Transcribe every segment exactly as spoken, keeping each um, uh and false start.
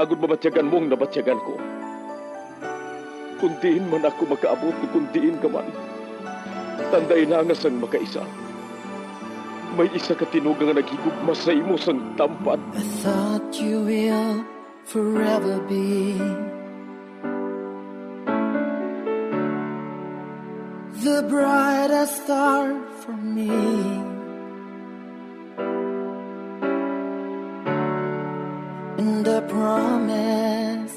agod mabatyagan mo ang nabatyagan ko. Kon diin man ako makaabot, o kon diin ka man, tandai lang nga sang makaisa, may isa ka tinuga nga naghigugma sa imo sang tampad. I thought you will forever be the brightest star for me. And I promise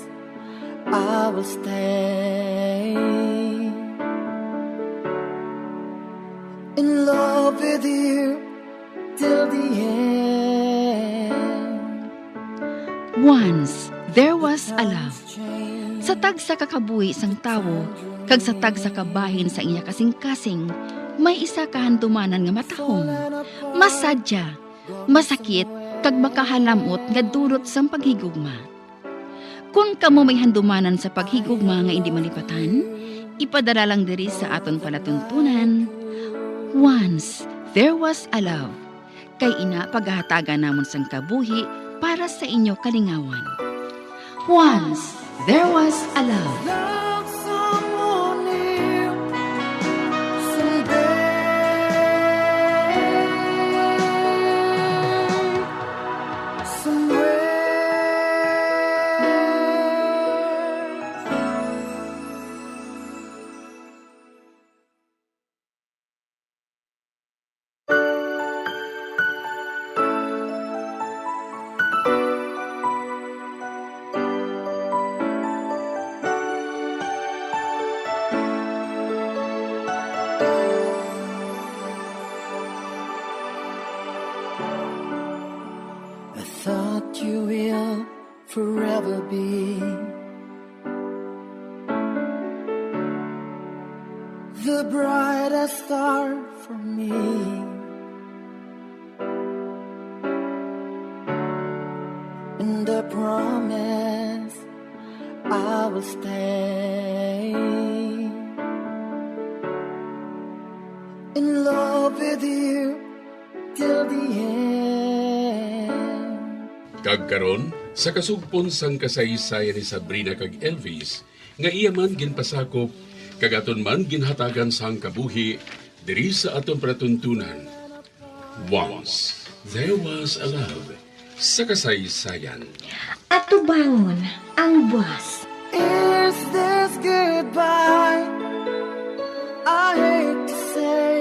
I will stay in love with you till the end. Once there was a love. Sa tagsa ka kabuhi sang tawo kag sa tagsa ka bahin sa iya kasingkasing, may isa ka handumanan nga matahom, masadya, masakit, kag makahalam-ot nga dulot sang paghigugma. Kon kamo may handumanan sa paghigugma nga indi malipatan, ipadala lang diri sa aton palatuntunan. Once there was a love, kay ina pagahatagan namon sang kabuhi para sa inyo kalingawan. Once there was a love. Love someone new someday, somewhere. I thought you will forever be the brightest star for me. And I promise I will stay in love with you till the end. Kag karon, sa kasugpon sang kasaysayan ni Sabrina kag Elvis, nga iya man ginpasakop, kag aton man ginhatagan sang kabuhi diri sa aton palatuntunan, Once There Was a Love, sa kasaysayan. Atubangon ang buas. Is this goodbye? I hate to say.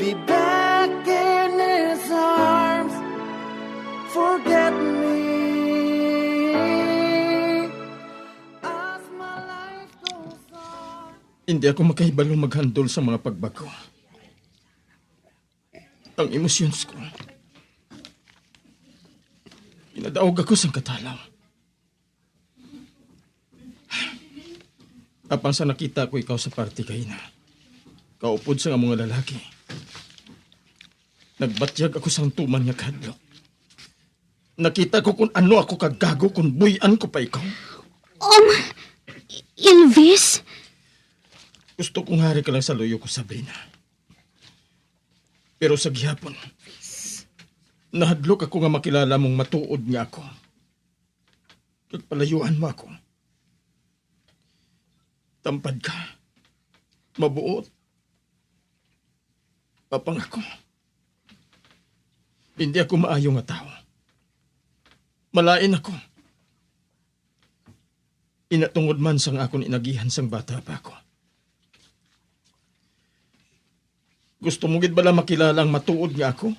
Be back in his arms. Forget me. As my life goes on. Hindi ako makahibalo maghandol sa mga pagbago. Ang emotions ko. Pinadaog ako sang katalaw. Apang sa nakita ko ikaw sa party kaina, kaupod sang among lalaki, nagbatyag ako sang tuman nga kahadlok. Nakita ko kung ano ako kagago kung buy-an ko pa ikaw. Um, Elvis? Gusto kong hari ka lang sa luyo ko, Sabrina. Pero sa gihapon, nahadlok ako nga makilala mong matuod nga ako. Kag palayuan mo ako. Tampad ka. Mabuot. Apang ako, hindi ako maayo nga tawo. Malain ako. Ina tungod man sang akon inagihan sang bata pa ako. Gusto mo gid bala makilala ang matuod nga ako?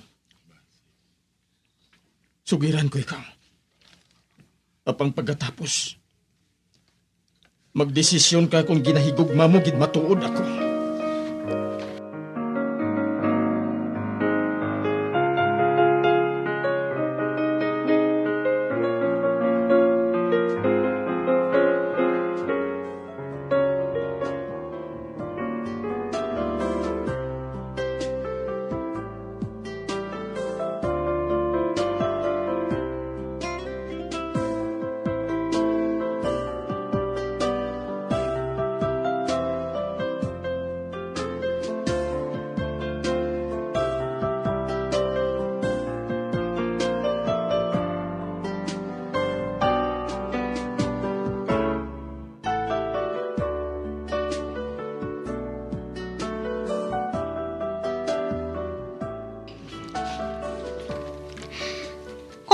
Sugiran ko ikaw. Apang pagkatapos, magdesisyon ka kung ginahigugma mo gid matuod ako.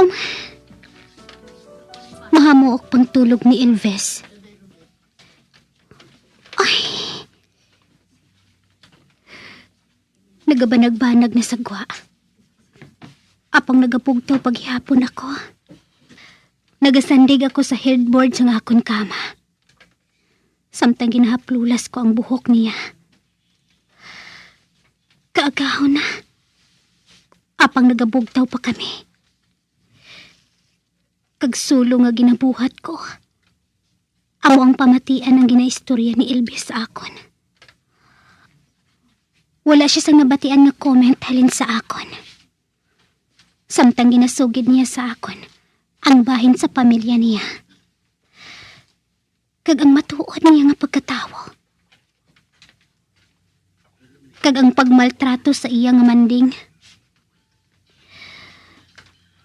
Um, mahamuok pang tulog ni Elvis. Ay. Nagabanag-banag na sa gwa. Apang nagabugtaw pa gihapon ako. Nagasandig ako sa headboard sang akon kama. Samtang ginahaplulas ko ang buhok niya. Kaagahon na. Apang nagabugtaw pa kami. Kag sulo nga ginabuhat ko, amo ang pamatian ang ginaistorya ni Elvis sa akon. Wala siya sang nabatian nga comment halin sa akon. Samtang ginasugid niya sa akon ang bahin sa pamilya niya, kag ang matuod niya nga pagkatawo, kag ang pagmaltrato sa iya nga manding,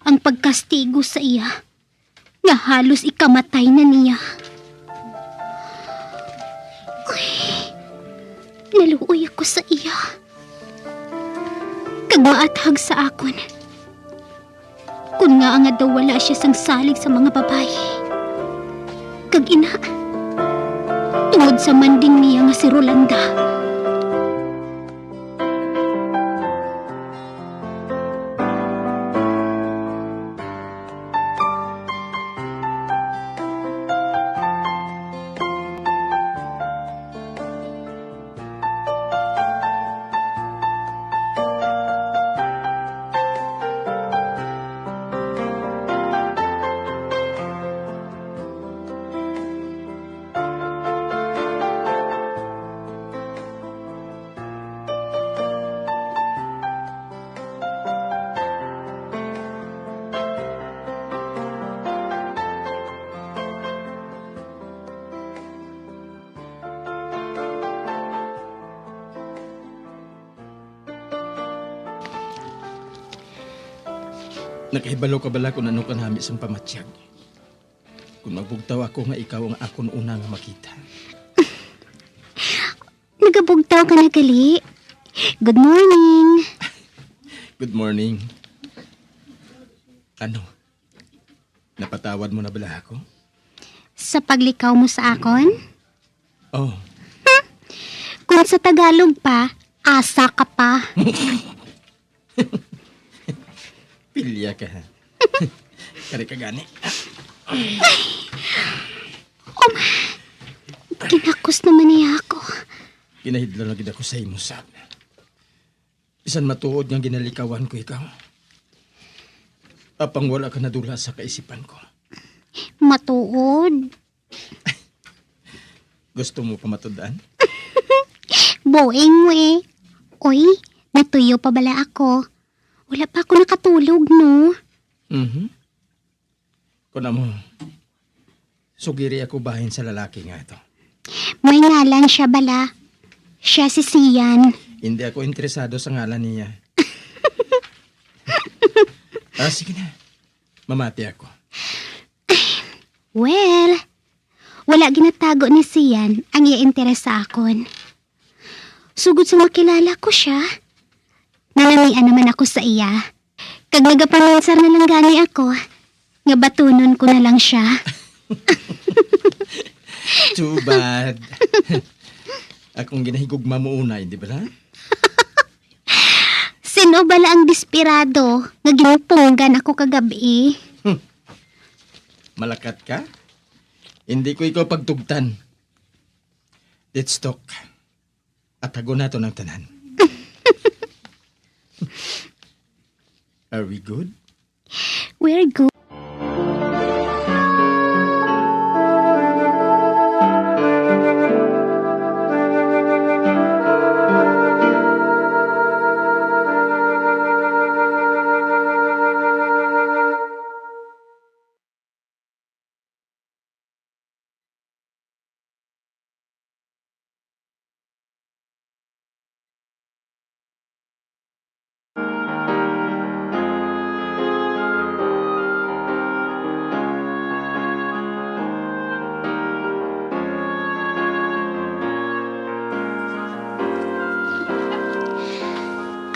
ang pagkastigo sa iya nga halos ikamatay na niya. Uy, naluoy ako sa iya, kag maathag sa akon. Kon ngaa nga daw wala siya sang salig sa mga babayi. Kag ina, tungod sa manding niya nga si Rolanda. Nakahibalo ka bala kung ano kanami sang pamatyag? Kung magbugtaw ako nga ikaw ang akon una nga makita. Nagabugtaw ka na gali. Good morning. Good morning. Ano? Napatawad mo na bala ako? Sa paglikaw mo sa akon? Oh. Hmm. Kung sa Tagalog pa, asa ka pa? Pilya ka, ha? Kari ka gani. Um, kinakos naman niya ako. Kinahidlaw na gid ako sa imo, Sab. Bisan matuod nga ginalikawan ko ikaw, apang wala ka nadula sa kaisipan ko. Matuod? Gusto mo pa matud-an? Boring mo eh. Oy, natuyo pa bala ako. Wala pa ako nakatulog, no? Mhm. Kun amo, sugiri ako bahin sa lalaki nga ito. May ngalan siya bala. Siya si Sian. Hindi ako interesado sa ngalan niya. Ah, sige na. Mamati ako. Well, wala ginatago ni Sian ang iya interes sa akon. Sugod sa makilala ko siya, nalamian naman ako sa iya. Kag nagapaminsar na lang gani ako nga batunon ko na lang siya. Too bad. Akong ginahigugma mo una, hindi bala? Sino bala ang desperado nga ginpunggan ako kagab-i? Hmm. Malakat ka? Hindi ko ikaw pagtugtan. Let's talk. Atagon naton ang tanan. Are we good? We're good.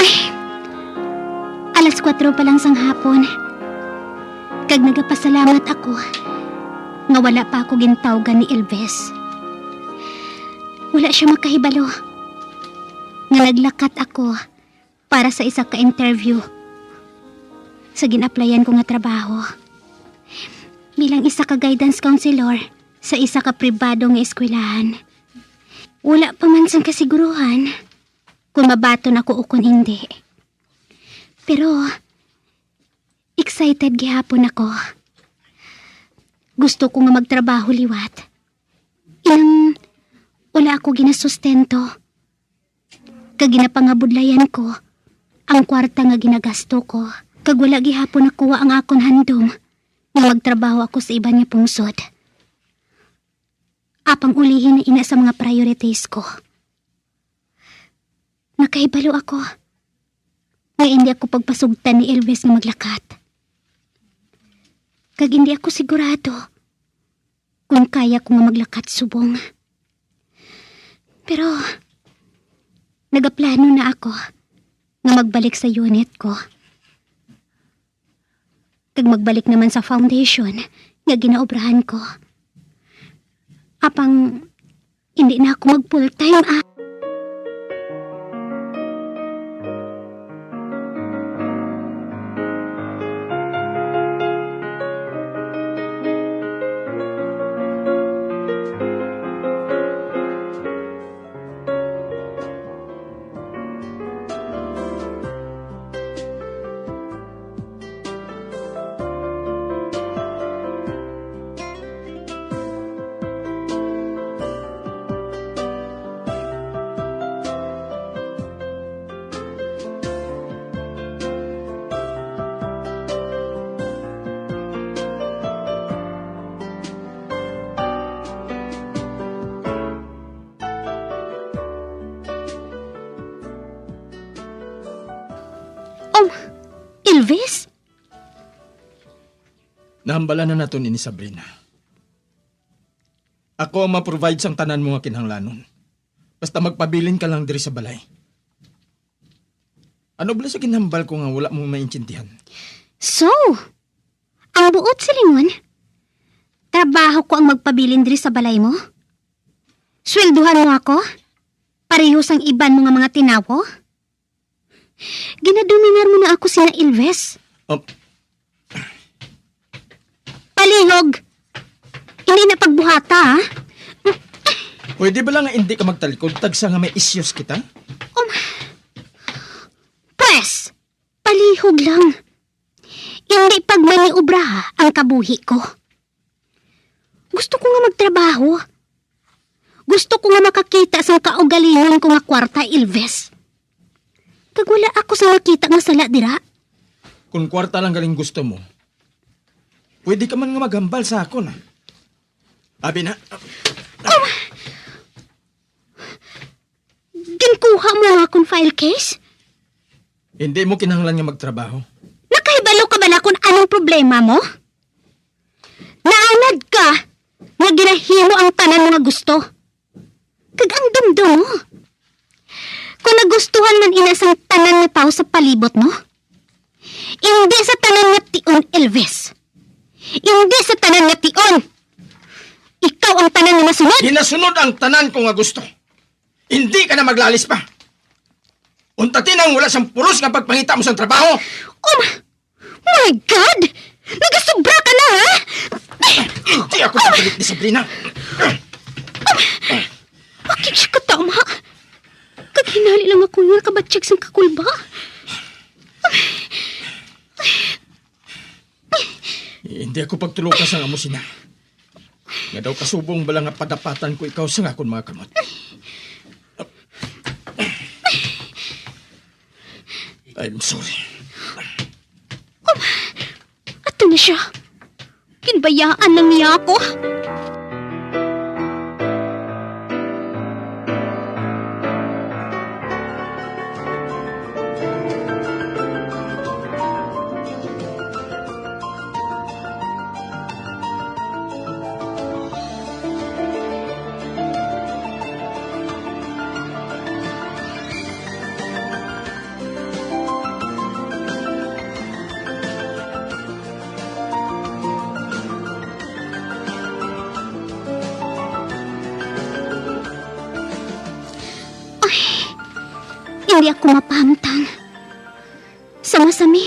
Ay! Alas kuwatro pa lang sang hapon. Kag nagapasalamat ako nga wala pa ako gintawgan ni Elvis. Wala siya makahibalo nga naglakat ako para sa isa ka interview sa gin-applyan ko nga trabaho bilang isa ka guidance counselor sa isa ka pribado nga eskwelahan. Wala pa man sang kasiguruhan kung mabaton ako o kung indi. Pero excited gihapon ako. Gusto ko nga magtrabaho liwat. Inang wala ako ginasustento. Kag ginapangabudlayan ko ang kwarta nga ginagasto ko. Kag wala gihapon nakuha ang akon handom nga magtrabaho ako sa iban nga pungsod. Apang ulihi na ina sa mga priorities ko. Nakahibalo ako nga indi ako pagpasugtan ni Elvis nga maglakat. Kag indi ako sigurado kung kaya ko nga maglakat subong. Pero nagaplano na ako nga magbalik sa unit ko. Kag magbalik naman sa foundation nga ginaobrahan ko. Apang hindi na ako mag full time, ah. Um, Elvis? Nahambala na naton ini, Sabrina. Ako ang ma-provide sang tanan mo nga kinahanglanon. Basta magpabilin ka lang diri sa balay. Ano bala sa ginhambal ko nga wala mo maintindihan? So, ang buot silingon, trabaho ko ang magpabilin diri sa balay mo? Sweldohan mo ako? Pareho sang iban mo nga mga tinawo? Ginadominar mo na ako sina Elvis. Um, Palihog! Hindi na pagbuhata, ha? Pwede ba lang nga hindi ka magtalikod tagsa nga may issues kita? Um, pwes, palihog lang. Hindi pagmaniobraha ang kabuhi ko. Gusto ko nga magtrabaho. Gusto ko nga makakita sang kaugalingon ko nga kwarta, Elvis. Kag wala ako sa nakita nga sala dira. Kung kwarta lang galing gusto mo, pwede ka man nga maghambal sa akon, ah. Abi na. Ginkuha mo ang akon file case? Hindi mo kinahanglan nga magtrabaho. Nakahibalo ka bala kung anong problema mo? Naanad ka nga ginahimo ang tanan mo nga gusto. Kag ang dumdom mo, kung nagustuhan man ina sang tanan nga tawo sa palibot mo, indi sa tanan nga tion, Elvis. Indi sa tanan nga tion. Ikaw ang tanan nga masunod. Ginasunod ang tanan ko nga gusto. Hindi ka na maglalis pa. Unta tinang wala sang pulos nga pagpangita mo sang trabaho. Oh my, my God! Nagasubra ka na, ha? Hindi ako nagpalit ni Sabrina. Akig siya katama. Kag hinali lang ako nga kabatyag sang kakulba. Hindi ako pagtuloka sang amo sina. Nga daw kasubong bala nga padapatan ko ikaw sa akon mga kamot. I'm sorry. Ato na siya. Ginbayaan na niya ako. Di ako mapahamtang. Sa masami,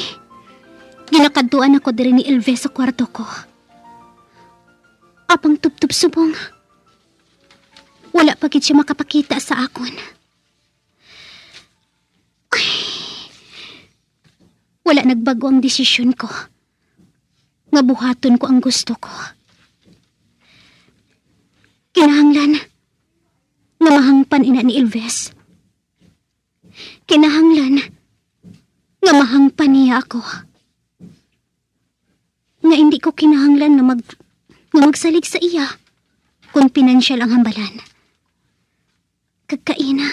ginakadtuan ako diri ni Elvis sa kwarto ko. Apang tubtob subong, wala pa gid siya makapakita sa akon. Ay, wala nagbag-o ang desisyon ko nga buhaton ko ang gusto ko. Kinahanglan nga mahangpan ina ni Elvis. Kinahanglan nga mahangpan niya ako. Nga hindi ko kinahanglan nga mag-, nga magsalig sa iya kon pinansyal ang hambalan. Kag kaina,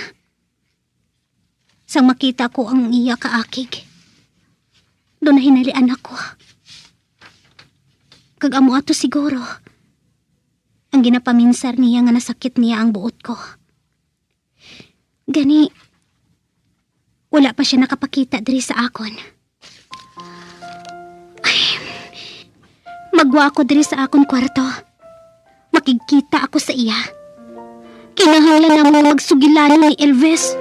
sang makita ko ang iya kaakig, daw nahinalian ako. Kag amo ato siguro ang ginapaminsar niya nga nasakit niya ang buot ko. Gani, wala pa siya nakapakita diri sa akon. Ay, magwa ako diri sa akon kwarto. Makigkita ako sa iya. Kinahanglan namon nga magsugilanon ni Elvis.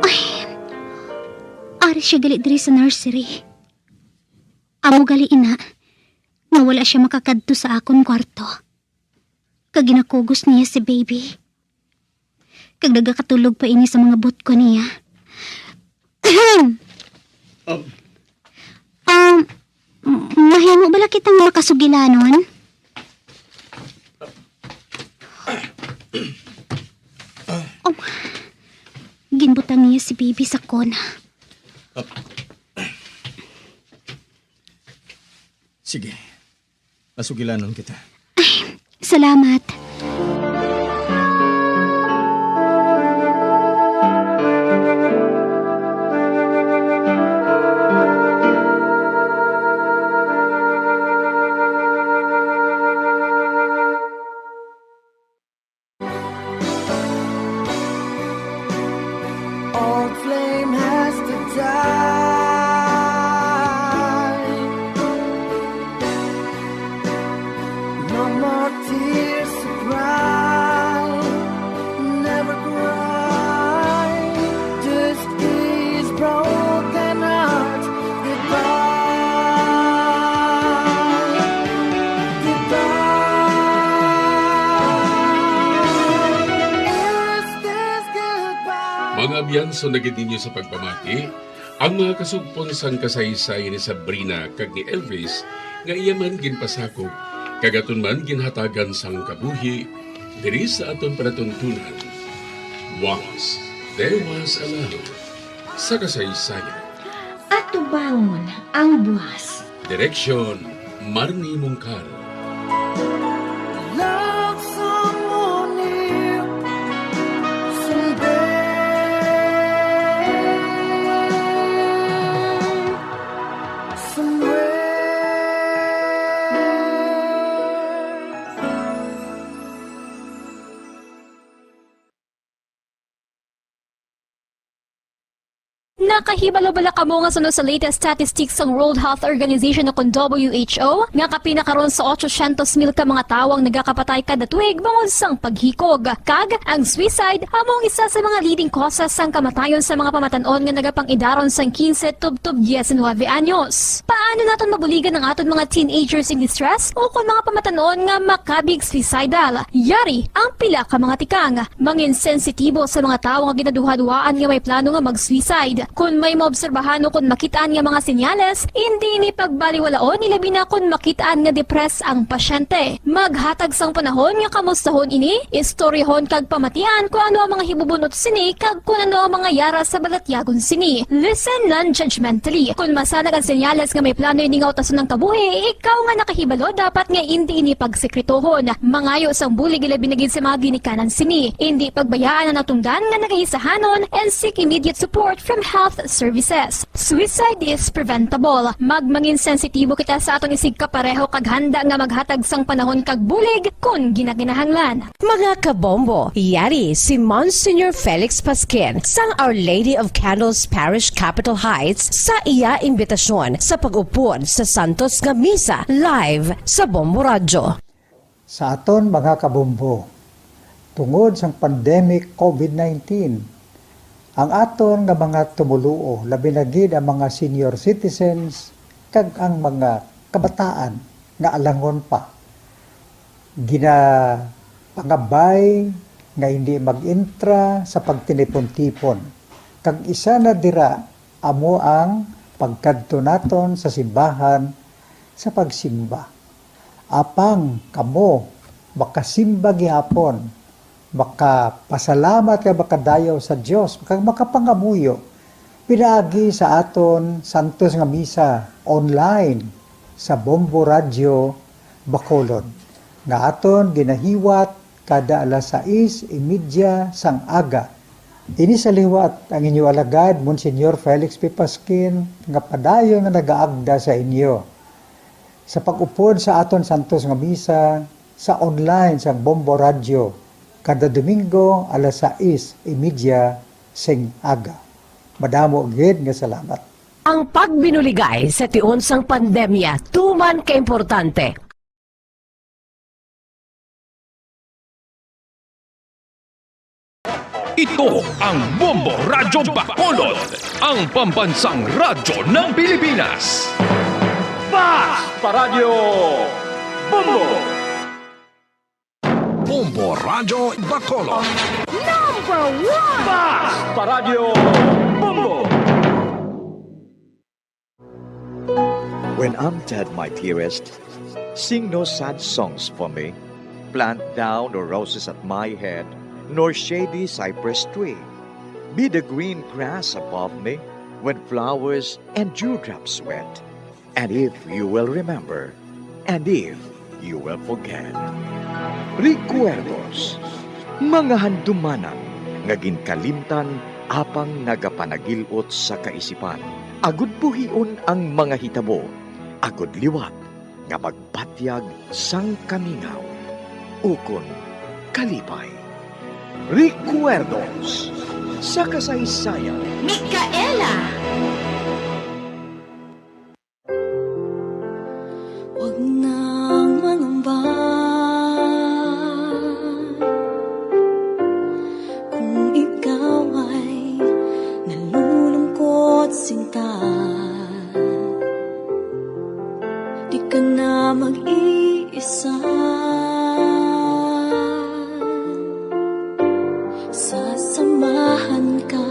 Ay, ari siya gali diri sa nursery. Amo gali ina nga wala siya makakadto sa akon kwarto. Kag ginakugos niya si baby. Kag nagakatulog pa ini sa mga butko niya. Um, Um, m-, mahimo bala kita nga makasugilanon? Um, ginbutang niya si baby sa kona. Sige. Masugilanon kita. Salamat. All flame has to die. No more tears to cry. Never cry. This is broken heart. Goodbye. Goodbye. Is this goodbye? Mga abyan, sunagid ninyo sa pagpamati ang mga kasugpon sang kasaysayan ni Sabrina kag ni Elvis nga iya man ginpasakop kag aton man ginhatagan sang kabuhi diri sa aton palatuntunan. Once there was a love sa kasaysayan. Atubangon ang buwas. Direksyon, Marnie Mungkal. Love someone new someday, somewhere. Nakahibalo bala kamo nga suno sa latest statistics sang World Health Organization o kon W H O nga kapin na karon sa otsosyentos mil ka mga tawo ang nagakapatay kada tuig bangod sang paghikog? Kag ang suicide amo ang isa sa mga leading causes sang kamatayon sa mga pamatan-on nga nagapang-idaron sang quince tubtob diecinuebe anyos. Paano naton mabuligan ang aton mga teenagers in distress o kon mga pamatan-on nga makabig suicidal? Yari ang pila ka mga tikang. Mangin sensitibo sa mga tawo nga ginaduhaduhaan nga may plano nga mag-suicide. Kon May maobserbahan o kon makit-an nga mga senyales, indi ini pagbaliwalaon, ilabi na kon makit-an nga depressed ang pasyente. Maghatag sang panahon nga kamustahon ini, istoryahon kag pamatian kon ano ang mga hibubunot sini kag kon ano ang mga yara sa balatyagon sini. Listen non-judgmentally. Kon masanag ang senyales nga may plano ini nga utason ang kabuhi, ikaw nga nakahibalo dapat nga indi ini pagsekretohon. Mangayo sang bulig ilabi na gid sa mga ginikanan sini. Indi pagbayaan ang natungdan nga nagaisahanon and seek immediate support from health services. Suicide is preventable. Magmangin sensitibo kita sa aton isigkapareho kag handa nga maghatag sang panahon kag bulig kon ginakinahanglan. Mga kabombo, yari si Monsignor Felix Pasquin sang Our Lady of Candles Parish, Capitol Heights, sa iya imbitasyon sa pag-upod sa santos nga misa live sa Bombo Radyo. Sa aton mga kabombo, tungod sang pandemic covid nineteen, ang aton nga mga tumoluo, labi na gid ang mga senior citizens kag ang mga kabataan nga alangon pa, ginapangabay nga hindi mag-entra sa pagtinipon-tipon. Kag isa na dira amo ang pagkadto naton sa simbahan sa pagsimba. Apang kamo makasimba gihapon, makapasalamat kag makadayaw sa Dios, kag makapangamuyo pinaagi sa aton santos nga misa online sa Bombo Radyo Bacolod, nga aton ginahiwat kada alas sais y media sang aga. Ini sa liwat ang inyo alagad, Monsignor Felix P. Pasquin, nga padayon nga nagaagda sa inyo sa pag-upod sa aton santos nga misa sa online sang Bombo Radyo kada Domingo alas sais y media sing aga. Madamo gid nga salamat. Ang pagbinuligay sa tion sang pandemya tuman ka importante. Ito ang Bombo Radyo Bacolod, ang pambansang radyo ng Pilipinas. Fast Paradyo Bombo! Bombo Radyo Bacolod. Number one! Fast Paradyo Bombo! When I'm dead, my dearest, sing no sad songs for me. Plant thou no roses at my head, nor shady cypress tree. Be the green grass above me when flowers and dewdrops wet. And if you will remember, and if you will forget. Recuerdos, mga handumanan nga ginkalimtan apang nagapanagil-ot sa kaisipan. Agud buhion ang mga hitabo, agud liwat nga magbatyag sang kamingaw ukon kalipay. Recuerdos sa kasaysayan. Micaela! Wag nang mangamba kung ikaw ay nalulungkot, sinta. Di ka na mag-iisa. Sasamahan ka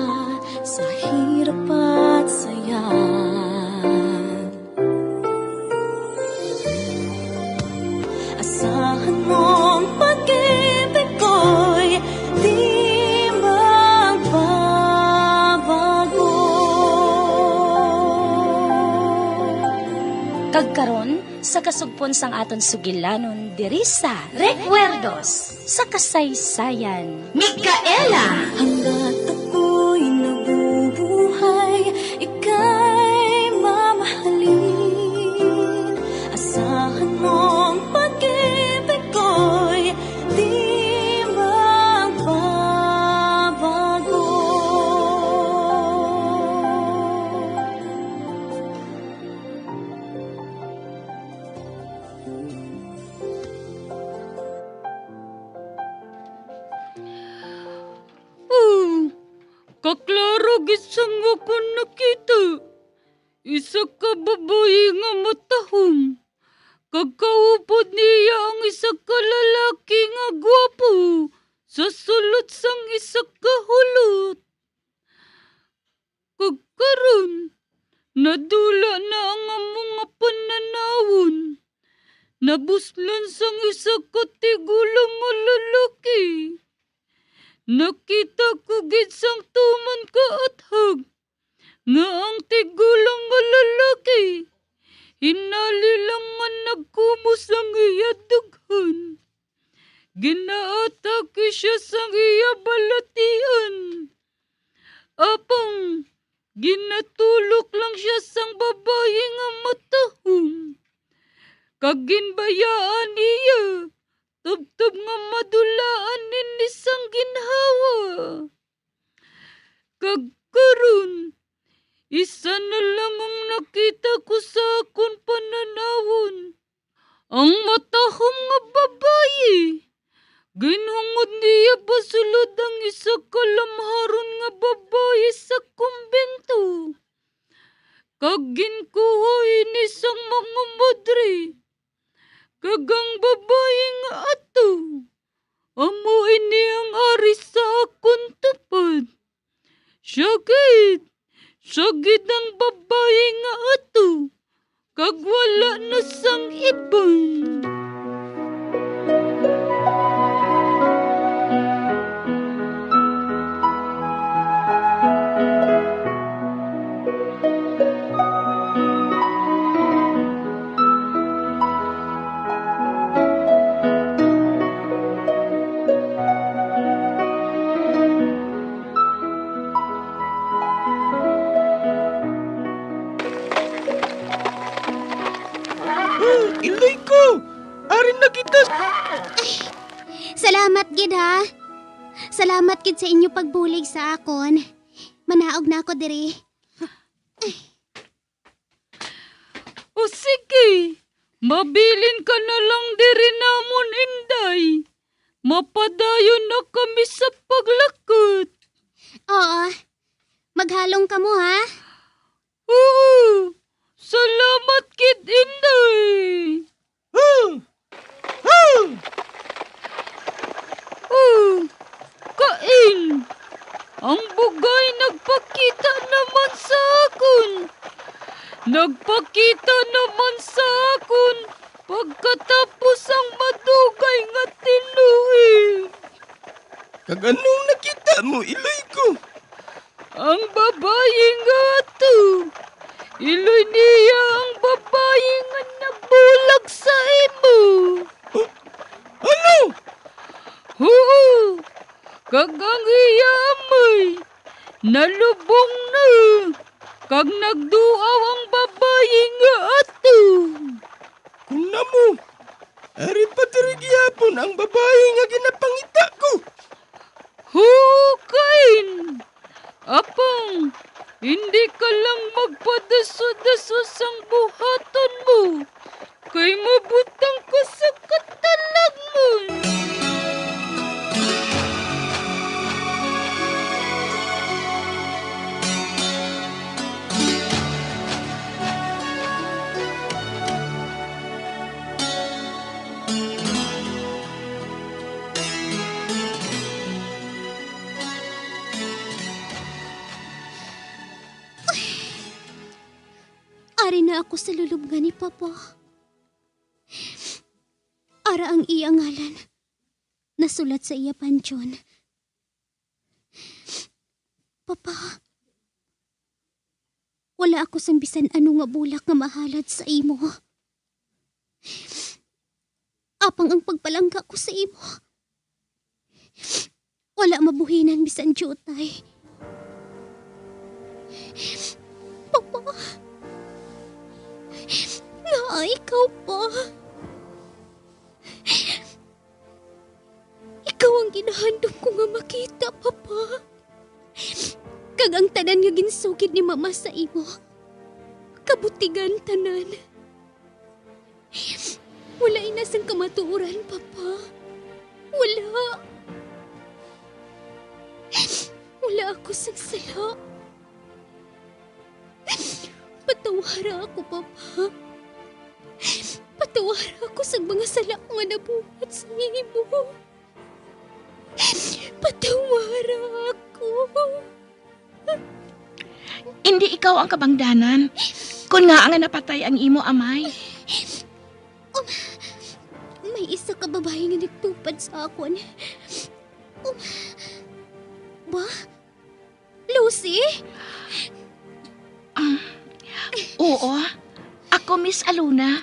sa hirap at saya. Asahan mong pag-ibig ko'y di magbabago. Kag karon, sa kasugpon sang aton sugilanon diri sa Recuerdos sa Kasaysayan. Micaela! Hanggat ako'y nabubuhay, ika'y mamahalin. Asahan mong pag-ibig ko'y di magbabago. Hmm, kaklaro gid sang akon nakita. Isa ka babayi nga matahom. Kag kaupod niya ang isa ka lalaki nga gwapo sa sulod sang isa ka hulot. Kag Karon, nadula na ang amo nga pananawon. Nabuslan sang isa ka tigulang nga lalaki. Nakita ko gid sang tuman kaathag nga ang tigulang nga lalaki hinali lang nga nagkumos ang iya dughan. Ginaatake sia sang iya balatian. Apang ginatulok lang sia sang babayi nga matahom, kag ginbayaan niya tubtob nga madulaan ini sang ginhawa. Kag karon, isa na lang ang nakita ko sa akon pananawon, ang matahom nga babayi. Ginhungod niya basulod ang isa ka lamharon nga babayi sa kumbento, kag ginkuha ini sang mga madre. Kag ang babayi nga ato, amo ini ang ari sa akon tupad. Siya gid, siya gid ang babayi nga ato, kag wala na sang iban. Iloy ko! Ari na kita! Salamat gid, ha. Salamat gid sa inyo pagbulig sa akon. Manaog na ako diri. O sige, mabilin ka na lang diri namon, Inday. Mapadayon na kami sa paglakat. Oo. Maghalong kamo, ha? Oo. Salamat gid, Inday. Huh! Huh! Oh, Kain, ang bugay nagpakita naman sa akon. Nagpakita naman sa akon pagkatapos ang madugay nga tinuig. Kag anong nakita mo, iloy ko? Ang babayi nga ato, iloy niya ang babayi nga nagbulag sa imo. Huh? Ano? Huo, kag ang iya amay nalubong na, kag nagduaw ang babayi nga ato. Kung namo, ari pa diri gihapon ang babayi nga ginapangita ko. Huo, Kain! Apang, hindi ka lang magpadaso-daso sang buhaton mo, kay mabutang ka sa katalagman. Ari na ako sa lulubngan ni Papa. Ara ang iya ngalan nasulat sa iya pantion. Papa, wala ako sang bisan ano nga bulak nga mahalad sa imo. Apang ang pagpalangga ko sa imo, wala mabuhinan bisan diutay. Papa, ngaa ikaw pa? Ikaw ang ginahandom ko nga makita, Papa. Kag ang tanan nga ginsugid ni Mama sa imo, kabutigan tanan. Wala ina sang kamatuoran, Papa. Wala. Wala ako sang sala. Patawara ako, Papa. Patawara ako sa mga sala ko nga nabuhat sa imo. Patawara ako. Indi ikaw ang kabangdanan, kun ngaa nga napatay ang imo amay. Um, may isa ka babayi nga nagtupad sa akon. Um, ba? Lucy? Um, oo, ako, Miss Aluna.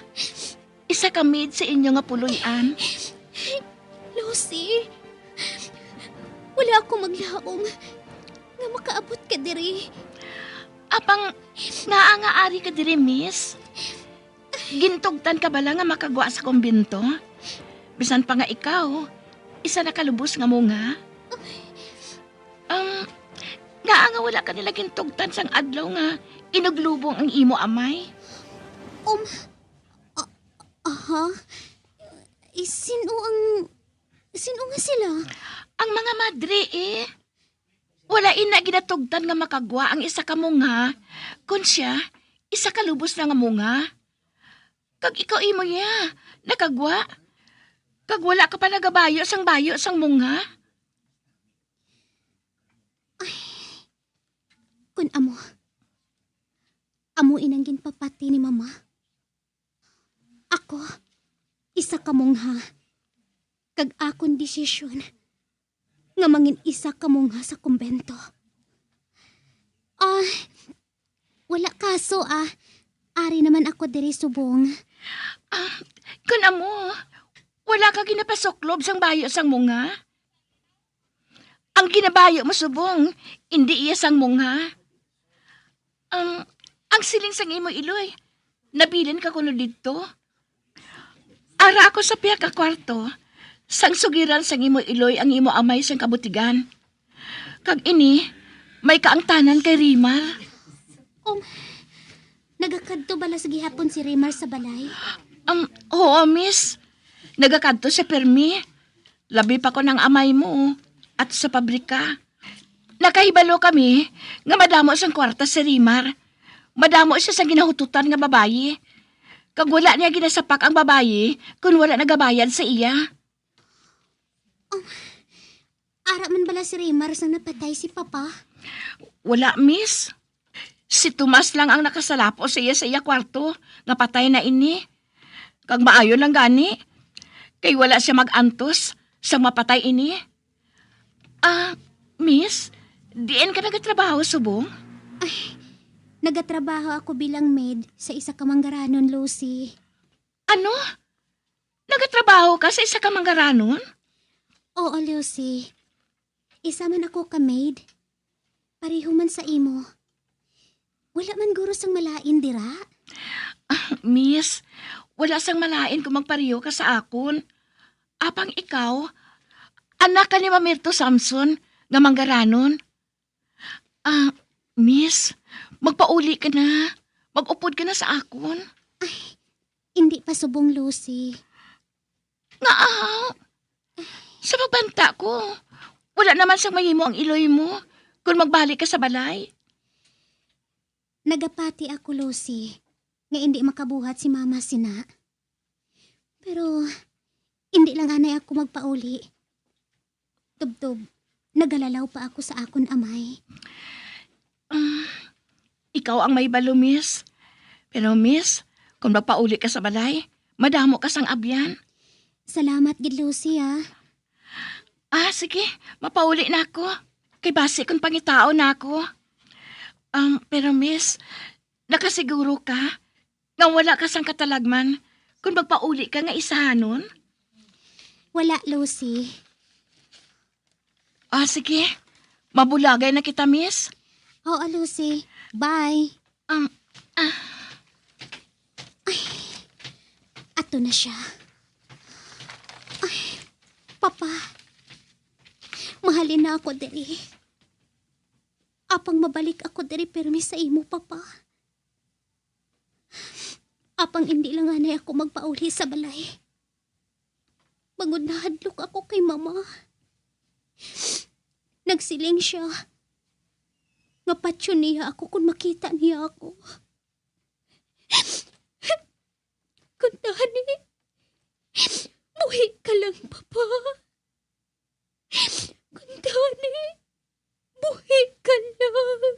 Isa ka maid sa inyo nga puloy-an. Lucy, wala ako maglaom nga makaabot ka diri. Apang, ngaa nga ari ka diri, Miss? Gintugtan ka bala nga makagwa sa kumbento? Bisan pa nga ikaw, isa na ka lubos nga munga. Um, ngaa nga wala ka nila gintugtan sang adlaw nga inuglubong ang imo amay? Um, a-, aha? Eh, sino ang, sino nga sila? Ang mga madre, eh. Wala ina ginatugtan nga makagwa ang isa ka munga, kun siya, isa ka lubos na nga munga. Kag ikaw imo iya, nakagwa. Kag wala ka pa nagabayo sang bayo sang munga. Ay, kun amo, amo inang ginpapati ni Mama. Ako, isa ka mongha, kag akon desisyon nga mangin isa ka mongha sa kumbento. Ah, wala kaso, ah. Ari naman ako diri subong. Ah, kun amo, wala ka ginapasuklob sang bayo sang mongha? Ang ginabayo mo subong, indi iya sang mongha. Ang, ang siling sang imo iloy, nabilin ka kuno didto? Ara ako sa pihak ka kwarto, sang sugiran sang imo iloy ang imo amay sang kabutigan. Kag ini, may kaangtanan kay Rimar. Um, nagakadto bala sa gihapon si Rimar sa balay? Um, oo, miss. Nagakadto siya pirmi. Labi pa kon ang amay mo, at sa pabrika. Nakahibalo kami nga madamo sang kwarta si Rimar. Madamo siya sa ginahututan nga babayi. Kag wala niya ginasapak ang babayi kon wala nagabayad sa iya. Um, ara man bala si Rimar sang napatay si Papa? Wala, miss. Si Tomas lang ang nakasalapo sa iya sa iya kwarto nga patay na ini. Kag maayo lang gani, kay wala siya mag-antos sang mapatay ini. Ah, miss, diin ka nagatrabaho subong? Ay, nagatrabaho ako bilang maid sa isa ka manggaranon, Lucy. Ano? Nagatrabaho ka sa isa ka manggaranon? Oo, Lucy. Isa man ako ka maid. Pareho man sa imo. Wala man guro sang malain dira? Ah, miss, wala sang malain kung magpareho ka sa akon. Apang ikaw, anak ka ni Mamerto Samson nga manggaranon. Ah, miss, magpauli ka na. Mag-upod ka na sa akon. Ay, indi pa subong, Lucy. Nga, ah, sa pagbanta ko, wala naman sang mahimo ang iloy mo kung magbalik ka sa balay. Nagapati ako, Lucy, nga indi makabuhat si Mama sina. Pero indi lang anay ako magpauli. Tubtob, nagalalaw pa ako sa akon amay. Ah, ikaw ang may balo, miss. Pero, miss, kung magpauli ka sa balay, madamo ka sang abyan. Salamat gid, Lucy, ah. Ah, sige, mapauli na ako. Kay basi kung pangitaon na ako. Um, pero, miss, nakasiguro ka nga wala ka sang katalagman kung magpauli ka nga isahanon? Wala, Lucy. Ah, sige. Mabulagay na kita, miss. Oo, Lucy. Bye. Um, ah. Ay, ato na siya. Ay, Papa. Mahalin na ako diri. Apang mabalik ako diri pirmi sa imo, Papa. Apang indi lang anay ako magpauli sa balay. Bangod nahadlok ako kay Mama. Nagsiling siya nga patyon niya ako kung makita niya ako. Kuntani, buhi ka lang, Papa. Kuntani, buhi ka lang.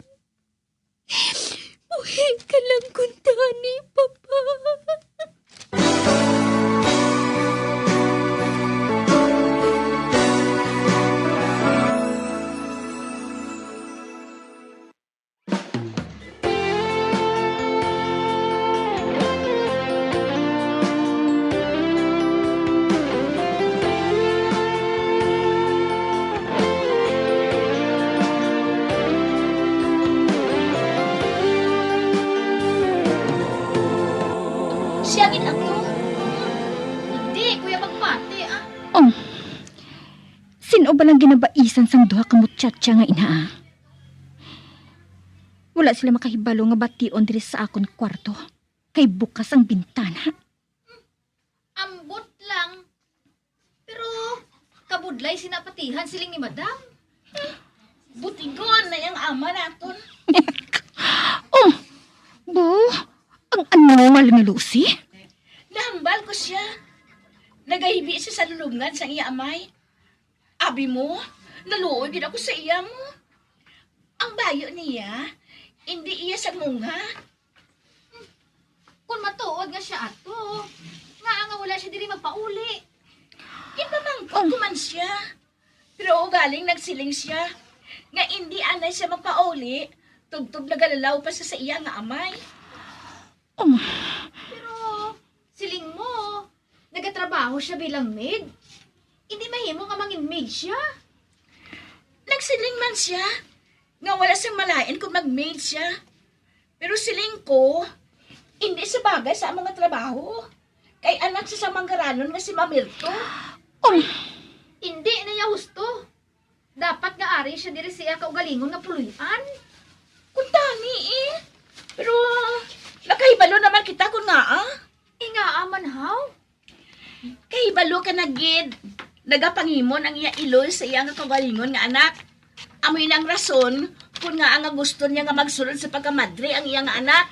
pa lang ginabaisan sang duha ka muchacha nga ina, ah. Wala sila makahibalo nga bation diri sa akon kwarto, kay bukas ang bintana. Ambot lang. Pero kabudlay sina patihan, siling ni Madam. Butigon na yang ama naton. Oh, bu, ang animal nga Lucy. Nahambal ko siya. Nagahibi siya sa lulungan sang iya amay. Abi mo, naluoy gid ako sa iya mo. Ang bayo niya, indi iya sa munga. Kung matuod nga siya ato, nga nga wala siya diri magpauli. Ginpamangkot ko man siya. Pero ugaling nagsiling siya nga indi anay siya magpauli, tubtob nagalalaw pa siya sa iya nga amay. Um. Pero siling mo, nagatrabaho siya bilang maid. Hindi mahimo nga mangin maid siya. Nagsiling man siya nga wala siyang malain kung mag-maid siya. Pero siling ko, hindi siya bagay sa among nga trabaho. Kay anak siya sa manggaranon nga si Mamirto. Um. Hindi na niya husto. Dapat nga ari siya diri sa iya kaugalingon nga puloy-an. Kung tani eh. Pero nakahibalo naman kita kung ngaa. Ingaa man, haw? Kahibalo ka na gid. Nagapangimon ang iya iloy sa iya nga kaugalingon nga anak. Amoy nang rason kung ngaa nga gusto niya nga magsulod sa pagkamadre ang iya nga anak.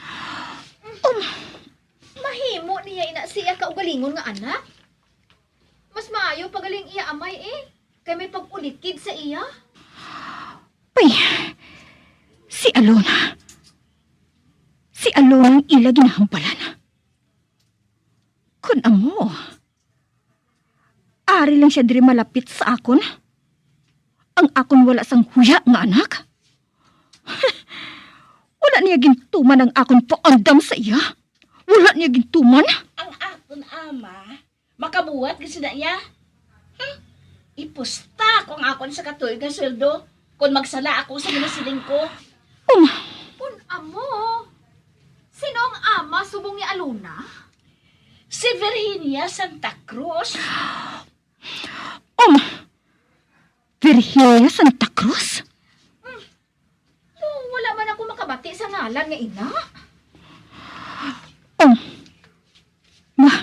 Um, mahimo niya ina sa iya kaugalingon nga anak? Mas maayo pa galing iya amay eh, kay may pag-ulikid sa iya. Ay, si Alona. Si Alona ang ila ginahambalan. Kun amo, ari lang siya diri malapit sa akon. Ang akon wala sang huya nga anak. Wala niya gintuman ang akon paandam sa iya. Wala niya gintuman. Ang akon ama, makabuhat gid sina iya. Hmm? Ipusta ko ang akon sa katuig nga sweldo kon magsala ako sa ginasiling ko. Um. Kun amo, sino ang ama subong ni Alona? Si Virginia Santa Cruz. Um. Virginia Santa Cruz? Hmm. Pero wala man ako makabati sa ngalan nga ina. Oh. Ma,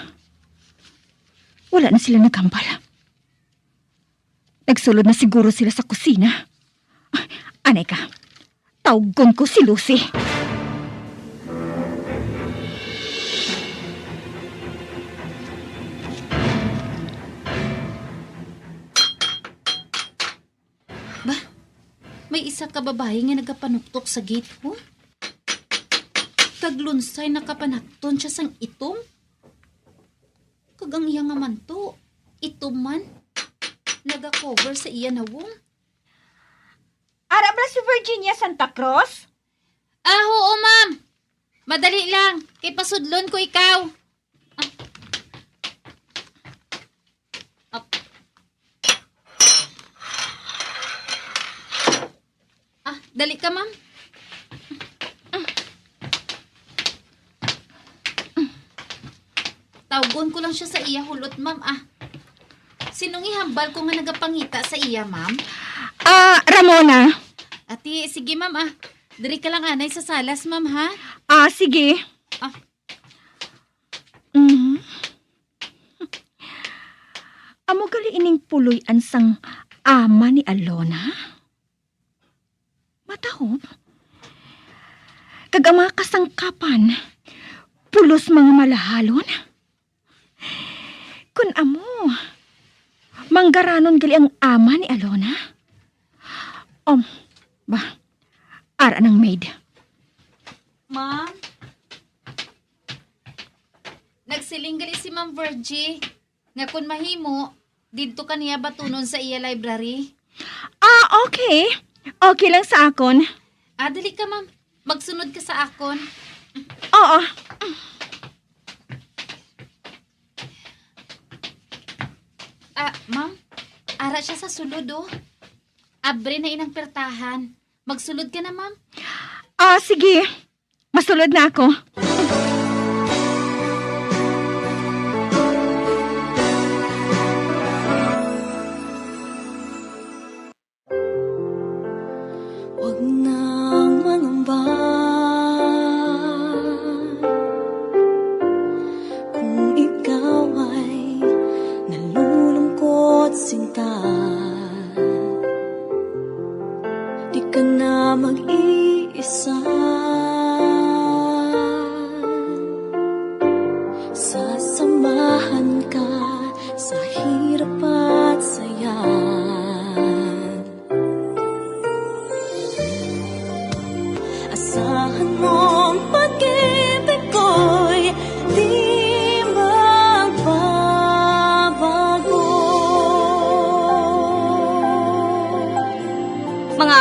wala na sila naghambal. Nagsulod na siguro sila sa kusina. Ah, anay ka. Tawgon ko si Lucy. Ba, may isa ka babayi nga nagapanuktok sa gate, oh. Kag lunsay nakapanakton siya sang itom. Kag ang iya nga manto, itom man. Naga-cover sa iya nawong. Ara bala si Virginia Santa Cruz? Ah, oo, ma'am. Madali lang, kay pasudlon ko ikaw. Ah. Ap-, ah, dali ka, ma'am. Tawgon ko lang siya sa iya hulot, ma'am, ah. Sinong ihambal ko nga nagapangita sa iya, ma'am? Ah, Ramona. Ati, sige, ma'am, ah. Diri ka lang anay sa salas, ma'am, ha? Ah, sige. Ah. Mhm. Amo gali ining puloy-an sang ama ni Alona? Matahom? Kag ang mga kasangkapan, pulos mga malahalon? Kun amo, manggaranon gali ang ama ni Alona? Um, ba, ara nang maid. Ma'am? Nagsiling gali si Ma'am Virgie nga kun mahimo, didto ka niya batunon sa iya library. Ah, okay. Okay lang sa akon. Ah, dali ka, ma'am. Magsunod ka sa akon. Oo. Ah, ma'am, ara siya sa sulod, oh. Abre na inang pertahan. Magsulod ka na, ma'am. Ah, sige. Masulod na ako.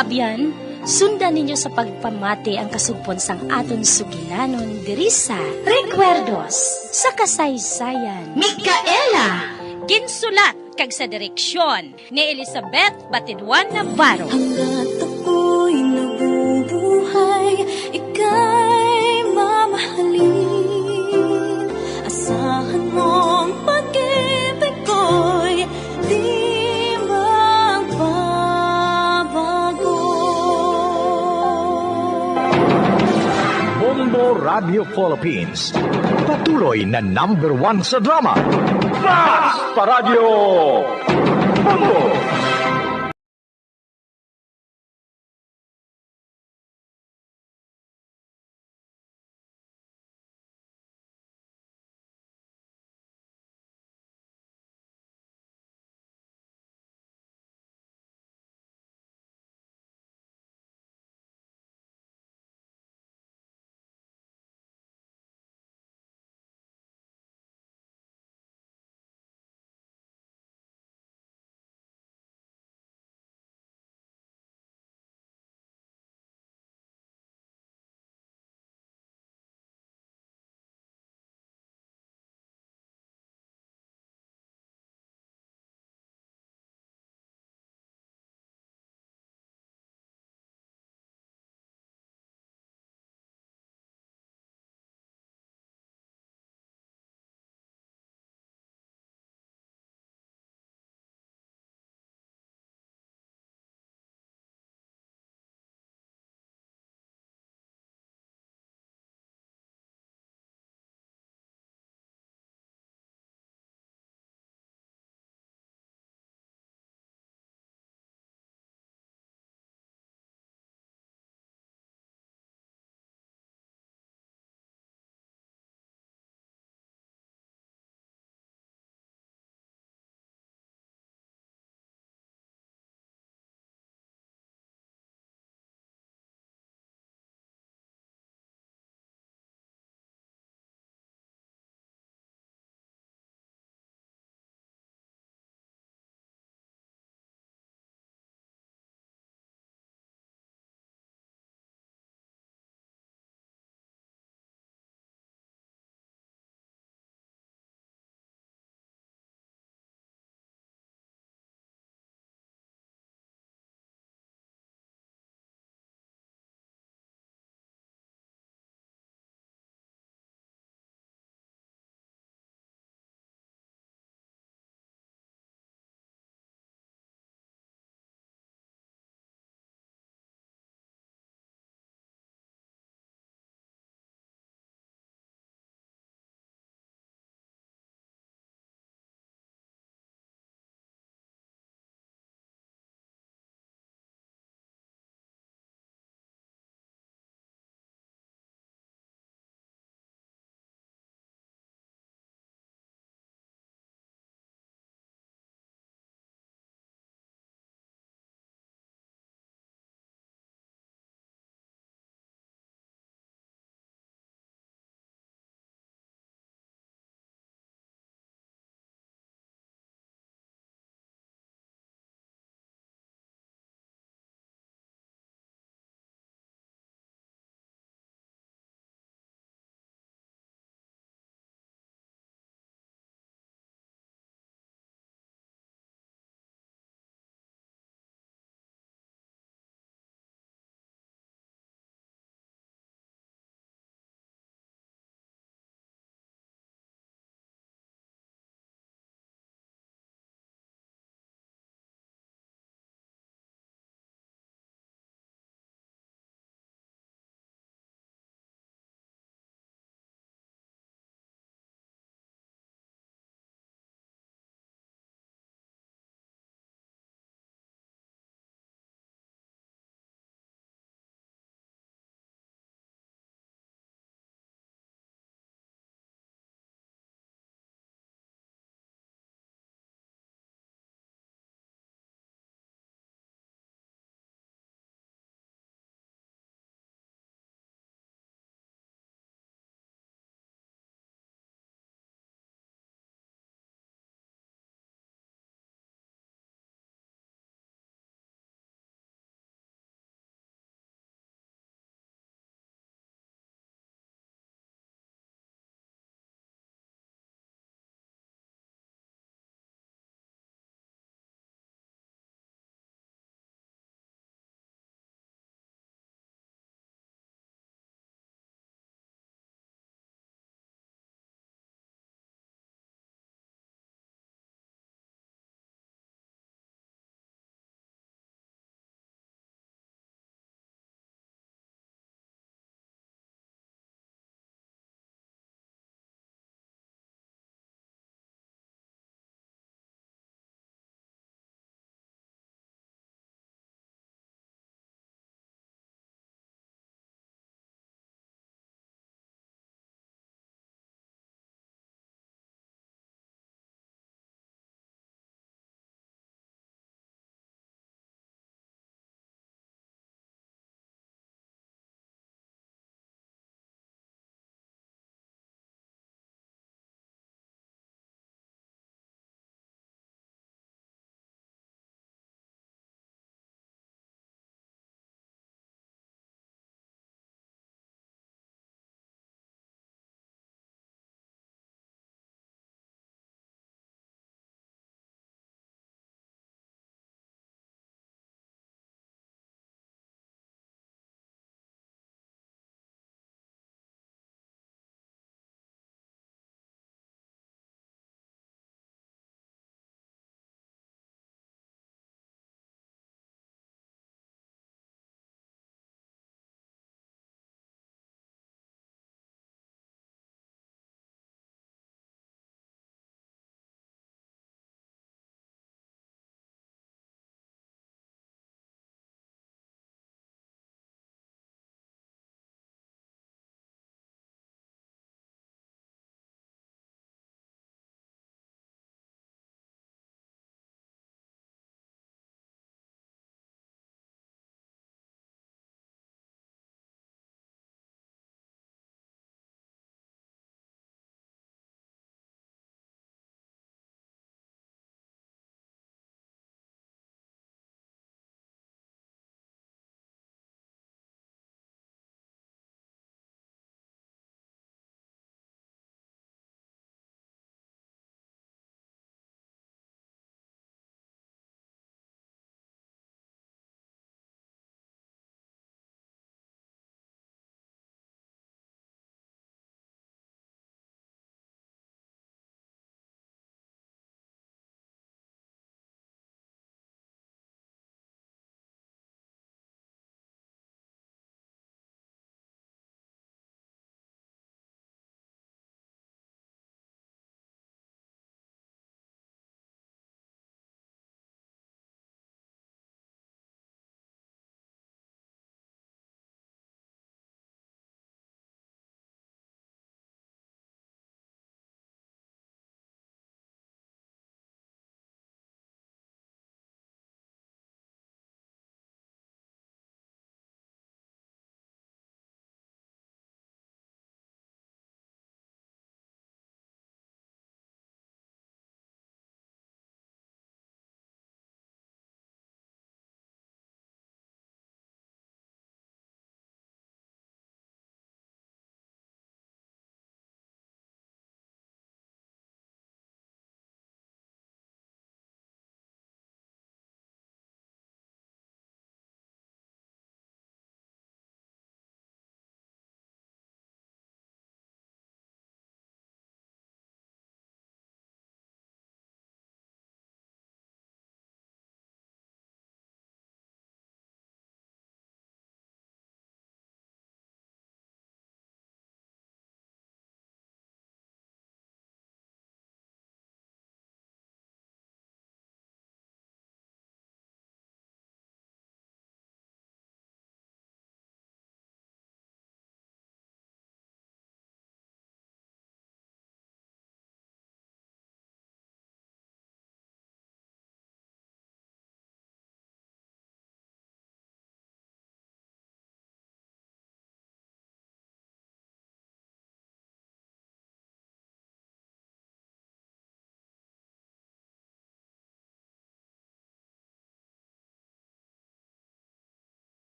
Abyan, sundan ninyo sa pagpamati ang kasugpon sang aton sugilanon diri sa Recuerdos sa Kasaysayan. Micaela! Ginsulat kag sa direksyon ni Elizabeth Batidwan Navarro. Hanggat ako'y nabubuhay, ika'y mamahalin. Asahan mong pag-ibig ko'y di magbabago. Bombo Radio Philippines, patuloy na number one sa drama. Basta Radyo Bombo!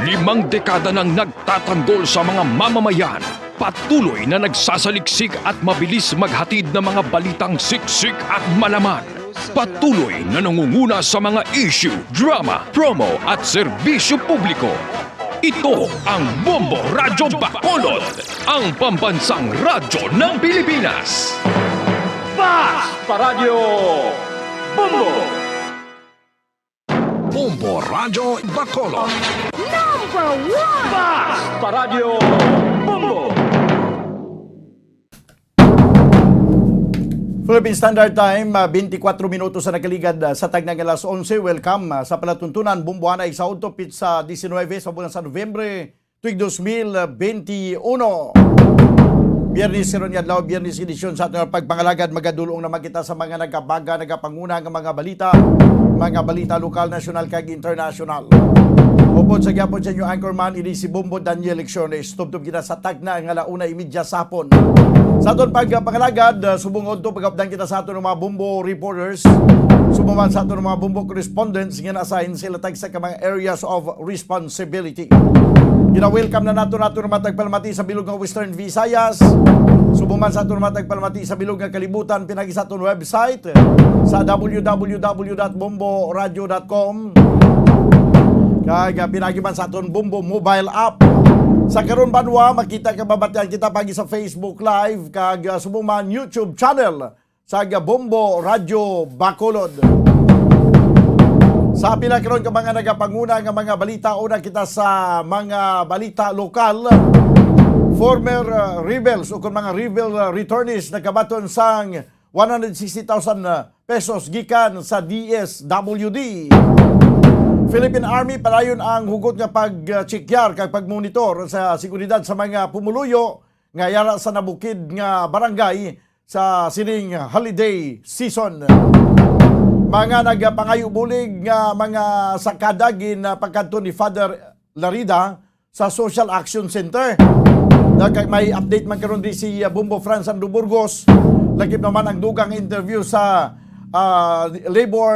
Limang dekada nang nagtatanggol sa mga mamamayan, patuloy na nagsasaliksik at mabilis maghatid ng mga balitang siksik at malaman. Patuloy na nangunguna sa mga issue, drama, promo at serbisyo publiko. Ito ang Bombo Radyo Bacolod, ang pambansang radyo ng Pilipinas. Fast Paradyo Bombo! Bombo Radyo Bacolod. Number one! Fast Paradyo Bombo! Philippine Standard Time, ah, twenty-four minutos sa nakaligad, ah, sa tagna nga alas onse. Welcome, ah, sa palatuntunan, Bombo Anay sa udto, pitsa diecinueve sa bulan sa Nobyembre, tuig dos mil benti uno. Biyernes karon nga adlaw, Biyernes edisyon sa aton pagpangalagad. Magadulong naman kita sa mga nagabaga, nagapanguna nga mga balita, mga balita lokal, nasyonal, kag internasyonal. Upod sa gyapon sa inyo anchorman, ini si Bombo Daniel Lecciones. Tubtob kita sa tagna nga ala una imedya sa hapon. Sa aton pagpangalagad, uh, subong udto pagapdan kita sa aton mga Bombo reporters. Subong man sa aton mga Bombo correspondents nga na-assign sa ilang tagsa ka mga areas of responsibility. Gina-welcome na nato nato nga mga tagpalamati sa bilog nga Western Visayas. Subong man sa aton mga tagpalamati sa bilog nga kalibutan, pinagi sa aton website sa w w w dot bombo radio dot com. Kag, ah, pinagi man sa aton Bombo mobile app. Sa karon banwa, makita ka, mabatian kita pagi sa Facebook Live kag, ah, subong man YouTube channel sa Bombo Radyo Bacolod. Sa pila karon ka mga nagapanguna nga mga balita, una kita sa mga balita lokal. Former, uh, rebels o kung mga rebel, uh, returnees nagkabaton sang one hundred sixty thousand, uh, pesos gikan sa D S W D. Philippine Army padayon ang hugot nga pag-chekyar kag pagmonitor sa seguridad sa mga pumuluyo nga yara sa nabukid nga barangay sa sining holiday season. Mga nagpangayo bulig nga mga sakada ginpakadto ni Father Larida sa Social Action Center. Nagka-, may update man karon di si, uh, Bombo Franz Ando Burgos. Lakip naman ang dugang interview sa, uh, Labor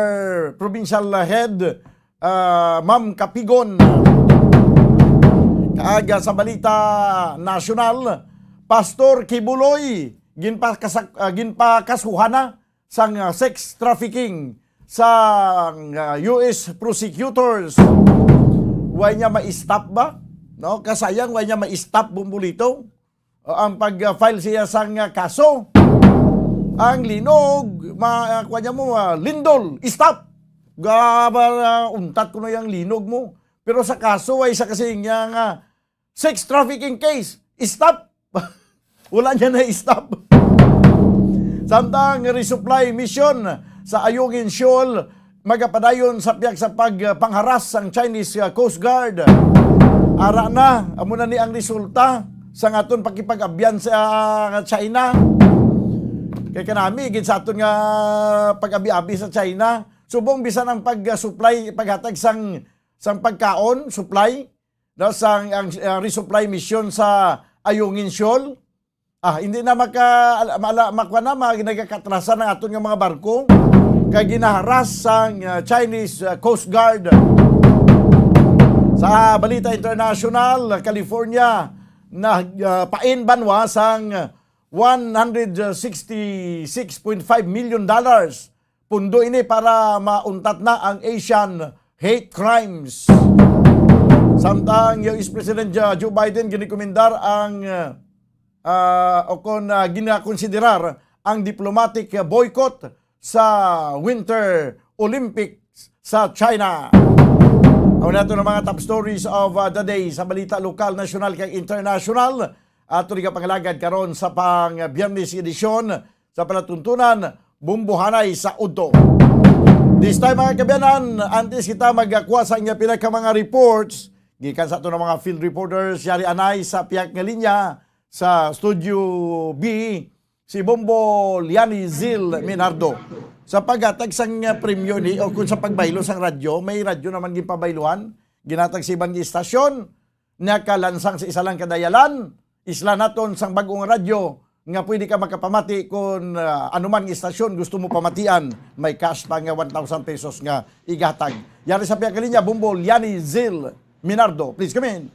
Provincial Head, ah, Ma'am Kapigon. Kag, ah, sa balita nasyonal, Pastor Kibuloy, ginpakasak-, ah, ginpakasuhan na sang, ah, sex trafficking sa, ah, U S prosecutors. Wa niya ma-stop ba? No? Kasayang wa niya ma-stop, Bombolito. O, ang pag-file siya sang, ah, kaso. Ang linog, ma-, ah, kuwan niya mo, ah, lindol, stop. Ga-, ba, ah, untat ko na yung linog mo. Pero sa kaso ay sa kasi nga, nga sex trafficking case, stop. Wala niya na-stop. Samtang resupply mission sa Ayungin Shoal, magapadayon sa pihak sa pagpangharas sang Chinese, uh, Coast Guard. Ara na, amo na ni ang resulta sang aton pakipag-abyan sa, uh, China. Kay kanami gid sa aton nga pag-abi-abi sa China. Subong bisan ang pag-supply, paghatag sang, sang pagkaon, supply, no, sang, ang, ang resupply mission sa Ayungin Shoal. Ah, hindi na maka-, ala-, maala-, makuha na, ma-, nagakatrasan ang aton nga mga barko. Kay ginaharas sang, ah, Chinese, ah, Coast Guard. Sa balita international, California, na, ah, pain banwa sang one hundred sixty-six point five million dollars. Pundo ini para mauntat na ang Asian hate crimes. Samtang U S President Jo-, Joe Biden ginikomendar ang, ah, o kon, ah, ginakonsiderar ang diplomatic boycott sa Winter Olympics sa China. Amo na to ang mga top stories of, ah, the day sa balita lokal, nasyonal, kag international. Ato nga pangalagad karon sa pang Biyernes edisyon sa palatuntunan, Bombo Anay sa udto. This time, mga kaabyanan, antes kita magkuha sa inyo pila ka mga reports, gikan sa ato nga mga field reporters, yari anay sa pihak nga linya sa Studio B, si Bombo Liani Zil Minardo. Sa paghatag sang premyo ni, o kung sa pagbaylo sang radyo, may radyo naman ginpabayluhan, ginhatag sa iban nga istasyon, nakalansang sa isa lang ka dayalan, isla naton sang bag-ong radyo nga pwede ka makapamati kung, ah, anuman nga istasyon gusto mo pamatian, may cash pa nga one thousand pesos nga igatag. Yari sa pihak nga linya, Bombo Liani Zil Minardo, please come in.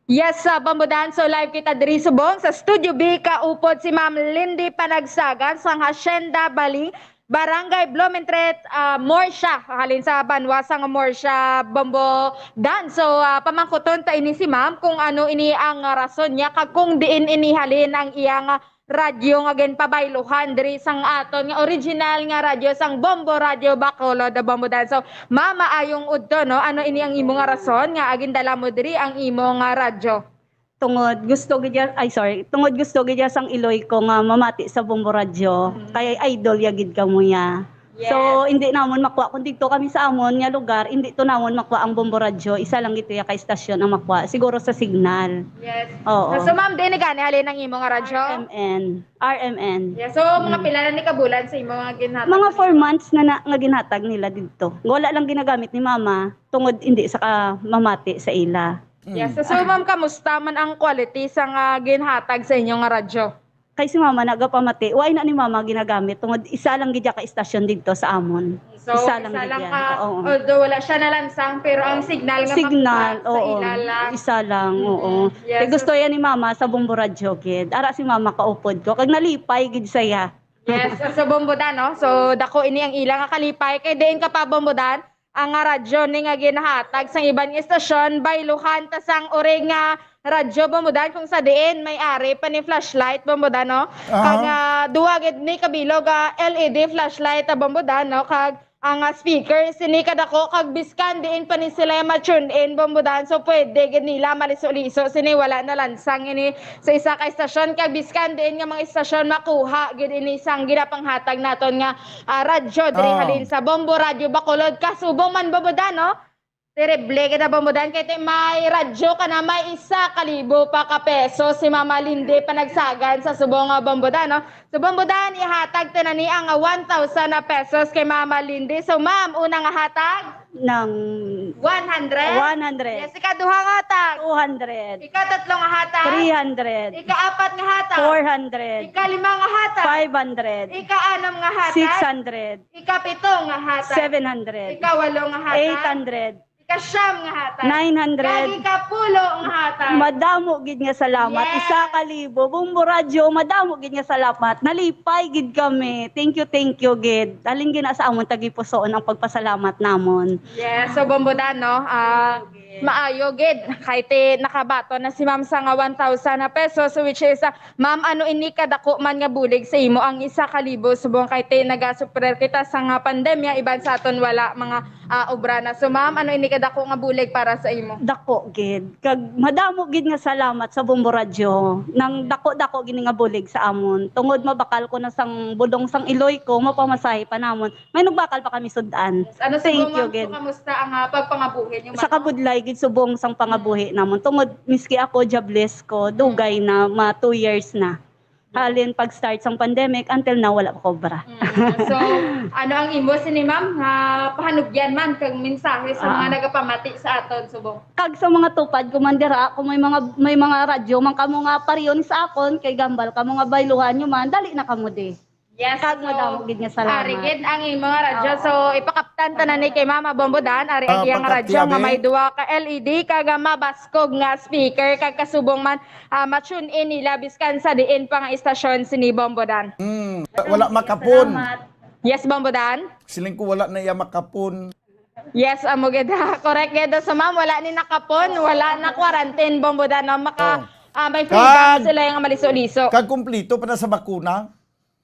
Yes, sa Bombo Dan, so live kita diri subong sa Studio B, kaupod si Ma'am Lindy Panagsagan sang Hacienda Bali, Barangay Blumentritt, ah, Murcia, halin sa banwa sang Murcia, Bombo Dan. So, ah, pamangkuton ta ini si Ma'am kung ano ini ang rason niya kag kung diin ini halin ang iyang radyo nga ginpabayluhan diri sang aton nga original nga radyo sang Bombo Radyo Bacolod, Bombo Dan. So, Ma'am, maayong udto, no? Ano ini ang imo nga rason nga agindala mo diri ang imo nga radyo? Tungod gusto gid ya, ay, sorry, tungod gusto gid ya sang iloy ko nga mamati sa Bombo Radyo, Mm. kay idol ya gid kamo ya. Yes. So, hindi namon makuha kung dito kami sa amon nga lugar, hindi to namon makuha ang Bombo Radyo. Isa lang ito ya ka istasyon ang makuha. Siguro sa signal. Yes. Oo. So, ma'am, di ni gani halin ang imo nga radyo? R M N. R M N. Yes. So, mga Mm. pila na ni kabulan sa imo nga ginhatag Mga nila? four months na, na nga ginhatag nila dito. Wala lang ginagamit ni mama tungod hindi sa ka mamati sa ila. Mm. Yes. So, ma'am, kamusta man ang quality sa nga ginhatag sa inyo nga radyo? Kay si mama nagapamati, wala na ni mama ginagamit tungod isa lang gid ya ka istasyon didto sa amon. So, Isa lang isa gid lang yan. ka, Oo. although wala siya nalansang, pero ang signal nga Signal, makuha sa oo. ila lang. Isa lang, Mm-mm. oo. Yes, Kay gusto so yan ni mama sa Bombo Radyo, gid. Ara si mama kaupod ko. Kag nalipay gid saya. Yes, so, so Bombo Dan, no? So, dako ini ang ila nga kalipay. Kay diin ka pa, Bombo Dan? Ang nga radyo ni nga ginahatag sang iban nga istasyon, bayluhan ta sang uri nga radyo, Bombo Dan, kung sa diin may ari pa ni flashlight, Bombo Dan, no? Aha. Kag, ah, duha gid ni kabilog, ah, L E D flashlight, ah, Bombo Dan, no? Kag ang, ah, speaker sini kadako, kag biskan diin pa ni sila ma-tune in, Bombo Dan, so pwede gid nila maliso-liso sini, wala na lansang ini sa isa ka istasyon, kag biskan diin nga mga istasyon makuha gid ini sang ginapanghatag naton nga, ah, radyo diri Oh. halin sa Bombo Radyo Bacolod, kasubong man, Bombo Dan, no? Terrible gid na, Bombo Dan, kay ti may radyo ka na may isa ka libo pa ka peso si Mama Lindy Panagsagan sa subong nga, Bombo Dan, no? So, Bombo Dan, ihatag ta na ni ang one thousand na pesos kay Mama Lindy. So, ma'am, una nga hatag? Nang One hundred? One hundred. Yes, ikaduha nga hatag? Two hundred. Ikatlo nga hatag? Three hundred. Ikaapat nga hatag? Four hundred. Ikalima nga hatag? Five hundred. Ikaanom nga hatag? Six hundred. Ikapito nga hatag? Seven hundred. Ikawalo nga hatag? Eight hundred. Ikasyam nga hatag? Nine hundred. Kag ikapulo nga hatag? Madamo gid nga salamat. Yes. Isa ka libo. Bombo Radyo, madamo gid nga salamat. Nalipay gid kami. Thank you, thank you gid. Halin gid na sa amon tagipusoon ang pagpasalamat namon. Yes, so Bombo Dan, no? Ah, Thank you, gid. Maayo gid. Kay ti nakabaton na si ma'am sa nga one thousand na pesos, so which is, ah, ma'am, ano ini kadako man nga bulig sa imo ang isa ka libo subong kay ti nagasuffer kita sa nga pandemya, iban sa aton wala mga, ah, obra na. So, ma'am, ano ini kadako nga bulig para sa imo? Dako gid. Kag madamo gid nga salamat sa Bombo Radyo. Nang dako-dako gini nga bulig sa amon. Tungod mabakal ko na sang budong sang iloy ko, mapamasahe pa namon. May nagbakal pa kami sud-an. Yes. Ano, Thank subong, you, ma'am, gid. So, kamusta ang, ah, pagpangabuhi niyo, Sa ma'am? Kabudlay gid subong sang pangabuhi namon. Tungod, miski ako, jobless ko, dugay na, mga two years na. Halin pag-start sang pandemic, until now, wala pa kobra. Mm. So, ano ang imo sini, ma'am, nga pahanugyan man kag mensahe sa mga Ah. nagapamati sa aton subong? Kag sa mga tupad ko man dira, kung may mga, may mga radyo man kamo nga pareho ni sa akon, kay gambal kamo nga bayluhan nyo man, dali na kamo di. Yes, Kag so, madamo gid nga salamat. Ari gid ang imo nga radyo. Oo. So, ipakaptan ta na ni kay Mama Bombo Dan, ari ang Ah, iyang radyo nga pagkatiyabi. may duha ka L E D, kag, ah, mabaskog nga speaker, kag kasubong man, ah, ma-tune in nila biskan sa diin pa nga istasyon sini Bombo Dan. Mm, wala makapon. Salamat. Yes, Bombo Dan? Siling ko wala na iya makapon. Yes, amo gid. Correct gid. So, ma'am, wala ni nakapon, wala na quarantine, Bombo Dan, no? Maka, Oh. ah, may freedom Kag, sila nga maliso-liso. Kag kumplito pa na sa bakuna?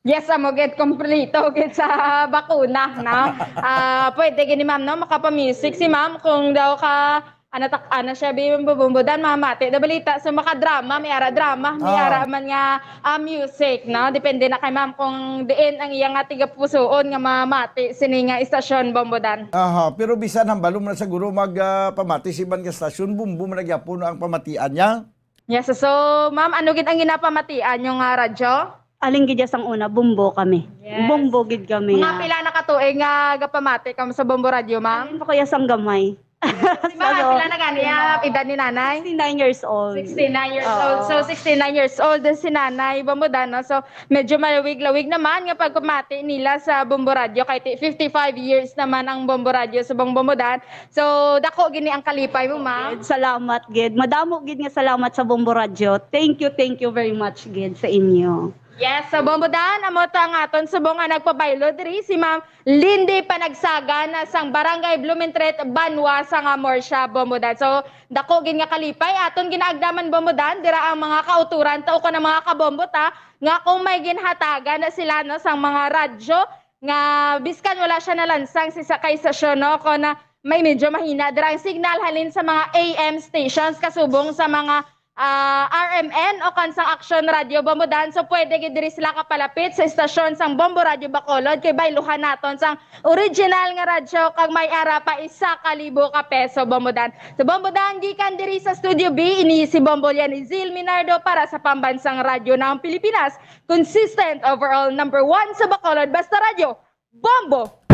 Yes, amo gid, kumplito gid sa bakuna, no? Ah, pwede gid ni ma'am, no? Makapa-music si ma'am kung daw ka, ano, tak-, ano siya, bi-, Bombo Dan, mamati na balita. So, makadrama, may ara drama, may Ah. ara man nga, ah, music, no? Depende na kay ma'am kung diin ang iya nga tigapusuon nga mamati sini nga istasyon, Bombo Dan. Aha, pero bisan hambal mo na siguro mag, ah, pamati sa iban nga stasyon, Bombo man na gyapon ang pamatian niya. Yes, so, ma'am, ano gid ang ginapamatian nyo nga radyo? Alin gid ya sang una, Bombo kami. Yes. Bombo gid kami, Mga ah. pila na ka tuig nga gapamati kamo sa Bombo Radyo, ma'am? Alin pa kaya sang gamay? Si Mama, pila na gani ang edad ni Nanay? Sixty-nine years old. Sixty-nine years Oo. old. So, sixty-nine years old din si Nanay Bombo Dan, no? So, medyo malawig-lawig naman nga pagpamati nila sa Bombo Radio. Kay ti-, fifty-five years naman ang Bombo Radio sa Bong Bombo Dan. So, dako gini ang kalipay mo, ma'am. Gid, salamat gid. Madamo gid nga salamat sa Bombo Radio. Thank you, thank you very much gid sa inyo. Yes, so Bombo Dan, amo to ang aton subong nga nagpabaylo diri, si Ma'am Lindy Panagsaga na sang Barangay Blumentritt, Banwa, sang Murcia, Bombo Dan. So, dako gid nga kalipay aton ginaagdaman, Bombo Dan, dira ang mga kauturan ta ukon ang mga kabombo ta nga kung may ginhatagan na sila, no, sang mga radyo nga biskan wala siya nalansang sa isa ka estasyon, no, kung na may medyo mahina dira ang signal halin sa mga A M stations kasubong sa mga ah, R M N o kan sang Aksyon Radio Bombo Dan. So, pwede gid diri sila kapalapit sa estasyon sang Bombo Radio Bacolod kay bayluhan naton sang original nga radyo kag may ara pa isa ka libo ka peso, Bombo Dan. So, Bombo Dan, gikan diri sa Studio B, ini si Bombo Lianizil Minardo para sa Pambansang Radyo ng Pilipinas. Consistent, overall, number one sa Bacolod. Basta radyo, Bombo!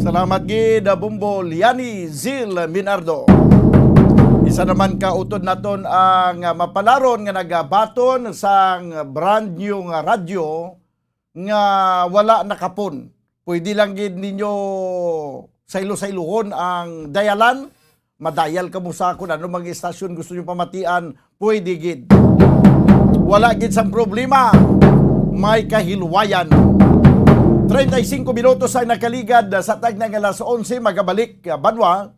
Salamat gid, Bombo Lianizil Minardo. Isa naman ka utod naton ang mapalaron nga nagabaton sang brand new nga radyo nga wala nakapon. Pwede lang gid ninyo saylo-sayluhon ang dialan. Madayal kamo sa kung ano mga istasyon gusto nyo pamatian, pwede gid. Wala gid sang problema, may kahilwayan. Treinta y cinco minutos ang nakaligad sa tagna nga alas onse, magabalik, ah, Banwa,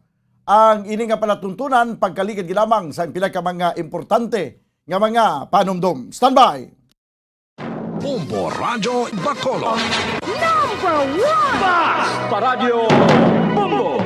ang ini nga palatuntunan, pagkaligad gid lamang sa pila ka mga importante nga mga panumdom. Standby! Bombo Radyo Bacolod. Number one! Basta Radyo Bombo!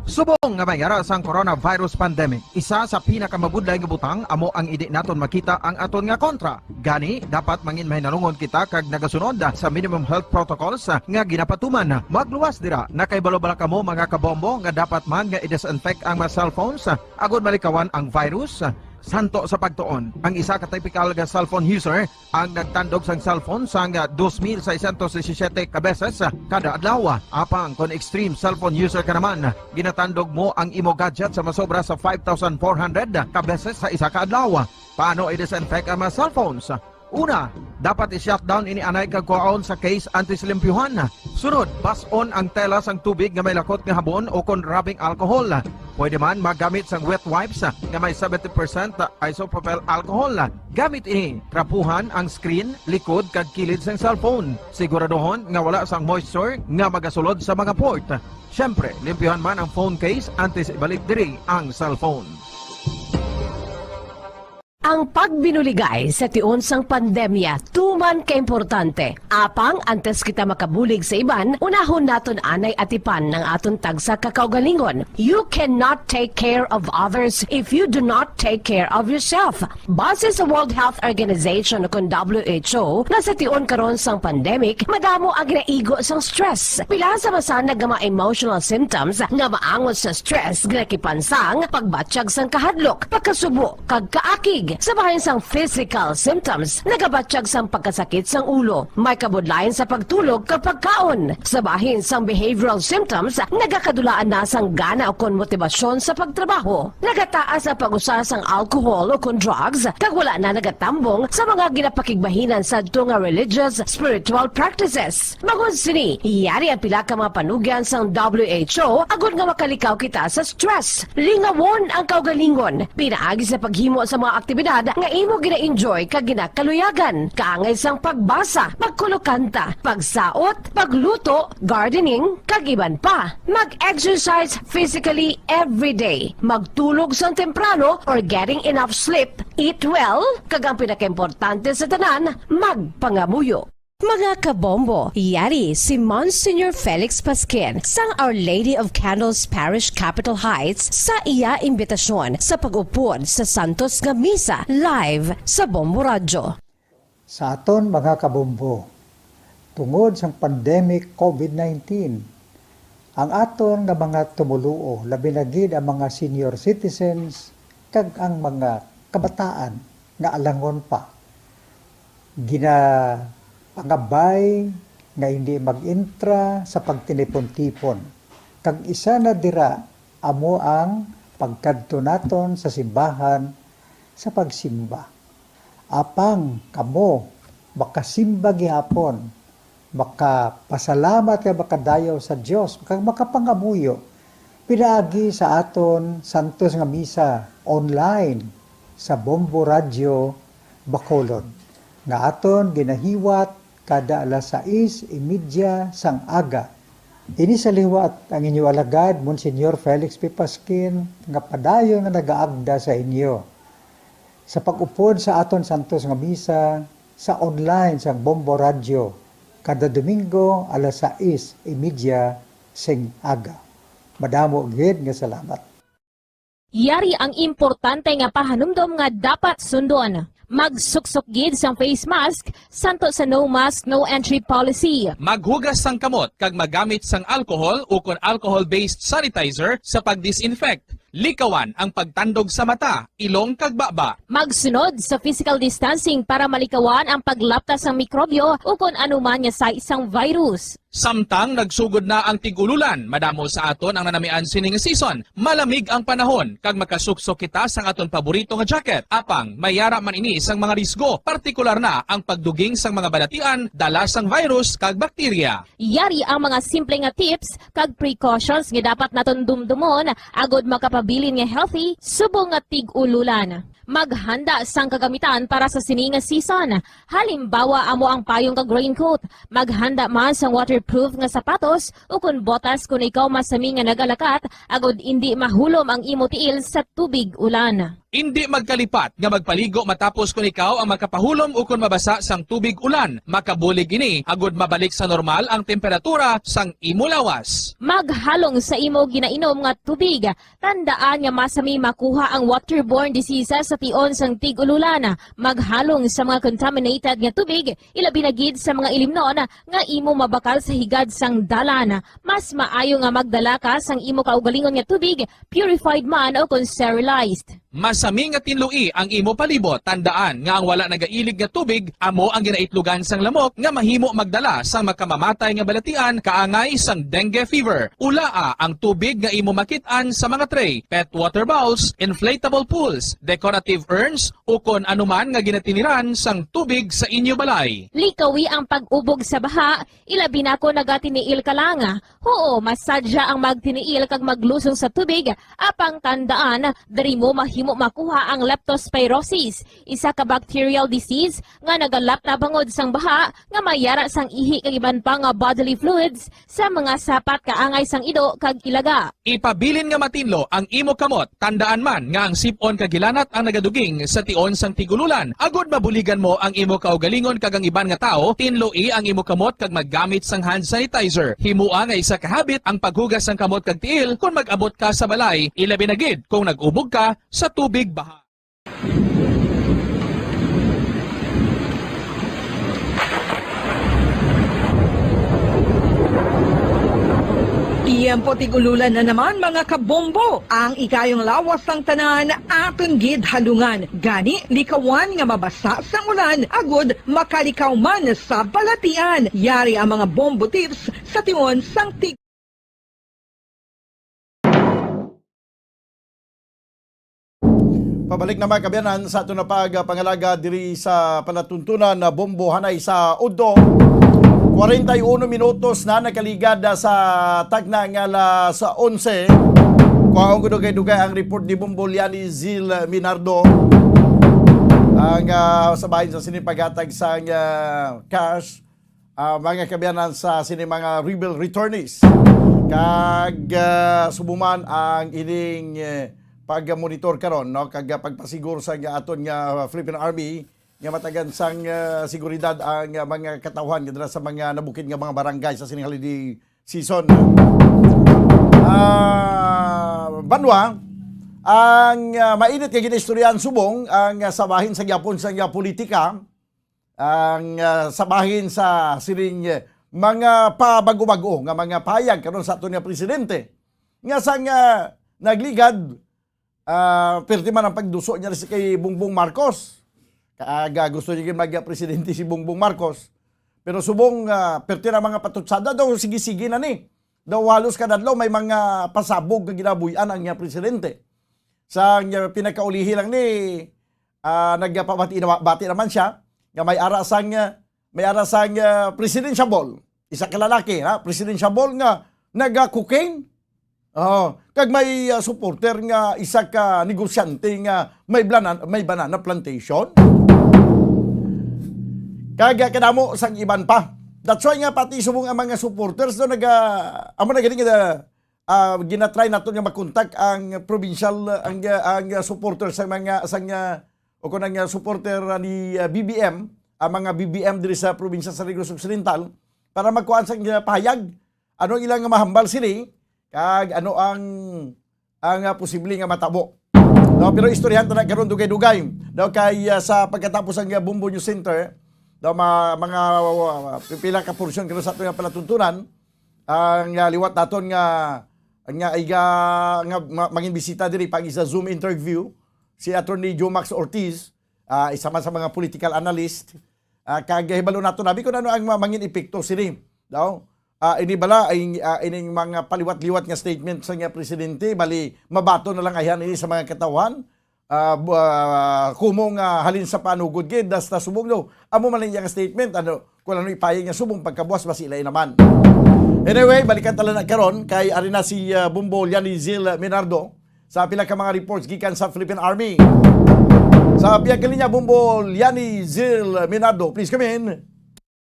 Subong nga may ara sang coronavirus pandemic, isa sa pinakamabudlay nga butang amo ang indi naton makita ang aton nga kontra. Gani, dapat mangin mahinalungon kita kag nagasunod sa minimum health protocols nga ginapatuman. Magluwas dira, nakahibalo bala kamo, mga kabombo, nga dapat man nga i-disinfect ang mga cellphones agud malikawan ang virus? Santo sa pagtuon, ang isa ka typical nga cellphone user ang nagtandog sang cellphone sang dos mil seiscientos disisiete ka beses kada adlaw. Apang kon extreme cellphone user ka naman, ginatandog mo ang imo gadget sa masobra sa five thousand four hundred ka beses sa isa ka adlaw. Paano i-disinfect ang mga cellphones? Una, dapat i-shutdown ini anay kag kuhaon sa case antes limpyuhan. Sunod, bas-on ang tela sang tubig nga may lakot nga habon o kon rubbing alcohol. Pwede man magamit sang wet wipes nga may seventy percent isopropyl alcohol. Gamit ini, trapuhan ang screen, likod, kag kilid sang cellphone. Siguraduhon nga wala sang moisture nga magasulod sa mga port. Siyempre, limpyuhan man ang phone case antes ibalik diri ang cellphone. Ang pagbinuligay sa tion sang pandemya tuman ka importante. Apang antes kita makabulig sa iban, unahon naton anay atipan ang aton tagsa ka kaugalingon. You cannot take care of others if you do not take care of yourself. Base sa World Health Organization o kon W H O, nga sa tion karon sang pandemic, madamo ang ginaigo sang stress. Pila sa masanag nga mga emotional symptoms nga maangot sa stress ginakipan sang pagbatyag sang kahadlok, pagkasubo, kag kaakig. Sa bahin sang physical symptoms, nagabatyag sang pagkasakit sang ulo, may kabudlayan sa pagtulog kag pagkaon. Sa bahin sang behavioral symptoms, nagakadulaan na sang gana ukon motibasyon sa pagtrabaho. Nagataas ang pag-usa sang alcohol ukon drugs, kag wala na nagatambong sa mga ginapakigbahinan sadto nga religious, spiritual practices. Bangod sini, yari ang pila ka mga panugyan sang W H O agud nga makalikaw kita sa stress. Lingawon ang kaugalingon pinaagi sa paghimo sa mga aktibidad nga imo gina-enjoy kag ginakaluyagan, kaangay sang pagbasa, pagkulokanta, pagsaot, pagluto, gardening, kag iban pa. Mag-exercise physically every day. Magtulog sang temprano or getting enough sleep, eat well, kag ang pinakaimportante sa tanan, magpangamuyo. Mga kabombo, yari si Monsignor Felix Pasquin sang Our Lady of Candles Parish, Capitol Heights, sa iya imbitasyon sa pag-upod sa Santos nga Misa live sa Bombo Radyo. Sa aton mga kabombo, tungod sang pandemic COVID nineteen, ang aton nga mga tumoluo, labi na gid ang mga senior citizens kag ang mga kabataan nga alangon pa, ginapangabay nga hindi mag-intra sa pagtinipon-tipon. Kag isa na dira amo ang pagkadto naton sa simbahan sa pagsimba. Apang kamo makasimba gihapon, makapasalamat kag makadayaw sa Dios, kag makapangamuyo pinaagi sa aton santos nga misa online sa Bombo Radio Bacolod, nga aton ginahiwat kada alas sais y media sang aga. Ini sa liwat ang inyo alagad, Monsignor Felix P. Pasquin, nga padayon nga nagaagda sa inyo sa pag-upod sa aton santos nga misa sa online sang Bombo Radio kada Domingo alas sais y media sing aga. Madamo gid nga salamat. Yari ang importante nga pahanumdom nga dapat sundon. Magsuksok gid sang face mask santo sa no mask, no entry policy. Maghugas sang kamot kag magamit sang alcohol ukon alcohol-based sanitizer sa pag-disinfect. Likawan ang pagtandog sa mata, ilong kag baba. Magsunod sa physical distancing para malikawan ang paglapta sang mikrobyo ukon anuman nga sais sang virus. Samtang nagsugod na ang tig-ululan, madamo sa aton ang nanamian sini nga season. Malamig ang panahon, kag makasuksok kita sang aton paborito nga jacket. Apang, may yara man ini sang mga risgo, partikular na ang pagduging sang mga balatian, dala sang virus kag bakterya. Yari ang mga simple nga tips kag precautions nga dapat naton dumdumon agod makapabilin nga healthy subong nga tig-ululan. Maghanda sang kagamitan para sa sini nga season. Halimbawa, amo ang payong kag raincoat. Maghanda man sang waterproof nga sapatos ukon botas kon ikaw masami nga nagalakat, agod indi mahulom ang imo tiil sa tubig ulan. Indi magkalipat nga magpaligo matapos kon ikaw ang makapahulom ukon mabasa sang tubig ulan. Makabulig ini agod mabalik sa normal ang temperatura sang imo lawas. Maghalong sa imo ginainom nga tubig. Tandaan nga masami makuha ang waterborne diseases sa tion sang tig-ululan. Maghalong sa mga contaminated nga tubig, ilabi na gid sa mga ilimnon nga imo mabakal sa higad sang dalan. Mas maayo nga magdala ka sang imo kaugalingon nga tubig, purified man o kon sterilized. Masami nga tinloi ang imo palibot. Tandaan nga ang wala nagailig nga tubig amo ang ginaitlogan sang lamok nga mahimo magdala sang makamamatay nga balatian kaangay sang dengue fever. Ulaa ang tubig nga imo makit-an sa mga tray, pet water bowls, inflatable pools, decorative urns, ukon anuman nga ginatiniran sang tubig sa inyo balay. Likawi ang pag-ubog sa baha, ilabi na kon nagatiniil ka lang. Huo, masadya ang magtiniil kag maglusong sa tubig, apang tandaan, diri mo mahimo makuha ang leptospirosis, isa ka bacterial disease nga nagalapta bangod sang baha nga may yara sang ihi kag iban pa nga bodily fluids sa mga sapat kaangay sang ido kag ilaga. Ipabilin nga matinlo ang imo kamot. Tandaan man nga ang sip-on kag hilanat ang nagaduging sa tion sang tig-ululan. Agod mabuligan mo ang imo kaugalingon kag ang iban nga tawo, tinloi ang imo kamot kag maggamit sang hand sanitizer. Himoa nga isa ka habit ang paghugas sang kamot kag tiil kon mag-abot ka sa balay, ilabi na gid kon nag-ubog ka sa tubig baha. Tiyempo tig-ululan na naman, mga kabombo. Ang ikayong lawas sang tanan aton gid halungan. Gani, likawan nga mabasa sang ulan agud makalikaw man sa balatian. Yari ang mga bombo tips sa tion sang tig- Pabalik na, mga kaabyanan, sa aton na pagpangalaga diri sa palatuntunan na bombo hanay sa udto. Kwarenta y uno minutos na nakaligad sa tagna nga alas onse. Kuhaon ko dugay-dugay ang report ni Bombo Liani Zil Minardo. Ang, ah, sa bahin sa sini paghatag sang, ah, cash, ah, mga kaabyanan, sa sini mga rebuild returnees. Kag, ah, subong man ang ining, eh, pag-monitor karon, no, kag, ah, pagpasigur sa nga aton nga Philippine Army nga matagan sang, ah, seguridad ang, ah, mga katawhan nga dira sa mga nabukid nga mga barangay sa sining holiday season. Ah, banwa, ang, ah, mainit nga ginaistoryahan subong ang, ah, sa bahin sa gyapon sa, ah, politika, ang, ah, sa bahin sa sining, eh, mga pabago-bago nga mga pahayag karon sa aton nga presidente, nga sang, ah, nagligad, ah, pirti man ang pagduso niya si kay Bongbong Marcos. Kag, ah, gusto niya mag-presidente si Bongbong Marcos. Pero subong, ah, pirti na mga patutsada daw, sige-sige na ni. Daw halos kada adlaw may mga pasabog nga ginabuy-an ang, ah, presidente. Sa, ah, pinakaulihi lang ni, ah, nagpabati na, bati naman siya nga may ara sang, ah, may ara sang, ah, presidential ball. Isa ka lalaki, ha? Presidential ball nga naga-cocaine. Oh, kag may, ah, supporter nga isa ka negosyante nga may blana-, may banana plantation. Kag, ah, kadamo sang iban pa. That's why nga pati subong ang mga supporters do naga, amo na gani nga, ah, ginatry nato nga makontak ang provincial, ang, ang supporter sa mga, sa, o kung ang supporter ni, ah, B B M, ang mga B B M diri sa probinsya sa Negros Occidental para magkuan sa, ah, pahayag ano ang ilang mahambal sini kag ano ang, ang, ah, posible nga matabo. No, pero istoryahan ta na karon dugay-dugay. Daw kay, ah, sa pagkatapos ang, ah, Bombo News Center, daw ma-, mga, ah, pipila ka porsyon karon sa ato nga palatuntunan, ang, ah, liwat naton nga, nga iga, nga ma-, mangin bisita diri pag isa Zoom interview si Attorney Jomax Ortiz, ah, isa man sa mga political analyst, ah, kag hibalo nato nabi kung ano ang ma-, mangin epekto sini. Daw, ah, ini bala ay, ah, ining mga paliwat-liwat nga statement sa nga presidente, bali mabaton na lang ayhan ini sa mga katawhan. Ah, bu-, ah, kumo nga halin sa panugod gid, hasta subong daw. Amo man ang iyang statement, ano, kung ano ipayag nga subong pagkabuas, basi lain naman. Anyway, balikan ta lang na karon kay ari na si, ah, Bombo Liani Zil Minardo sa pila ka mga reports gikan sa Philippine Army. Sa pihak linya, Bombo Liani Zil Minardo, please come in.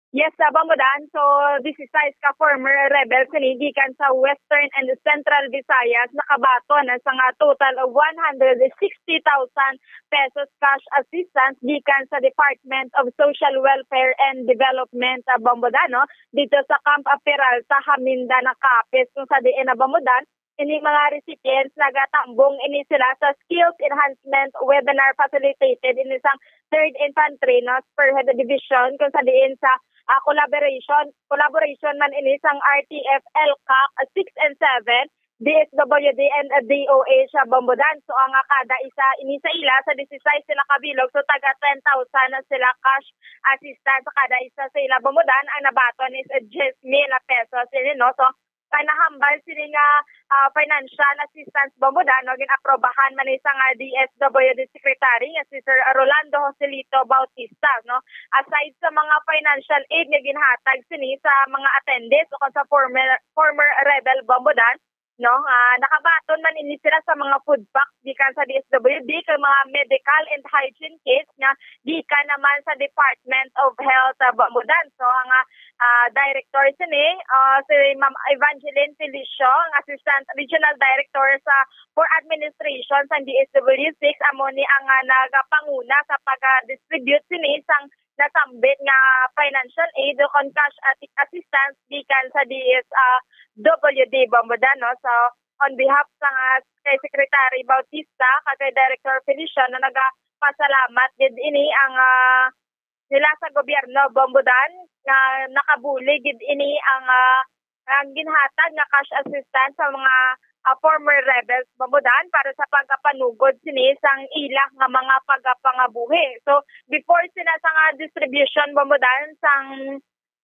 Yes, uh, Bombo Dan. So, disisais ka former rebels sini gikan sa Western and Central Visayas nakabaton sa nga total of one hundred sixty thousand pesos cash assistance gikan sa Department of Social Welfare and Development, uh, Bombo Dan, no? Dito sa Camp Peralta, Jaminda, Capiz, kung sa diin na, Bombo Dan, ini mga recipients nagatambong ini sila sa skills enhancement webinar facilitated ini sang Third Infantry, no, Spearhead Division, kung sa diin sa, ah, collaboration, collaboration man ini sang R T F, ELCAC six and seven, D S W D and, ah, D O H, ah, Bombo Dan. So, ang, ah, kada isa ini sa ila sa disisais sila ka bilog, so taga ten thousand na sila cash assistance sa kada isa sa ila, Bombo Dan. Ang nabaton is, ah, diyes mil pesos ini, no? So, panahambal sini nga, ah, financial assistance, Bombo Dan, no, ginaprobahan man ni sa nga D S W D Secretary nga si Sir Rolando Joselito Bautista, no. Aside sa mga financial aid nga ginhatag sini sa mga attendees o sa former, former rebel, Bombo Dan, no, ah, nakabaton man ini sila sa mga food packs gikan sa D S W D kag mga medical and hygiene kits nga gikan naman sa Department of Health, ah, Bombo Dan. So, ang, ah, ah, director sini, ah, si Ma'am Evangeline Felicio, ang Assistant Regional Director sa for Administration sa D S W six, amo ni ang, ah, nagapanguna sa pag-distribute sini sang nasambit nga financial aid o kon cash ati-, assistance gikan sa D S W D, Bombo Dan, no? So, on behalf sa nga kay Secretary Bautista kag kay Director Feliciano, nagapasalamat gid ini ang, ah, nila sa gobyerno, Bombo Dan, nga nakabulig gid ini ang, ah, ang ginhatag nga cash assistance sa mga, ah, former rebels, Bombo Dan, para sa pagpanugod sini sang ila nga mga pagapangabuhi. So, before sina sa nga distribution, Bombo Dan, sang,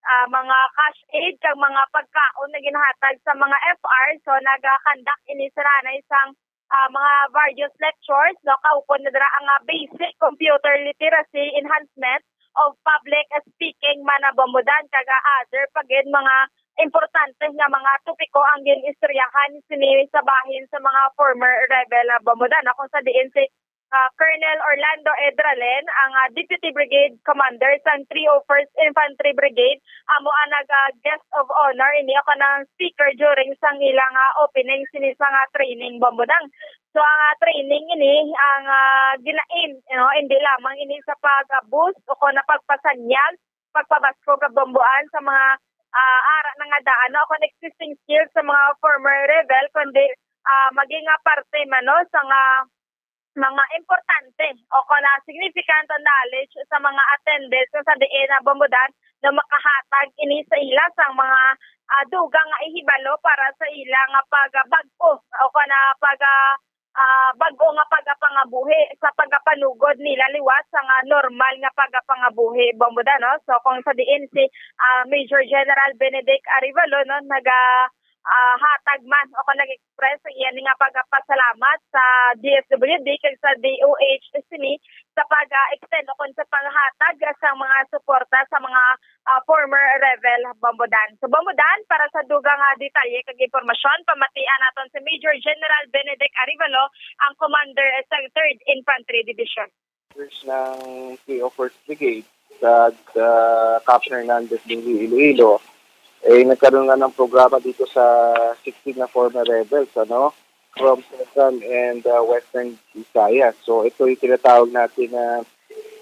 ah, mga cash aid kag mga pagkaon na ginhatag sa mga F R, so naga-conduct ini sila na isang, ah, mga various lectures, no, kaupod na dira ang, ah, basic computer literacy enhancement of public speaking man, ah, Bombo Dan, kag, ah, other pa gid mga importante nga mga topiko ang gin-istoryahan sini sa bahin sa mga former rebel, ah, Bombo Dan, ah, kung sa diin si, ah, Colonel Orlando Edralen, ang, ah, Deputy Brigade Commander sang three oh first Infantry Brigade, amo ang nag, ah, guest of honor ini o kanang speaker during sang ilang, ah, opening sini sa nga training, Bombo Dan. So, ang, ah, training ini, ang, ah, gina-aim, you know, hindi lamang ini sa pag-boost o kon pagpasanyag, pagpabaskog kag bomboan sa mga, ah, ara na nga daan, no, o kon existing skills sa mga former rebel, kundi, ah, maging nga parte man, no, sa nga mga importante o kon significant knowledge sa mga attendees kung sa diin na Bombo Dan na makahatag ini sa ila sang mga, ah, dugang nga ihibalo para sa ila nga pagbag-o o kon pag, ah, ah, bag-o nga pagapangabuhi sa pagapanugod nila liwat sa nga normal nga pagapangabuhi, Bombo Dan, no? So, kung sa diin si, ah, Major General Benedict Arevalo, no, naga, ah, hatag man o kon nag-express ang iya nga pagpasalamat sa D S W D kag sa D O H sini sa pag-extend o kon sa paghatag sa mga suporta sa mga, ah, former rebel, Bombo Dan. So, Bombo Dan, para sa dugang, ah, detalye kag impormasyon, pamatian naton si Major General Benedict Arevalo, ang commander sa Third Infantry Division. Ng P O First Brigade sa, ah, Cap Hernandez, Benguet, Iloilo, eh, nagkaroon nga ng programa dito sa sixteen na former rebels, ano, from Central and, ah, Western Visayas. So, ito yung tinatawag natin na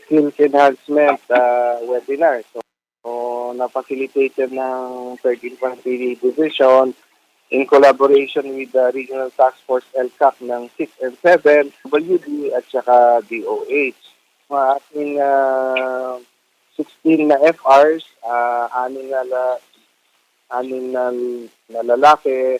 skills enhancement, ah, webinar. So, na-facilitate ng Third Infantry Division in collaboration with the Regional Task Force L CAC ng six and seven, W D at saka D O H. Mga ating, ah, sixteen na F Rs, ah, anim na la-, anim na, na lalaki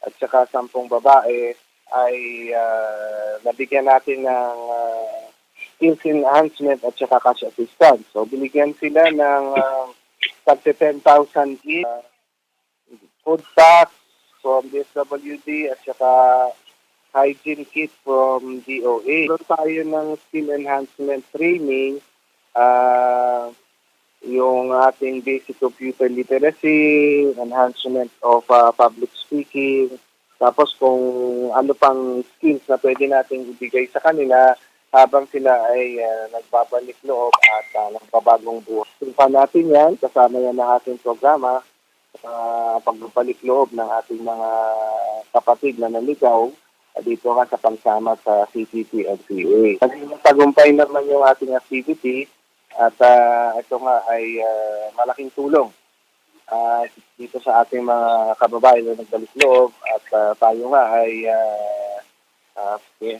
at saka sampung babae ay, ah, nabigyan natin ng, ah, skills enhancement at saka cash assistance. So, binigyan sila ng, ah, tagti ten thousand each, ah, food packs from D S W D at saka hygiene kit from D O H. Meron tayo ng skill enhancement training, ah, yung ating basic computer literacy, enhancement of, ah, public speaking, tapos kung ano pang skills na pwede nating ibigay sa kanila habang sila ay, ah, nagbabalik loob at, ah, nagbabagong buhay. Susubukan natin yan, kasama yan ng ating programa, ah, pagbabalik loob ng ating mga kapatid na naligaw, ah, dito nga sa pagsama sa C P P N P A. Naging matagumpay naman yung ating activity at, ah, ito nga ay, ah, malaking tulong, ah, dito sa ating mga kababayan na nagbalik loob at, ah, tayo nga ay, ah, ah, eh,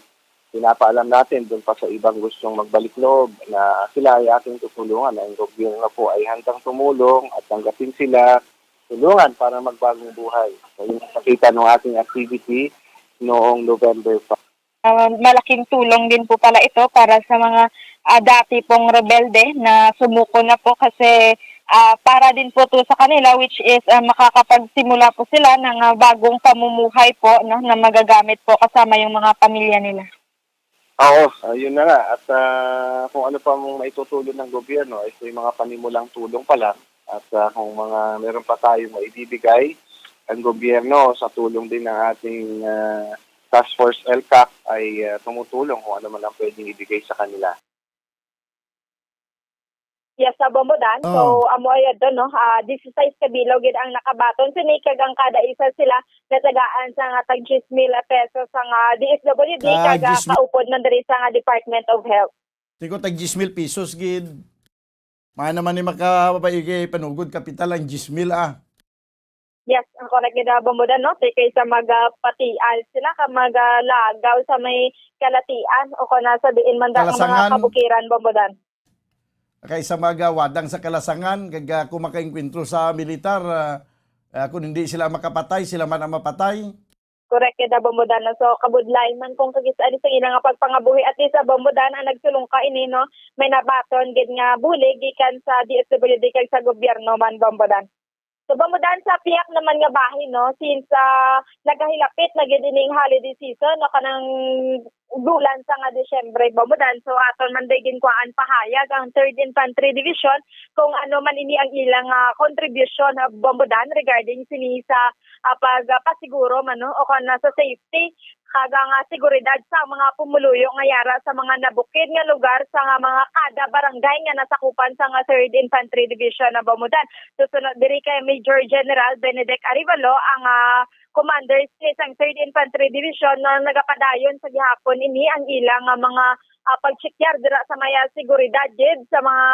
pinapaalam natin dun pa sa ibang gustong magbalik loob na sila ay ating tutulungan. Ang gobyerno po ay handang tumulong at tanggapin sila, tulungan para magbagong buhay. So, yung nakita ng ating activity noong November pa. Ah, malaking tulong din po pala ito para sa mga, ah, dati pong rebelde na sumuko na po kasi, ah, para din po to sa kanila, which is, ah, makakapagsimula po sila ng, ah, bagong pamumuhay po, no, na magagamit po kasama yung mga pamilya nila. Oo, ah, yun na nga. At, ah, kung ano pa mong maitutulong ng gobyerno, ito yung mga panimulang tulong pa lang. At, ah, kung mga meron pa tayong maibibigay, ang gobyerno sa tulong din ng ating, ah, Task Force L CAC ay, ah, tumutulong kung ano man ang pwedeng ibigay sa kanila. Yes, sa Bombo Dan. So, Oh. amo ay adto, no? Ah, disisais ka bilog gid ang nakabaton sini, kag ang kada isa sila natagaan sa nga tag diyes mil pesos sa nga D S W D, Tag kag, ah, diyes mil. Kaupod man diri sa nga Department of Health. Tiko, tag diyes mil pesos gid. Maayo naman ni makababayi kay panugod kapital ang diyes mil, ah. Yes, ang correct gid, ah, Bombo Dan, no? Ti kaysa magapatian sila ka magalagaw sa may kalatian o kon sa diin man da nga mga Kalasangan. Kabukiran, Bombo Dan. Kaysa magawadang sa kalasangan, kag, ah, kung makaengkwentro sa militar, ah, ah, kung hindi sila makapatay, sila man ang mapatay. Correct gid, ah, Bombo Dan, no? So, kabudlay man kung kagis-an sa ila nga pagpangabuhi, at least, ah, Bombo Dan, ang nagsulong ka ini, no? May nabaton gid nga bulig gikan sa D S W D kag sa gobyerno man, Bombo Dan. So, Bombo Dan, sa pihak naman nga bahin, no, since, ah, nagahilapit na gid ining holiday season, no, kanang bulan sa nga Disyembre, Bombo Dan. So, aton man day ginkuhaan pahayag ang Third Infantry Division kung ano man ini ang ilang, ah, kontribusyon, ah, Bombo Dan, regarding sini sa, ah, pag, ah, pasiguro man, no, o kana sa safety kag ang, ah, seguridad sa mga pumuluyo nga yara sa mga nabukid nga lugar sa nga mga kada barangay nga nasakupan sa nga Third Infantry Division na, Bombo Dan. Susunod diri kay Major General Benedict Arevalo, ang, ah, commander sa Third Infantry Division, nga nagapadayon sa gihapon ini ang ilang, ah, mga, ah, pagtsekyar dira sa may, ah, seguridad gid sa mga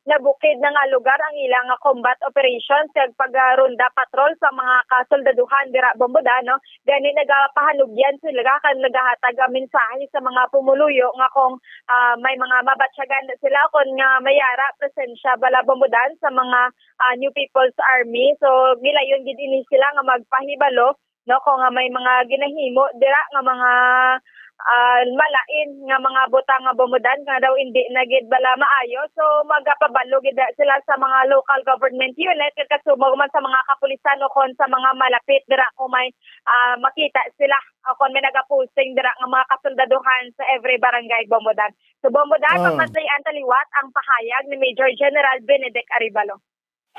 nabukid na nga lugar, ang ilang, ah, combat operations kag pagronda patrol sa mga kasoldaduhan dira, Bombo Dan, no? Gani nagapahanugyan sila kag nagahatag ang mensahe sa mga pumuluyo nga kung, ah, may mga mabatyagan sila kon nga may yara presensya bala, Bombo Dan, sa mga, ah, New People's Army. So, gilayon gid ini sila nga magpahibalo, no, kung nga may mga ginahimo dira nga mga, ah, malain nga mga butang nga, Bombo Dan, nga daw hindi na gid bala maayo. So, magapabalo gid sila sa mga local government unit, kasubong man sa mga kapulisan o kon sa mga malapit dira kung may, ah, makita sila o kon may nagaposting dira nga mga kasoldaduhan sa every barangay, Bombo Dan. So, Bombo Dan, Ah. pagmatlian ta liwat ang pahayag ni Major General Benedict Arevalo.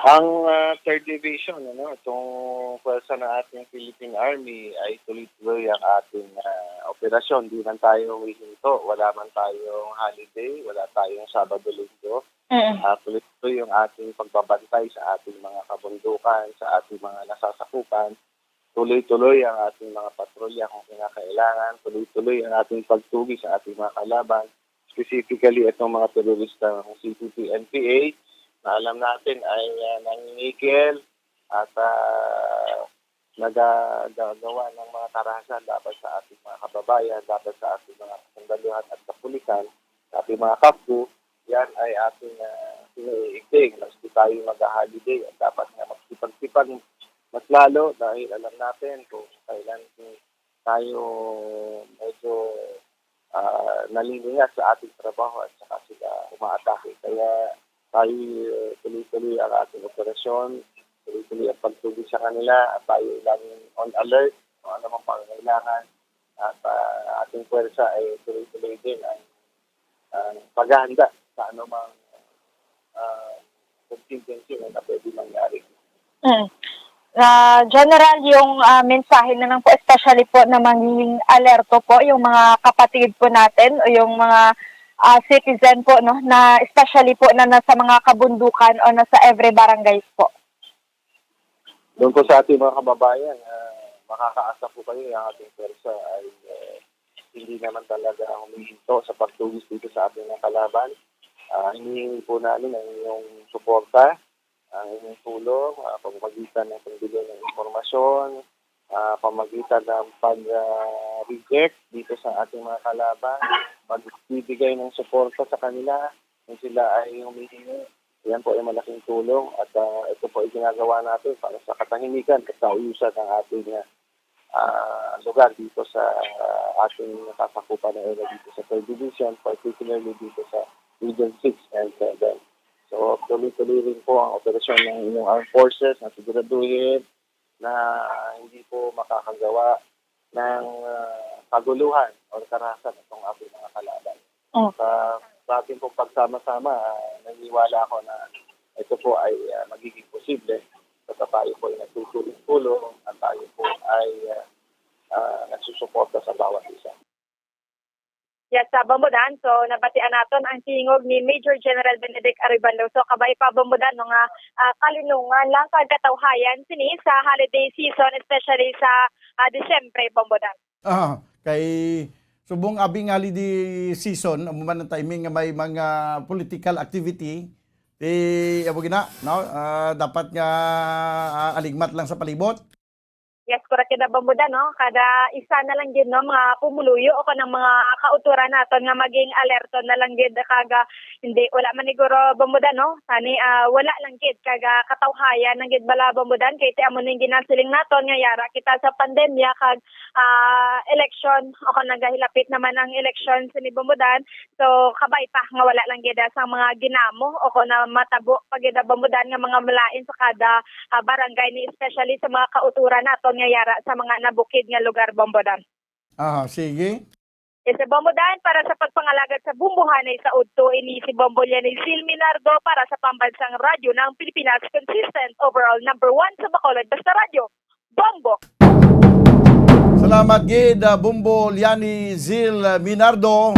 Ang, ah, Third Division, ano, itong pwersa ng ating Philippine Army ay tuloy-tuloy ang ating, ah, operasyon. Di man tayo humihinto, wala man tayong holiday, wala tayong Sabado Linggo. Mm. Ah, tuloy-tuloy yung ating pagbabantay sa ating mga kabundukan, sa ating mga nasasakupan. Tuloy-tuloy ang ating mga patrolya kung kinakailangan. Tuloy-tuloy ang ating pagtugis sa ating mga kalaban, specifically itong mga terorista ng C P P N P A na alam natin ay, ah, nanginigil at, ah, nagagawa ng mga karahasan laban sa ating mga kababayan, laban sa ating mga kasundaluhan at kapulisan, sa ating mga kapwa. Yan ay ating, ah, iniigting. Mas di tayo mag-holiday at dapat nga magsipag-sipag mas lalo dahil alam natin kung kailan tayo medyo, ah, nalilingat sa ating trabaho at saka sila umaatake. Kaya tayo, eh, tuloy-tuloy ang ating operasyon, tuloy-tuloy ang pagtugis sa kanila at tayo laging on alert kung ano mang pangangailangan. At, ah, ating pwersa ay tuloy-tuloy din ang, ang paghahanda sa anumang, ah, contingency na pwede mangyari. Mm. Ah, General, yung, ah, mensahe na lang po, especially po na maging alerto po yung mga kapatid po natin o yung mga, ah, citizen po, no, na especially po na nasa mga kabundukan o nasa every barangays po. Doon po sa ating mga kababayan, ah, makakaasa po kayo na ang ating pwersa ay, eh, hindi naman talaga humihinto sa pagtugis dito sa ating mga kalaban. Ah, hinihingi po namin ang inyong suporta, ang inyong tulong, ah, pamamagitan ng pagbigay ng impormasyon, ah, pamagitan ng pag, ah, reject dito sa ating mga kalaban, pagbibigay ng suporta sa kanila kung sila ay humihingi. Yan po ay malaking tulong at, ah, ito po ay ginagawa natin para sa katahimikan at kaayusan ng ating, ah, ah, lugar dito sa, ah, ating nasasakupan na area dito sa Third Division, particularly dito sa Region six and seven. So, tuloy-tuloy rin po ang operasyon ng inyong armed forces na siguraduhin na hindi po makakagawa ng, ah, kaguluhan o karahasan itong ating mga kalaban. Oh. Sa, sa ating pong pagsama-sama, ah, naniniwala ako na ito po ay, ah, magiging posible sa tayo po ay nagtutulong-tulong at tayo po ay, ah, ah, nagsusuporta sa bawat isa. Yes, sa Bombo Dan, so nabatian naton ang tingog ni Major General Benedict Arevalo. So kabay pa, Bombo Dan, no, nga, ah, kalinungan lang kag katawhayan sini sa holiday season, especially sa, ah, Disyembre, Bombo Dan. Ah, kay subong abi nga holiday season, amo man ang timing nga may mga political activity, ti amo gina, no? Ah, dapat nga, ah, aligmat lang sa palibot. Yes, correct kita, Bombo Dan, no? Kada isa na lang gyud, no, mga pumuluyo o kanang mga kautoran naton nga maging alerto na lang gyud kag, ah, hindi, wala man siguro, Bombo Dan, no? Ani, ah, wala lang gyud kag, ah, katawhayan lang gyud bala, Bombo Dan, kay ti amo ning ginasiling naton nga yara kita sa pandemya kag, ah, eleksyon o kung nagahilapit naman ang eleksyon sini, Bombo Dan. So, kabay pa nga wala lang gyud sang mga ginamo o kung na matabo pa gyud, Bombo Dan, nga mga malain sa kada, ah, barangay, ni especially sa mga kautoran naton nga yara sa mga nabukid nga lugar, Bombo Dan. Ah, sige. Yes, Bombo Dan, para sa pagpangalagad sa bumbuhanay sa udto, ini si Bombo Lianizil Minardo para sa Pambansang Radyo ng Pilipinas, consistent, overall number one sa Bacolod Basta Radyo. Bombo! Salamat gid, ah, Bombo Lianizil Minardo.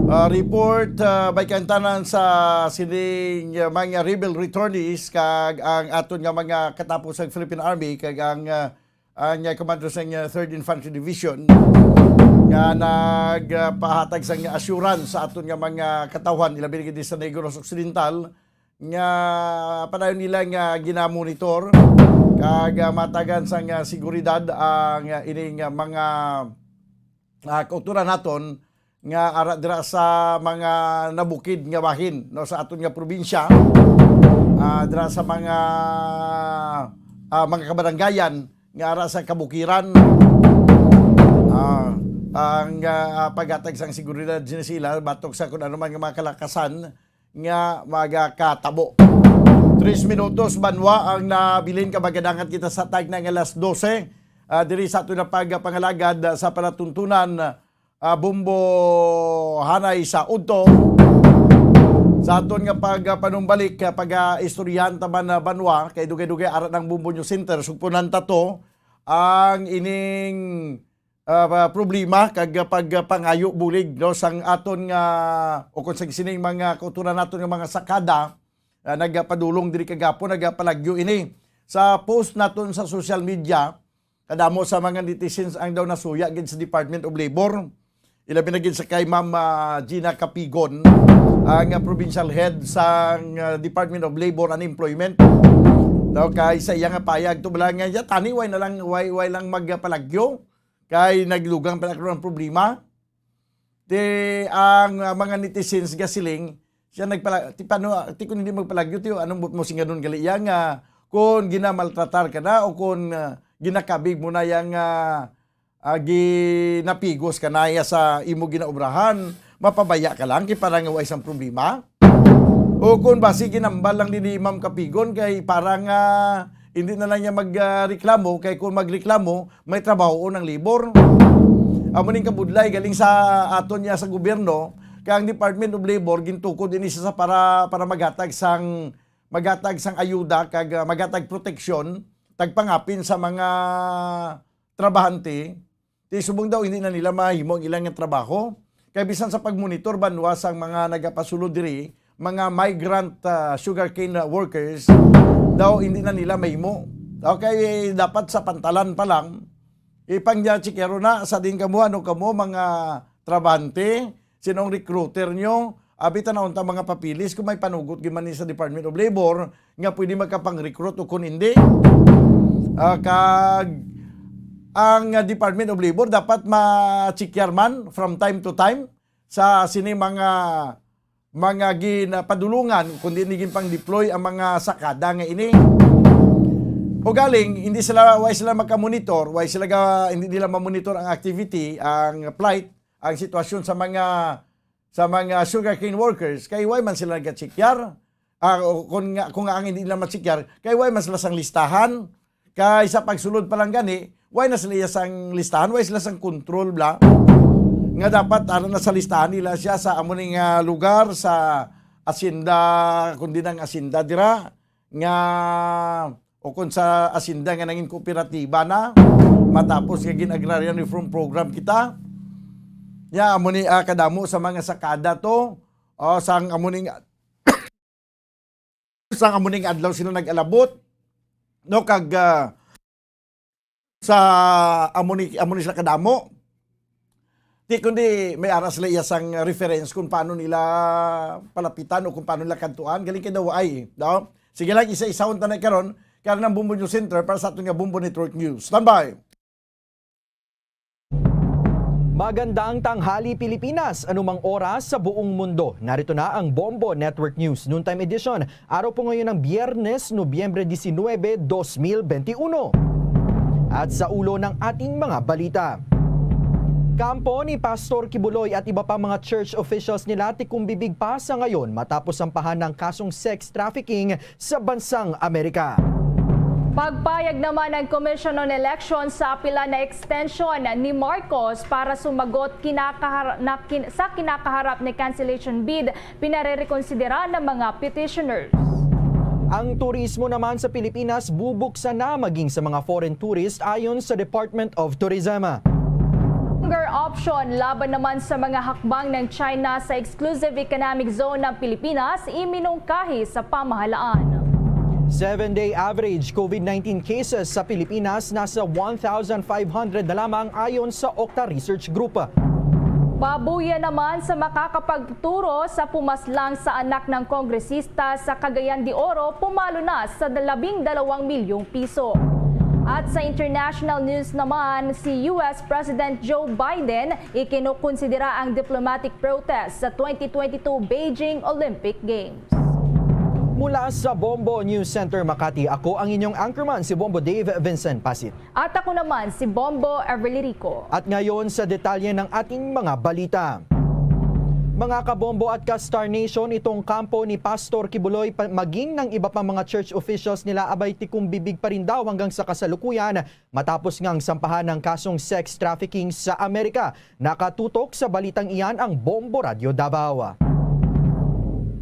Ah, report, ah, by kaintanan sa sining, ah, mga rebel returnees kag ang aton nga mga katapusang Philippine Army kag ang, ah, ang, ah, commander sa, ah, Third Infantry Division nga nagpahatag sang assurance sa aton nga mga katawhan, ilabi na gid sa Negros Occidental, nga padayon nila nga ginamonitor kag, ah, matagan sang, ah, seguridad ang, ah, ining, ah, mga, ah, kautoran naton nga ara dira sa mga nabukid nga bahin, no, sa aton nga probinsya, ah, dira sa mga, ah, mga kabaranggayan nga ara sa kabukiran. Ah, ang, ah, paghatag sang seguridad ni sila batok sa kun ano man nga mga kalakasan nga magakatabo. Tres minutos, banwa, ang nabilin, kabagadangat kita sa tag na nga alas dose. Ah, diri sa aton na pagpangalagad, ah, sa palatuntunan, ah, Bombo Hanay sa Udto. Sa aton nga pagpanumbalik, ah, pag-istoryahan ta man, ah, banwa, kay dugay-dugay ara ng Bombo News Center, sugpunan ta to, ang ining ah, pa-, problema kag pagpangayo bulig, no, sang aton nga, o kung sa sining mga kauturan naton nga mga sakada, ah, nagapadulong diri kagapon, nagapalagyo ini. Sa post naton sa social media, kadamo sa mga netizens ang daw nasuya gid sa Department of Labor. Ilabi na gid sa kay Ma'am, ah, Gina Capigon, ang, ah, provincial head sang, ah, Department of Labor and Employment. Daw kay sa iya nga payag, to bala nga, "Ya, tani, way na lang, way, way lang magpalagyo." Kay nagdugang pa ang problema. Ti ang, ah, mga netizens gasiling, siya nagpala-, ti paano, ti kung hindi magpalagyo, ti anong buot mo singanon gali iya nga kung ginamaltratar ka na o kung, ah, ginakabig mo na yang, ah, ah, ginapigos ka na iya sa imo ginaobrahan, mapabaya ka lang kay para nga wa isang problema? O kung basi ginambal lang din ni Ma'am Kapigon kay para nga hindi na lang niya mag, ah, reklamo, kay kung magreklamo, may trabaho ang labor. Amo ning kabudlay galing sa aton niya sa gobyerno, kay ang Department of Labor gintukod ini sa para, para maghatag sang, maghatag sang ayuda kag, ah, maghatag proteksyon, tagpangapin sa mga trabahante. Ti subong daw hindi na nila mahimo ang ilang nga trabaho. Kay bisan sa pagmonitor banwa sang mga nagapasulod diri, mga migrant, ah, sugarcane workers, daw hindi na nila mahimo. Okay, dapat sa pantalan pa lang, ipang-checkero na sa din kamo, ano kamo, mga trabahante, sinong recruiter nyo, abi, tan-awon ta mga papeles kung may panugot gid man ni sa Department of Labor nga pwede magkapang-recruit o kung hindi. Ah, kag ang, ah, Department of Labor dapat ma-checkar man from time to time sa sini mga, mga ginapadulungan, kundi ni ginpang-deploy ang mga sakada nga ini. O galing, hindi sila, why sila magka-monitor, why sila ga-, hindi nila ma-monitor ang activity, ang flight, ang sitwasyon sa mga, sa mga sugarcane workers, kay why man sila nagachekyar? Ah, o kung nga, kung nga ang hindi nila machekyar, kay why man sila sang listahan? Kay sa pagsulod pa lang gani, why na sila iya sang listahan? Why sila sang control, bla? Nga dapat, ano, na sa listahan nila siya sa amo ning, ah, lugar, sa asyenda, kundi nang asyenda dira, nga, o kung sa asyenda nga nangin kooperatiba na, matapos nga gin-agrarian reform program kita. Ya, amo ni, ah, kadamo sa mga sakada to, o sang amo ning, sang amo ning adlaw sila nag-alabot, no, kag, ah, sa amo ni, amo ni sila kadamo. Di kundi may ara sila iya sang reference kung paano nila palapitan o kung paano nila kadtuan. Galing kay daw ay, no? Sige lang, isa-isahon ta na karon, karon ang Bombo News Center para sa aton nga Bombo Network News. Standby! Magandang tanghali, Pilipinas! Anumang oras sa buong mundo, narito na ang Bombo Network News Noontime Edition. Araw po ngayon ng Biyernes, Nobyembre diecinuebe, dos mil benti uno. At sa ulo ng ating mga balita. Kampo ni Pastor Kibuloy at iba pang mga church officials nila tikumbibig pa sa ngayon matapos sampahan ng kasong sex trafficking sa bansang Amerika. Pagpayag naman ang Commission on Elections sa apila na extension ni Marcos para sumagot kinakahar-, na kin-, sa kinakaharap na cancellation bid pinarerekonsidera ng mga petitioners. Ang turismo naman sa Pilipinas bubuksan na maging sa mga foreign tourist ayon sa Department of Tourism. Stronger option laban naman sa mga hakbang ng China sa exclusive economic zone ng Pilipinas, iminungkahi sa pamahalaan. Seven-day average COVID nineteen cases sa Pilipinas nasa one thousand five hundred na lamang ayon sa Okta Research Group. Pabuya naman sa makakapagturo sa pumaslang sa anak ng kongresista sa Cagayan de Oro, pumalo na sa labing dalawang milyong piso. At sa international news naman, si U S President Joe Biden ikinukonsidera ang diplomatic protest sa twenty twenty-two Beijing Olympic Games. Mula sa Bombo News Center Makati, ako ang inyong anchorman, si Bombo Dave Vincent Pasit. At ako naman, si Bombo Everly Rico. At ngayon sa detalye ng ating mga balita. Mga kabombo at ka-Star Nation, itong kampo ni Pastor Kibuloy pa-, maging ng iba pa mga church officials nila abay tikumbibig pa rin daw hanggang sa kasalukuyan matapos ngang sampahan ng kasong sex trafficking sa Amerika. Nakatutok sa balitang iyan ang Bombo Radyo Davao.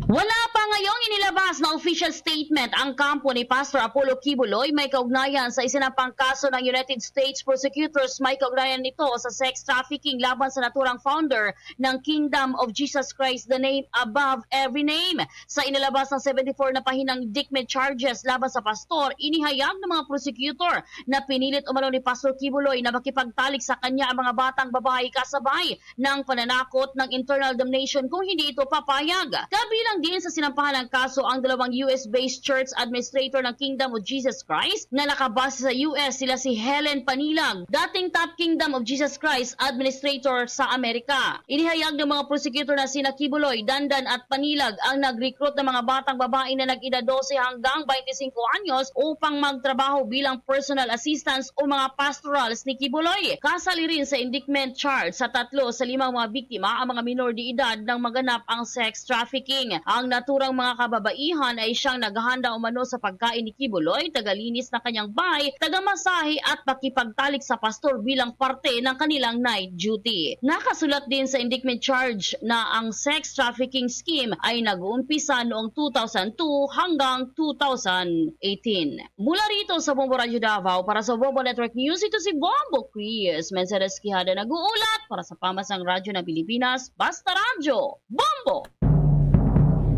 Wala pa ngayong inilabas na official statement ang kampo ni Pastor Apollo Kibuloy may kaugnayan sa isinampang kaso ng United States prosecutors may kaugnayan nito sa sex trafficking laban sa naturang founder ng Kingdom of Jesus Christ, the name above every name. Sa inilabas ng seventy-four na pahinang indictment charges laban sa pastor, inihayag ng mga prosecutor na pinilit umano ni Pastor Kibuloy na makipagtalik sa kanya ang mga batang babae kasabay ng pananakot ng internal damnation kung hindi ito papayag. Kabilang din sa sinampahan ng kaso ang dalawang U S-based church administrator ng Kingdom of Jesus Christ na nakabase sa U S, sila si Helen Panilag, dating top Kingdom of Jesus Christ administrator sa Amerika. Inihayag ng mga prosecutor na sina Kibuloy, Dandan at Panilag ang nag-recruit ng mga batang babae na nag-edad dose hanggang twenty-five anyos upang magtrabaho bilang personal assistants o mga pastorals ni Kibuloy. Kasali rin sa indictment charge sa tatlo sa limang mga biktima ang mga minor de edad nang maganap ang sex trafficking. Ang naturang mga kababaihan ay siyang naghanda umano sa pagkain ni Kibuloy, tagalinis ng kanyang bahay, tagamasahe at pakipagtalik sa pastor bilang parte ng kanilang night duty. Nakasulat din sa indictment charge na ang sex trafficking scheme ay nag-uumpisa noong two thousand two hanggang two thousand eighteen. Mula rito sa Bombo Radyo Davao, para sa Bombo Network News, ito si Bombo Chris Menceres Quijada nag-uulat para sa Pamasang Radyo ng Pilipinas, Basta Radyo, Bombo!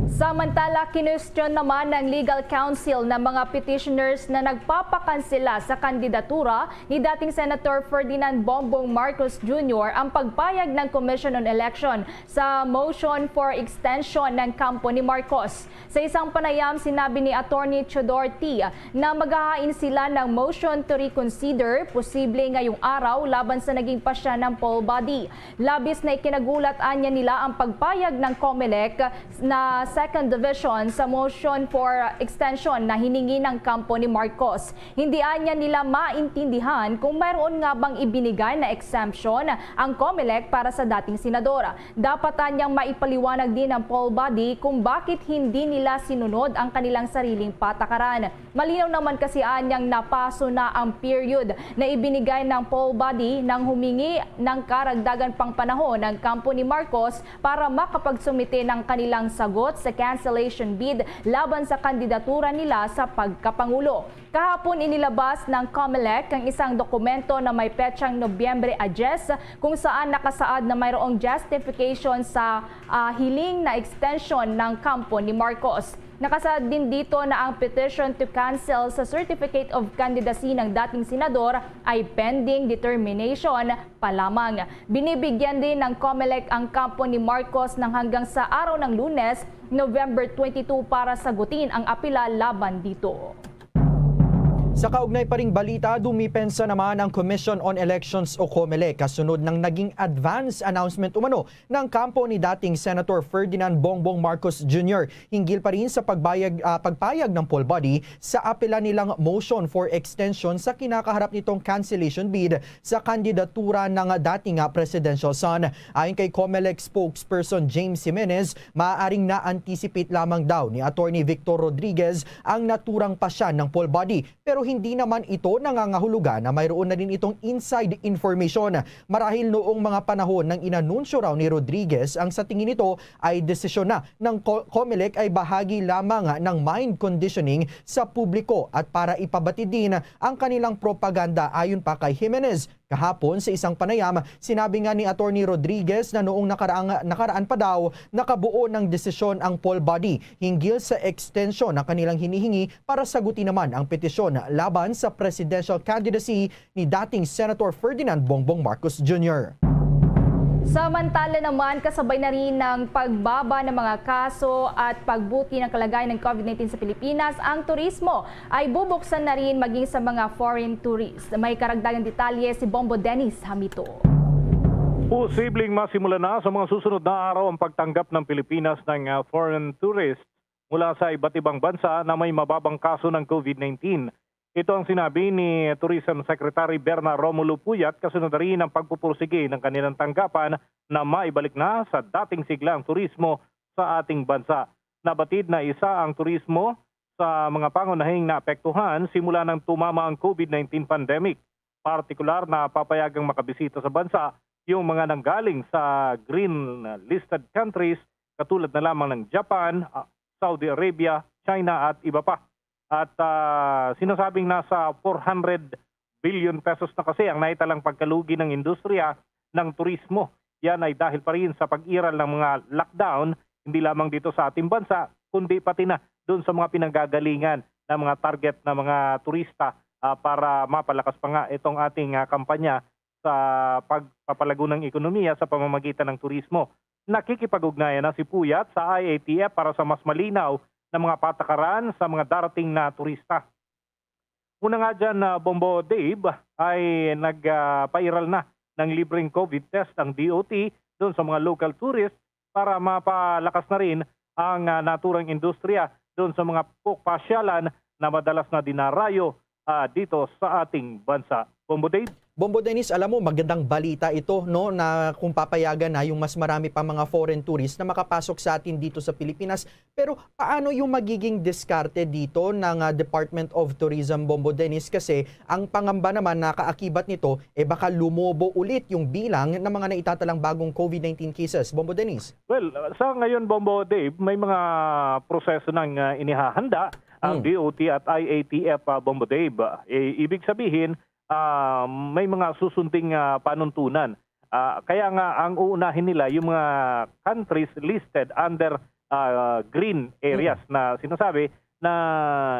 Samantala, kinwestiyon naman ng legal counsel ng mga petitioners na nagpapakansela sa kandidatura ni dating Senator Ferdinand Bongbong Marcos Junior ang pagpayag ng Commission on Election sa motion for extension ng kampo ni Marcos. Sa isang panayam, sinabi ni Attorney Chodor T na maghahain sila ng motion to reconsider posible ngayong araw laban sa naging pasya ng poll body. Labis na ikinagulat anya nila ang pagpayag ng Comelec na Second Division sa motion for extension na hiningi ng kampo ni Marcos. Hindi anya nila maintindihan kung mayroon nga bang ibinigay na exemption ang Comelec para sa dating senador. Dapat anyang maipaliwanag din ng poll body kung bakit hindi nila sinunod ang kanilang sariling patakaran. Malinaw naman kasi anyang napaso na ang period na ibinigay ng poll body nang humingi ng karagdagan pang panahon ang kampo ni Marcos para makapagsumite ng kanilang sagot sa cancellation bid laban sa kandidatura nila sa pagkapangulo. Kahapon, inilabas ng Comelec ang isang dokumento na may petsang Nobyembre a diyes, kung saan nakasaad na mayroong justification sa, ah, hiling na extension ng kampo ni Marcos. Nakasaad din dito na ang petition to cancel sa Certificate of Candidacy ng dating senador ay pending determination pa lamang. Binibigyan din ng Comelec ang kampo ni Marcos ng hanggang sa araw ng Lunes, November twenty-two, para sagutin ang apela laban dito. Sa kaugnay pa ring balita, dumipensa naman ang Commission on Elections o Comelec kasunod ng naging advance announcement umano ng kampo ni dating Senator Ferdinand Bongbong Marcos Junior hinggil pa rin sa pagbayag, ah, pagpayag ng poll body sa apela nilang motion for extension sa kinakaharap nitong cancellation bid sa kandidatura ng dating, ah, presidential son. Ayon kay Comelec spokesperson James Jimenez, maaaring na-anticipate lamang daw ni Attorney Victor Rodriguez ang naturang pasya ng poll body, pero hindi naman ito nangangahulugan na mayroon na rin itong inside information. Marahil noong mga panahon ng inanunsyo raw ni Rodriguez ang sa tingin nito ay desisyon na ng Co-, Comelec ay bahagi lamang ng mind conditioning sa publiko at para ipabatid din ang kanilang propaganda, ayon pa kay Jimenez. Kahapon, sa isang panayam, sinabi nga ni Attorney Rodriguez na noong nakaraang, nakaraan pa daw, nakabuo ng desisyon ang poll body hinggil sa extension na kanilang hinihingi para sagutin naman ang petisyon laban sa presidential candidacy ni dating Senator Ferdinand Bongbong Marcos Junior. Samantala naman, kasabay na rin ng pagbaba ng mga kaso at pagbuti ng kalagayan ng COVID nineteen sa Pilipinas, ang turismo ay bubuksan na rin maging sa mga foreign tourists. May karagdagang detalye si Bombo Dennis Hamito. Posibleng masimulan na sa mga susunod na araw ang pagtanggap ng Pilipinas ng, ah, foreign tourists. mula sa iba't ibang bansa na may mababang kaso ng COVID nineteen. Ito ang sinabi ni Tourism Secretary Berna Romulo Puyat kasunod na rin ang pagpupursige ng kanilang tanggapan na maibalik na sa dating sigla ang turismo sa ating bansa. Nabatid na isa ang turismo sa mga pangunahing naapektuhan simula nang tumama ang COVID nineteen pandemic. Partikular na papayagang makabisita sa bansa yung mga nanggaling sa green listed countries katulad na lamang ng Japan, ah, Saudi Arabia, China at iba pa. At, ah, sinasabing nasa four hundred billion pesos na kasi ang naitalang pagkalugi ng industriya ng turismo. Yan ay dahil pa rin sa pag-iral ng mga lockdown, hindi lamang dito sa ating bansa, kundi pati na doon sa mga pinanggagalingan ng mga target na mga turista, ah, para mapalakas pa nga itong ating, ah, kampanya sa pagpapalago ng ekonomiya sa pamamagitan ng turismo. Nakikipag-ugnayan na si Puyat sa I A T F para sa mas malinaw na mga patakaran sa mga darating na turista. Una nga dyan, ah, Bombo Dave, ay nagpairal na ng libreng COVID test ang D O T doon sa mga local tourist para mapalakas na rin ang, ah, naturang industriya doon sa mga pok-, pasyalan na madalas na dinarayo, ah, dito sa ating bansa. Bombo Dave? Bombo Dennis, alam mo, magandang balita ito, no, na kung papayagan na yung mas marami pa mga foreign tourists na makapasok sa atin dito sa Pilipinas. Pero paano yung magiging diskarte dito ng, ah, Department of Tourism, Bombo Dennis? Kasi ang pangamba naman na kaakibat nito, eh, baka lumobo ulit yung bilang ng mga naitatalang bagong COVID nineteen cases, Bombo Dennis. Well, sa ngayon, Bombo Dave, may mga proseso nang, ah, inihahanda ang Hmm. D O T at I A T F, ah, Bombo Dave. Eh, ibig sabihin, ah, may mga susunding, ah, panuntunan. Ah, kaya nga, ang uunahin nila yung mga countries listed under, ah, green areas Hmm. na sinasabi na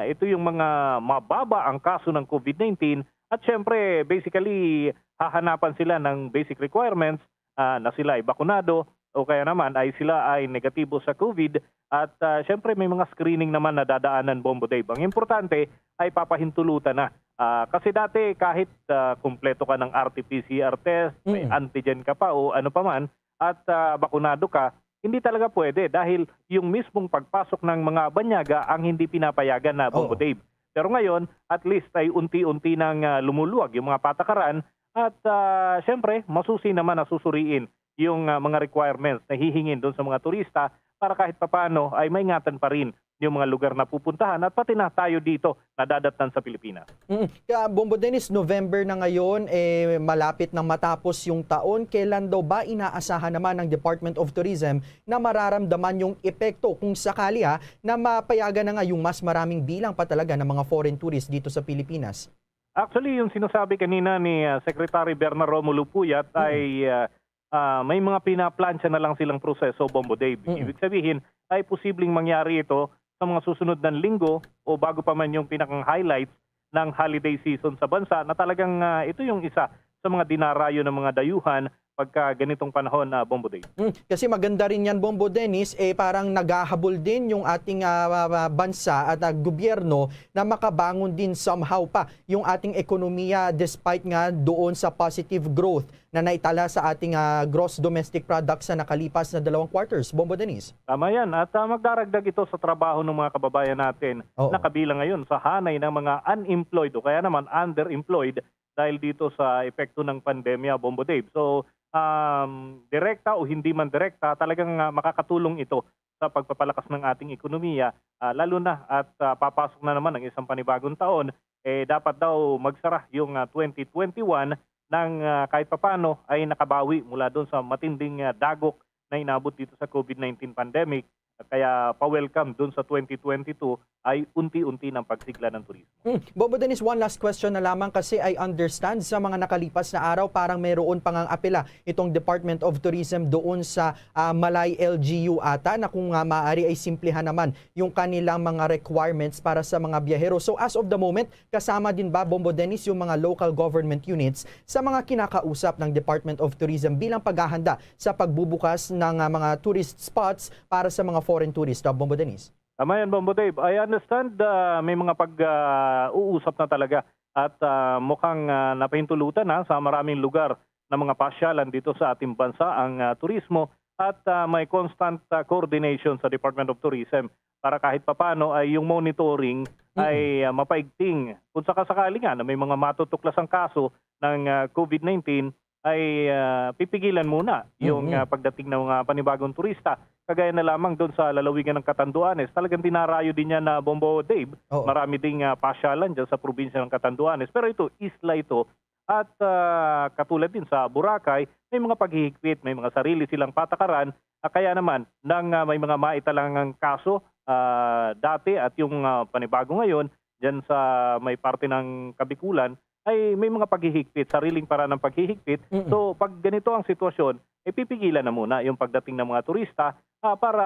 ito yung mga mababa ang kaso ng COVID nineteen at syempre, basically, hahanapan sila ng basic requirements, ah, na sila ay bakunado o kaya naman ay sila ay negatibo sa COVID. At, ah, syempre, may mga screening naman na dadaanan, Bombo Dave. Ang importante ay papahintulutan na. Ah, kasi dati, kahit, ah, kumpleto ka ng R T P C R test, may Mm. antigen ka pa o ano pa man, at, ah, bakunado ka, hindi talaga pwede dahil yung mismong pagpasok ng mga banyaga ang hindi pinapayagan na, Bombo Oo. Dave. Pero ngayon, at least ay unti-unti nang, ah, lumuluwag yung mga patakaran at, ah, syempre, masusi naman na susuriin yung, ah, mga requirements na hihingin doon sa mga turista para kahit papaano ay maingatan pa rin yung mga lugar na pupuntahan at pati na tayo dito na dadatnan sa Pilipinas. Mm. Kaya, Bombo Dennis, November na ngayon, eh, malapit nang matapos yung taon. Kailan daw ba inaasahan naman ng Department of Tourism na mararamdaman yung epekto kung sakali, ha, na mapayagan na nga yung mas maraming bilang pa talaga ng mga foreign tourists dito sa Pilipinas? Actually, yung sinasabi kanina ni, ah, Secretary Berna Romulo Puyat Mm. ay, ah, ah, may mga pinaplansya na lang silang proseso, Bombo Dave. Mm. Ibig sabihin, ay posibleng mangyari ito sa mga susunod na linggo o bago pa man yung pinakang highlights ng holiday season sa bansa na talagang, ah, ito yung isa sa mga dinarayo ng mga dayuhan pagka ganitong panahon, ah, Bombo Dave. Mm, kasi maganda rin yan, Bombo Dennis, eh, parang naghahabol din yung ating, ah, ah, bansa at, ah, gobyerno na makabangon din somehow pa yung ating ekonomiya despite nga doon sa positive growth na naitala sa ating, ah, gross domestic product sa nakalipas na dalawang quarters. Bombo Dennis. Tama yan. At, ah, magdaragdag ito sa trabaho ng mga kababayan natin Oo. na kabilang ngayon sa hanay ng mga unemployed o kaya naman underemployed dahil dito sa epekto ng pandemya, Bombo Dave. So, um, direkta o hindi man direkta, talagang, ah, makakatulong ito sa pagpapalakas ng ating ekonomiya, ah, lalo na at, ah, papasok na naman ang isang panibagong taon, eh, dapat daw magsara yung, ah, twenty twenty-one nang, ah, kahit papano ay nakabawi mula doon sa matinding, ah, dagok na inabot dito sa COVID nineteen pandemic. Kaya pa-welcome doon sa twenty twenty-two ay unti-unti ng pagsigla ng turismo. Hmm. Bombo Dennis, one last question na lamang kasi I understand sa mga nakalipas na araw parang mayroon pa ngang apela itong Department of Tourism doon sa, ah, Malay L G U ata na kung, ah, maaari ay simplihan naman yung kanilang mga requirements para sa mga biyahero. So as of the moment, kasama din ba, Bombo Dennis, yung mga local government units sa mga kinakausap ng Department of Tourism bilang paghahanda sa pagbubukas ng, ah, mga tourist spots para sa mga foreign tourist, ah, Bombo Dennis? Tama yan, Bombo Dave. I understand, ah, may mga pag, ah, uusap na talaga at, ah, mukhang, ah, napahintulutan na sa maraming lugar ng mga pasyalan dito sa ating bansa ang, ah, turismo. at, ah, may constant, ah, coordination sa Department of Tourism para kahit papano ay yung monitoring Mm. ay, ah, mapaigting. Kung sakasakali nga na may mga matutuklasang kaso ng, ah, COVID nineteen, ay, ah, pipigilan muna yung, Mm. ah, pagdating ng mga panibagong turista. Kagaya na lamang doon sa lalawigan ng Catanduanes, talagang dinarayo din yan na Bombo Dave. Oo. Marami ding, ah, pasyalan dyan sa probinsya ng Catanduanes. Pero ito, isla ito. At, ah, katulad din sa Boracay, may mga paghihigpit, may mga sarili silang patakaran. Ah, kaya naman, nang, ah, may mga maitalangang kaso, ah, dati at yung, ah, panibago ngayon, dyan sa may parte ng Kabikulan, ay may mga paghihigpit, sariling paraan ng paghihigpit. Mm. So, pag ganito ang sitwasyon, ipipigilan na muna yung pagdating ng mga turista, ah, para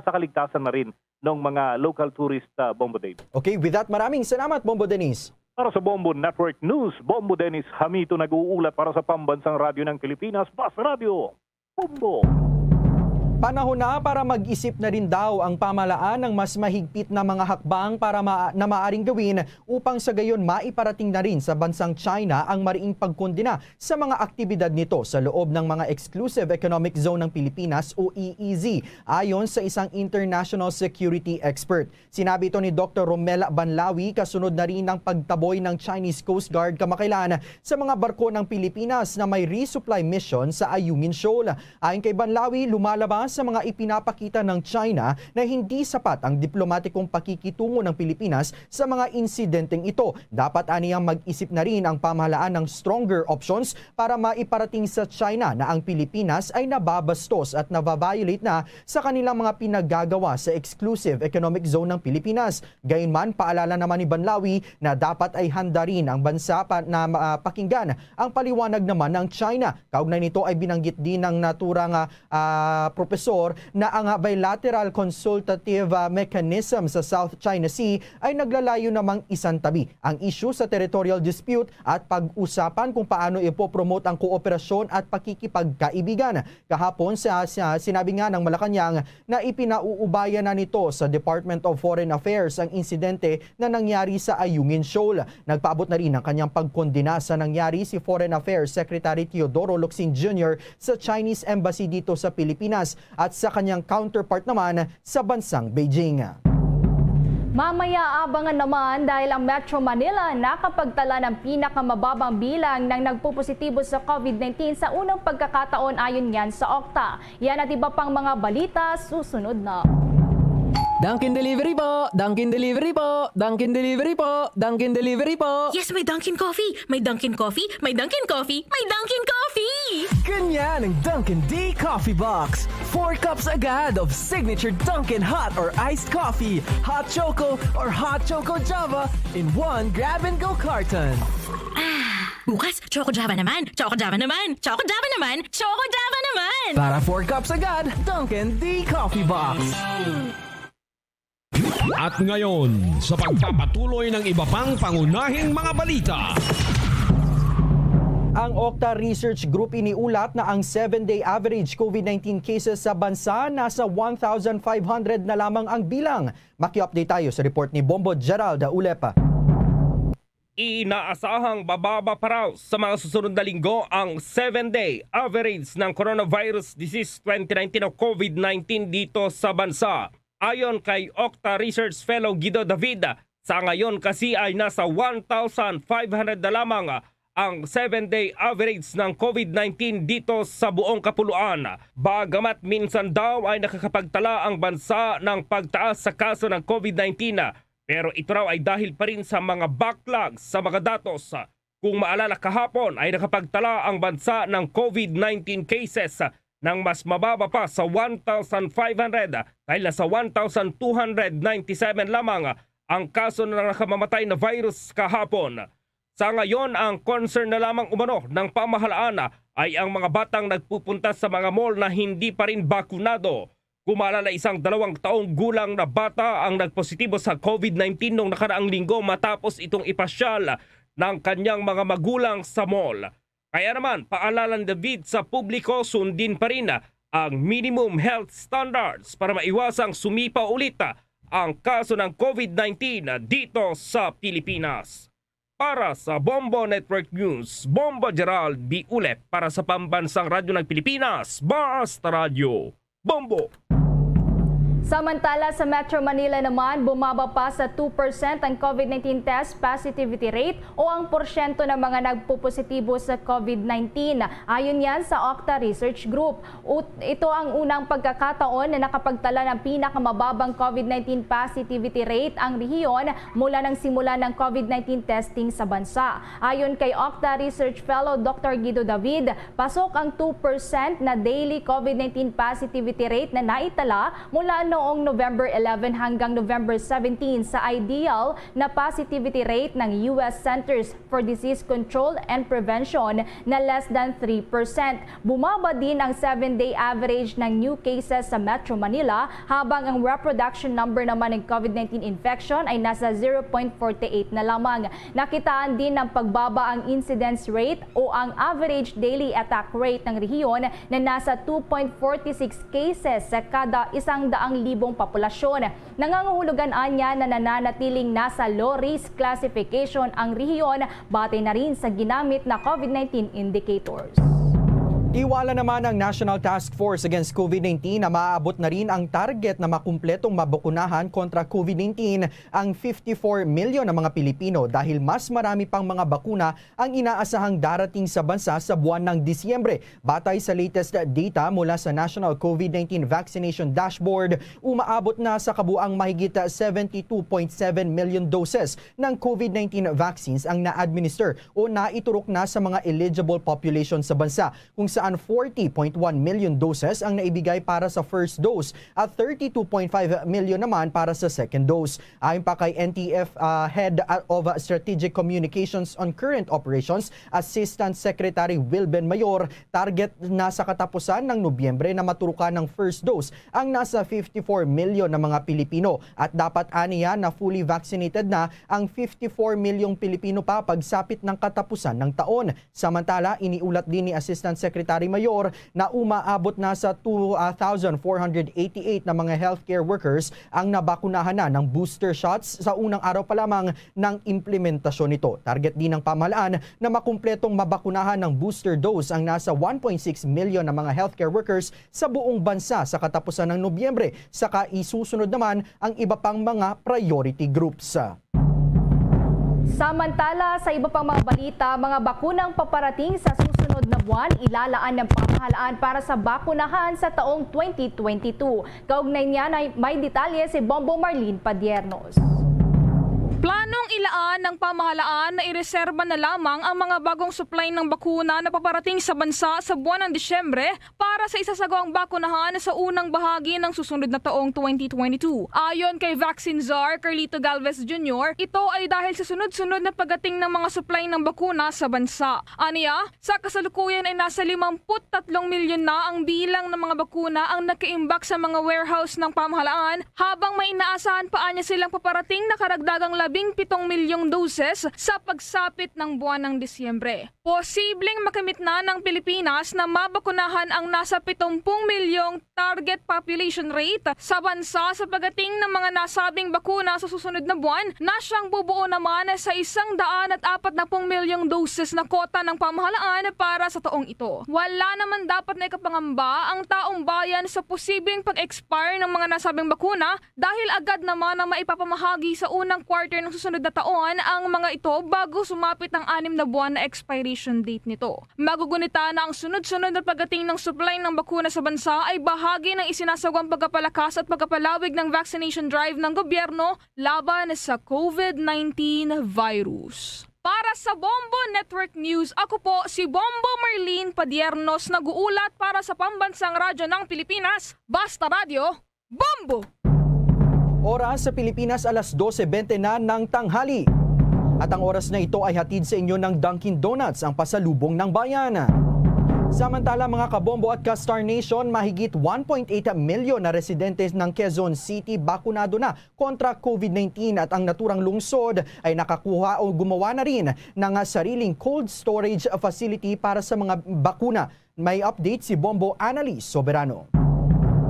sa kaligtasan na rin ng mga local tourist, ah, Bombo Dave. Okay, with that, maraming salamat, Bombo Dennis. Para sa Bombo Network News, Bombo Dennis Hamito nag-uulat para sa Pambansang Radyo ng Pilipinas, Bas Radio, Bombo. Panahon na para mag-isip na rin daw ang pamahalaan ng mas mahigpit na mga hakbang para ma-, na maaring gawin upang sa gayon maiparating na rin sa bansang China ang mariing pagkondena sa mga aktibidad nito sa loob ng mga Exclusive Economic Zone ng Pilipinas o E E Z, ayon sa isang international security expert. Sinabi ito ni Doktor Romel Banlawi kasunod na rin ng pagtaboy ng Chinese Coast Guard kamakailan sa mga barko ng Pilipinas na may resupply mission sa Ayungin Shoal. Ayon kay Banlawi, lumalabas sa mga ipinapakita ng China na hindi sapat ang diplomatikong pakikitungo ng Pilipinas sa mga insidenteng ito. Dapat aniyang mag-isip na rin ang pamahalaan ng stronger options para maiparating sa China na ang Pilipinas ay nababastos at nababiolate na sa kanilang mga pinagagawa sa Exclusive Economic Zone ng Pilipinas. Gayunman, paalala naman ni Banlawi na dapat ay handa rin ang bansa pa na, ah, pakinggan ang paliwanag naman ng China. Kaugnay nito ay binanggit din ng naturang, ah, ah, propesor na ang, ah, bilateral consultative, ah, mechanism sa South China Sea ay naglalayo namang isantabi ang issue sa territorial dispute at pag-usapan kung paano ipopromote ang kooperasyon at pakikipagkaibigan. Kahapon, sa, sa, sinabi nga ng Malacañang na ipinauubaya na nito sa Department of Foreign Affairs ang insidente na nangyari sa Ayungin Shoal. Nagpaabot na rin ng kanyang pagkondena sa nangyari si Foreign Affairs Secretary Teodoro Locsin Junior sa Chinese Embassy dito sa Pilipinas at sa kanyang counterpart naman sa bansang Beijing. Mamaya, abangan naman dahil ang Metro Manila nakapagtala ng pinakamababang bilang ng nagpupositibo sa COVID nineteen sa unang pagkakataon, ayon yan sa okta. Yan at iba pang mga balita susunod na. Dunkin Delivery po! Dunkin Delivery po! Dunkin Delivery po! Dunkin Delivery po! Yes, may Dunkin Coffee! May Dunkin Coffee! May Dunkin Coffee! May Dunkin Coffee! Ganyan ang Dunkin D Coffee Box. Four cups agad of signature Dunkin hot or iced coffee, hot choco or hot choco Java in one grab-and-go carton. Bukas, Choco Java naman! Choco Java naman! Choco Java naman! Choco Java naman! Para four cups agad, Dunkin D Coffee Box. At ngayon, sa pagpapatuloy ng iba pang pangunahing mga balita. Ang okta Research Group iniulat na ang seven-day average COVID nineteen cases sa bansa nasa one thousand five hundred na lamang ang bilang. Maki-update tayo sa report ni Bombo Gerald Ulepa. Inaasahang bababa pa raw sa mga susunod na linggo ang seven-day average ng coronavirus disease twenty nineteen o COVID nineteen dito sa bansa. Ayon kay okta Research Fellow Guido David, sa ngayon kasi ay nasa one thousand five hundred na lamang ang seven-day average ng COVID nineteen dito sa buong kapuluan. Bagamat minsan daw ay nakakapagtala ang bansa ng pagtaas sa kaso ng COVID nineteen, pero ito raw ay dahil pa rin sa mga backlog sa mga datos. Kung maalala, kahapon ay nakapagtala ang bansa ng COVID nineteen cases ng mas mababa pa sa one thousand five hundred, dahil nasa one thousand two hundred ninety-seven lamang ang kaso ng nakamamatay na virus kahapon. Sa ngayon, ang concern na lamang umano ng pamahalaan ay ang mga batang nagpupunta sa mga mall na hindi pa rin bakunado. Kung maalala, isang dalawang taong gulang na bata ang nagpositibo sa COVID nineteen noong nakaraang linggo matapos itong ipasyal ng kanyang mga magulang sa mall. Kaya naman, paalala ni David sa publiko, sundin pa rin ang minimum health standards para maiwasang sumipa ulit ang kaso ng COVID nineteen dito sa Pilipinas. Para sa Bombo Network News, Bombo Gerald B. Ulet. Para sa Pambansang Radyo ng Pilipinas, Basta Radyo, Bombo! Samantala, sa Metro Manila naman, bumaba pa sa two percent ang COVID nineteen test positivity rate o ang porsyento ng mga nagpupositibo sa COVID nineteen. Ayon yan sa Octa Research Group. Ut-, ito ang unang pagkakataon na nakapagtala ng pinakamababang COVID nineteen positivity rate ang rehiyon mula nang simula ng COVID nineteen testing sa bansa. Ayon kay Octa Research Fellow Doctor Guido David, pasok ang two percent na daily COVID nineteen positivity rate na naitala mula noong November eleven hanggang November seventeen sa ideal na positivity rate ng U S Centers for Disease Control and Prevention na less than three percent. Bumaba din ang seven-day average ng new cases sa Metro Manila, habang ang reproduction number naman ng COVID nineteen infection ay nasa zero point forty eight na lamang. Nakitaan din ng pagbaba ang incidence rate o ang average daily attack rate ng rehiyon na nasa two point forty six cases sa kada isang daang libong populasyon. Nangangahulugan anya na nananatiling nasa low risk classification ang rehiyon, batay na rin sa ginamit na COVID nineteen indicators. Tiwala naman ang National Task Force Against COVID nineteen na maabot na rin ang target na makumpletong mabakunahan kontra COVID nineteen ang fifty-four million na mga Pilipino, dahil mas marami pang mga bakuna ang inaasahang darating sa bansa sa buwan ng Disyembre. Batay sa latest data mula sa National COVID nineteen Vaccination Dashboard, umaabot na sa kabuang mahigit seventy-two point seven million doses ng COVID nineteen vaccines ang na-administer o naiturok na sa mga eligible population sa bansa, kung saan forty point one million doses ang naibigay para sa first dose at thirty-two point five million naman para sa second dose. Ayon pa kay N T F, ah, Head of Strategic Communications on Current Operations, Assistant Secretary Wilben Mayor, target na sa katapusan ng Nobyembre na maturukan ng first dose ang nasa fifty-four million na mga Pilipino, at dapat aniya na fully vaccinated na ang fifty-four milyong Pilipino pa pagsapit ng katapusan ng taon. Samantala, iniulat din ni Assistant Secretary Mayor na umaabot na sa two thousand four hundred eighty-eight na mga healthcare workers ang nabakunahan na ng booster shots sa unang araw pa lamang ng implementasyon nito. Target din ng pamahalaan na makumpletong mabakunahan ng booster dose ang nasa one point six million na mga healthcare workers sa buong bansa sa katapusan ng Nobyembre, saka isusunod naman ang iba pang mga priority groups. Samantala, sa iba pang mga balita, mga bakunang paparating sa susunod na buwan, ilalaan ng pamahalaan para sa bakunahan sa taong twenty twenty-two. Kaugnay niyan ay may detalye si Bombo Marlene Padiernos. Planong ilaan ng pamahalaan na ireserba na lamang ang mga bagong supply ng bakuna na paparating sa bansa sa buwan ng Disyembre para sa isasagawang bakunahan sa unang bahagi ng susunod na taong twenty twenty-two. Ayon kay Vaccine Czar Carlito Galvez Junior, ito ay dahil sa sunod-sunod na pagdating ng mga supply ng bakuna sa bansa. Aniya, sa kasalukuyan ay nasa limampu't tatlong milyon na ang bilang ng mga bakuna ang nakaimbak sa mga warehouse ng pamahalaan, habang may inaasahan pa anya silang paparating na karagdagang labing pitong milyong doses sa pagsapit ng buwan ng Disyembre. Posibleng makamit na ng Pilipinas na mabakunahan ang nasa pitumpung milyong target population rate sa bansa sa pagdating ng mga nasabing bakuna sa susunod na buwan, na siyang bubuo naman sa isang daan at apat na pung milyong doses na kota ng pamahalaan para sa taong ito. Wala naman dapat na ikapangamba ang taong bayan sa posibleng pag-expire ng mga nasabing bakuna, dahil agad naman na maipapamahagi sa unang quarter ng susunod na taon ang mga ito bago sumapit ang anim na buwan na expiration date nito. Magugunita na ang sunod-sunod na pagdating ng supply ng bakuna sa bansa ay bahagi ng isinasagawang pagpapalakas at pagpapalawig ng vaccination drive ng gobyerno laban sa COVID nineteen virus. Para sa Bombo Network News, ako po si Bombo Marlene Padiernos, nag-uulat para sa Pambansang Radyo ng Pilipinas, Basta Radyo, Bombo! Oras sa Pilipinas, alas dose bente na ng tanghali. At ang oras na ito ay hatid sa inyo ng Dunkin' Donuts, ang pasalubong ng bayan. Samantala, mga kabombo at ka-Star Nation, mahigit one point eight million na residentes ng Quezon City bakunado na kontra COVID nineteen, at ang naturang lungsod ay nakakuha o gumawa na rin ng sariling cold storage facility para sa mga bakuna. May update si Bombo Annalise Soberano.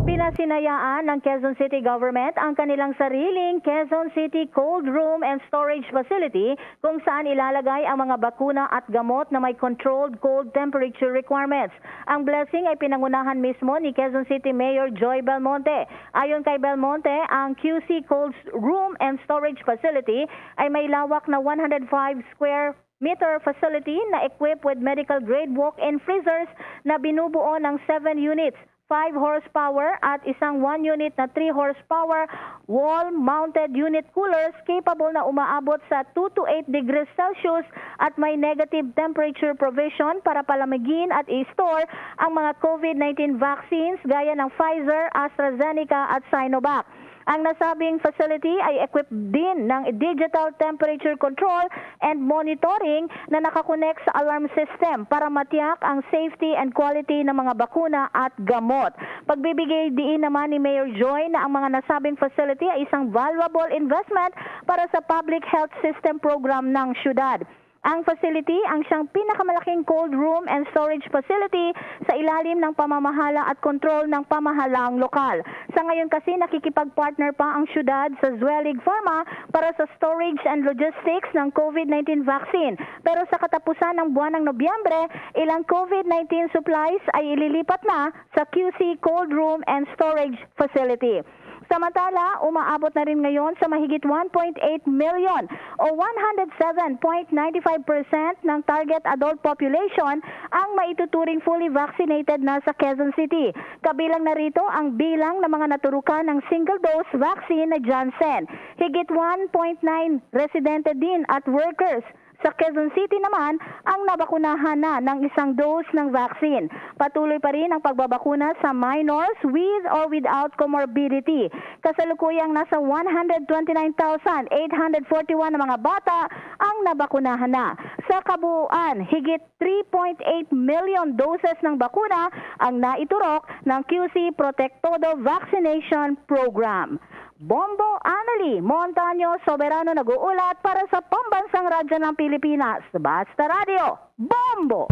Pinasinayaan ng Quezon City Government ang kanilang sariling Quezon City Cold Room and Storage Facility, kung saan ilalagay ang mga bakuna at gamot na may controlled cold temperature requirements. Ang blessing ay pinangunahan mismo ni Quezon City Mayor Joy Belmonte. Ayon kay Belmonte, ang Q C Cold Room and Storage Facility ay may lawak na one hundred five square meter facility na equipped with medical grade walk-in freezers na binubuo ng seven units, five horsepower at isang one unit na three horsepower wall-mounted unit coolers capable na umaabot sa two to eight degrees Celsius at may negative temperature provision para palamigin at i-store ang mga COVID nineteen vaccines gaya ng Pfizer, AstraZeneca at Sinovac. Ang nasabing facility ay equipped din ng digital temperature control and monitoring na nakakonek sa alarm system para matiyak ang safety and quality ng mga bakuna at gamot. Pagbibigay diin naman ni Mayor Joy na ang mga nasabing facility ay isang valuable investment para sa public health system program ng syudad. Ang facility ang siyang pinakamalaking cold room and storage facility sa ilalim ng pamamahala at kontrol ng pamahalaang lokal. Sa ngayon kasi, nakikipag-partner pa ang syudad sa Zwellig Pharma para sa storage and logistics ng COVID nineteen vaccine. Pero sa katapusan ng buwan ng Nobyembre, ilang COVID nineteen supplies ay ililipat na sa Q C Cold Room and Storage Facility. Samantala, umaabot na rin ngayon sa mahigit one point eight million o one hundred seven point nine five percent ng target adult population ang maituturing fully vaccinated na sa Quezon City. Kabilang na rito ang bilang ng mga naturukan ng single-dose vaccine na Janssen. Higit one point nine residente din at workers sa Quezon City naman ang nabakunahan na ng isang dose ng vaccine. Patuloy pa rin ang pagbabakuna sa minors with or without comorbidity. Kasalukuyang nasa one hundred twenty-nine thousand eight hundred forty-one na mga bata ang nabakunahan na. Sa kabuuan, higit three point eight million doses ng bakuna ang naiturok ng Q C Protectodo Vaccination Program. Bombo Annalie Montaño Soberano nag-uulat para sa Pambansang Radyo ng Pilipinas, Basta Radyo, Bombo!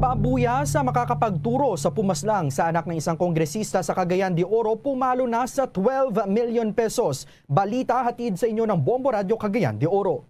Pabuya sa makakapagturo sa pumaslang sa anak ng isang kongresista sa Cagayan de Oro pumalo na sa twelve million pesos. Balita hatid sa inyo ng Bombo Radyo Cagayan de Oro.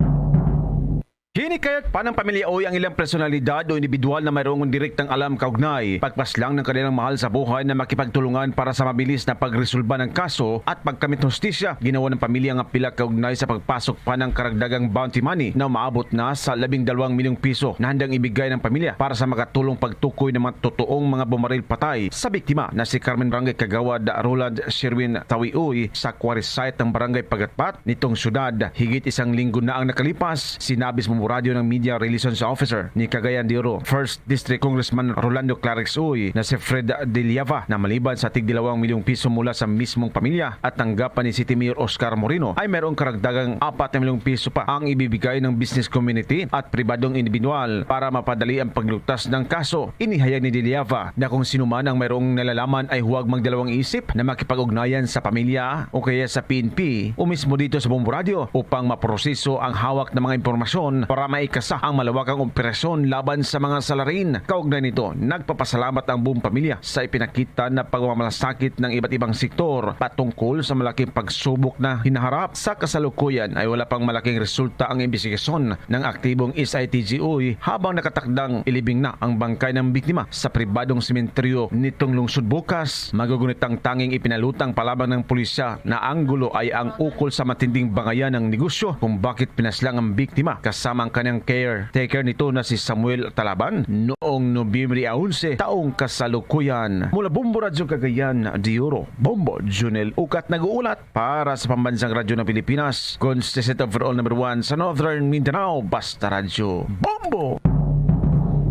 Hinikayat pa ng pamilya Uy ang ilang personalidad o individual na mayroong direktang alam kaugnay pagpaslang ng kanilang mahal sa buhay na makipagtulungan para sa mabilis na pagresolba ng kaso at pagkamit hustisya. Ginawa ng pamilya ang apila kaugnay sa pagpasok pa ng karagdagang bounty money na umaabot na sa labing dalawang milyong piso na handang ibigay ng pamilya para sa makatulong pagtukoy ng mga totoong mga bumaril patay sa biktima na si Carmen Barangay Kagawad Roland Sherwin Tawi Uy sa quarry site ng Barangay Pagatpat nitong syudad. Higit isang linggo na ang nakalipas, sinabi sa Bombo Radyo ng Media Relations Officer ni Cagayan de Oro, First District Congressman Rolando Clarix Uy, na si Fred Deliava na maliban sa tig dalawang milyong piso mula sa mismong pamilya at tanggapan ni City Mayor Oscar Moreno, ay mayroong karagdagang apat na milyong piso pa ang ibibigay ng business community at pribadong individual para mapadali ang paglutas ng kaso. Inihayag ni Deliava na kung sino man ang mayroong nalalaman ay huwag magdalawang isip na makipag-ugnayan sa pamilya o kaya sa P N P o mismo dito sa Bombo Radyo upang maproseso ang hawak na mga impormasyon para maikasa ang malawakang operasyon laban sa mga salarin. Kaugnay nito, nagpapasalamat ang buong pamilya sa ipinakita na pagmamalasakit ng iba't ibang sektor patungkol sa malaking pagsubok na hinaharap. Sa kasalukuyan ay wala pang malaking resulta ang imbestigasyon ng aktibong S I T G Uy habang nakatakdang ilibing na ang bangkay ng biktima sa pribadong sementeryo nitong lungsod bukas. Magugunit ang tanging ipinalutang pa lamang ng pulisya na anggulo ay ang ukol sa matinding bangayan ng negosyo kung bakit pinaslang ang biktima kasama ang kanyang caretaker nito na si Samuel Talaban noong Nobyembre onse taong kasalukuyan. Mula Bombo Radyo Cagayan de Oro, Bombo Junel Ukat nag-uulat para sa Pambansang Radyo ng Pilipinas, Constituent Overall Number One sa Northern Mindanao, Basta Radyo, Bombo!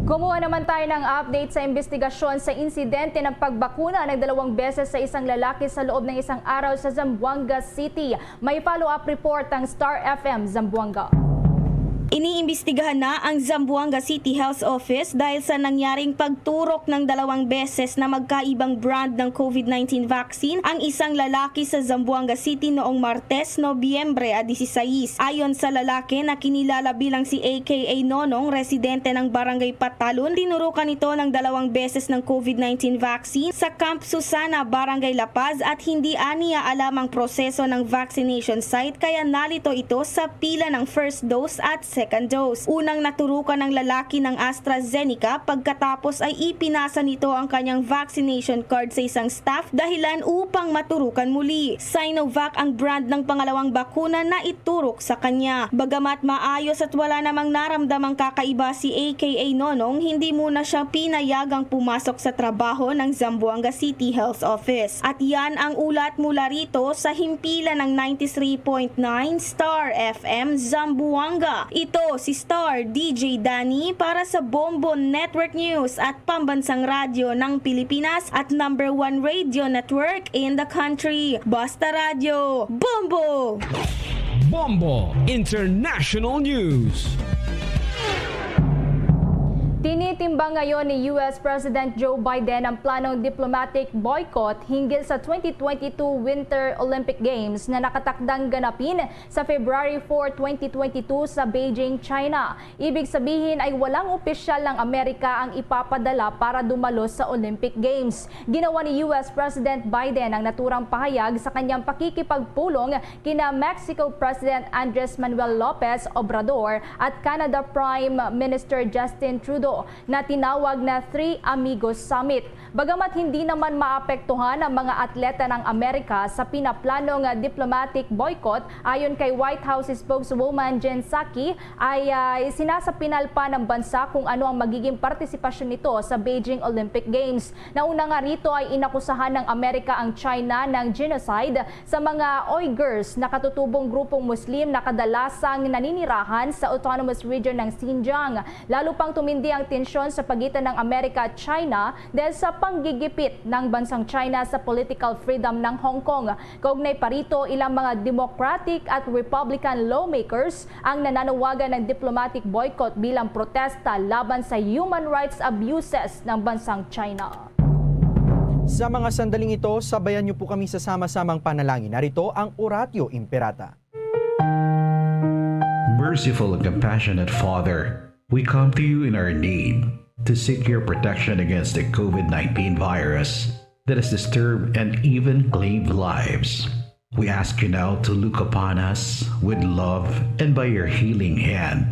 Kumuha naman tayo ng update sa investigasyon sa insidente ng pagbakuna ng dalawang beses sa isang lalaki sa loob ng isang araw sa Zamboanga City. May follow-up report ang Star F M Zamboanga. Iniimbestigahan na ang Zamboanga City Health Office dahil sa nangyaring pagturok ng dalawang beses na magkaibang brand ng COVID nineteen vaccine ang isang lalaki sa Zamboanga City noong Martes, Nobyembre a dieciséis. Ayon sa lalaki na kinilala bilang si A K A Nonong, residente ng Barangay Patalon, tinurukan ito ng dalawang beses ng COVID nineteen vaccine sa Camp Susana, Barangay La Paz, at hindi aniya alam ang proseso ng vaccination site kaya nalito ito sa pila ng first dose at second dose. Unang naturukan ng lalaki ng AstraZeneca, pagkatapos ay ipinasa nito ang kanyang vaccination card sa isang staff dahilan upang maturukan muli. Sinovac ang brand ng pangalawang bakuna na iturok sa kanya. Bagamat maayos at wala namang naramdamang kakaiba si A K A Nonong, hindi muna siya pinayagang pumasok sa trabaho ng Zamboanga City Health Office. At yan ang ulat mula rito sa himpilan ng ninety-three point nine Star F M Zamboanga. Ito si Star D J Danny para sa Bombo Network News at Pambansang Radyo ng Pilipinas at number one radio network in the country. Basta Radyo, Bombo! Bombo International News. Tinitimbang ngayon ni U S President Joe Biden ang planong diplomatic boycott hinggil sa twenty twenty-two Winter Olympic Games na nakatakdang ganapin sa February four, twenty twenty-two sa Beijing, China. Ibig sabihin ay walang opisyal ng Amerika ang ipapadala para dumalo sa Olympic Games. Ginawa ni U S President Biden ang naturang pahayag sa kanyang pakikipagpulong kina Mexico President Andres Manuel Lopez Obrador at Canada Prime Minister Justin Trudeau na tinawag na Three Amigos Summit. Bagamat hindi naman maapektuhan ang mga atleta ng Amerika sa pinaplanong diplomatic boycott, ayon kay White House spokeswoman Jen Psaki, ay, ah, isinasapinal pa ng bansa kung ano ang magiging partisipasyon nito sa Beijing Olympic Games. Nauna nga rito ay inakusahan ng Amerika ang China ng genocide sa mga Uyghurs na katutubong grupong Muslim na kadalasang naninirahan sa Autonomous Region ng Xinjiang. Lalo pang tumindi ang tensyon sa pagitan ng Amerika at China dahil sa panggigipit ng bansang China sa political freedom ng Hong Kong. Kaugnay pa rito, ilang mga Democratic at Republican lawmakers ang nananawagan ng diplomatic boycott bilang protesta laban sa human rights abuses ng bansang China. Sa mga sandaling ito, sabayan niyo po kami sa sama-samang panalangin. Narito ang Oratio Imperata. Merciful and compassionate Father, we come to you in our need to seek your protection against the COVID nineteen virus that has disturbed and even claimed lives. We ask you now to look upon us with love and by your healing hand,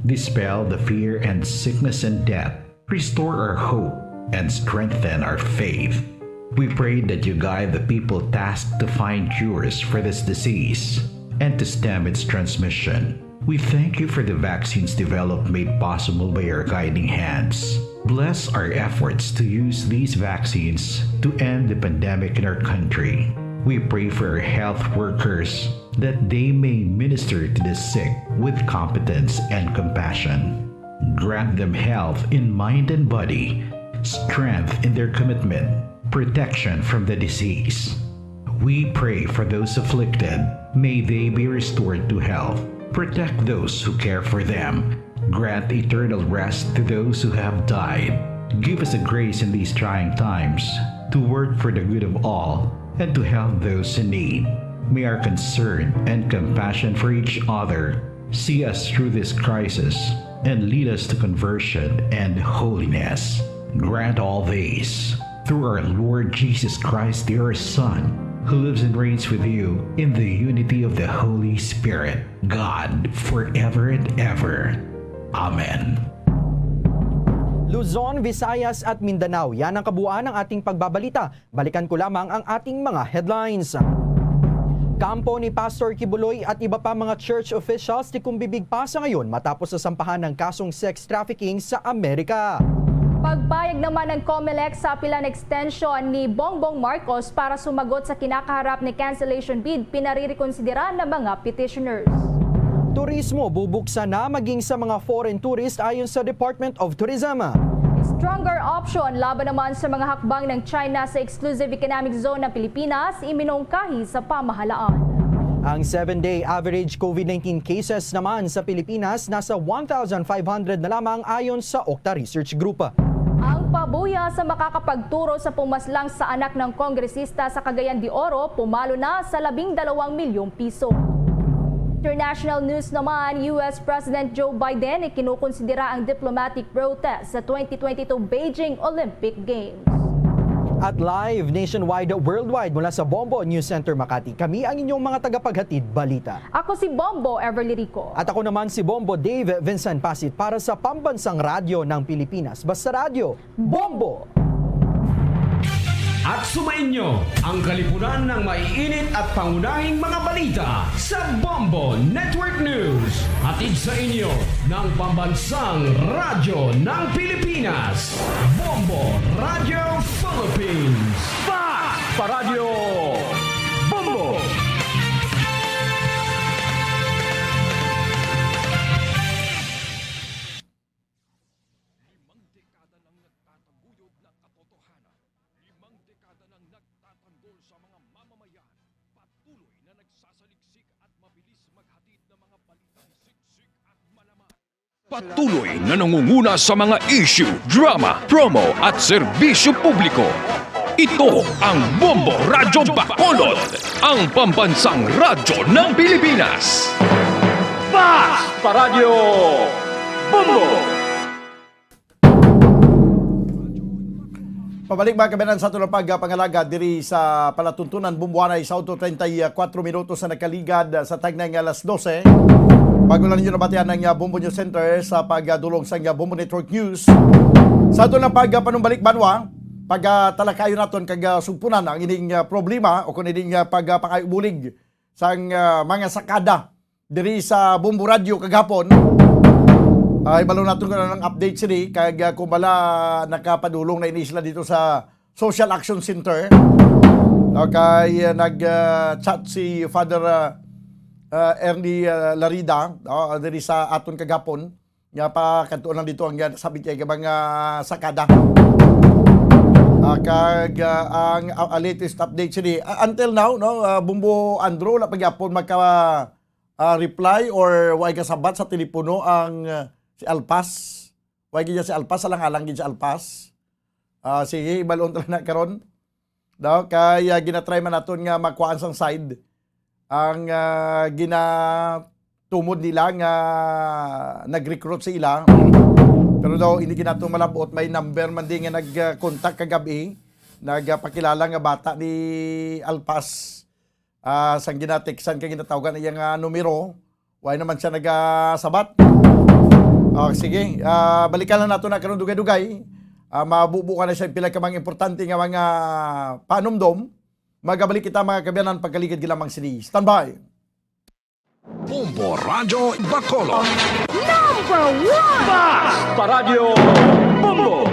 dispel the fear and sickness and death, restore our hope, and strengthen our faith. We pray that you guide the people tasked to find cures for this disease and to stem its transmission. We thank you for the vaccines developed made possible by your guiding hands. Bless our efforts to use these vaccines to end the pandemic in our country. We pray for our health workers that they may minister to the sick with competence and compassion. Grant them health in mind and body, strength in their commitment, protection from the disease. We pray for those afflicted. May they be restored to health. Protect those who care for them. Grant eternal rest to those who have died. Give us the grace in these trying times to work for the good of all and to help those in need. May our concern and compassion for each other see us through this crisis and lead us to conversion and holiness. Grant all this through our Lord Jesus Christ, your Son, who lives and reigns with you in the unity of the Holy Spirit, God, forever and ever. Amen. Luzon, Visayas, at Mindanao, yan ang kabuuan ng ating pagbabalita. Balikan ko lamang ang ating mga headlines. Kampo ni Pastor Quiboloy at iba pa mga church officials tikumbibig pa sa ngayon matapos nasampahan ng kasong sex trafficking sa Amerika. Pagpayag naman ng Comelec sa apilan extension ni Bongbong Marcos para sumagot sa kinakaharap ni cancellation bid pinarirekonsidera ng mga petitioners. Turismo bubuksan na maging sa mga foreign tourist ayon sa Department of Tourism. Stronger option laban naman sa mga hakbang ng China sa exclusive economic zone ng Pilipinas, iminungkahi sa pamahalaan. Ang seven-day average COVID nineteen cases naman sa Pilipinas nasa one thousand five hundred na lamang ayon sa Octa Research Group. Ang pabuya sa makakapagturo sa pumaslang sa anak ng kongresista sa Cagayan de Oro pumalo na sa labing dalawang milyong piso. International news naman, U S President Joe Biden ikinukonsidera ang diplomatic protest sa twenty twenty-two Beijing Olympic Games. At live nationwide, worldwide, mula sa Bombo News Center Makati, kami ang inyong mga tagapaghatid balita. Ako si Bombo Everly Rico. At ako naman si Bombo Dave Vincent Pasit para sa Pambansang Radyo ng Pilipinas. Basta Radyo, Bombo! At sumainyo ang kalipunan ng maiinit at pangunahing mga balita sa Bombo Network News. Hatid sa inyo ng Pambansang Radyo ng Pilipinas, Bombo Radio Philippines. Fast Paradyo Bombo! Limang dekada nang nagtataguyod ng katotohanan. Limang dekada nang nagtatanggol sa mga mamamayan. Patuloy na nagsasaliksik at mabilis maghatid ng mga balitang siksik at malaman. Patuloy na nangunguna sa mga issue, drama, promo at serbisyo publiko. Ito ang Bombo Radyo Bacolod, ang pambansang radyo ng Pilipinas. Fast Paradyo Bombo! Pabalik, mga kabayanan, sa aton pagpangalagad diri sa palatuntunan, Bombo Anay, sa otro treinta y cuatro minutos na nakaligad sa tagnay nga alas dose. Bago lang ninyo nabatian ang, ah, Bombo News Center sa pagdulong sa, ah, Bombo Network News. Sa aton lang pagpanumbalik banwa, pagtalakayon naton kag, ah, sugpunan ang ining, ah, problema o kung ining, ah, pagpangayo bulig sang, ah, mga sakada diri sa Bombo Radyo kagahapon. Ah, ibalo naton kung anong update sini, kag, ah, kung bala nakapadulong na ini sila dito sa Social Action Center. Okay, ah, nag, ah, chat si Father, ah, ah, Ernie, ah, Larida, ah, diri sa aton kagahapon, nga pakadtuon lang dito ang, ah, sabit kay mga sakada. Ah, kag, ah, ang, ah, latest update sini, ah, until now, no, ah, Bombo Andrew, wala pa gyapon maka, ah, reply or way kasabat sa telepono ang, ah, si Alpas. Way gid si Alpas, alang-alang gid si Alpas. Ah, sige, ibalon ta na karon. Daw, kay, ah, ginatry man naton nga makuhaan sang side ang, ah, ginatumod nila nga nag-recruit sa ila. Pero daw, hindi gid naton malabot, may number man di nga nag-contact kagabi, nagpakilala nga bata ni Alpas. Ah, sang ginateksan kag ginatawagan iya nga numero, way naman siya nagasabat. Ah, sige, ah, balikan lang nato na karon dugay-dugay. Ah, mabubukan na siya pila ka mga importante nga mga panumdom. Magabalik kita, mga kabayanan, pagkaligad gilamang sini. Standby! Bombo Radyo Bacolod. Number one! Fast Paradyo Bombo!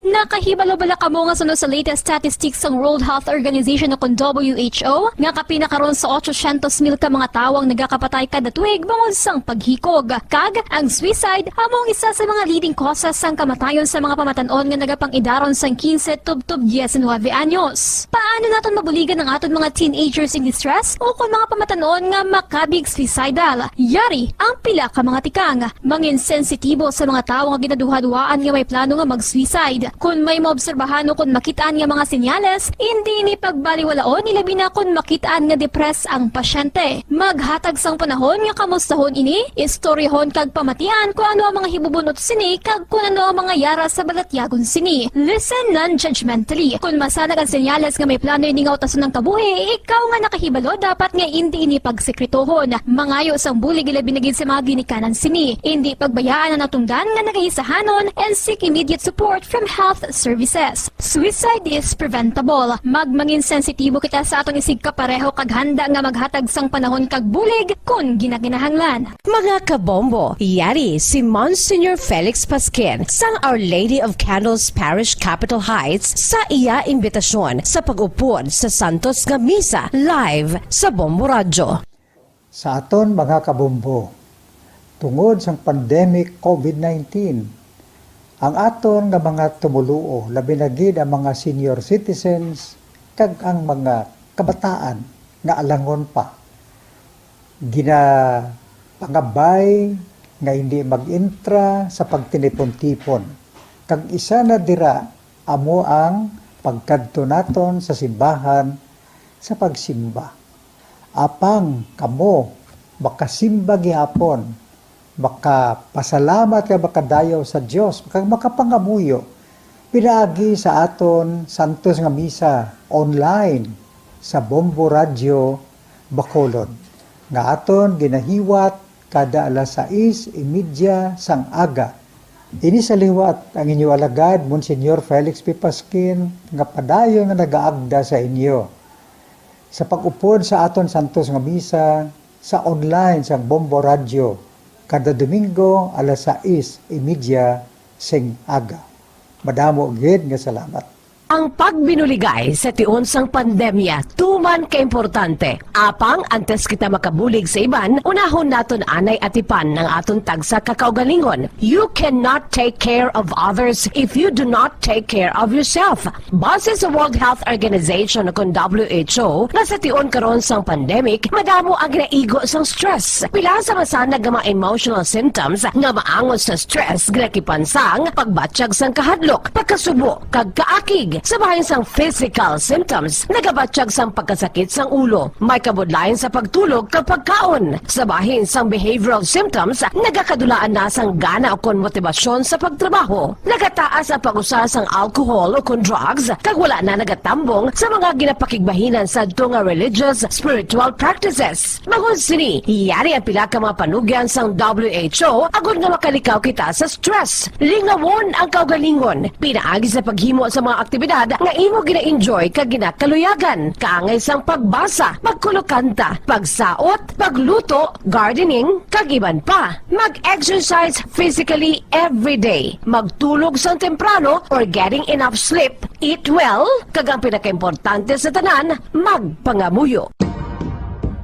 Nakahibalo bala kamo nga suno sa latest statistics sang World Health Organization o kon W H O nga kapin na karon sa otsosyentos mil ka mga tawo ang nagakapatay kada tuig bangod sang paghikog? Kag ang suicide amo ang isa sa mga leading causes sang kamatayon sa mga pamatan-on nga nagapang-idaron sang quince tubtob diecinuebe anyos. Paano naton mabuligan ang aton mga teenagers in distress o kon mga pamatan-on nga makabig suicidal? Yari ang pila ka mga tikang. Mangin sensitibo sa mga tawo nga ginaduhaduhaan nga may plano nga mag-suicide. Kon may maobserbahan o kon makit-an nga mga senyales, indi ini pagbaliwalaon, ilabi na kon makit-an nga depressed ang pasyente. Maghatag sang panahon nga kamustahon ini, istoryahon kag pamatian kon ano ang mga hibubun-ot sini kag kon ano ang mga yara sa balatyagon sini. Listen non-judgmentally. Kon masanag ang senyales nga may plano ini nga utason ang kabuhi, ikaw nga nakahibalo dapat nga indi ini pagsekretohon. Mangayo sang bulig, ilabi na gid sa mga ginikanan sini. Indi pagbayaan ang natungdan nga nagahisahanon and seek immediate support from health services. Suicide is preventable. Magmangin sensitibo kita sa aton isigkapareho kag handa nga maghatag sang panahon kag bulig kon ginakinahanglan. Mga kabombo, yari si Monsignor Felix Pasquin sang Our Lady of Candles Parish, Capitol Heights, sa iya imbitasyon sa pag-upod sa santos nga misa live sa Bombo Radyo. Sa aton mga kabombo, tungod sang pandemic COVID nineteen, ang aton nga mga tumoluo, labi na gid ang mga senior citizens kag ang mga kabataan, nga alangon pa. Ginapangabay nga hindi mag-entra sa pagtinipon-tipon, kag isa na dira amo ang pagkadto naton sa simbahan sa pagsimba. Apang kamo makasimba gihapon, makapasalamat kag makadayaw sa Dios, kag makapangamuyo pinaagi sa aton santos nga misa online sa Bombo Radio Bacolod, nga aton ginahiwat kada alas sais y media sang aga. Ini sa liwat ang inyo alagad, Monsignor Felix P. Pasquin, nga padayon nga nagaagda sa inyo sa pag-upod sa aton santos nga misa sa online sang Bombo Radio kada Domingo alas sais y media sing aga. Madamo gid nga salamat. Ang pagbinuligay sa tion sang pandemya tuman ka importante. Apang antes kita makabulig sa iban, unahon naton anay atipan ang aton tagsa ka kaugalingon. You cannot take care of others if you do not take care of yourself. Base sa World Health Organization o kon W H O, nga sa tion karon sang pandemic, madamo ang ginaigo sang stress. Pila sa masanag nga mga emotional symptoms nga maangot sa stress ginakipan sang pagbatyag sang kahadlok, pagkasubo, kag kaakig. Sa bahin sang physical symptoms, nagabatyag sang pagkasakit sang ulo, may kabudlayan sa pagtulog kag pagkaon. Sa bahin sang behavioral symptoms, nagakadulaan na sang gana ukon motibasyon sa pagtrabaho. Nagataas ang pag-usa sang alcohol ukon drugs, kag wala na nagatambong sa mga ginapakigbahinan sadto nga religious, spiritual practices. Bangod sini, yari ang pila ka mga panugyan sang W H O agod nga makalikaw kita sa stress. Lingawon ang kaugalingon pinaagi sa paghimo sa mga aktibidad nga imo gina-enjoy kag ginakaluyagan, kaangay sang pagbasa, pagkulokanta, pagsaot, pagluto, gardening, kag iban pa. Mag-exercise physically every day. Magtulog sang temprano or getting enough sleep. Eat well, kag ang pinakaimportante sa tanan, magpangamuyo.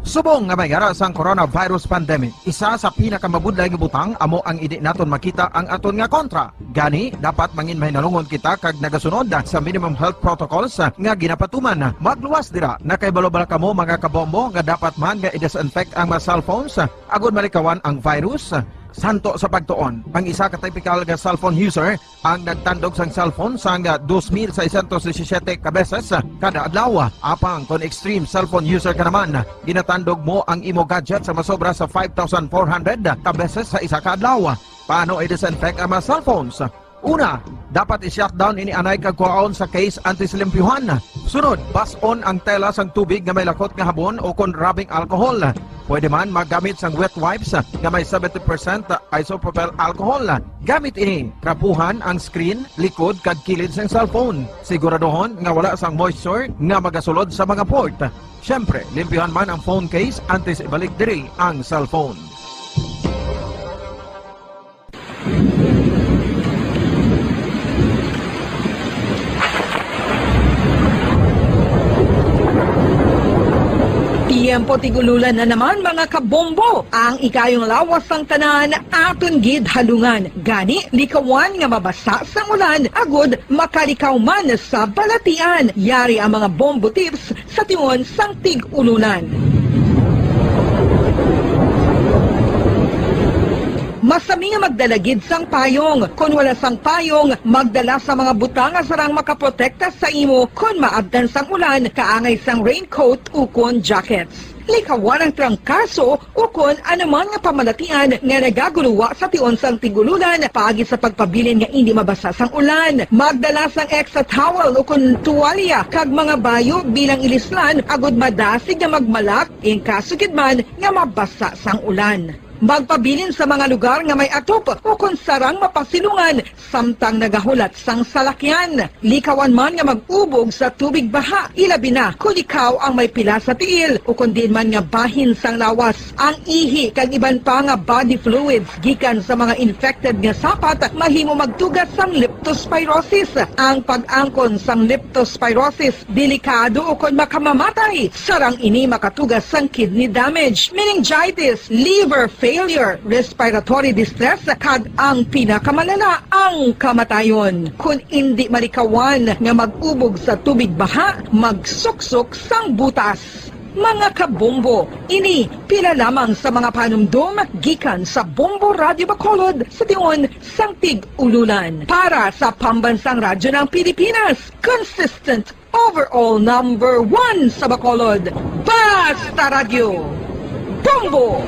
Subong nga may ara sang coronavirus pandemic, isa sa pinakamabudlay nga butang amo ang indi naton makita ang aton nga kontra. Gani, dapat mangin mahinalungon kita kag nagasunod sa minimum health protocols nga ginapatuman. Magluwas dira, nakahibalo bala kamo, mga kabombo, nga dapat man nga i-disinfect ang mga cellphones agud malikawan ang virus? Santo sa pagtuon, ang isa ka typical nga cellphone user ang nagtandog sang cellphone sang dos mil seiscientos disisiete ka beses kada adlaw. Apang kon extreme cellphone user ka naman, ginatandog mo ang imo gadget sa masobra sa five thousand four hundred ka beses sa isa ka adlaw. Paano i-disinfect ang mga cellphones? Una, dapat i-shutdown ini anay kag kuhaon sa case antes limpyuhan. Sunod, bas-on ang tela sang tubig nga may lakot nga habon o kon rubbing alcohol. Pwede man maggamit sang wet wipes nga may seventy percent isopropyl alcohol. Gamit ini, trapuhan ang screen, likod, kag kilid sang cellphone. Siguraduhon nga wala sang moisture nga magasulod sa mga port. Siyempre, limpyuhan man ang phone case antes ibalik diri ang cellphone. Tiyempo tig-ululan na naman, mga kabombo. Ang ikayong lawas sang tanan aton gid halungan. Gani, likawan nga mabasa sang ulan agud makalikaw man sa balatian. Yari ang mga bombo tips sa tion sang tig-ulunan. Masami nga magdala gid sang payong. Kon wala sang payong, magdala sa mga butang nga sarang makaprotekta sa imo kon maabtan sang ulan, kaangay sang raincoat ukon jackets. Likawan ang trangkaso ukon anuman nga pamalatian nga nagaguluwa sa tion sang tig-ulunan paagi sa pagpabilin nga indi mabasa sang ulan. Magdala sang extra towel ukon tuwalya kag mga bayo bilang ilislan agud madasig nga magmalak in kaso gid man nga mabasa sang ulan. Magpabilin sa mga lugar nga may atop ukon sarang mapasilungan samtang nagahulat sang salakyan. Likawan man nga mag-ubog sa tubig baha, ilabi na kon ikaw ang may pila sa tiil ukon diin man nga bahin sang lawas. Ang ihi kag iban pa nga body fluids gikan sa mga infected nga sapat mahimo magtuga sang leptospirosis. Ang pag-angkon sang leptospirosis delikado ukon makamamatay. Sarang ini makatuga sang kidney damage, meningitis, liver failure, respiratory distress, kag ang pinakamalala, ang kamatayon. Kon indi malikawan nga mag-ubog sa tubig baha, magsuksok sang butas. Mga kabombo, ini pila lamang sa mga panumdom gikan sa Bombo Radyo Bacolod sa tion sang tig-ululan. Para sa Pambansang Radyo ng Pilipinas, consistent overall number one sa Bacolod, Basta Radyo, Bombo!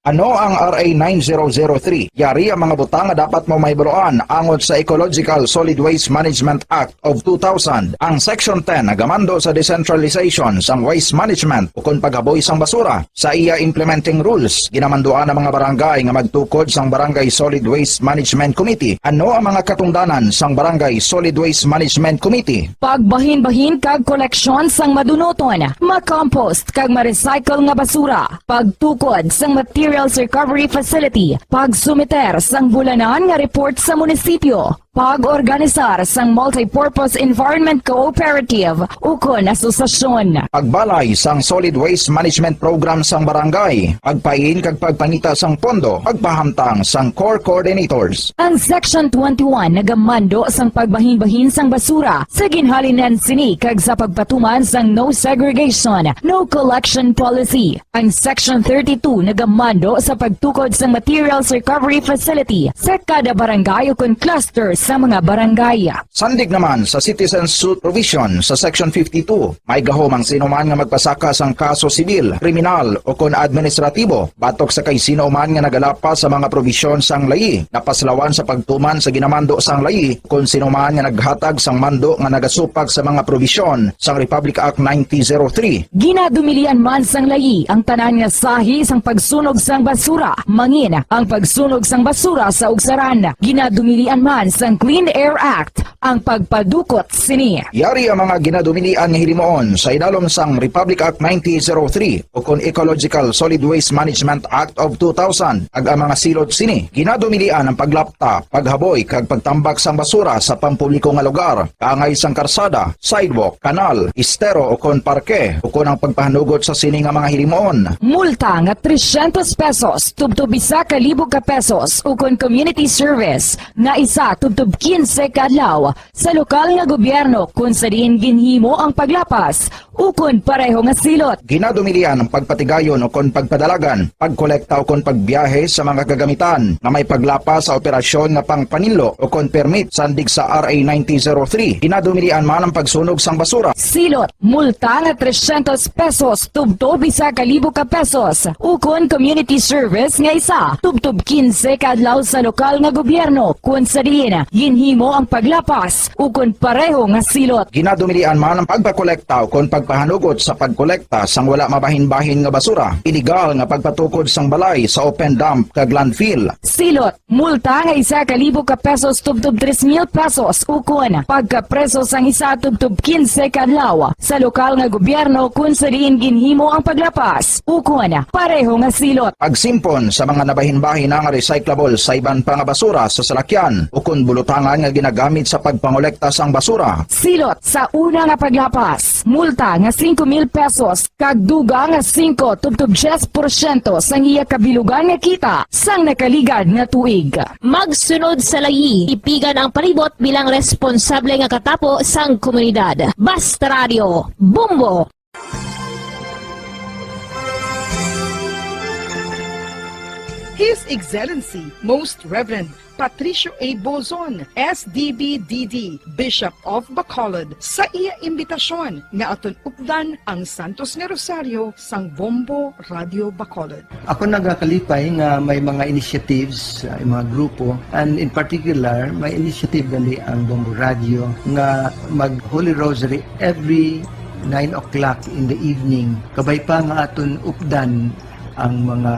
Ano ang R A nine zero zero three? Yari ang mga butang nga dapat mo mahibaluan angot sa Ecological Solid Waste Management Act of two thousand. Ang Section ten nagamando sa decentralization sang waste management ukon paghaboy sang basura. Sa iya implementing rules, ginamanduan ang mga barangay nga magtukod sang Barangay Solid Waste Management Committee. Ano ang mga katungdanan sang Barangay Solid Waste Management Committee? Pagbahinbahin kag koleksyon sang madunoton, ma-compost kag ma-recycle nga basura, pagtukod sang materials recovery facility, pagsumiter sang bulanan nga report sa munisipyo, pag-organisar sang multipurpose environment cooperative ukon asosasyon. Pagbalay sang solid waste management program sang barangay, pagpain kag pagpangita sang pondo, pagpahamtang sang core coordinators. Ang Section twenty-one nagamando sang pagbahinbahin sang basura sa ginhalinan sini kag sa pagpatuman sang no segregation, no collection policy. Ang Section thirty-two nagamando sa pagtukod sang materials recovery facility sa kada barangay ukon cluster sa mga barangay. Sandig naman sa citizen suit provision sa Section fifty-two, may gahom ang sino man nga magpasaka sang kaso sibil, kriminal, ukon administratibo batok sa kay sino man nga nagalapas sa mga probisyon sang layi, napaslawan sa pagtuman sa ginamando sang layi, kon sino man nga naghatag sang mando nga nagasupak sa mga probisyon sang Republic Act nineteen oh three. Ginadumilian man sang layi ang tanan nga sahi sang pagsunog sang basura, mangin ang pagsunog sang basura sa ugsaran. Ginadumilian man sang Clean Air Act ang pagpadukot sini. Yari ang mga ginadumilian nga hilimuon sa idalom sang Republic Act nineteen oh three ukon Ecological Solid Waste Management Act of two thousand, ag ang mga silot sini. Ginadumilian ang paglapta, paghaboy, kag pagtambak sang basura sa pampubliko nga lugar, kaangay sang karsada, sidewalk, kanal, estero, ukon parke, ukon ang pagpahanugot sa sini nga mga hilimuon. Multa nga trescientos pesos tubtob isa ka libo ka pesos, ukon community service nga isa tubtob quince ka adlaw sa lokal nga gobyerno kon sa diin ginhimo ang paglapas ukon pareho nga silot. Ginadumilian ang pagpatigayon ukon pagpadalagan, pagkolekta ukon pagbiyahe sa mga kagamitan nga may paglapas sa operasyon nga pangpanilo ukon permit sandig sa R A nineteen oh three. Ginadumilian man ang pagsunog sang basura. Silot, multa nga trescientos pesos tubtob isa ka libo ka pesos, ukon community service nga isa tubtob quince ka adlaw sa lokal nga gobyerno, kon sa diin ginhimo ang paglapas ukon pareho nga silot. Ginadumilian man ang pagpakolekta ukon pagpahanugot sa pagkolekta sang wala mabahin-bahin nga basura, iligal nga pagpatukod sang balay sa open dump kag landfill. Silot, multa nga isa ka libo ka pesos tubtob tres mil pesos, ukon pagkapreso sang isa tubtob quince ka adlaw sa lokal nga gobyerno, kon sa diin ginhimo ang paglapas ukon pareho nga silot. Pagsimpon sa mga nabahin-bahin nga recyclable sa iban pa nga basura sa salakyan ukon bulutangan nga ginagamit sa pagpangolekta sang basura. Silot sa una nga paglapas, multa nga singko mil pesos kag dugang nga singko tubtob diyes porsyento sang iya kabilugan nga kita sang nakaligad nga tuig. Magsunod sa layi, tipigan ang palibot bilang responsable nga katapo sang komunidad. Basta Radio, Bombo! His Excellency, Most Reverend Patricio A. Bozon, S D B D D, Bishop of Bacolod, sa iya imbitasyon nga aton updan ang Santos nga Rosario sang Bombo Radio Bacolod. Ako nagakalipay nga may mga initiatives, uh, mga grupo, and in particular, may initiative gali ang Bombo Radio nga mag Holy Rosary every nine o'clock in the evening. Kabay pa nga aton updan ang mga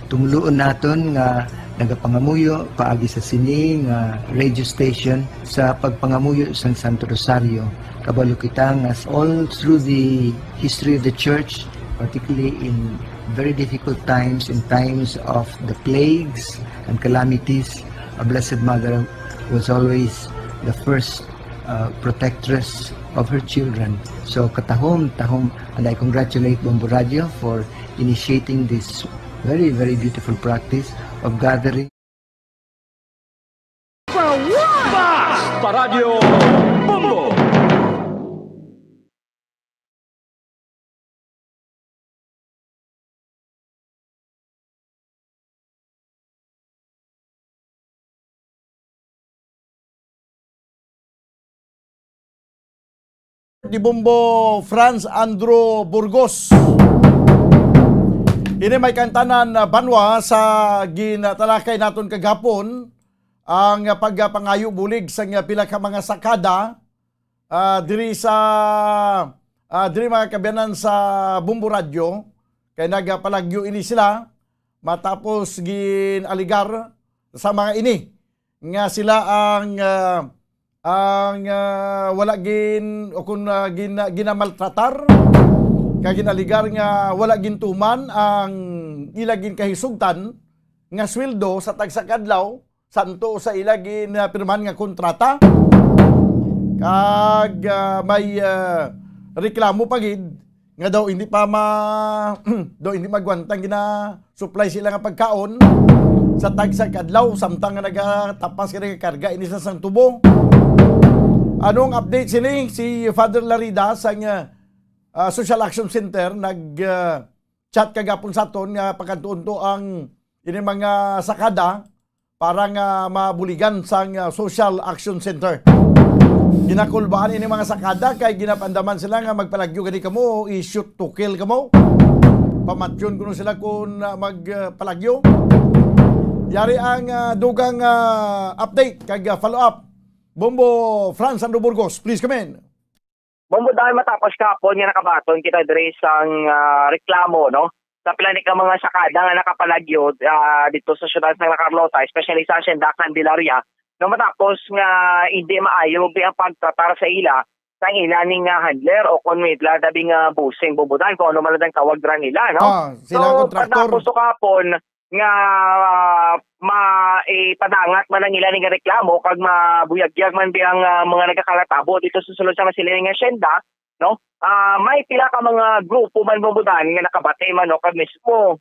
tumuluon naton nga nagapangamuyo paagi sa sini nga radio station sa pagpangamuyo sang Santo Rosario. Kabalo kita nga all through the history of the church, particularly in very difficult times, in times of the plagues and calamities, our Blessed Mother was always the first, uh, protectress of her children. So, katahom, tahom, and I congratulate Bombo Radio for initiating this very, very beautiful practice of gathering. For what? Sa Radyo Bombo. Di Bombo Franz Andrew Burgos. Ini may kantanan, ah, banwa sa ginatalakay naton kagahapon, ang pagpangayo bulig sa nga pila ka mga sakada, ah, diri sa, ah, diri mga kaabyanan sa Bombo Radyo, kay nagapalagyo ini sila matapos gin-aligar sa mga ini nga sila ang, ah, ang, ah, wala gin-, o kung, ah, gin-, ginamaltratar kag gin-aligar nga wala gintuman ang ila ginkahisugtan nga sweldo sa tagsa ka adlaw santo sa ila ginapirmahan nga kontrata. Kag, ah, may, ah, reklamo pa gid nga daw hindi pa ma-, daw hindi magwantang ginasuplay sila nga pagkaon sa tagsa ka adlaw, samtang nga nagatapas ka nga karga ini sa sang tubo. Anong update sini? Si Father Larida sang, ah, Social Action Center nag, ah, chat kagapon sa aton nga pagkadtuon to ang ini mga sakada para nga mabuligan sang, ah, Social Action Center. Ginakulbaan ini mga sakada kay ginapandaman sila nga magpalagyo gani kamo, i-shoot to kill kamo. Pamatyon kuno sila kung, ah, magpalagyo. Yari ang, ah, dugang, ah, update kag, ah, follow-up. Bombo Franz Andrew Burgos, please come in. Bombo, dahil matapos kahapon nga nakabaton kita diri sang, ah, reklamo, no, sa pila ni ka mga sakada nga nakapalagyo, ah, dito sa siyudad sang La Carlota, especially sa Hacienda Candelaria, no, matapos nga hindi maayo bi ang pagtratar sa ila sang ila ni nga handler o kon may ila dabi nga busing, Bombo Dan, kung ano man lang ang tawag dira nila, no? Ah, sila So, kontraktor. Matapos to kahapon, nga, ah, ma-, ipadangat man ang ila ning reklamo kag mabuyagyag man biyang, ah, mga nagakalatabo dito sa sulod sa Masiling nga Hacienda, no? Ah, may pila ka mga grupo man, Bombo Dan, nga nakabati man, no, kag mismo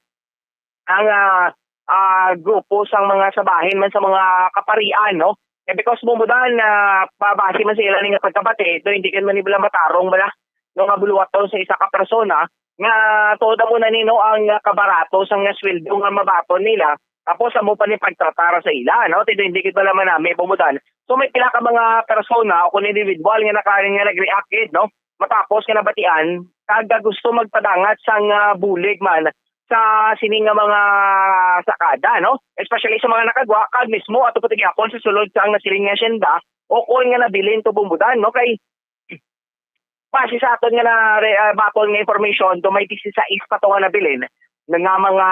ang, ah, ah, grupo sang mga sabahin man sa mga kaparian, no? Eh, because, Bombo Dan, ah, pabase man sa ila ning pagkabati, do hindi kan man nila matarong bala, no, nga buluwaton sa isa ka persona, nga tuod amo na ni, no, ang, ah, kabarato sang nga sweldo nga mabaton nila, tapos amo pa ni pagtratar sa ila, no? Tido hindi gid pala manami, Bombo Dan. So, may pila ka mga persona o kung individual nga naka-, nga nag-react gid, no? Matapos nga nabatian, kag gusto magpadangat sang, ah, bulig man sa sini nga mga sakada, no? Especially sa mga nakagwa, kag mismo ato pa gyapon sa sulod sa ang nasiling nga asyenda, o kung nga nabilin to, Bombo Dan, no? Kay base sa aton nga na, re-, ah, baton nga information, do may disisais pa to nga nabilin nga mga,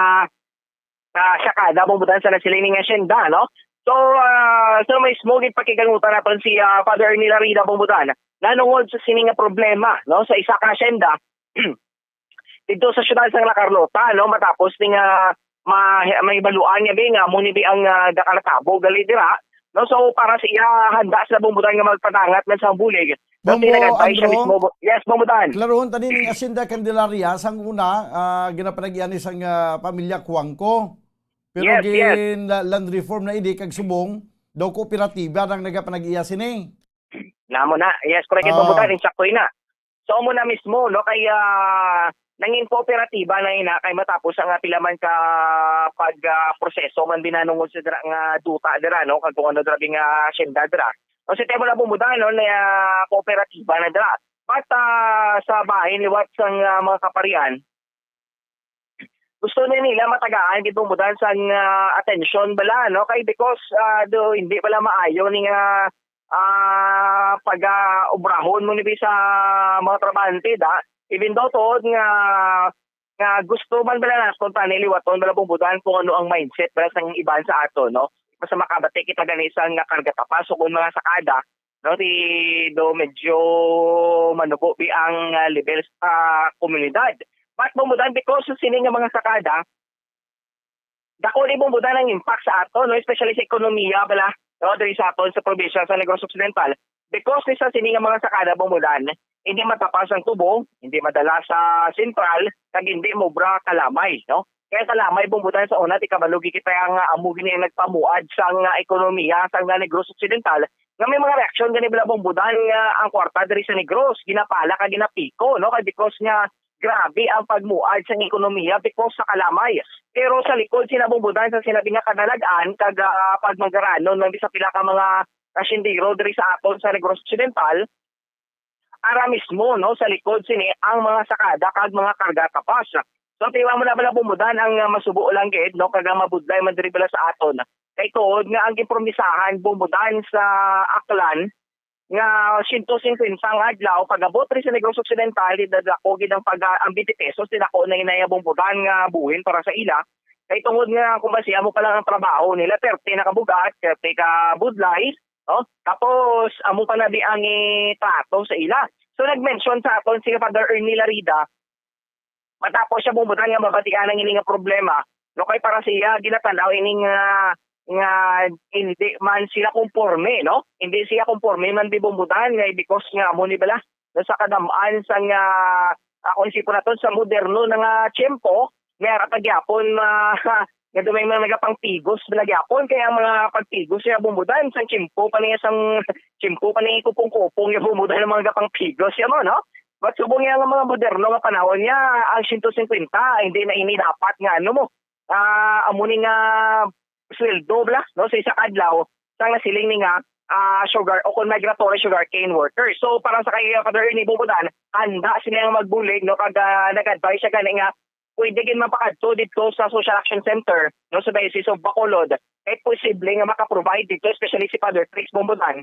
ah, sakada, Bombo Dan, sa nasiling nga asyenda, no? So, ah, so mismo ginpakigangutan naton si, ah, Father Ernie Larida, Bombo Dan, nanungod sa sini nga problema, no, sa isa ka asyenda dito sa siyudad sa La Carlota, no, matapos ni nga ma-, mahibaluan nga bi nga amo ni bi ang, ah, gakalatabo gali dira, no? So, para sa iya, handa sila, Bombo Dan, nga magpadangat man sa bulig. Dati Bombo nag-advise siya Andro, mismo, Bo-, yes, Bombo Dan. Klarohon tani ning Hacienda Candelaria, sang una, ah, ginapanag-iya ni sang, ah, pamilya Cuangco. Pero Yes, yes. gin la-, land reform na ini kag subong daw kooperatiba nang nagapanag-iya sini. Namo na. Yes, correct, Bombo Ah. Dan, insakto ina. So, amo na mismo, no, kay, ah, nangin kooperatiba na ina kay matapos ang, ah, pila man ka pag, ah, proseso man binanungod sa dira nga duta dira, no, kag kung ano dira nga asyenda dira. O si Temo na, Bombo Dan, no, na, ah, kooperatiba na dira. But, ah, sa bahin liwat sang, ah, mga kaparian, gusto na nila matagaan gid, Bombo Dan, sang, ah, atensyon bala, no? Kay because, ah, do, hindi bala maayo ni nga, ah, pag, ah, obrahon mo ni bi sa mga trabahante da. Even though tuod nga, nga gusto man bala naton tani liwaton bala, Bombo Dan, kung ano ang mindset bala sang iban sa ato, no? Basta makabati kita gani sa nga karga tapas o kung mga sakada, no, di do medyo manubo bi ang, ah, level sa komunidad. But, Bombo Dan, because sa sini nga mga sakada, dako ni, Bombo Dan, ang impact sa ato, no, especially sa ekonomiya bala, no, diri sa aton sa probinsya sa Negros Occidental. Because ni sa sini nga mga sakada, Bombo Dan, hindi matapas ang tubo, hindi madala sa sentral, kag hindi mobra kalamay, no? Kaya kalamay, Bombo Dan, sa una, di kabalo gid kita nga amo gini ang nagpamuad sang, ah, ekonomiya sang Negros Occidental, nga may mga reaksyon gani bala, Bombodan, nga ang kwarta diri sa Negros ginapala kag ginapiko, no? Kay because nga grabe ang pagmuad sang ekonomiya because sa kalamay. Pero sa likod sina, Bombodan, sa sinabi nga kadalag-an kag, ah, pagmangaranon man sa pila ka mga kasyendero diri sa aton sa Negros Occidental, ara mismo, no, sa likod sini ang mga sakada kag mga karga kapas. So, tiwa mo na bala, Bombodan, ang, ah, masubo lang gid, no, kag ang mabudlay man diri bala sa aton. Kay tuod nga ang gimpromisahan, Bombodan, sa Aklan nga siyento singkwenta ang adlaw, pag-abot ri sa Negros Occidental, di dadako gid ang pag, ah, ang twenty pesos, di dako na inaya, Bombodan, nga buhin para sa ila. Kay tungod nga, kung basi, amo pa lang ang trabaho nila, thirty na ka bug-at, thirty ka budlay, no? Tapos, amo pa na di ang itrato sa ila. So, nag-mention sa aton si Father Ernie Larida, matapos siya, Bombodan, nga mabatian ang ini nga problema, no, kay para siya, ginatanaw ini nga, nga hindi man sila konporme, no? Hindi siya konporme man di, Bombodan, nga because nga amo ni bala, no, sa kadam-an sa nga, ah, kung isipon naton sa moderno na nga tiyempo, may ara pa gyapon, ah, nga dumay mga nagapangpigos bala gyapon, kay ang mga pagpigos niya, Bombodan, sang tiyempo pa niya, sang tiyempo pa ni kupong-kupong niya, Bombodan, ang mga nagapangpigos niya mo, no? But subong niya nga mga moderno nga panahon niya, ang siyento singkwenta, hindi na ini dapat nga ano mo, ah, amo ni nga sweldo bala, no, sa isa ka adlaw, sang nasiling ni nga, ah, sugar o kung migratory sugarcane worker. So, para sa kay Father Ernie, Bombodan, handa sila nga magbulig, no, kag, ah, nag-advise siya gani nga pwede gid mapakadto dito sa Social Action Center, no, sa Diocese of Bacolod. Kay posible nga maka-provide dito, especially si Father Chris, Bombodan,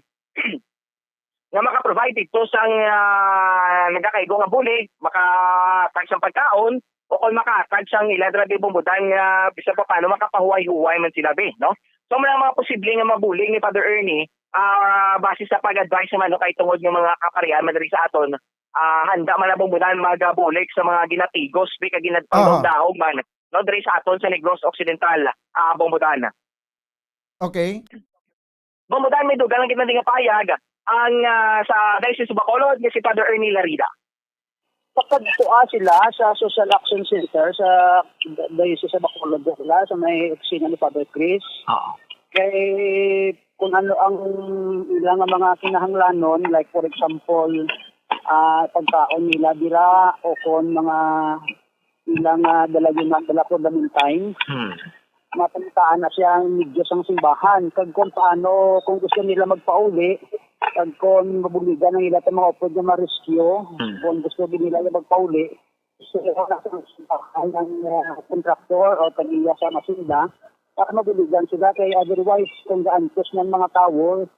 nga maka-provide dito sang, ah, nagakaigo nga bulig, makatag sang pagkaon, o kung makatag sang ila dira di, Bombodan, nga bisan pa paano makapahuway-huway man sila, be, no? So, mga, mga posible nga mabulig ni Father Ernie, ah, base sa pag-advise naman, no, kay tungod nga mga kaparian man diri sa aton, ah, handa man ang, Bombodan, magabulig sa mga ginatigos, be, kag ginadpangdaog-daog man, no, diri sa aton sa Negros Occidental, ah, Bombodan. Okay. Bombodan, may dugang lang kita nga pahayag ang, ah, sa Diocese of Bacolod nga si Father Ernie Larida. Pakadtua sila sa Social Action Center sa Diocese of Bacolod, sila sa may opisina ni Father Chris. Oo. Kay kung ano ang ilang nga mga kinahanglanon, like for example, ah, pagkaon nila dira o kon mga ilang, ah, dalayunan dala for the meantime. Hmm. Mapalitaan na siya ang medyas sang simbahan. Kag kung paano, kung gusto nila magpauli, kag kung mabuligan ang ila ta mga upod nga ma-rescue, Hmm. kung gusto gid nila nga magpauli, gusto nila na sa simbahan ang, ah, kontraktor o tag-iya sa masinda, para mabuligan sila. Kay otherwise, kung gaantos ng mga tawo,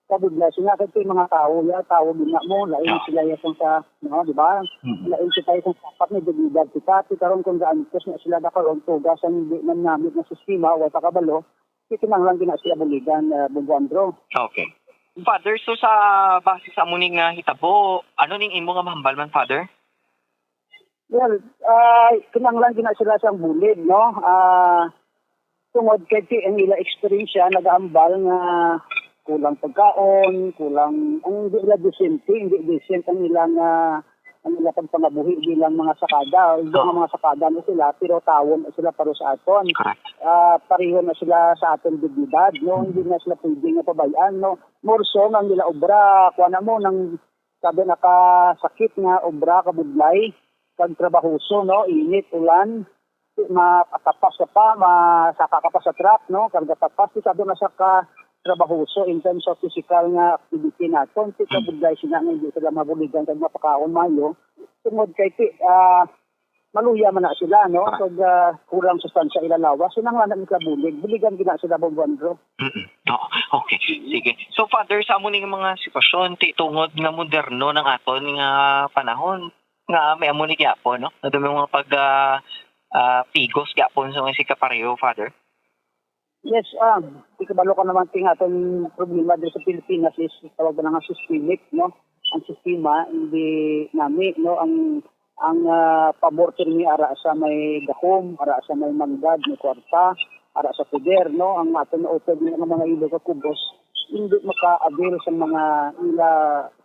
kabudlay sila, kay mga tawo ya, tawo gina mo, lain Ah. sila ya sang sa, no, di ba? Mhm. Lain kita sang sapat ni dugidad kita, ti karon kung gaantos na sila nakaroon tugas ang hindi man namit nga sistema, wa pa kabalo, ti kinahanglan gina sila buligan, ah, Bongo Andro. Okay. Father, so sa base sa amo ni nga hitabo, ano ning imo nga mahambal man, Father? Well, ah, kinahanglan gina sila sang bulid, no? Ah, tungod kay ti-, ang ila eksperyensya nagaambal nga kulang pagkaon, kulang, ang hindi ila decente, hindi decent ang ilang, ah, ang ila pagpangabuhi bilang mga sakada. Although Oo. nga mga sakada na sila, pero tawon na sila para sa aton. Correct. Ah, pareho na sila sa aton dignidad, no? Mhm. Hindi na sila pwede nga pabayaan, no? More so, nga ang ila obra, kuha na mo, nang sabi nakasakit nga obra, kabudlay, kag trabahoso, no? Init, ulan, makatapas ka pa, masaka ka pa sa truck, no? Kag gatapas, ti sabi na sa ka trabahoso in terms of physical nga activity naton. Ti Hmm. kabudlay sila nga hindi sila mabuligan kag mapakaon mayo. Tungod kay ti, ah, maluya man na sila, no? Correct. Kag, ah, kulang sustansya ila lawas, kinahanglan na sila bulig. Buligan gina sila, Bongo Andro. Mm-mm. Oo. Okay. Sige. So, Father, sa amo ning mga sitwasyon, ti tungod nga moderno ng aton nga panahon, nga may amo ni gyapon, no? Nga may mga pag, ah, ah, pigos gyapon sa mga sikapareho, Father? Yes, ah, di kabalo ka naman ting aton problema dito sa Pilipinas is tawag na nga systemic, no? Ang sistema, hindi nami, no? Ang, ang, ah, pabor pirmi ara sa may gahom, ara sa may manggad, may kwarta, ara sa poder, no? Ang aton nautod nga mga ilo ka kubos, hindi maka-avail sa mga ila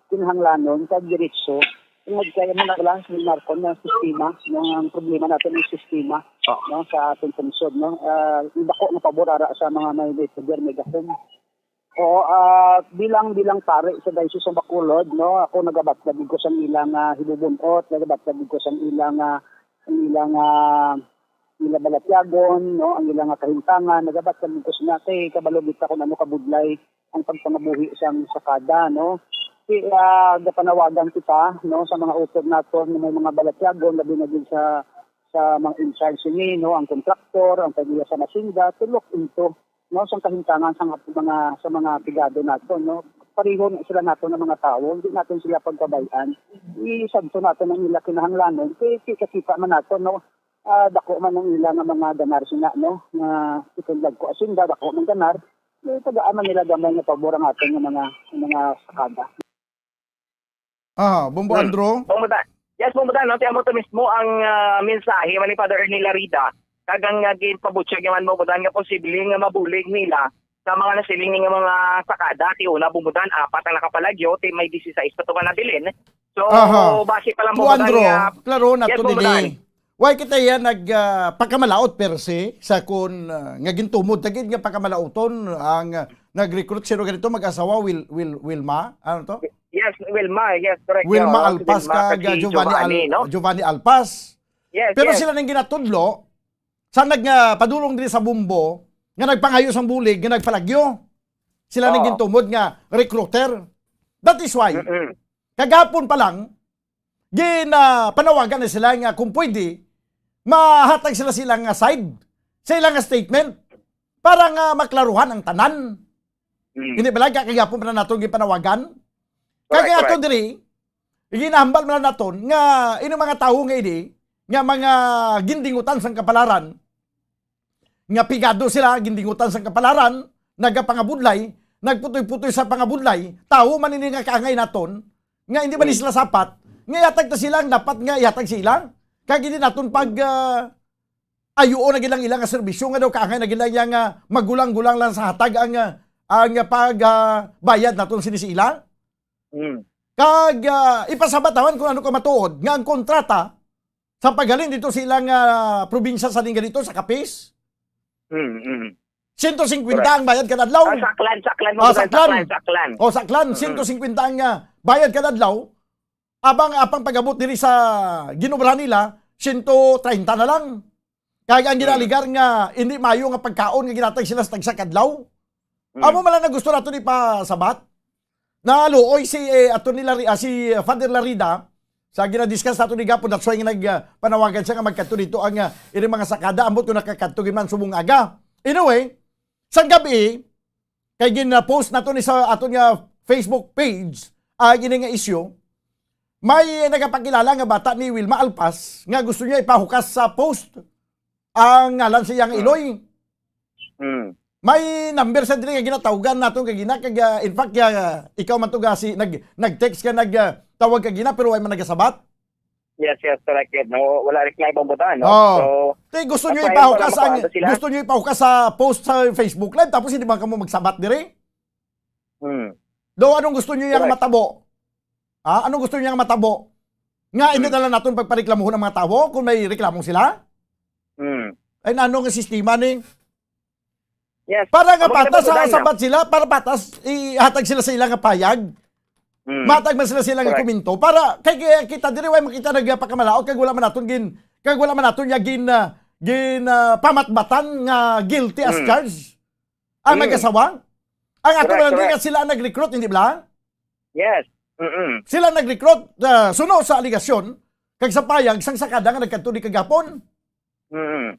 kinahanglanon sa diretso. Tungod kay amo na lang sa Marcon nga sistema, no, ang problema natin ang sistema, Oo. no, sa ating pungsod, no. Ah, ang dako nga pabor ara sa mga may may poder, may gahom. Oo, ah, bilang, bilang pari sa Diocese of Bacolod, no, ako nagabatyag ko sang ilang, ah, hibubun-ot, nagabatyag ko sang ilang, ah, sang ilang, ah, ila balatyagon, no, ang ilang, ah, kahimtangan, nagabatyag ko sina kay kabalo kita kung ano kabudlay ang pagpangabuhi sang sakada, no. Kay, ah, gapanawagan kita, no, sa mga utod naton nga may mga balatyagon, labi na gid sa, sa mga in charge sini, no, ang kontraktor, ang pag-iya sa masinda, to look into, no, sang kahimtangan sang aton mga, sa mga pigado naton, no. Pareho na sila naton nga mga tawo, hindi naton sila pagpabay-an. Isadto naton ang ila kinahanglanon, kay kita-kita man naton, no, ah, dako man ang ila nga mga ganar sina, no, nga itong dagko asinda, dako man ganar, eh, tagaan man nila gamay nga pabor ang aton nga mga, mga sakada. Ah, Bombo Hmm. Andro? Bumuda. Yes, Bumuda, no? Ti amo to mismo ang, ah, mensahe man ni Father Ernie Larida. Kag ang, ah, ginpabutyag naman, Bumuda, nga posible nga mabulig nila sa mga nasiling nga mga sakada. Ti una, Bumuda, apat ang nakapalagyo, ti may disisais pa to nga nabilin. So, Aha. base pa lang, Bumuda, Andro, nga klaro na Yes, to Bumuda. dili. Why kita yan nag, ah, pagkamalaot per se sa kun, ah, nga gintumod ta gid nga pagkamalaoton ang, ah, nag-recruit sino ganito mag-asawa Wil, Wil, Wilma, ano to? Yes, Wilma, yes, correct. Wilma Oo, si Alpas Wilma kag, kag si ah, Giovanni Giovanni, Al-, no? Giovanni Alpas. Yes, Pero yes. sila nang ginatudlo sa nag, ah, padulong diri sa Bumbo nga nagpangayo sang bulig nga nagpalagyo. Sila nang Oo. gintumod nga recruiter. That is why Mm-mm. kagapon pa lang gin, ah, panawagan na sila nga kung pwede mahatag sila sila nga side sa ilang nga statement para nga maklaruhan ang tanan. Mm. Hindi ba lang kakagapon pa na nato gipanawagan? Correct, Kaya ato correct. diri, ginahambal man naton nga ining mga tawo nga ini nga mga gindingutan sang kapalaran, nga pigado sila, gindingutan sang kapalaran, nagapangabudlay, nagputoy-putoy sa pangabudlay, tawo man ini nga kaangay naton, nga hindi man Mm. sila sapat, nga ihatag ta sila ang dapat nga ihatag sa ila. Kag hindi naton pag, ah, ayuon na gid lang ila nga serbisyo nga daw kaangay na gid lang iya nga magulang-gulang lang sa hatag ang, ah, ang pag, ah, bayad naton sini sa ila. Mm. Kag, ah, ipasabat naman kung ano ka matuod nga ang kontrata sa paghalin dito sa ilang, ah, probinsya sa Lingga dito sa Capiz. Mm, mm. Siyento singkwenta Correct. ang bayad kada adlaw. Ah, sa Aklan, sa Aklan, Ah, sa mga Aklan. Aklan, sa Aklan. Oh, sa Aklan, Mm-mm. siyento singkwenta ang, ah, bayad kada adlaw. Abang apang pag-abot diri sa ginobra nila, siyento treinta na lang. Kag ang Mm. ginaligar nga hindi mayo nga pagkaon nga ginatag sila sa tagsa kadlaw. Mm. Amo man lang na gusto nato ni pasabat. Naluoy si, eh, Attorney Lari-, ah, si Father Larida sa ginadiscuss nato ni gapon, that's why nga nag, ah, panawagan siya nga magkadto dito ang, ah, iring mga sakada, ambot kung nakakadto gid man subong aga. Anyway, sang gabi, kay gin-post nato ni sa aton nga Facebook page, ah, gini nga issue, may nagapakilala nga bata ni Wilma Alpas nga gusto niya ipahukas sa post ang ngalan sa iyang Mm. iloy. Mm. May number sa diri nga ginatawgan naton kagina, kag, ah, in fact, ah, ikaw man to ga si nag, nag-text ka, nag, ah, tawag kagina, pero way man nagasabat. Yes, yes, correct, yes. No, wala reply, Bombo Dan, no? Oh. So, Te, gusto niyo that's why ipahukas parang ang, makuha sila. gusto niyo ipahukas sa post sa Facebook Live, tapos hindi man kamo magsabat diri? Hmm. Do, anong gusto niyo yang Correct. matabo? Ah, anong gusto niyo yang matabo? Nga, hindi Hmm. na lang naton pagpareklamuhon ang mga tawo kung may reklamo sila? Hmm. Ay, nano nga sistema ni? Yes. Para nga Amo patas, kita, Bombo Dan, no? sabat sila, para patas, ihatag sila sa ilang payag. Hmm. Matag man sila sa ilang Correct. komento. Para, kay, kay kita diri, way makita nagpakamalaot, kag wala man naton gin, kag wala man naton ya gin, ah, gin, ah, pamatbatan nga guilty as Hmm. charged. Ang Hmm. mag-asawa? Ang ato Correct, lang correct. nga sila ang nag-recruit, hindi ba? Yes. Mm-mm. Sila nag-recruit, ah, suno sa aligasyon, kag sa payag, sang sakada nga nagkadto ni kagapon. Mm-mm.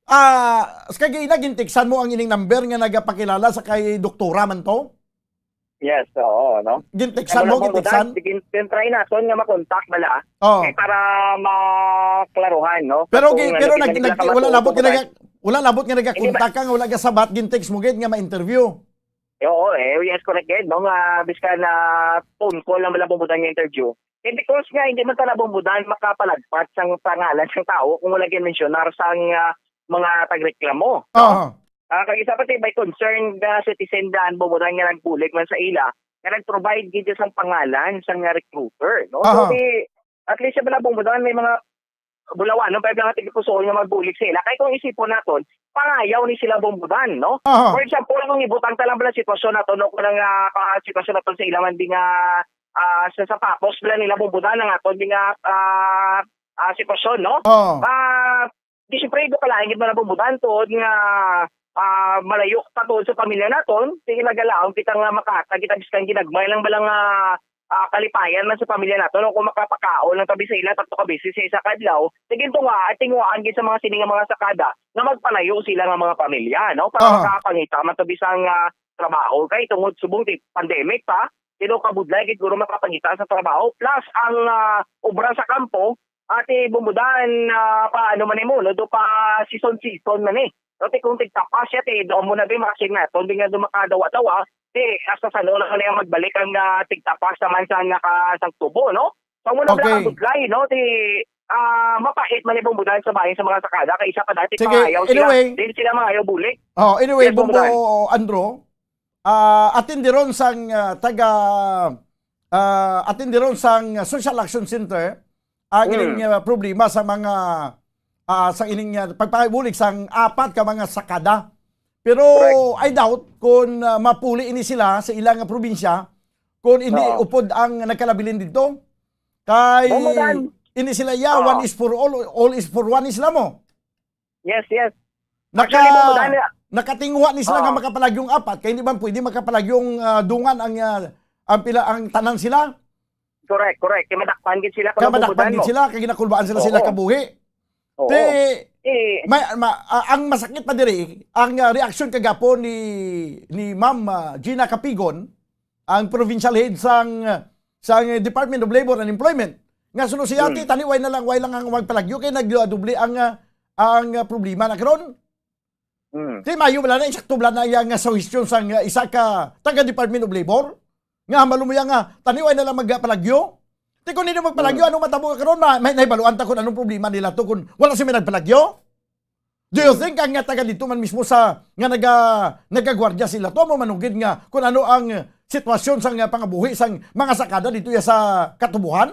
Ah, kag ina, gintiksan mo ang ining number nga nagapakilala sa kay doktora man to? Yes, oo, no? Gintiksan Ano mo, lang, Bombo gintiksan? Dan, gin-, gin-try naton nga makontak bala, Oh. eh, para maklaruhan, no? Pero Kung gi-, ano, pero gid nag-, man nag-, sila wala labot nga kamatuod, naga-, wala labot nga Hindi ba nagakontak ka nga wala ka sabat, gintext mo gid nga ma-interview. Eh, oo, eh, yes, correct gid, no? Nga, biskan na phone call lang bala, Bombo Dan, nga interview. Eh, because nga, hindi man tala, Bombo Dan, makapalagpat sang pangalan sang tawo kung wala gid mensionar sang, ah, mga tagreklamo, no? Aha. Ah, kag isa pa, ti, may concerned nga citizen dan, Bombo Dan, nga nagbulig man sa ila, nga nag-provide gid sang pangalan sang recruiter, no? So, Aha. di, at least, siya bala, Bombo Dan, may mga Bulawanon pa lang ang tigipusoon nga magbulig sa ila. Kay kung isipon naton, pangayaw ni sila, Bombo Dan, no? Aha. For example, kung ibutang ta lang bala sitwasyon naton, no, kung ang, ah, ka-, sitwasyon naton sa ila man, di nga, ah, sa sapatos bala nila, Bombo Dan, ang aton, di nga, ah, ah, sitwasyon, no? Oo. Ah, di, siyempre, ito kalain gid man ang, Bombo Dan, tuod nga, ah, malayo pa tuod sa pamilya naton, sige, nagalaom kita nga makahatag kita bisan ginagmay lang bala nga, ah, kalipayan man sa pamilya naton, o kung makapakaon lang tabi sa ila tatlo ka beses sa isa ka adlaw, sige, tunga, tinguhaan gid sa mga sini nga mga sakada nga magpalayo sila nga mga pamilya, no? Para Aha. makapangita man tabi sang, ah, trabaho kay tungod subong ti pandemic pa, pero kabudlay gid guro makapangita sa trabaho. Plus ang, ah, obra sa kampo, ati, Bombo Dan, ah, pa ano man imo, no, do pa season-season man eh. Ati, kung tigtapas siya, ti, doon mo na, di, makasig na. Kung di nga do makadawa-dawa, ti, hasta sa noon na kaya magbalik ang, ah, tigtapas naman sa naka-, sa tubo, no? So, muna Okay. bala ang budlay, no? Ti, ah, mapait man ni, Bombo Dan, sa bahin sa mga sakada. Kay isa pa dati, Sige, pangayaw sila. anyway. Di sila mangayaw bulik. Oh, anyway, Yes, Bombo Bombo Dan. Andro, ah, atindiron sang, ah, taga, ah, atindiron sang Social Action Center ang Mm. ining, ah, problema sa mga, ah, sa ining, ah, pagpabulig sang apat ka mga sakada. Pero Correct. I doubt kung, ah, mapuli ini sila sa ilang probinsya kung hindi Oo. upod ang nagkalabilin dito. Kay Bombo Dan. ini sila, yeah, Oo. one is for all, all is for one is sila mo. Yes, yes. Naka-, Actually, Bombo Dan, nakatinguha ni sila nga Oo. makapalagyong apat, kay hindi man pwede makapalagyong, ah, dungan ang, ah, ang pila, ang tanan sila. Correct, correct. Kay madakpan gid sila, Kay kung madakpan mabubutan gid mo. sila, kay ginakulbaan sila, Oo. sila kabuhi. Oo. Ti, Eh, may, ma-, ah, ang masakit pa diri, ang, ah, reaksyon kagapon ni, ni Ma'am, ah, Gina Capigon, ang provincial head sang, sang Department of Labor and Employment. Nga suno siya, Hmm. ti, tani, way na lang, way lang ang magpalagyo, kay nagdubli ang, ah, ang, ah, problema na karon. Hmm. Ti, mayo bala na, insakto bala na iya nga suhestyon sang, ah, isa ka taga Department of Labor. Nga, hambalo mo yan nga, tani, way na lang magpalagyo. Ti, kung hindi magpalagyo, Hmm. ano matabo ka karon? Ma-, may nahibaluan ta kung anong problema nila to kung wala sila nagpalagyo? Do you Hmm. think ang nga taga dito man mismo sa, nga naga-, nagagwardya sila to, mo manugid nga kung ano ang sitwasyon sang, ah, pangabuhi sang mga sakada dito ya sa Katubuhan?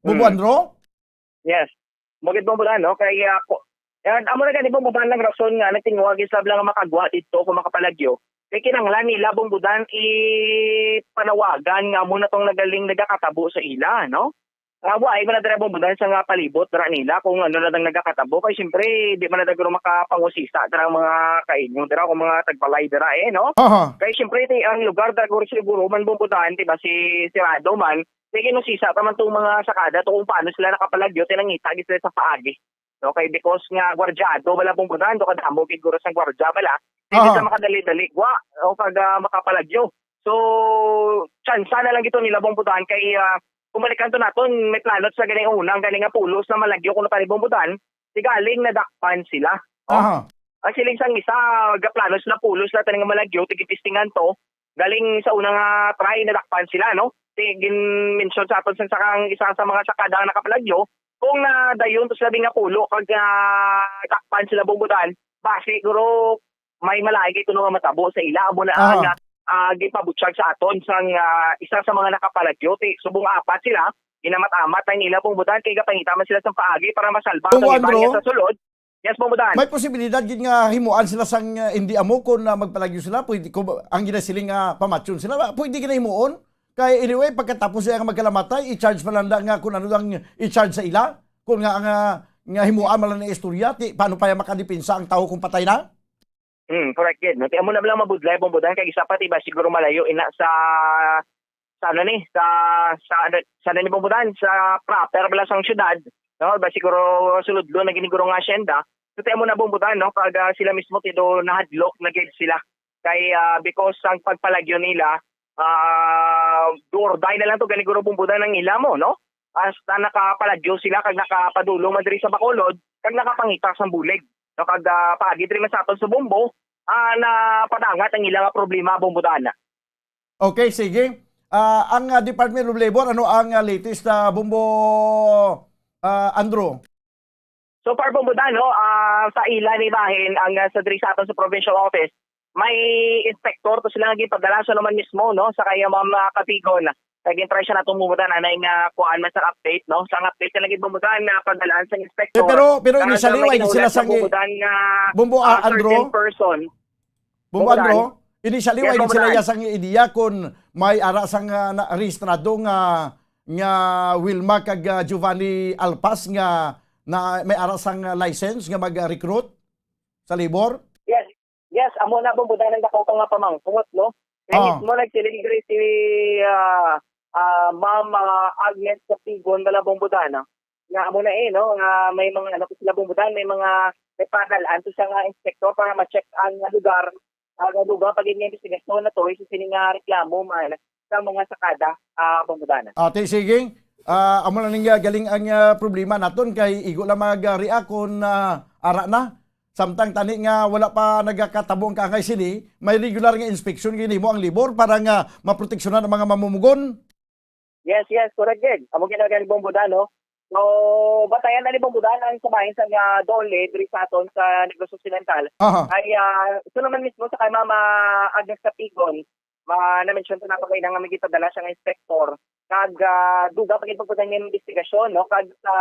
Bombo Hmm. Andro? Yes. Mugid, Bombo Dan, no? Kay, ah, ko-, yan, amo na gani, Bombo Dan, ang rason nga nagtinguha gid sila nga makagwa dito kung makapalagyo. Kay kinahanglan nila, Bombo Dan, ipanawagan nga amo na tong nagaling nagakatabo sa ila, no? Nga wa, ay man na dira, Bombo Dan, sa nga palibot dira nila kung ano na nang nagakatabo. Kay siyempre, di man na dagro makapangusisa dira ang mga kainyo dira, kung mga tagbalay dira, eh, no? Aha. Kay siyempre, ti, ang lugar dira, siguro, siguro man, Bombo Dan, di ba, si, sirado man, Sige, no, sisa pa man tong mga sakada to kung paano sila nakapalagyo, tinangita gid sila sa paagi. Okay, because nga gwardyado bala, Bombo Dan, do kadamo gid guro sang gwardya bala. Hindi Aha. sila makadali-dali gwa o kag, ah, makapalagyo. So, tsansa na lang gito nila, Bombo Dan, kay, ah, kung balikan to naton, may plano sa ganing unang gani nga pulos na malagyo kuno pa ni, Bombo Dan, ti galing nadakpan sila. Oh. Aha. Ang siling sang isa, gaplano sila pulos na taning malagyo, tigipistingan to. Galing sa una nga try, nadakpan sila, no? Ti gin-mention sa aton sa, sa kang isa sa mga sakada nga nakapalagyo, kung nadayon to sila di nga pulo, kag, ah, dakpan sila, Bombo Dan, basi, guro, may malaagi kuno nga matabo sa ila. Amo na Aha. ang, ah, gipabutyag sa aton sang, ah, isa sa mga nakapalagyo. Ti, subong apat sila, ginamat-amat ang ila, Bombo Dan, kay gapangita man sila sa paagi para masalba ang Bombo iba Andro? niya sa sulod. Yes, Bombo Dan. May posibilidad gid nga himuan sila sang, ah, hindi amo kung, ah, magpalagyo sila. Pwede ko ba, ang ginasiling nga pamatyon sila, ba? Pwede gid na himuon. Kay anyway, pagkatapos siya nga magkalamatay, i-charge pa lang nga kung ano lang i-charge sa ila. Kung nga ang, ah, nga himuan man lang na istorya, ti, paano pa yan makadepensa ang tao kung patay na? Hmm, correct gid. No? Ti amo na lang mabudlay, Bombo Dan, kay isa pa, ti ba, siguro malayo ina sa, sa ano ni, sa, sa ano, sa ano ni, Bombo Dan, sa proper bala sang syudad, no? Ba, siguro sulod do na giniguro nga asyenda. So, ti amo na, Bombo Dan, no? Kag, ah, sila mismo ti do nahadlok na gid sila. Kay, ah, because ang pagpalagyo nila, ah, do or die na lang to, gani guro, Bombo Dan, ang ila mo, no? Hasta nakapalagyo sila kag nakapadulong man diri sa Bacolod, kag nakapangita sang bulig. No, kag, ah, paagi diri man sa aton sa Bombo, ah, napadangat ang ila nga problema, Bombo Dan. Okay, sige. Ah, ang, ah, Department of Labor, ano ang, ah, latest, ah, Bombo, ah, Andrew? So far, Bombo Dan, no, ah, sa ila ni bahin, ang, ah, sa diri sa aton sa provincial office, may inspector to sila nga gipadala sa naman mismo, no, sa kay Ma'am, ah, Capigon. Kag in-try siya nato, Bombo Dan, anay nga kuan man sa update, no? Sa update na lagi, Bombo Dan, na pagdalaan sa inspector. Eh, pero, pero Karon initially, sa wala gid sila sa, Bombo Dan, nga, Bombo, ah, ah, Andro? Certain person. Bombo Andro, initially, yes, wala gid sila sang idea kung may ara sang, ah, na, rehistrado nga, nga Wilma kag, ah, Giovanni Alpas nga na, may ara sang, ah, license nga mag-recruit sa labor? Yes. Yes, amo na, Bombo Dan, ang dako pa nga pamangkot, no? Kay mismo nagsiling diri si, ah, ah, Ma'am, ah, Agnes Capigon, bala, Bombo Dan, ah, nga amo na, eh, no, nga may mga, ano, sila, Bombo Dan, may mga, may padal-an to siya nga inspector para ma-check ang lugar, ah, nga lugar pag investigasyon na to, sa sini nga reklamo man sa mga sakada, ah, Bombo Dan. Ate, sige. Ah, amo lang ning, ah, galing ang, ah, problema naton kay igo lang mag-react kung, ah, ara na. Samtang tani nga wala pa nagakatabo ang kaangay sini, may regular nga inspeksyon ginimo ang labor para nga maproteksyonan ang mga mamumugon. Yes, yes, correct, Geg. Amo ginagawa ni Bombo Dan, no? So, batayan na ni Bombo Dan ang sabahin sa nga DOLE diri sa aton sa Negros Occidental. Aha. Ay, ah, ito naman mismo sa kay Mama Agnes Capigon, ma-, na-mention ko na pagkainang nga may gitadala siya nga inspektor. Kag, ah, dugang pa gid pagpatay nga investigasyon, no? Kag sa,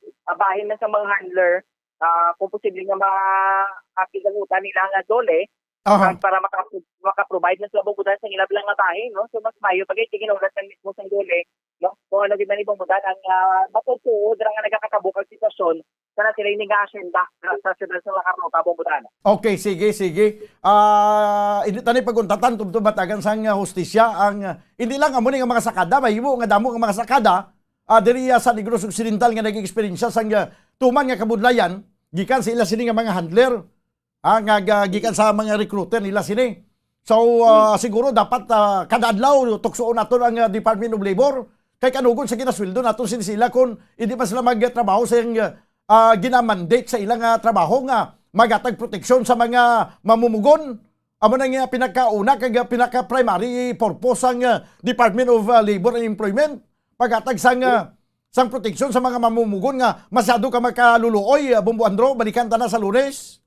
ah, bahin na sa mga handler, ah, kung posible nga ma-, mapigalutan nila nga DOLE, Aha. kag para maka-, maka-provide na sila bubutan sa ilang nga bahin, no? So, mas mayo pa gid, kay ginulat na mismo sa DOLE, no? Kung ano gid man ibang butan ang, ah, matutuod ra nga nagakatabo kag sitwasyon, sana sila ini nga asyenda sa, sa siyudad sa Carnota, Bombo Dan. Okay, sige, sige. Ah, hindi tani pag-untatan, tubtob matagan sang, ah, hustisya ang, ah, hindi lang amo ni nga mga sakada, mahimo nga damo nga mga sakada, ah, diri, ah, sa Negros Occidental nga nag-eksperyensya sang, ah, tuman nga kabudlayan gikan sa ila sini nga mga handler, ah, nga ga-, gikan sa mga recruiter nila sini. So, ah, siguro dapat, ah, kada adlaw tuksoon naton ang, ah, Department of Labor kay kanugon sa ginasweldo naton sini sila kung hindi man sila magtrabaho sa iyang, ah, ginamandate sa ilang, ah, trabaho nga magatag proteksyon sa mga mamumugon. Amo na nga pinakauna kag pinaka-primary purpose sang, ah, Department of, ah, Labor and Employment, paghatag sang, ah, sang proteksyon sa mga mamumugon nga masyado ka makaluluoy, ah, Bombo Andro, balikan ta na sa Lunes.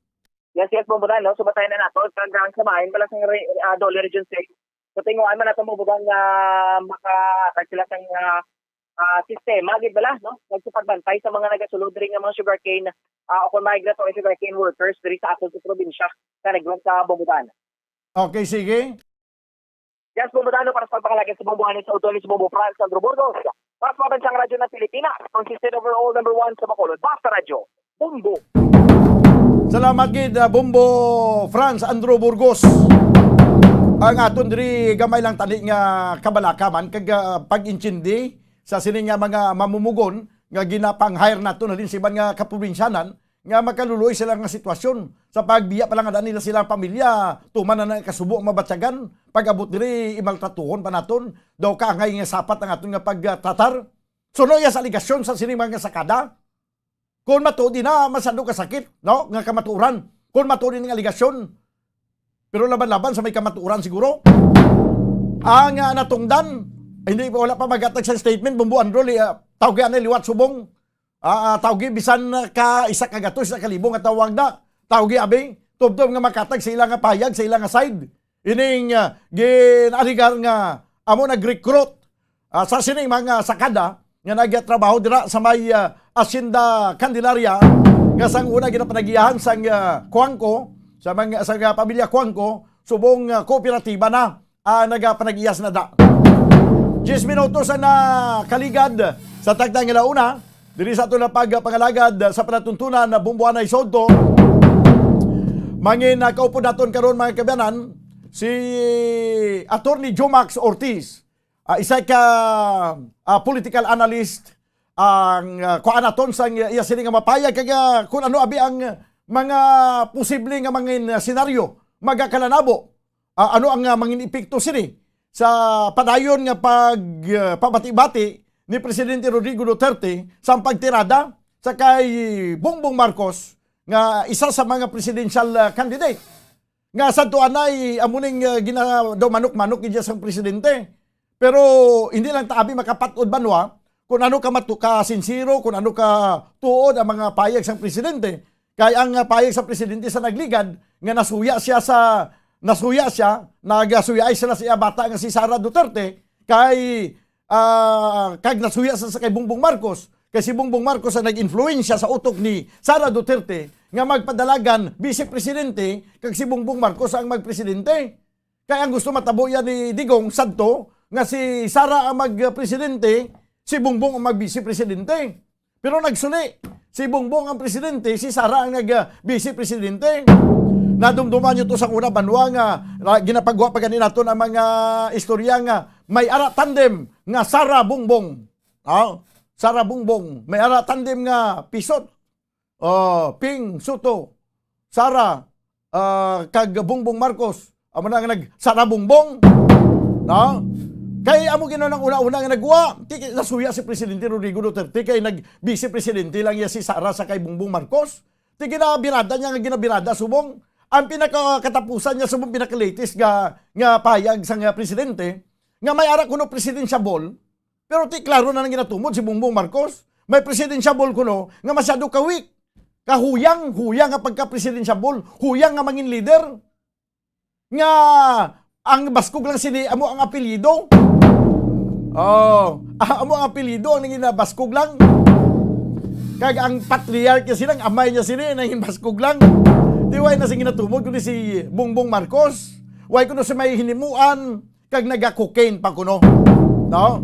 Yes, yes, Bombo Dan, no? So, batayan na nato. Kag ang samahin pala sa re-, ah, DOLE Region six. So, tinguhaan man nato, Bombo Dan, nga makahatag sila sang, ah, ah, sistema, gid bala, no? Nagsupagbantay sa mga nagasulod diri nga mga sugarcane, ah, o kung migratory sugarcane workers diri sa aton sa probinsya, sa Negros, sa Bombo Dan. Okay, sige. Yes, Bombo Dan, para sa pagpangalaga sa Bombo Honey, sa Utol, sa Bombo Franz, Sandro Burgos. Para sa Pambansang Radyo ng Pilipinas, consistent overall number one sa Bacolod. Basta Radyo, Bombo. Salamat gid, ah, Bombo Franz Andrew Burgos. Ang aton diri gamay lang tani nga kabalaka man kag, ah, pag-intindi sa sini nga mga mamumugon nga ginapang-hire naton halin sa iban nga kaprobinsyanan nga makaluluoy sila nga sitwasyon. Sa pagbiya pa lang nga nila sila pamilya, tuman na nakasubo ang mabatyagan. Pag-abot diri, imaltratuhon pa naton. Daw kaangay nga sapat ang aton nga pagtratar. So, no, iya sa aligasyon sa sini mga sakada. Kung matuod na, masyado kasakit, no, nga kamatuoran. Kung matuod nga aligasyon, pero laban-laban sa may kamatuoran siguro. Ang, ah, natungdan, hindi, wala pa maghatag sa statement, Bombo Andro, li-, ah, tawgi anay liwat subong. Ah, ah, tawgi bisan ka isa ka gatos, isa ka libo nga tawag na. Tawgi abi, tubtob nga makatag sa ila nga payag, sa ila nga side. Ining, ah, gin-alegar nga amo nag-recruit, ah, sa sining mga sakada nga nagatrabaho dira sa may, ah, Hacienda Candelaria nga sang una ginapanagiyahan sang, ah, Cuangco, sa mga, sa, ah, pamilya Cuangco, subong, ah, kooperatiba na, ah, nagapanag-iya sina da. Diyes minutos ang nakaligad sa takna nga launa. Diri sa aton nga pagpangalagad sa palatuntunan na Bombo Anay Sodto, mangin, ah, kaupod naton karon, mga kaabyanan, si Attorney Jomax Ortiz. Ah, isa ka, ah, political analyst ang, ah, kuan naton sang iya sini nga mapayag kag, ah, kung ano abi ang mga posible nga mangin, ah, senaryo magakalanabo. Ah, ano ang, ah, mangin epekto sini sa padayon nga pag, ah, pabati-bati ni Presidente Rodrigo Duterte sa pagtirada sa kay Bongbong Marcos nga isa sa mga presidential, ah, candidate? Nga sa tuanay, amo ning, ah, gina-, daw manok-manok gid sang presidente. Pero hindi lang ta abi makapat-od banwa kung ano ka matu-, ka sincero, kung ano ka tuod ang mga payag sang presidente. Kay ang, ah, payag sa presidente sa nagligad nga nasuya siya sa, nasuya siya, nagasuyaay sila sa iya bata nga si Sara Duterte, kay ah, kag nasuya sa, sa kay Bongbong Marcos. Kay si Bongbong Marcos ang nag-influensya sa utok ni Sara Duterte nga magpadalagan vice presidente, kag si Bongbong Marcos ang magpresidente. Kay ang gusto matabo yan ni Digong Santo nga si Sara ang magpresidente, si Bongbong ang magvice presidente. Pero nagsuli, si Bongbong ang presidente, si Sara ang nag, ah, vice presidente. Nadumduman nyo to sa una banwa nga, ah, ginapagwa pa gani naton ang mga istorya nga may ara tandem nga Sara Bongbong. Ah, Sara Bongbong, may ara tandem nga Pisot. Oh, Ping Soto, Sara, ah, kag Bongbong Marcos. Amo na nga nag Sara Bongbong. No? Kay amo gina nang una-una nga nagwa, ti-, nasuya si Presidente Rodrigo Duterte kay nag-vice presidente lang iya si Sara sa kay Bongbong Marcos. Ti ginabirada niya nga ginabirada subong ang pinakakatapusan niya subong pinaka-latest nga, nga payag sa nga presidente nga may ara kuno presidential ball. Pero ti klaro na nang ginatumod si Bongbong Marcos. May presidential ball kuno nga masyado ka weak. Kahuyang, huyang nga pagka-presidential ball, huyang nga mangin leader. Nga ang baskog lang sini amo ang apelyido. Oh, ah, amo ang apelyido ang nangin baskog lang. Kag ang patriarch niya sila, ang amay niya sila, nangin baskog lang. Di way na sing ginatumod kundi si Bongbong Marcos. Way kuno si may hinimuan kag naga-cocaine pa kuno. No?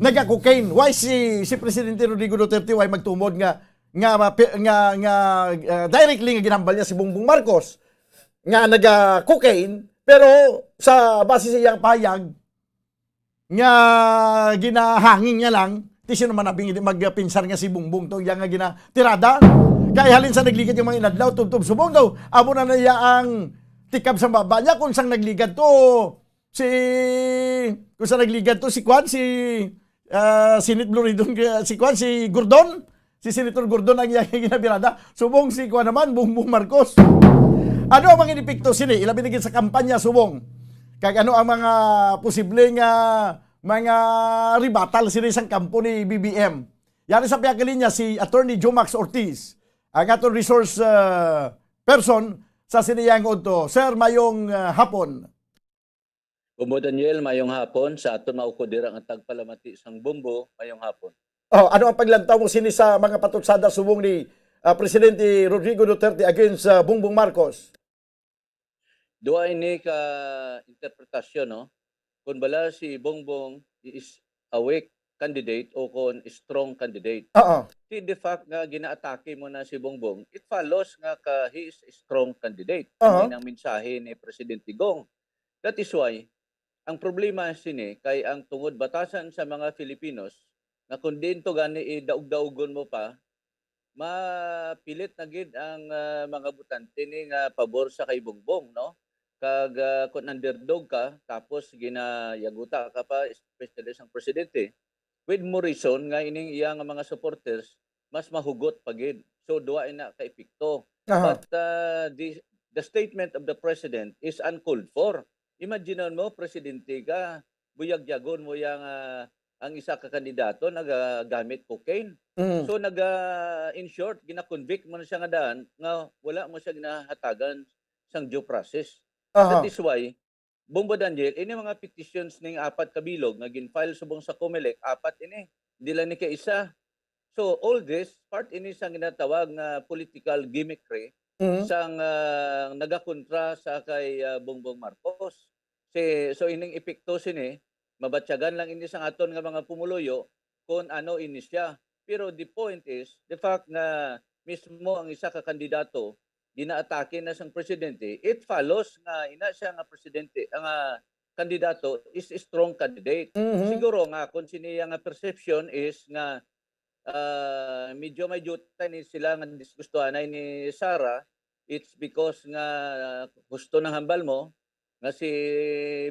Naga-cocaine. Why si, si Presidente Rodrigo Duterte, why magtumod nga, nga, nga, nga, ah, directly nga ginhambal niya si Bongbong Marcos nga naga-cocaine, pero sa base sa iyang pahayag nga ginahangin niya lang, ti sino man abing hindi magpinsar nga si Bongbong to, iya nga ginatirada. Kay halin sa nagligad yung mga inadlaw, tubtob subong daw, amo na na iya ang tikab sa baba niya kung sang nagligad to, si, kung sang nagligad to, si Kwan, si, ah, Senate Floridon, si Kwan, si Gordon, si Senator Gordon ang iyang ginabirada. Subong si Kwan naman, Bongbong Marcos. Ano ang mga epekto sini? Ilabi na gid sa kampanya, subong. Kag ano ang mga posible nga mga rebuttal sini sang kampo ni B B M? Yari sa pihak linya si Attorney Jomax Ortiz, ang aton resource, ah, person sa sini yang udto. Sir, mayong, ah, hapon. Bombo Daniel, mayong hapon sa aton maukod dira nga tagpalamati sang Bombo, mayong hapon. Oh, ano ang paglantaw mo sini sa mga patutsada subong ni, ah, Presidente Rodrigo Duterte against, ah, Bongbong Marcos? Duha ini ka interpretasyon, no? Kung bala si Bongbong is a weak candidate o kung strong candidate. Oo. Ti the fact nga ginaatake mo na si Bongbong, it follows nga ka he is a strong candidate. Aha. Ang mensahe ni Presidente Gong. That is why, ang problema sini kay ang tungod batasan sa mga Filipinos nga kung diin to gani idaog-daogon mo pa, mapilit na gid ang, ah, mga botante ni nga pabor sa kay Bongbong, no? Kag, ah, kung underdog ka, tapos ginayaguta ka pa, especially sang presidente, with more reason nga ining iya nga mga supporters mas mahugot pa gid. So, duha ina ka epekto. Aha. But, ah, the, the statement of the president is uncalled for. Imagine mo, presidente ka, buyag-yagon mo yang, ah, ang isa ka kandidato nagagamit cocaine. Mm. So, naga, in short, gina-convict mo na siya nga daan nga wala mo siya ginahatagan sang due process. Aha. That is why, Bombo Daniel, ini mga petitions ning apat ka bilog nga gin-file subong sa Comelec, apat ini. Di lang ni kay isa. So, all this, part ini sa ginatawag nga political gimmickry Mhm. sang, ah, nagakontra sa kay, ah, Bongbong Marcos. Si, so, ining epekto sini, mabatyagan lang ini sang aton nga mga pumuluyo kung ano ini siya. Pero the point is, the fact nga mismo ang isa ka kandidato ginaatake na sang presidente, it follows nga ina siya nga presidente, nga kandidato is a strong candidate. Mhm. Siguro nga kung sini iya nga perception is nga, ah, medyo may duta ni sila nga disgustuhanay ni Sara, it's because nga gusto ng hambal mo nga si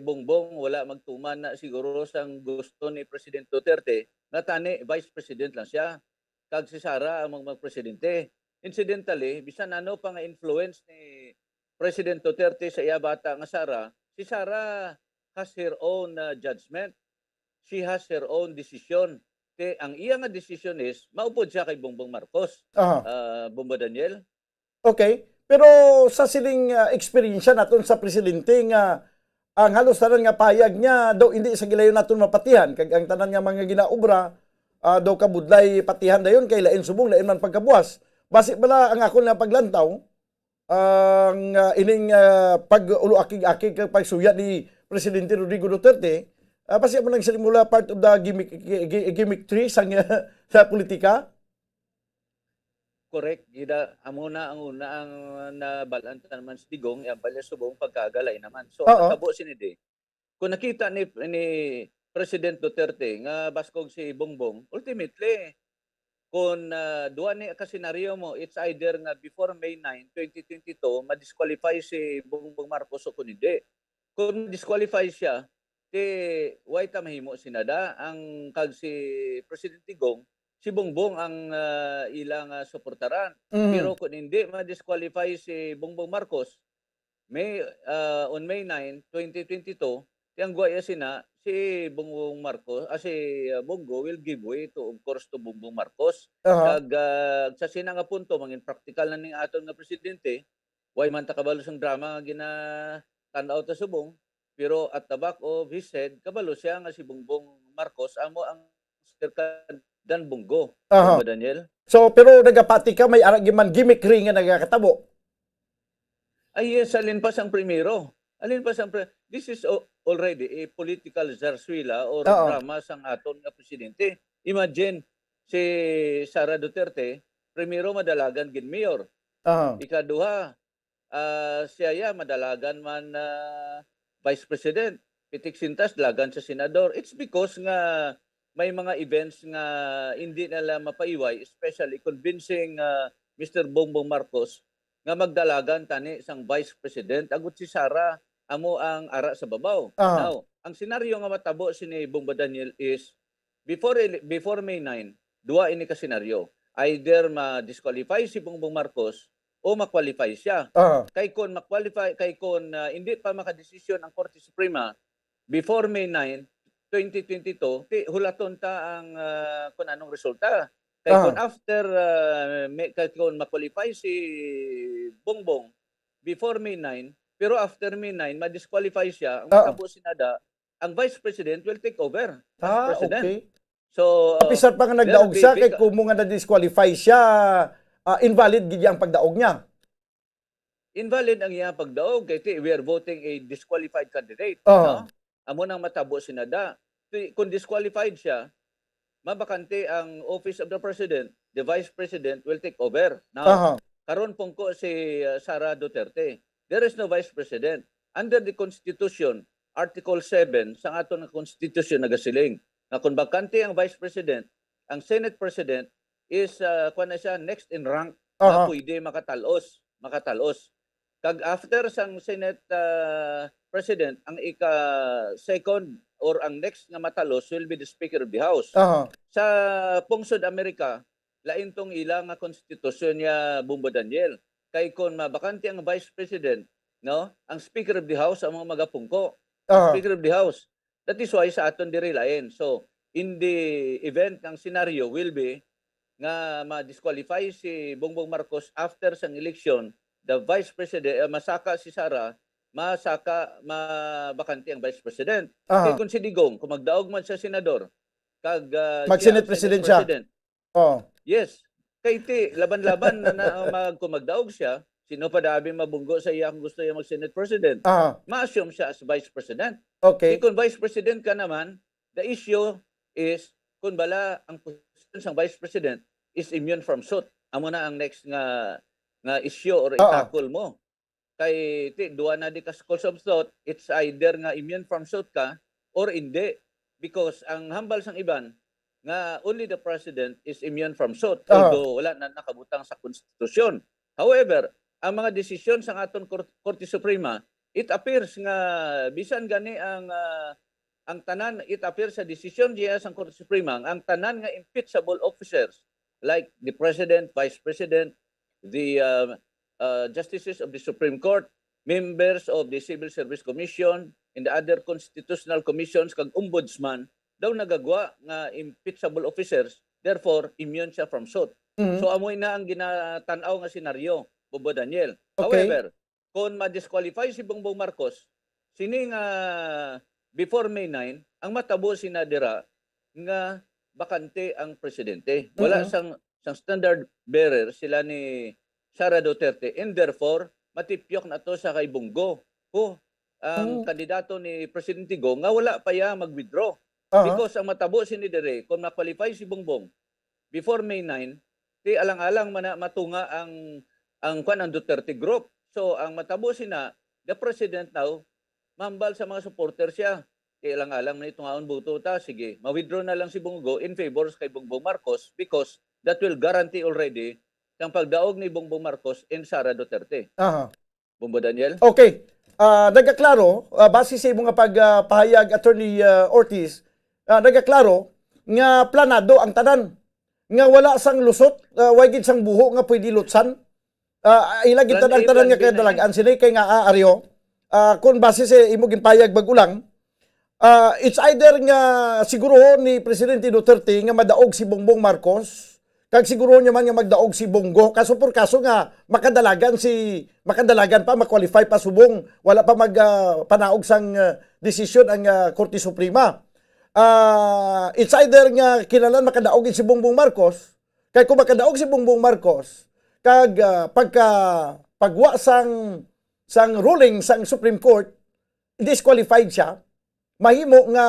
Bongbong wala magtuman na siguro sang gusto ni President Duterte, nga tani vice president lang siya, kag si Sara ang mag-, magpresidente. Incidentally, bisan ano pa nga influence ni President Duterte sa iya bata nga Sara, si Sara has her own, uh, judgment. She has her own decision. Te, ang iya nga decision is maupod siya kay Bongbong Marcos. Aha. Ah, Bombo Daniel? Okay. Pero sa sining, ah, eksperyensya naton sa presidente nga ang halos tanan nga pahayag niya daw hindi sa gilayon naton mapatihan, kag ang tanan nga mga ginaobra, ah, daw kabudlay patihan dayon kay lain subong, lain man pagkabuas. Basi bala ang akon nga paglantaw, ang, ah, ining, ah, pag-ulo-akig-akig kag pagsuya ni Presidente Rodrigo Duterte, ah, basi mo nang silimula part of the gimmick, gi-, gi-, gimmickry sang, sa politika? Correct, gida, amo na ang una ang nabal-an ta naman si Digong, ang palya subong pagkaagalay naman. So, ang Oo. natabo sini di, kung nakita ni, ni President Duterte nga baskog si Bongbong, ultimately, kung, ah, duha ni ka senaryo mo, it's either nga before May nine, twenty twenty-two, ma-disqualify si Bongbong Marcos o kung hindi. Kung disqualify siya, ti, why ta mahimo sinada ang kag si Presidente Digong, si Bongbong ang, ah, ila nga suportaran. Mhm. Pero kung hindi ma-disqualify si Bongbong Marcos, May, ah, on May nine, twenty twenty-two, ti ang guwa iya sina, si Bongbong Marcos, ah, si, ah, Bongo will give way to, of course, to Bongbong Marcos. Aha. Kag, ah, sa sina nga punto, mangin praktikal na ning aton nga presidente, why man ta kabalo sang drama nga ginatan-aw ta subong, pero at the back of his head, kabalo siya nga si Bongbong Marcos amo ang second than Bongo. Aha. Di ba, Daniel? So, pero nagapati ka, may ara-, man gimmickry nga nagakatabo. Ay, yes, alin pa sang primero? Alin pa sang pre-, this is al-, already a political zarzuela or Oo. drama sang aton nga presidente. Imagine, si Sara Duterte, primero madalagan gid mayor. Aha. Ikaduha, ah, siya ya, madalagan man, ah, vice president. Pitik sintas, dalagan sa senador. It's because nga may mga events nga hindi nila mapaiway, especially convincing, ah, Mister Bongbong Marcos nga magdalagan tani sang vice president. Agot si Sara, amo ang ara sa babaw. Aha. Now, ang senaryo nga matabo sini Bongbong Daniel is before ele-, before May nine, duha ini ka senaryo. Either ma-disqualify si Bongbong Marcos o ma-qualify siya. Aha. Kay kon ma-qualify, kay kon, ah, hindi pa makadesisyon ang Korte Suprema before May nine, twenty twenty-two, ti hulaton ta ang, ah, kung anong resulta. Kay Aha. kon after, ah, May, kay kon ma-qualify si Bongbong before May nine, pero after May nine, ma-disqualify siya, ang Oo. matabo sinada, ang vice president will take over as Ah, president. okay. So, Apisar pa nga we are nagdaog siya, kay big-, kumo nga na-disqualify siya, ah, invalid gid ang pagdaog niya. Invalid ang iyang pagdaog, kay ti-, we are voting a disqualified candidate, Aha. no? Amo nang matabo sinada. Ti-, kung disqualified siya, mabakante ang office of the president, the vice president will take over. Now, Aha. karon pungko si, uh, Sara Duterte. There is no vice president. Under the Constitution, Article seven sa aton nga Constitution nagasiling nga kung bakante ang vice president, ang Senate president is, uh, kuwan na siya, next in rank nga Aha. pwede makatal-os, makatal-os. Kag after sang Senate, uh, president, ang ika-second or ang next nga matal-os will be the Speaker of the House. Aha. Sa pungsod Amerika, lain tong ila nga konstitusyon niya, Bombo Daniel. Kay kon mabakante ang vice president, no, ang Speaker of the House ang mga magapungko. Aha. Speaker of the House. That is why sa aton diri lain. So, in the event nga ang senaryo will be nga ma-disqualify si Bongbong Marcos after sang eleksyon, the vice president, eh, masaka si Sara, masaka, mabakante ang vice president. Aha. Kay kung si Digong, kung magdaog man siya senador, kag, ah, Mag-Senate siya ang Senate president siya. president, Oh. Yes. Kay ti, laban-laban na, na mag-, kung magdaog siya, sino pa dabi mabunggo sa iya kung gusto niya mag-Senate President? Ah. Ma-assume siya as Vice President. Okay. Di kung Vice President ka naman, the issue is kung bala ang posisyon sang Vice President is immune from suit. Amo na ang next nga, nga issue or Oo. i-tackle mo. Kay, ti, duha na di ka schools of thought, it's either nga immune from suit ka or hindi. Because ang hambal sang iban, nga only the president is immune from suit, Aha. although wala na nakabutang sa konstitusyon. However, ang mga desisyon sa aton Kor-, Korte Suprema, it appears nga bisan gani ang, ah, ang tanan, it appears sa desisyon diya sang Korte Suprema, ang tanan nga impeachable officers, like the president, vice president, the, uh, uh, justices of the Supreme Court, members of the Civil Service Commission, and the other constitutional commissions kag ombudsman, daw nagagwa nga impeachable officers, therefore, immune siya from suit. Mhm. So, amoy na ang ginatan-aw nga senaryo, Bobo Daniel. Okay. However, kung ma-disqualify si Bongbong Marcos, sini nga before May nine, ang matabo sina dira nga bakante ang presidente. Wala Mm. sang, sang standard bearer sila ni Sara Duterte, and therefore matipyok na to sa kay Bong Go. Ko, ang Mm. kandidato ni Presidente Go nga wala pa ya mag-withdraw. Aha. Because ang matabo sini dire, kung ma-qualify si Bongbong before May nine, ti alang-alang man na matunga ang, ang kwan, ang Duterte group. So ang matabo sina, the president now, mambal sa mga supporter siya. Ti alang-alang man itungaon buto ta, sige, ma-withdraw na lang si Bong Go in favor kay Bongbong Marcos because that will guarantee already ang pagdaog ni Bongbong Marcos and Sara Duterte. Aha. Bombo Daniel? Okay. Ah, nagaklaro, ah, base sa imo nga pag, ah, pahayag, Attorney, ah, Ortiz, ah, nagaklaro nga planado ang tanan, nga wala sang lusot, ah, way gid sang buho nga pwede lutsan. Ah, ila gid Plan A, tanan, tanan plan nga B na kadalagan yan. Sini kay nga, ah, Aryo, ah, kung base sa imo ginpahayag bag-o lang, ah, it's either nga siguruhon ni Presidente Duterte nga madaog si Bongbong Marcos, kag siguruhon niya man nga magdaog si Bong Go. Kaso por kaso nga makadalagan si, makadalagan pa, ma-qualify pa subong wala pa mag, ah, panaog sang, ah, desisyon ang, ah, Korte Suprema. Ah, it's either nga kinahanglan makadaog si Bongbong Marcos, kay kung makadaog si Bongbong Marcos, kag, ah, pagka, pagwa sang, sang ruling sang Supreme Court, disqualified siya, mahimo nga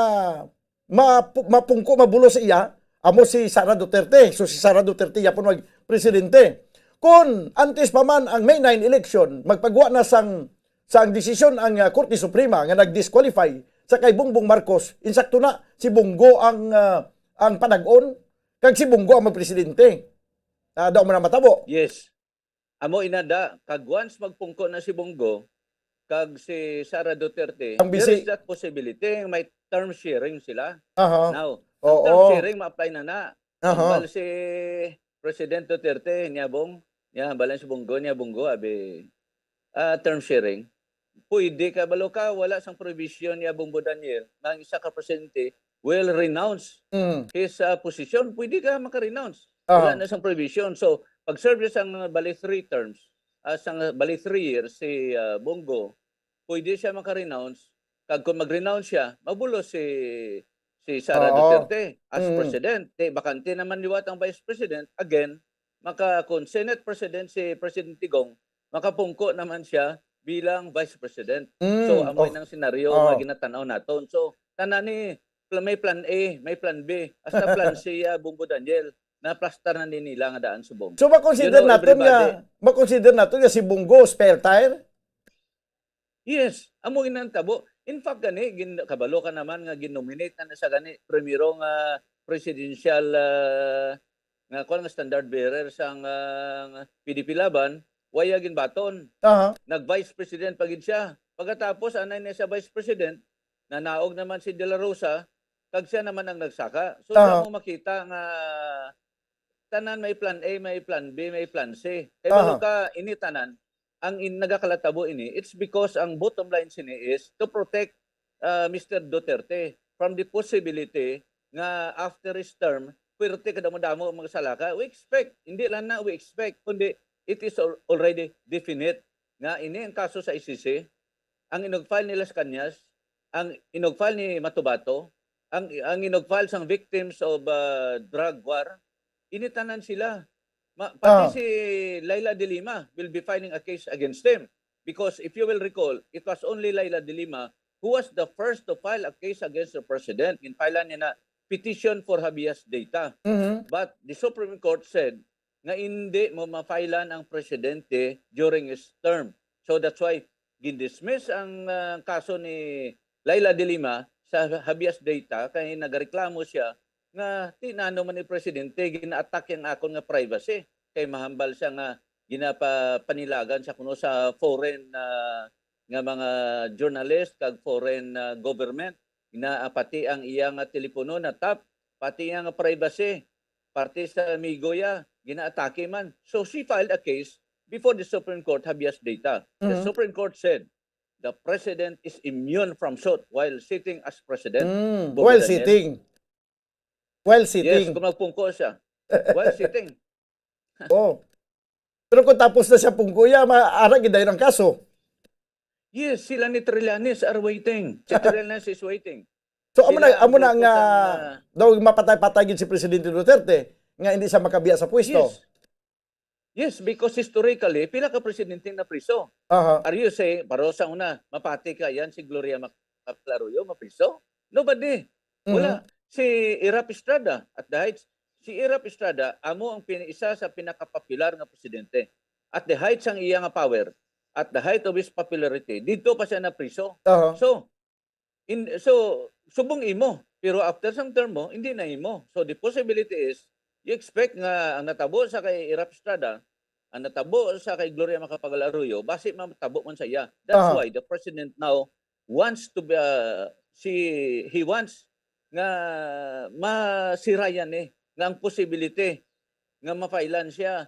mapu-, mapungko, mabulos sa iya, amo si Sara Duterte. So, si Sara Duterte yapon mag presidente. Kon antes pa man ang May nine election, magpagwa na sang, sang desisyon ang, ah, Korte Suprema nga nag-disqualify sa kay Bongbong Marcos, insakto na si Bong Go ang, ah, ang padag-on, kag si Bong Go ang magpresidente. Ah, daw man ang matabo. Yes. Amo ina da, kag once magpungko na si Bong Go, kag si Sara Duterte, Ang there bisi- is that possibility, may term sharing sila. Aha. Now, ang Oo. term sharing ma-apply na na. Aha. Hambal si President Duterte, niya Bong, niya, hambalan si Bong Go, niya Bong Go, abi, ah, term sharing. Pwede ka, balo ka, wala sang provision niya Bong Bo Daniel, nga ang isa ka presidente will renounce Mm. his, ah, position. Pwede ka maka-renounce. Aha. Wala na sang provision. So, pag-serve sang bali three terms, ah, sang bali three years si, ah, Bong Go, pwede siya maka-renounce. Kag kung mag-renounce siya, mabulos si, si Sara Oo. Duterte as Mm. president. Di, bakante naman liwat ang vice president. Again, maka, kung Senate president si President Digong, makapungko naman siya bilang vice president. Mm, So, amo oh. nang senaryo Ah. nga ginatanaw naton. So, tanan ni pl-, may plan A, may plan B, hasta plan C, ah, Bong Bo Daniel, naplastar na ni nila nga daan subong. So, makonsider You know, naton nga, everybody. makonsider naton nga si Bong Go spare tire? Yes, amo ina ang tabo. In fact, gani, gin-, kabalo ka naman nga gin-nominate na, na sa gani, primero nga presidential, ah, nga, kuwan, nga standard bearer sang, ah, P D P Laban, waya ginbaton. Aha. Nag-vice president pa gid siya. Pagkatapos, anay na siya vice president, nanaog naman si De La Rosa, kag siya naman ang nagsaka. So, Aha. damo makita nga tanan may plan A, may plan B, may plan C. Kay Aha. balo ka, ini tanan, ang in-, nagakalatabo ini, it's because ang bottom line sini is to protect, uh, Mister Duterte from the possibility nga after his term, pwerte kadamo-damo ang mga salaka. We expect, hindi lang na we expect, kundi it is al-, already definite nga ini ang kaso sa I C C, ang inugfile ni Las Cañas, ang inugfile ni Matubato, ang, ang inugfile sang victims of, uh, drug war, ini tanan sila. Ma-, pati Ah. si Leila de Lima will be filing a case against him. Because if you will recall, it was only Leila de Lima who was the first to file a case against the president. Ginfilean niya na petition for habeas data. Mhm. But the Supreme Court said nga indi mo ma-filean ang presidente during his term. So that's why gindismiss ang, ah, kaso ni Leila de Lima sa habeas data kay nagareklamo siya nga tinano man ni presidente gina-attack ang akon nga privacy kay mahambal siya nga ginapapanilagan siya kuno sa foreign, ah, nga mga journalist kag foreign, ah, government na, ah, pati ang iya nga telepono na tap, pati iya nga privacy, parte sa amigo iya, ginaatake man. So she filed a case before the Supreme Court habeas data. The Mhm. Supreme Court said the president is immune from suit while sitting as president. Mm, Bobo while Daniel. sitting. While Yes, sitting. kung magpungko siya. While sitting. Oh. Pero kung tapos na siya pungko, ya, ma-, ara gid dayon ang kaso. Yes, sila ni Trillanes are waiting. Si Trillanes is waiting. So, amo na, Sila ang amo na grupo nga, sang, ah, daw mapatay-patay gid si Presidente Duterte nga hindi siya makabiya sa pwesto. Yes. Yes, because historically, pila ka presidente na priso? Aha. Are you saying, pero sa una, mapati ka yan, si Gloria Macapagal-Arroyo, mapriso? Nobody. Wala. Mhm. Si Erap Estrada at the heights, si Erap Estrada, amo ang pin-, isa sa pinakapopular nga presidente. At the heights ang iya nga power, at the height of his popularity, dito pa siya napriso. Aha. So, in, so, subong imo, pero after sang term mo, hindi na imo. So, the possibility is, you expect nga ang natabo sa kay Erap Estrada, ang natabo sa kay Gloria Macapagal-Arroyo, basi matabo man sa iya. That's Aha. why the president now wants to be, uh, si, he wants nga masirayan ni, nga ang possibility nga mafailan siya,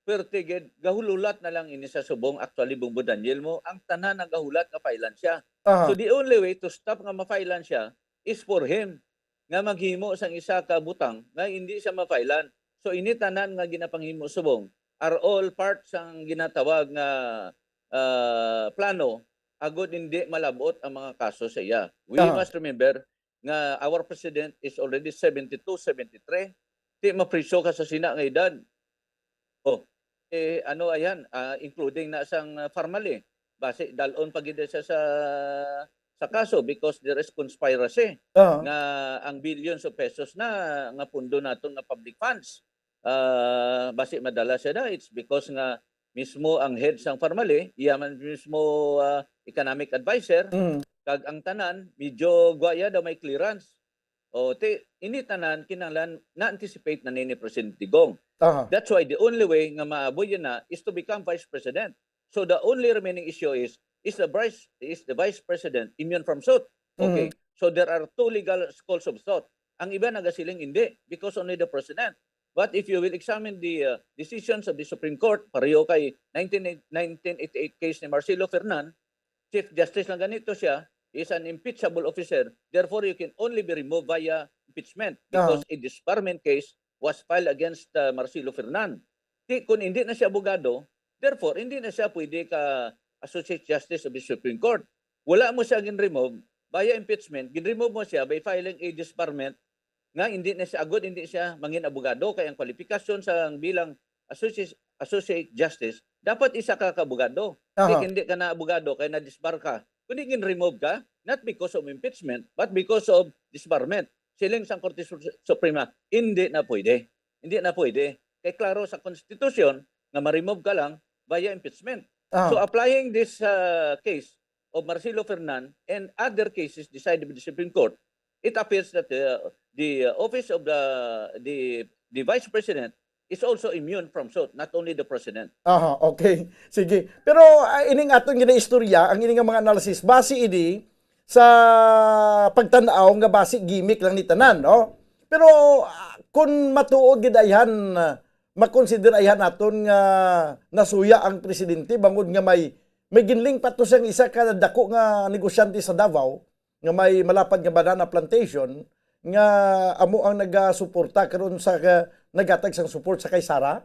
perte gid, gahulat na lang ini sa subong. Actually, Bungbo Daniel mo, ang tanan nagahulat nga failan siya. Aha. So, the only way to stop nga mafailan siya is for him nga maghimo sang isa ka butang nga hindi siya mafailan. So, ini tanan nga ginapanghimo subong are all part sang ginatawag nga, ah, plano agud hindi malabot ang mga kaso sa iya. We Aha. must remember nga our president is already seventy-two, seventy-three. Di mapriso ka sa sina nga edad. Oh, eh, ano ayan, ah, including na sang, ah, Farmally. Basi dalon pa gid siya sa, sa kaso because there is conspiracy Aha. nga ang billions of pesos na nga pundo naton nga public funds, ah, basi madala siya na. It's because nga mismo ang head sang Farmally, iya man mismo, ah, economic advisor, Mm. kag ang tanan, medyo gwaya daw may clearance. O, ti, ini tanan kinahanglan na-anticipate na ni, ni President Digong. Aha. That's why the only way nga maaboy yun na is to become vice president. So the only remaining issue is, is the vice, is the vice president immune from suit? Okay. Mhm. So there are two legal schools of thought. Ang iba nagasiling hindi because only the president. But if you will examine the, uh, decisions of the Supreme Court, pareho kay nineteen, nineteen eighty-eight case ni Marcelo Fernan, Chief Justice lang ganito siya, he is an impeachable officer, therefore you can only be removed via impeachment because Aha. a disbarment case was filed against, uh, Marcelo Fernan. Di, kung hindi na siya abogado, therefore, hindi na siya pwede ka Associate Justice of the Supreme Court. Wala mo siya gin-remove via impeachment, gin-remove mo siya by filing a disbarment nga hindi na siya agud, hindi siya mangin abogado, kay ang kwalifikasyon sa bilang associate, associate justice, dapat isa ka ka abogado. Kay Aha. hindi ka na abogado, kay na-disbar ka. Kundi gin-remove ka, not because of impeachment, but because of disbarment. Siling sang Korte Su-, Suprema, hindi na pwede. Hindi na pwede. Kay klaro sa konstitusyon nga ma-remove ka lang via impeachment. Aha. So applying this, uh, case of Marcelo Fernan and other cases decided by the Supreme Court, it appears that, uh, the, uh, office of the, the, the vice president is also immune from suit, not only the president. Aha, okay. Sige. Pero, ah, ining aton ginaistorya, ang ini nga mga analysis, base ini sa pagtan-aw nga base gimmick lang ni tanan, no? Pero, ah, kung matuod gid ayhan, ah, makonsider ayhan naton nga nasuya ang presidente bangod nga may, may ginling pa to siyang isa ka dako nga negosyante sa Davao nga may malapad nga banana plantation nga amo ang nagasuporta karon sa ka-, naghatag sang support sa kay Sara?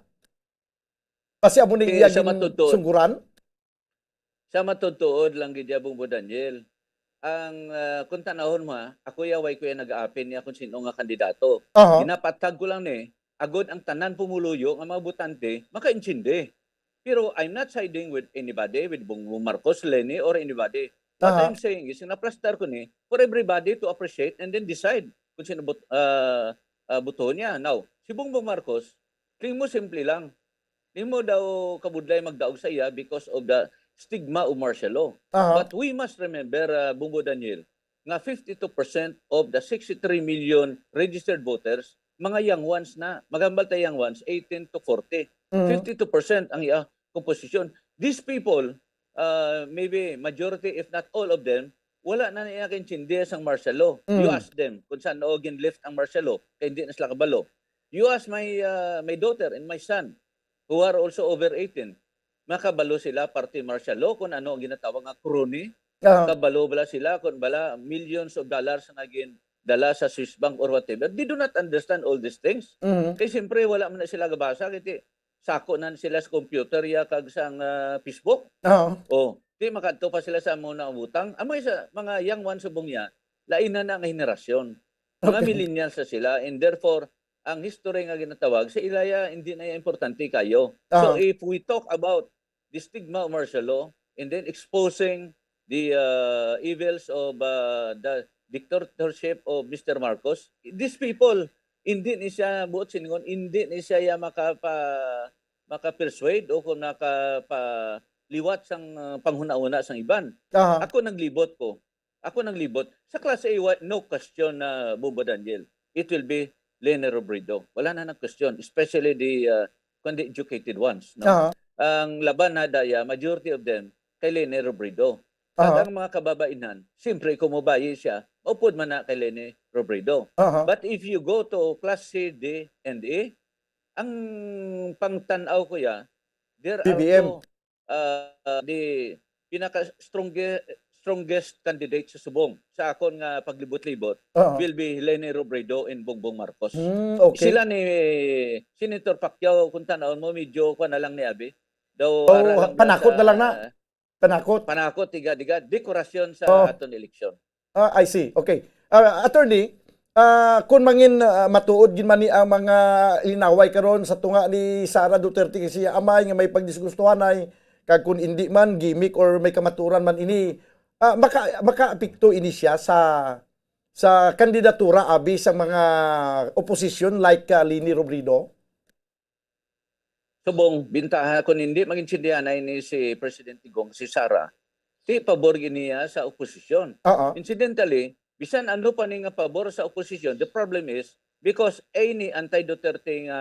Basi amo ni Eh, iya sa gin-, matutuod. Sungguran? Sa matutuod lang gid ya, Bungbo Daniel. Ang, ah, kung tanawon mo, ha, ako ya, way ko ya nag-aapin niya kung sino nga kandidato. Aha. Ginapatag ko lang ni, agod ang tanan pumuluyo nga mga botante makaintindi. Pero I'm not siding with anybody, with Bongbong Marcos, Leni, or anybody. What Aha. I'm saying is, naplastar ko ni for everybody to appreciate and then decide kung sino bot-, ah, ah, botohon niya. Now, si Bongbong Marcos, tingin mo simple lang. Di mo daw kabudlay magdaog sa iya because of the stigma of martial law. Aha. But we must remember, uh, Bungbo Daniel, nga fifty-two percent of the sixty-three million registered voters, mga young ones na. Maghambal ta young ones, eighteen to forty. Mhm. Fifty-two percent ang iya komposisyon. These people, uh, maybe majority, if not all of them, wala na nila kaintindi sang martial law. You Mm. ask them kung saan o gin-lift ang martial law, kay hindi na sila kabalo. You ask my, uh, my daughter and my son, who are also over eighteen, makabalo sila parte martial law kung ano ang ginatawag nga crony? Aha. Kabalo bala sila kung bala millions of dollars nga gindala sa Swiss bank or whatever? They do not understand all these things. Mhm. Kay siyempre, wala man na sila gabasa, kay ti-, sako na sila sa computer ya kag sang, ah, Facebook. Aha. Oh, Di makadto pa sila sa amo na butang. Amo sa mga young ones subong niya, lain na na nga henerasyon. Mga Okay. millennials na sila, and therefore, ang history nga ginatawag sa ilaya, hindi na importante kayo. So, Aha. if we talk about the stigma of martial law and then exposing the, uh, evils of, uh, the dictatorship of Mister Marcos, these people, hindi ni siya, buot silingon, hindi ni siya ya makapa-, maka-persuade o kung nakapaliwat sang, uh, panghunahuna sang iban. Aha. Ako naglibot ko. Ako naglibot. Sa Class A, wa-, no question na Bobo Daniel. It will be Leni Robredo. Wala na nag-question, especially the, uh, kundi educated ones, no? Aha. Ang laban na daya, majority of them, kay Leni Robredo. Aha. Kag ang mga kababainan, siyempre, kung mubayi siya, maupod man na kay Leni Robredo. Aha. But if you go to Class C, D, and E, ang pangtan-aw ko ya, there are B B M. two, uh, the pinaka strongge-, strongest candidate sa subong, sa akon nga paglibot-libot, Oo. will be Leni Robredo and Bongbong Marcos. Mm, okay. Sila ni Senator Pacquiao, kung tan-awon mo, medyo kuwan na lang ni abi. Daw, Oh, ara lang panakot na lang na. sa Panakot. Panakot, tiga-tiga, dekorasyon sa Oh. aton eleksyon. Ah, I see. Okay. Ah, attorney, ah, kung mangin, ah, matuod gid man ni ang mga linaway karon sa tunga ni Sara Duterte kay siya amay nga may pagdisgustuhanay, kag kung indi man gimmick or may kamaturan man ini, ah, maka-, makaapekto ini siya sa, sa kandidatura abi sa mga oposisyon like, ah, Leni Robredo? Subong, bintaha, kung hindi mag-intindihan na ini si Presidente Gong, si Sara, ti pabor gid niya sa oposisyon. Oo. Incidentally, bisan ano pa ni nga pabor sa oposisyon, the problem is, because any anti-Duterte nga,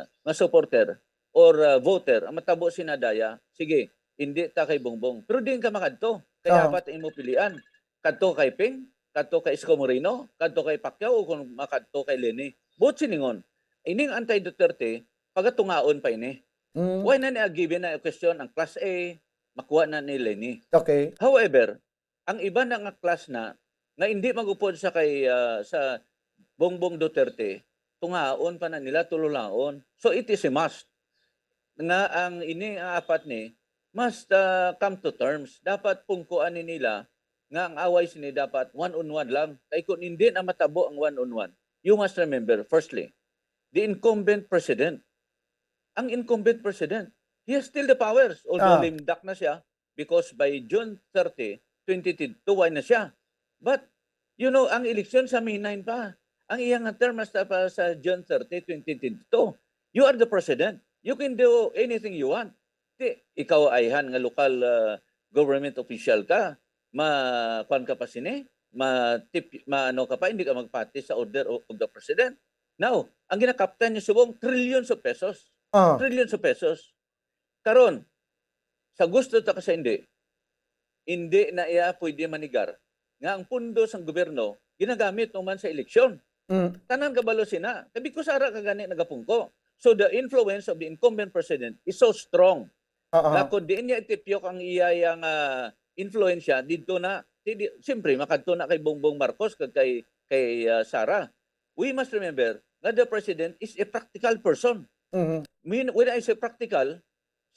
nga supporter or, uh, voter ang matabo sina daya, sige, hindi ta kay Bongbong. Pero di ka makadto. Kaya Oo. apat ang imo pilian. Kadto kay Ping, kadto kay Isko Moreno, kadto kay Pacquiao, o kung makadto kay Leni. Buot silingon, ining anti-Duterte, pagatungaon pa ini. Mm. Why na niya given na question ang Class A, makuha na ni Leni. Okay. However, ang iba na nga class na, nga hindi mag-upod sa kay, ah, sa Bongbong Duterte, tungaon pa na nila, tululaon. So, it is a must nga ang ini, ang apat ni, must, ah, come to terms. Dapat pungkuan ni nila nga ang away sini dapat one on one lang. Kay kung hindi na matabo ang one on one, you must remember, firstly, the incumbent president, ang incumbent president, he has still the powers, although Ah. lame duck na siya, because by June thirty, twenty twenty-two, wala na siya. But, you know, ang eleksyon sa May nine pa. Ang iyang term hasta pa sa June thirty, twenty twenty-two. You are the president. You can do anything you want. Di, ikaw, ayhan, nga lokal, ah, government official ka, ma-, kwan ka pa sini, ma-, tip-, ma-, ano ka pa, hindi ka magpati sa order of, of the president. Now, ang ginakaptan niya subong, trillions of pesos. Ah. Trillions of pesos. Karon, sa gusto ta ka sa hindi, hindi na iya pwede manigar nga ang pondo sang gobyerno ginagamit human sa eleksyon. Mm. Tanan kabalo sina. Kay because ara ka gani nagapungko. So the influence of the incumbent president is so strong. Ah, ah. Na kung diin niya itipyok ang iya, iya nga influensya didto na, di, di, siyempre, makadto na kay Bongbong Marcos kag kay, kay, ah, Sara. We must remember nga the president is a practical person. Mhm. Mean, when I say practical,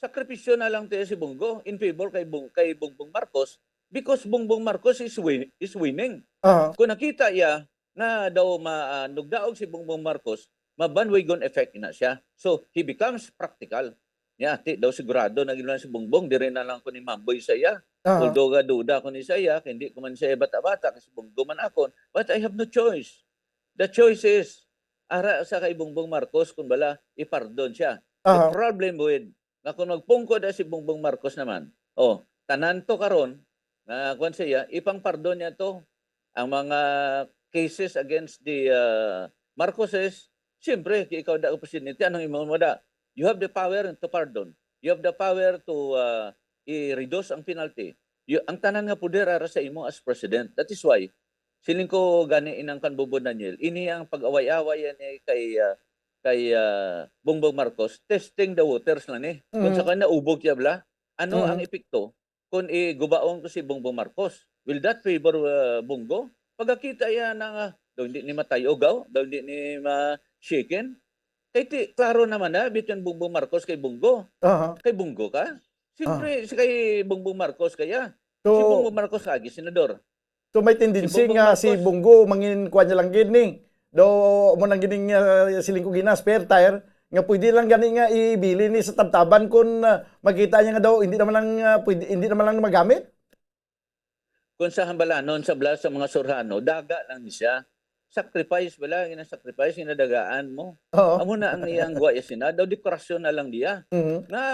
sakripisyo na lang tayo si Bongo in favor kay Bong-, kay Bongbong Marcos because Bongbong Marcos is win-, is winning. Aha. Kung nakita iya nga daw ma-, ah, nugdaog si Bongbong Marcos, ma-bandwagon effect na siya. So, he becomes practical. Nya, ti daw sigurado na gid lang si Bongbong, diri na lang ko ni mamboy sa iya. Aha. Although ga duda ko ni sa iya, kay hindi ko man siya bata-bata, kasi Bongo man akon. But I have no choice. The choice is, ara sa kay Bongbong Marcos, kung bala, ipardon siya. The Aha. problem with, nga kung magpungko na si Bongbong Marcos naman, oh, tanan to karon, nga kwan siya, ipangpardon niya to. Ang mga cases against the, uh, Marcoses, siyempre, kay ikaw da presidente, anong imo mo da? You have the power to pardon. You have the power to, uh, i-reduce ang penalty. You, ang tanan nga poder ara sa imo as president. That is why, siling ko gani inang kan Bobo Daniel, ini ang pag-away-away yan eh kay, uh, kay, uh, Bongbong Marcos, testing the waters lang eh. Kung Mm. sa kanya ubog siya bla, ano Mm. ang epekto kung igubaon ko si Bongbong Marcos? Will that favor, uh, Bongo? Pagkakita iya na nga, daw hindi ni matay ugaw, daw hindi ni ma-shaken. Kay ti, klaro naman na, between Bongbong Marcos kay Bongo. Aha. Kay Bongo ka? Siyempre, si kay Bongbong Marcos kaya. Si Bongbong Marcos lagi senador. So may tendency nga si Bongo mangin kuan niya lang gid ni. Do mo nang gining ah, siling ko gina spare tire nga pwede lang gani nga ibili ni sa tabtaban kung ah, makita niya nga daw hindi naman lang ah, pwede, hindi naman lang magamit. Kung sa hambalanon sa bala sa mga Surhano, daga lang ni siya. Sacrifice bala, gina sacrifice, ginadagaan mo. Oo. Amo na ang iyang gwa ya sina, daw dekorasyon na lang diya. Mhm. Nga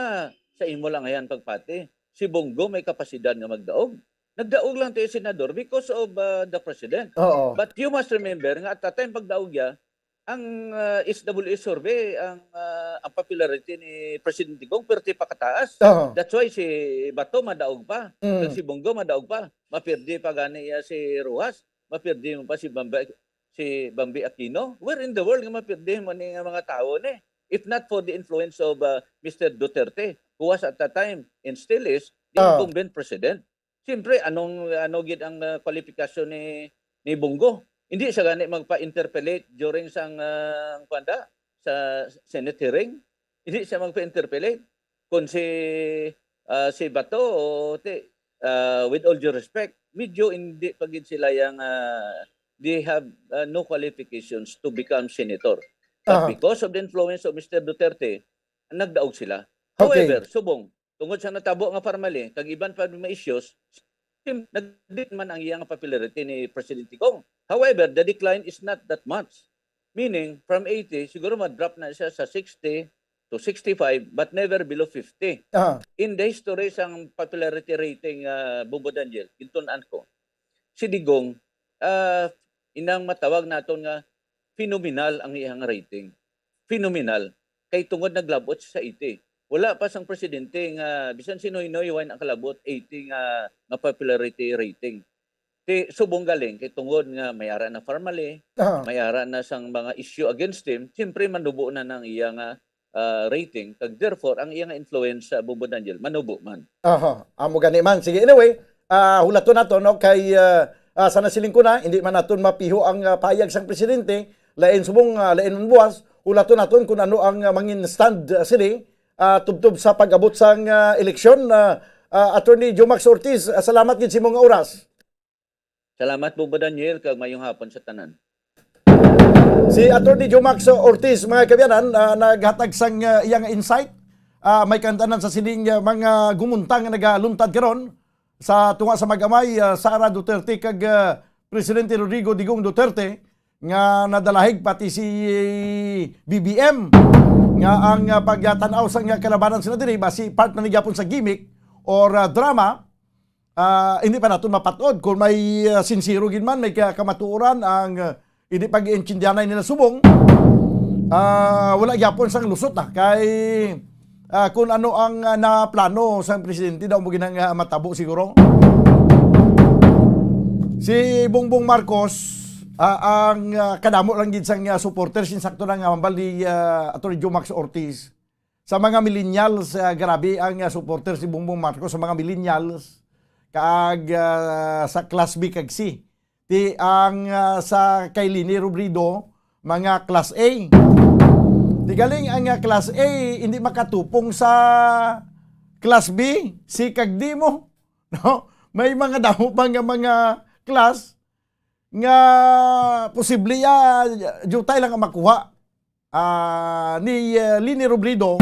sa imo lang yan pagpati. Si Bongo may kapasidad nga magdaog. Nagdaog lang tayo senador because of uh, the president. Oo. But you must remember nga at that time pagdaog ya, ang uh, S W S survey, ang uh, ang popularity ni Presidente Gong perti pa kataas. Oo. That's why si Bato madaog pa, Mm. si Bongo madaog pa. Mapirdi pa gani ya si Rojas, mapirdi mo pa si Bambi, si Bambi Aquino. Where in the world nga mapirdi mo ni nga mga tawo ni? If not for the influence of uh, Mister Duterte, who was at that time and still is the Ah. incumbent president. Siyempre, anong ano gid ang uh, kwalifikasyon ni ni Bongo? Hindi siya gani magpa-interpellate during sang uh, kuwan da, sa Senate hearing. Hindi siya magpa-interpellate. Kung si uh, si Bato, o ti, uh, with all due respect, medyo hindi pa gid sila yang uh, they have uh, no qualifications to become senator. But Aha. because of the influence of Mister Duterte, nagdaog sila. Okay. However, subong, tungod sa natabo nga formally, kag iban pa mga issues, sim-, nagdit man ang iyang popularity ni Presidente Gong. However, the decline is not that much. Meaning, from eighty, siguro ma-drop na siya sa sixty to sixty-five, but never below fifty. Aha. In the history sang popularity rating, uh, Bobo Daniel, gintun-an ko, si Digong, uh, inang matawag naton nga phenomenal ang iyang rating. Phenomenal. Kay tungod naglabot siya sa eighty. Wala pa sang presidente nga bisan sino-hinoy wala nakalabot eighty nga, nga popularity rating. Ti subong galing kay tungod nga may ara na formally, Ah. may ara na sang mga issue against him, siyempre manubo na nang iya nga ah, rating, kag therefore ang iya nga influence sa Bobo Daniel manubo man. Aha, amo gani man. Sige, anyway, ah, hulaton nato no kay ah, ah, sa nasiling ko na, hindi man naton mapiho ang ah, payag sang presidente, lain subong ah, lain ang buwas, hulaton naton kung ano ang ah, mangin stand ah, sini ah, tubtob sa pag-abot sang ah, eleksyon. Ah, ah, Attorney Jomax Ortiz, ah, salamat gid sa imong oras. Salamat, Bobo Daniel, kag mayong hapon sa tanan. Si Attorney Jomax Ortiz, mga kaabyanan, ah, naghatag sang ah, iyang insight. Ah, may kantanan sa sining ah, mga gumuntang nga nagaluntad karon sa tunga sa mag-amay, ah, Sara Duterte kag ah, Presidente Rodrigo Digong Duterte nga nadalahig pati si B B M nga ang ah, pagtan-aw sang ah, kalabanan sila diri basi part na ni gyapon sa gimmick or ah, drama. Ah, hindi pa naton mapat-od kung may ah, sinsero gid man, may ka- kamatuoran ang ah, hindi pag-iintindihanay nila subong. Ah, wala gyapon sang lusot na kay ah, kung ano ang ah, naplano sang presidente daw mo ginang ah, matabo siguro. Si Bongbong Marcos ah, ang ah, kadamo lang gid sang ah, supporters, insakto lang nga hambal ni ah, Attorney Jomax Ortiz. Sa mga millennials, ah, grabe ang ah, supporter si Bongbong Marcos sa mga millennials kag ah, sa class B kag C. Ti ang ah, sa kay Leni Robredo, mga class A. Ti galing ang ah, class A hindi makatupong sa class B, C kag D mo, no? May mga damo pa nga mga class nga posible ya jutay lang ang makuha ah, ni ah, Leni Robredo.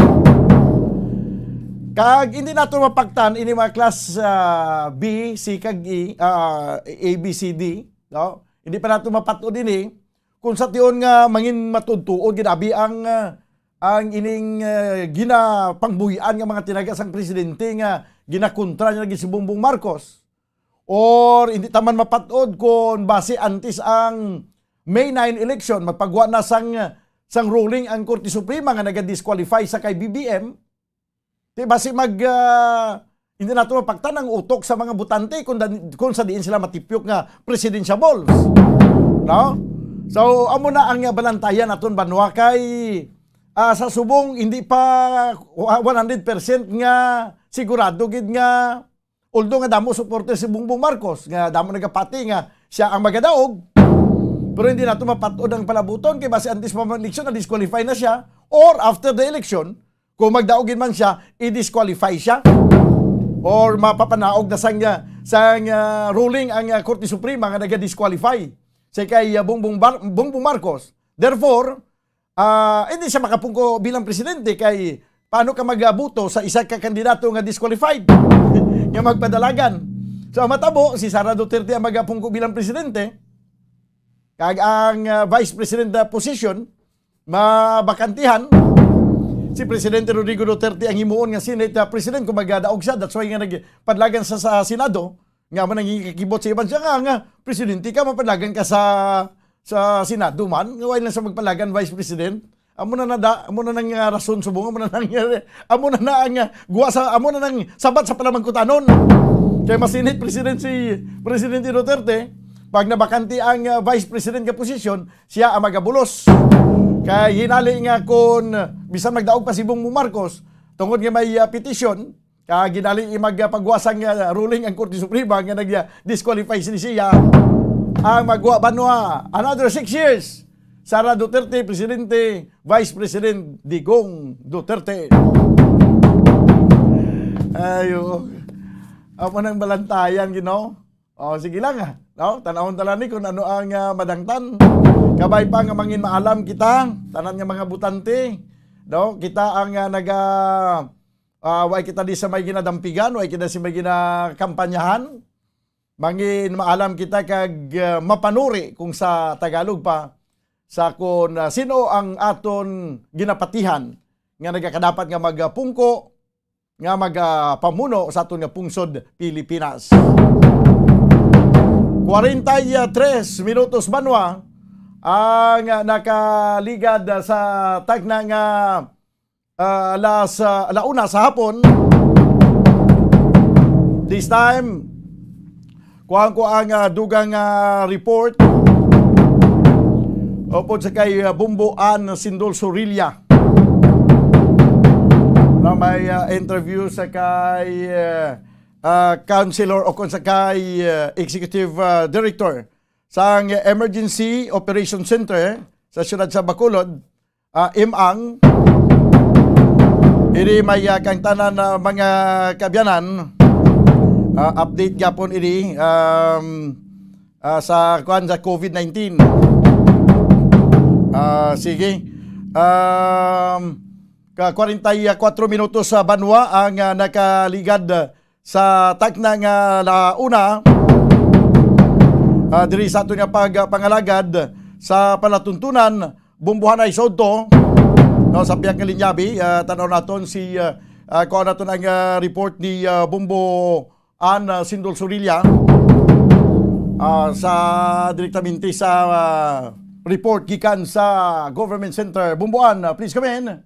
Kag hindi nato mapaktan ini mga class ah, B, C kag E, ah, A, B, C, D, no? Hindi pa nato mapat-od ini kung sa tion nga mangin matuod-tuod ginabi ang ah, ang ining ah, ginapangbuy-an nga mga tinaga sang presidente nga ginakontra niya lagi si Bongbong Marcos. Or hindi ta man mapat-od kon basi antes ang May nine election, magpagwa na sang, sang ruling ang Korte Suprema nga naga-disqualify sa kay B B M. Di basi mag, ah, hindi nato mapaktan ang utok sa mga butante kung, dan- kung sa diin sila matipyok nga presidential balls. No? So, amo na ang, ah, balantayan naton banwa kay, ah, sa subong hindi pa wa- one hundred percent nga sigurado gid nga Although nga damo supporter si Bongbong Marcos, nga damo nagapati nga siya ang magadaog, pero hindi nato mapat-od ang palabuton kay basi antes pa man eleksyon na-disqualify na siya, or after the election, kung magdaog gid man siya, i-disqualify siya. or mapapanaog na sang, ah, sang, ah, ruling ang, ah, Korte Suprema nga naga-disqualify si kay, ah, Bongbong Bar-, Bongbong Marcos. Therefore, ah, hindi siya makapungko bilang presidente kay paano ka magabuto sa isa ka kandidato nga disqualified nga magpadalagan? So, ang matabo, si Sara Duterte ang magapungko bilang presidente, kag ang, ah, vice president na position mabakantihan, si Presidente Rodrigo Duterte ang himuon nga Senate, ah, President kung magadaog siya. That's why nga nagpadlagan sa, sa Senado, nga amo nang gikakibot sa iban siya nga, nga, "Presidente ka, mapadlagan ka sa, sa Senado man, nga wala lang sa magpalagan Vice President." Amo na na da, amo na nang, ah, rason subong, amo na nang, amo na na ang, ah, guwa sa, amo na nang sabat sa palamangkutanon. Kay masinit President si Presidente Duterte, pag nabakante ang, ah, Vice President nga posisyon, siya ang magabulos. Kay hinali nga kun bisan magdaog pa si Bongbong Marcos, tungod nga may, ah, petisyon, kag ginali i magpagwasang, ah, ruling ang Korte Suprema nga nag-disqualify sini siya. Ang magwa banwa, another six years. Sara Duterte, Presidente, Vice President Digong Duterte. Ayo. Amo nang balantayan, Ginoo. Oh, sige lang, ah. No? Tanawon ta lang ni kung ano ang, ah, madangtan. Kabay pa nga mangin maalam kita, tanan nga mga butante. No? Kita ang, ah, naga, ah, way kita di sa may ginadampigan, way kita sa may ginakampanyahan. Mangin maalam kita kag, ah, mapanuri kung sa Tagalog pa, sa kung, ah, sino ang aton ginapatihan nga nagakadapat nga magapungko nga magapamuno sa aton nga pungsod Pilipinas. Kwarenta y tres minutos banwa ang nakaligad sa tagna nga, ah, alas, ah, ala una sa hapon. This time, kuhaan ko ang, ah, dugang, ah, report upod sa kay, ah, Bumbo Ann Sindol Sorilla na may, ah, interview sa kay, ah, ah, councilor o kung sa kay, ah, executive, ah, director sang Emergency Operation Center sa siyudad sa Bacolod, ah, Imang. Ini may, ah, kang tanan, ah, mga kaabyanan. Ah, update gapon ini, um, ah, sa kuan sa COVID nineteen. Ah, sige. Um, ka kwarenta y kuwatro minutos sa banwa ang, ah, nakaligad sa tagna nga ala una, ah, diri sa aton nga pagpangalagad sa palatuntunan, Bumbuhanay Sodto, no, sa pihak nga Linyabi, ah, tanaw naton si, ah, ah, kuha naton ang, ah, report ni, ah, Bumbo Ann, ah, Sindol Sorilla, ah, sa direktamente sa, ah, report gikan sa Government Center. Bumbo Ann, ah, please come in.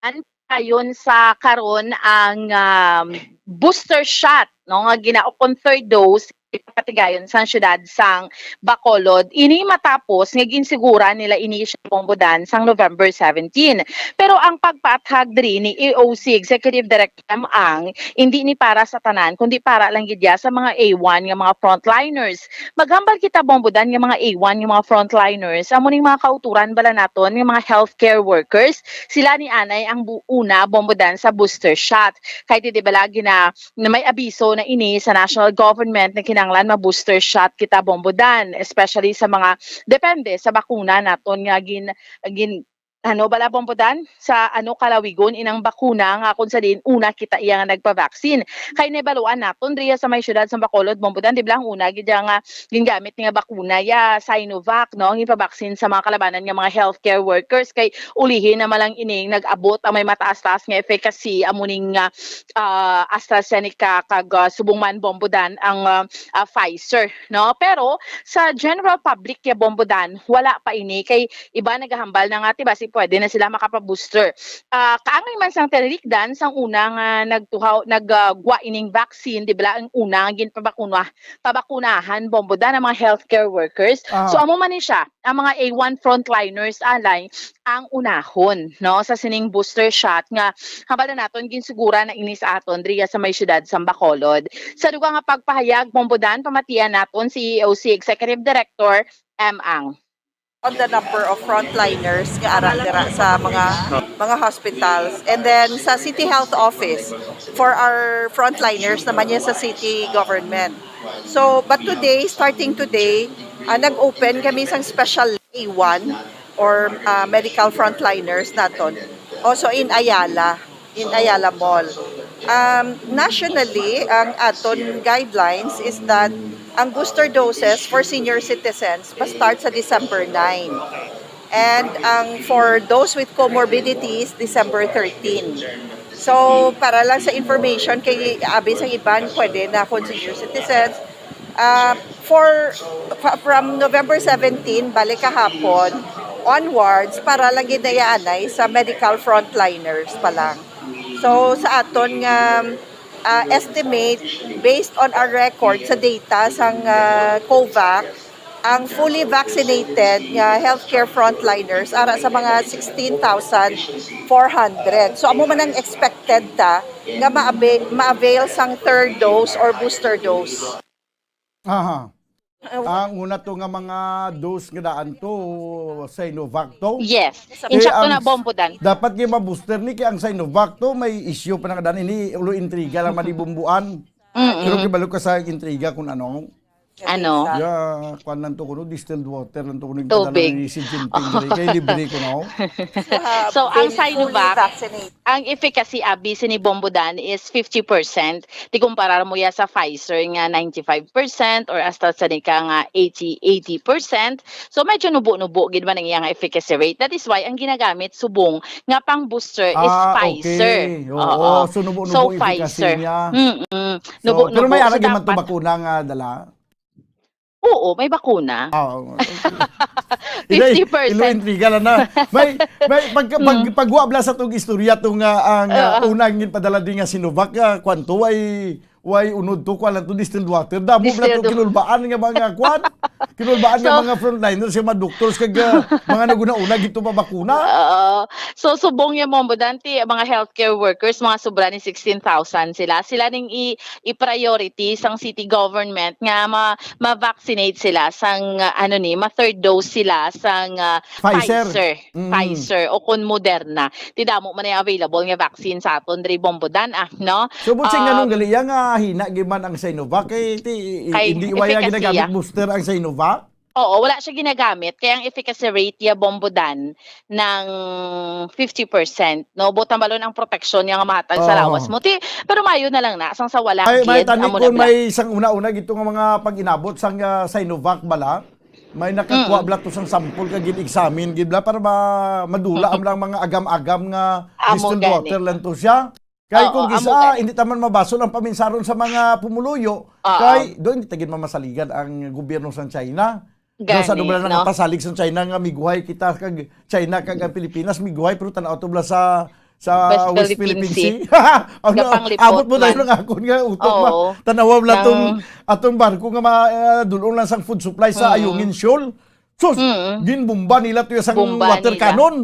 An-, ayon sa karon ang, um, booster shot, no, nga gina-, o kon third dose, patigayon sang siyudad sang Bacolod. Ini matapos nga ginsigura nila ini siya, Bombo Dan, sang November seventeen. Pero ang pagpaathag diri ni E O C Executive Director Em Ang, indi ni para sa tanan, kundi para lang gid ya sa mga A one nga mga frontliners. Maghambal kita, Bombo Dan, nga mga A one nga mga frontliners, amo ning mga kauturan bala naton nga mga healthcare workers. Sila ni anay ang bu-, una, Bombo Dan, sa booster shot. Kay di, di bala gina-, na may abiso na ini sa national government na kinahanglan ma-booster shot kita, Bombo Dan, especially sa mga depende sa bakuna naton nga gin-, gin-, ano bala, Bombo Dan, sa ano kalawigon inang bakuna nga kung sa diin una kita iya nga nagpa-vaccine. Kay nabaluan naton diriya sa may siyudad sa Bacolod, Bombo Dan, di bala ang una gid iya nga gingamit nga bakuna ya Sinovac, no, ang ginpabaksin sa mga kalabanan nga mga healthcare workers, kay ulihi na man lang ining nag-abot ang may mataas-taas nga efficacy, amo ning, ah, ah, AstraZeneca kag, ah, subong man, Bombo Dan, ang, ah, ah, Pfizer, no? Pero sa general public ya, Bombo Dan, wala pa ini, kay iba nagahambal na nga ti basi pwede na sila makapa-booster. Ah, kaangay man sang tinikdan sang una nga nagtuhaw, nag, ah, gwa ining vaccine, di bala, ang una nga ginpabakuna, pabakunahan, Bombo Dan, ang mga healthcare workers. So, Ah, amo man ni siya, ang mga A one frontliners, anay, ang unahon, no, sa sining booster shot nga hambal na naton, ginsugura na ini sa aton diriya sa may siyudad sa Bacolod. Sa dugang nga pagpahayag, Bombo Dan, pamatian naton si E O C Executive Director Em Ang. On the number of frontliners nga ara dira sa mga mga hospitals, and then sa City Health Office for our frontliners naman niya sa city government. So, but today, starting today, ah, nag-open kami sang special A one or, ah, medical frontliners naton. Also in Ayala, in Ayala Mall. Um, nationally, ang aton guidelines is that ang booster doses for senior citizens ma-start sa December nine. And ang for those with comorbidities, December thirteen. So, para lang sa information, kay abi sa iban, pwede na kung senior citizens. Ah, for, fa- from November seventeen, balik kahapon, onwards, para lang ginayaanay sa medical frontliners pa lang. So, sa aton nga ah, estimate, based on our record sa data sang ah, COVAC, ang fully vaccinated nga healthcare frontliners ara sa mga sixteen thousand four hundred. So, amo man ang expected ta nga ma-ava- ma-avail sang third dose or booster dose. Aha. Ang una to nga mga dose nga daan to, Sinovac to. Yes. Eh, Insakto ang na, Bombo Dan. Dapat nga ma-booster ni, kay ang Sinovac to, may issue pa na kadaan ini, ulo intriga lang malibumbuan. Pero Mm-mm. Kibalo ka sa intriga kung ano. Ano? Yeah, kuan lang to kuno, distilled water lang to kuno yung Tubig. Padala ni Xi Jinping diri. Kay libre ko no. So, ang Fully Sinovac, vaccinate. Ang efficacy abi sini, Bombo Dan, is fifty percent. Ti kumparar mo ya sa Pfizer nga ninety-five percent or AstraZeneca nga eighty, eighty percent. So, medyo nubo-nubo gid man ang iyang efficacy rate. That is why ang ginagamit subong nga pang booster is Ah, Pfizer. Okay. Oo, so nubo-nubo So, yung efficacy Pfizer. Niya. Mm-mm. So, Nubo-nubo. Pero may So, arag man to dapat- bakuna nga dala. Oo, may bakuna. Oo. Fifty percent. Ilo intriga lang na. May, may pag, pag, Mm. pagwa bala sa tong istorya to nga ang uh, Oo. unang ginpadala din nga Sinovac, uh, kwanto, way, way unod to, kwan lang to, distilled water. Damo bala to Distilled. Kinulbaan nga mga kwan. Kinulbaan nga So- mga frontliners, nga mga doctors, kag uh, mga naguna-una gito pa bakuna. Oo. So, subong yung, Bombo Dan, ti mga healthcare workers, mga sobra ni sixteen thousand sila. Sila ning i- i-priority sang city government nga ma- ma-vaccinate sila sang, uh, ano ni, ma-third dose sila sang uh, Pfizer. Pfizer. Mm. Pfizer o kon Moderna. Ti damo man ay available nga vaccine sa aton diri, Bombo Dan, ah, no? So, but sing Ah, anong gali, ya nga hina giman ang Sinovac, eh, ti, Kay hindi waya efficacy, ginagamit ah. Booster ang Sinovac? Oo, wala siya ginagamit. Kaya ang efficacy rate ya, Bombo Dan, ng fifty percent, no? Butang balon ang proteksyon niya nga mahatag sa Oo. lawas mo. Ti, pero mayo na lang na, sang sa wala Ay, may gid, tani amo na kung bala. May isang una-una gito nga mga pag-inabot sang ah, Sinovac bala. May nakakuha Mm. bala to sang sample kag gin-examine gid bala para ma madula ang lang mga agam-agam nga Amo distilled gani. Water lang to siya. Kay Oo, kung amo gisa, gani. Hindi taman mabasol ang paminsaron sa mga pumuluyo. Oo. Kay doon hindi tagin mamasaligan ang gobyerno sa China. Gani, Sa dubla no? Nakapasalig sa China nga miguhay kita kag China kag ang Pilipinas miguhay, pero tanaw to bala sa sa West West, Philippine Philippine Sea. Sea. Ano, Gapanglipot abot mo tayo man. Ng akon nga utok. Oo. Ma, tanawa lang Nang- tong atong barko nga ma, ah, dulong lang sang food supply sa Mm. Ayungin Shoal. Sus, Mm. ginbomba nila to sang Bomba water nila. Cannon.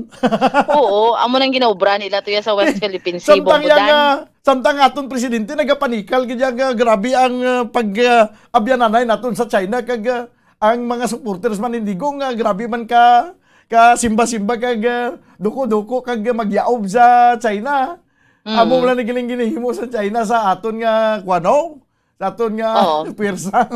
Oo, amo nang ginobra nila to ya sa West Philippine Sea, Samtang Bombo yang Dan. ah, samtang aton presidente nagapanikal gid yang ah, grabe ang ah, pag ah, abyananay naton sa China kag ah, ang mga supporters man ni Digong nga grabe man ka ka simba-simba kag ah, duko-duko kag ah, magyaob sa China. Mm. Amo lang nagiling ginahimo sa China sa aton nga kuano, sa aton nga Oo. Pwersa.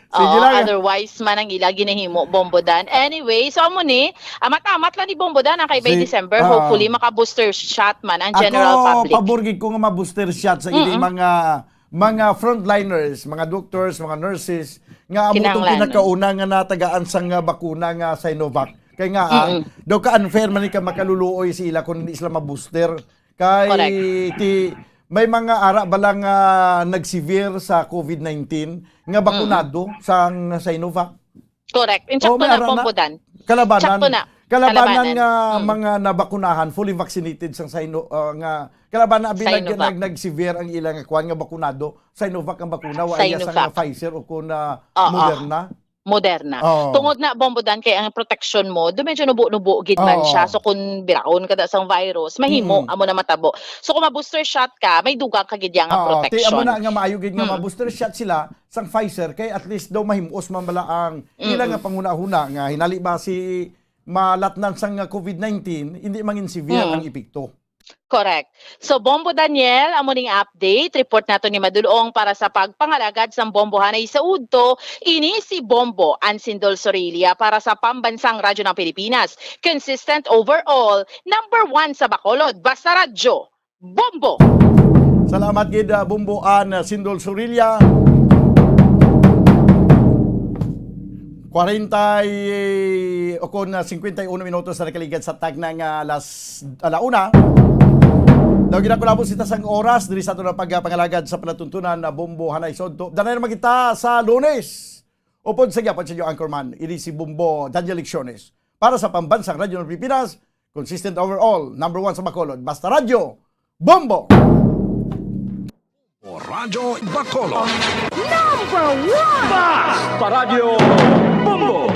Sige Oo, lang. Otherwise man ang ila ginahimo, Bombo Dan. Anyway, so amo ni, amat-amat lang ni Bombo Dan ang kay by Si- December, ah. Hopefully maka-booster shot man ang general Ako, public. Pabor gid ko nga ma-booster shot sa ini Mm-mm. mga mga frontliners, mga doctors, mga nurses nga amo tong Kinahanglan. Pinakauna nga natagaan sang ah, bakuna nga Sinovac. Kay nga ah, Mm-mm. daw ka unfair man ka makaluluoy sa ila kung hindi sila ma-booster. Kay Correct. Ti, may mga ara ba lang ah, nag-severe sa COVID nineteen nga bakunado sang Sinovac? Correct. Oh, Insakto may na, ara na. Bombo Dan. Kalabanan. Sakto na. Kalabanan Kalabanan. nga Mm. mga nabakunahan, fully vaccinated sang Sino, ah, nga kalabanan abi nag, Sinovac. nag, nag-severe ang ilang kuan nga bakunado. Sinovac ang bakuna, wa iya sang Sinovac. Pfizer o kun ah, Oo. Moderna. Moderna. Oo. Tungod na, Bombo Dan, kay ang protection mo, do medyo nubo-nubo gid man Oo. Siya. So kung biraon ka da sang virus, mahimo Mm. amo na matabo. So kung ma-booster shot ka, may dugang ka gid ya nga Oo, ti amo protection. Na nga maayo gid nga Mm. ma-booster shot sila sang Pfizer kay at least daw mahimos man bala ang Mm-mm. ila nga panghunahuna nga hinali ba si malatnan sang COVID nineteen, hindi mangin severe Mm. ang epekto. Correct. So, Bombo Daniel, amo ning update. Report nato ni Madulong para sa pagpangalagad sang Bombo Hanay sa Udto. Ini si Bombo Ansindol Sorilia para sa Pambansang Radyo ng Pilipinas. Consistent overall, number one sa Bacolod. Basta Radyo, Bombo! Salamat gid, ah, Bombo An, ah, Sindol Sorilia. Kwarenta y, o kon, ah, cincuenta y uno minutos na nakaligad sa tagna nga alas, ala una. Daw ginakulabot sita sang oras diri sa aton nga pagpangalagad sa palatuntunan na Bombo Hanay sa Udto. Danay naman kita sa Lunes. Upod sa gyapon sa inyo anchorman, ini si Bombo Daniel Lecciones. Para sa Pambansang Radyo ng Pilipinas, consistent overall, number one sa Bacolod. Basta Radyo, Bombo! O Radyo Bacolod. Number one! Basta Radyo, Bombo!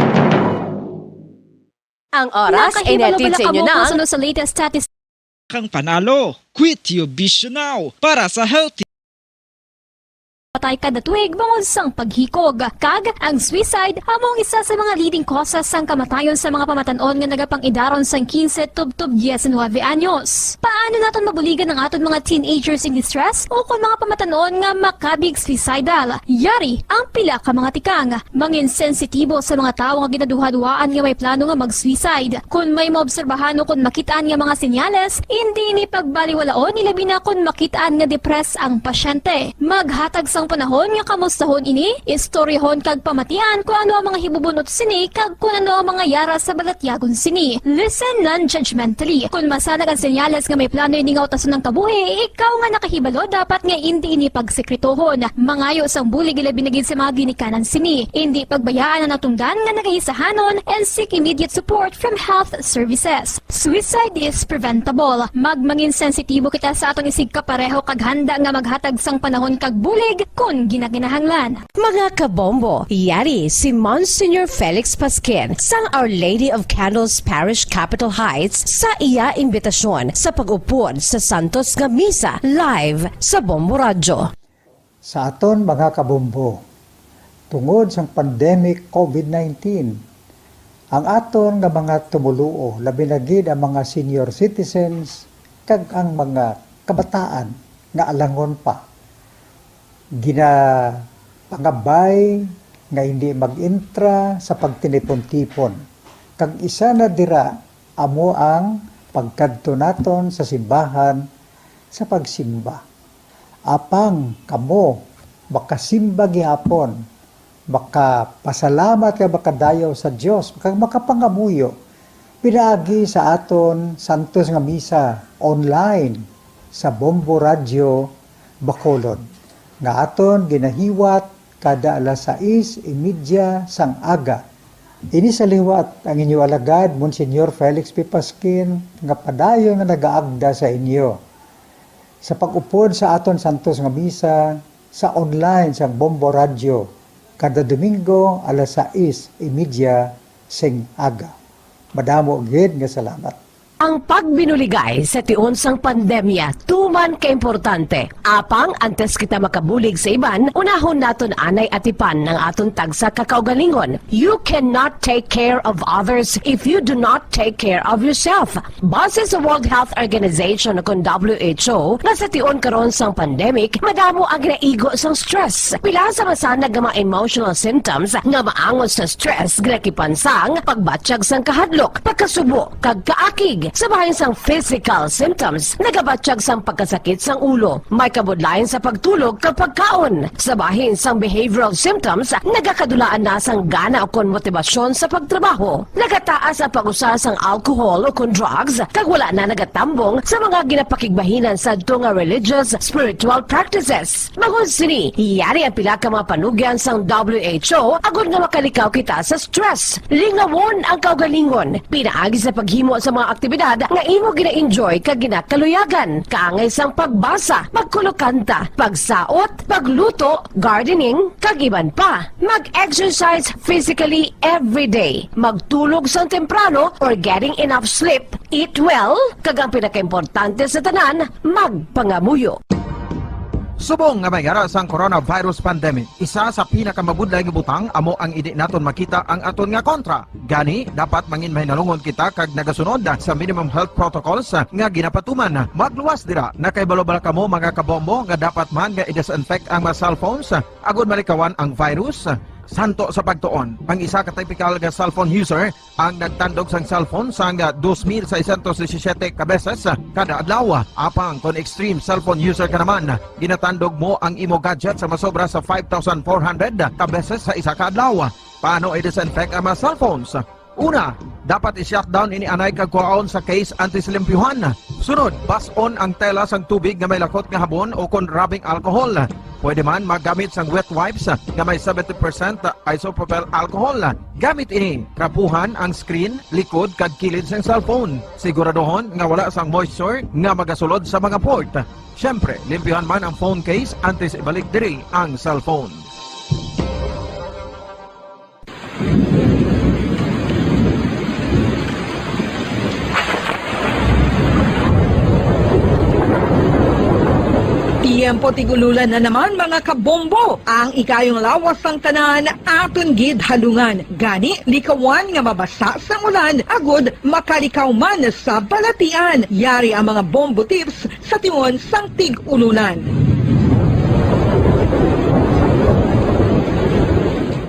Ang oras ay Nakahibalo hatid bala sa inyo kamo kung ng sino sa latest status. Kang panalo, quit your bisyo now para sa healthy. Patay kada tuig bangod sang paghikog, kag ang suicide amo ang isa sa mga leading causes sang kamatayon sa mga pamatan-on nga nagapang-idaron sang quince tubtob diecinuebe anyos. Paano naton mabuligan ang aton mga teenagers in distress o kon mga pamatan-on nga makabig suicidal? Yari ang pila ka mga tikang. Mangin sensitibo sa mga tawo nga ginaduhaduhaan nga may plano nga mag-suicide. Kon may maobserbahan o kon makit-an nga mga senyales, indi ini pagbaliwalaon, ilabi na kon makit-an nga depressed ang pasyente. Maghatag sang panahon nga kamustahon ini, istoryahon kag pamatian kon ano ang mga hibubunot sini kag kon ano ang mga yara sa balatyagon sini. Listen non-judgmentally. Kon masanag ang senyales nga may plano ini nga utason ang kabuhi, ikaw nga nakahibalo dapat nga indi ini pagsekretohon. Mangayo sang bulig ilabi na gid sa mga ginikanan sini. Indi pagbayaan ang natungdan nga nagaisahanon and seek immediate support from health services. Suicide is preventable. Magmangin sensitibo kita sa aton isigkapareho kag handa nga maghatag sang panahon kag bulig kon ginakinahanglan. Mga kabombo, yari si Monsignor Felix Pasquin sang Our Lady of Candles Parish, Capitol Heights, sa iya imbitasyon sa pag-upod sa Santos nga Misa live sa Bombo Radyo. Sa aton mga kabombo, tungod sang pandemic COVID nineteen, ang aton nga mga tumoluo, labi na gid ang mga senior citizens kag ang mga kabataan nga alangon pa, ginapangabay nga hindi mag-intra sa pagtinipon-tipon, kag isa na dira amo ang pagkadto naton sa simbahan sa pagsimba. Apang kamo makasimba gihapon, makapasalamat kag makadayaw sa Dios, kag makapangamuyo pinaagi sa aton santos nga misa online sa Bombo Radyo Bacolod, nga aton ginahiwat kada alas sais y media sang aga. Ini sa liwat ang inyo alagad, Monsignor Felix P. Pasquin, nga padayon nga nagaagda sa inyo sa pag-upod sa aton santos nga misa sa online sang Bombo Radyo kada Domingo alas sais y media sing aga. Madamo gid nga salamat. Ang pagbinuligay sa tion sang pandemya tuman kaimportante. Apang antes kita makabulig sa iban, unahon naton anay atipan ang aton tagsa ka kaugalingon. You cannot take care of others if you do not take care of yourself. Base sa World Health Organization, kon W H O, nga sa tion karon sang pandemic, madamo ang ginaigo sang stress. Pila sa masanag nga mga emotional symptoms nga maangot sa stress ginakipan sang pagbatyag sang kahadlok, pagkasubo, kag kaakig. Sa bahin sang physical symptoms, nagabatyag sang pagkasakit sang ulo, may kabudlayan sa pagtulog kag pagkaon. Sa bahin sang behavioral symptoms, nagakadulaan na sang gana ukon motibasyon sa pagtrabaho. Nagataas ang pag-usa sang alcohol ukon drugs, kag wala na nagatambong sa mga ginapakigbahinan sadto nga religious, spiritual practices. Bangod sini, yari ang pila ka mga panugyan sang W H O agod nga makalikaw kita sa stress. Lingawon ang kaugalingon pinaagi sa paghimo sa mga aktibidad nga imo gina-enjoy kag ginakaluyagan, kaangay sang pagbasa, pagkulokanta, pagsaot, pagluto, gardening, kag iban pa. Mag-exercise physically every day. Magtulog sang temprano or getting enough sleep. Eat well, kag ang pinakaimportante sa tanan, magpangamuyo. Subong nga may ara sang coronavirus pandemic, isa sa pinakamabudlay nga butang amo ang indi naton makita ang aton nga kontra. Gani, dapat mangin mahinalungon kita kag nagasunod sa minimum health protocols nga ginapatuman. Magluwas dira, nakahibalo bala kamo, mga kabombo, nga dapat man nga i-disinfect ang mga cellphones agud malikawan ang virus? Santo sa pagtuon, ang isa ka typical nga cellphone user ang nagtandog sang cellphone sang dos mil seiscientos disisiete ka beses kada adlaw. Apang kon extreme cellphone user ka naman, ginatandog mo ang imo gadget sa masobra sa five thousand four hundred ka beses sa isa ka adlaw. Paano i-disinfect ang mga cellphones? Una, dapat i-shutdown ini anay kag kuhaon sa case antes limpyuhan. Sunod, bas-on ang tela sang tubig nga may lakot nga habon o kon rubbing alcohol. Pwede man maggamit sang wet wipes nga may seventy percent isopropyl alcohol. Gamit ini, trapuhan ang screen, likod, kag kilid sang cellphone. Siguraduhon nga wala sang moisture nga magasulod sa mga port. Siyempre, limpyuhan man ang phone case antes ibalik diri ang cellphone. Tiyempo tig-ululan na naman, mga kabombo. Ang ikayong lawas sang tanan aton gid halungan. Gani, likawan nga mabasa sang ulan agud makalikaw man sa balatian. Yari ang mga bombo tips sa tion sang tig-ululan.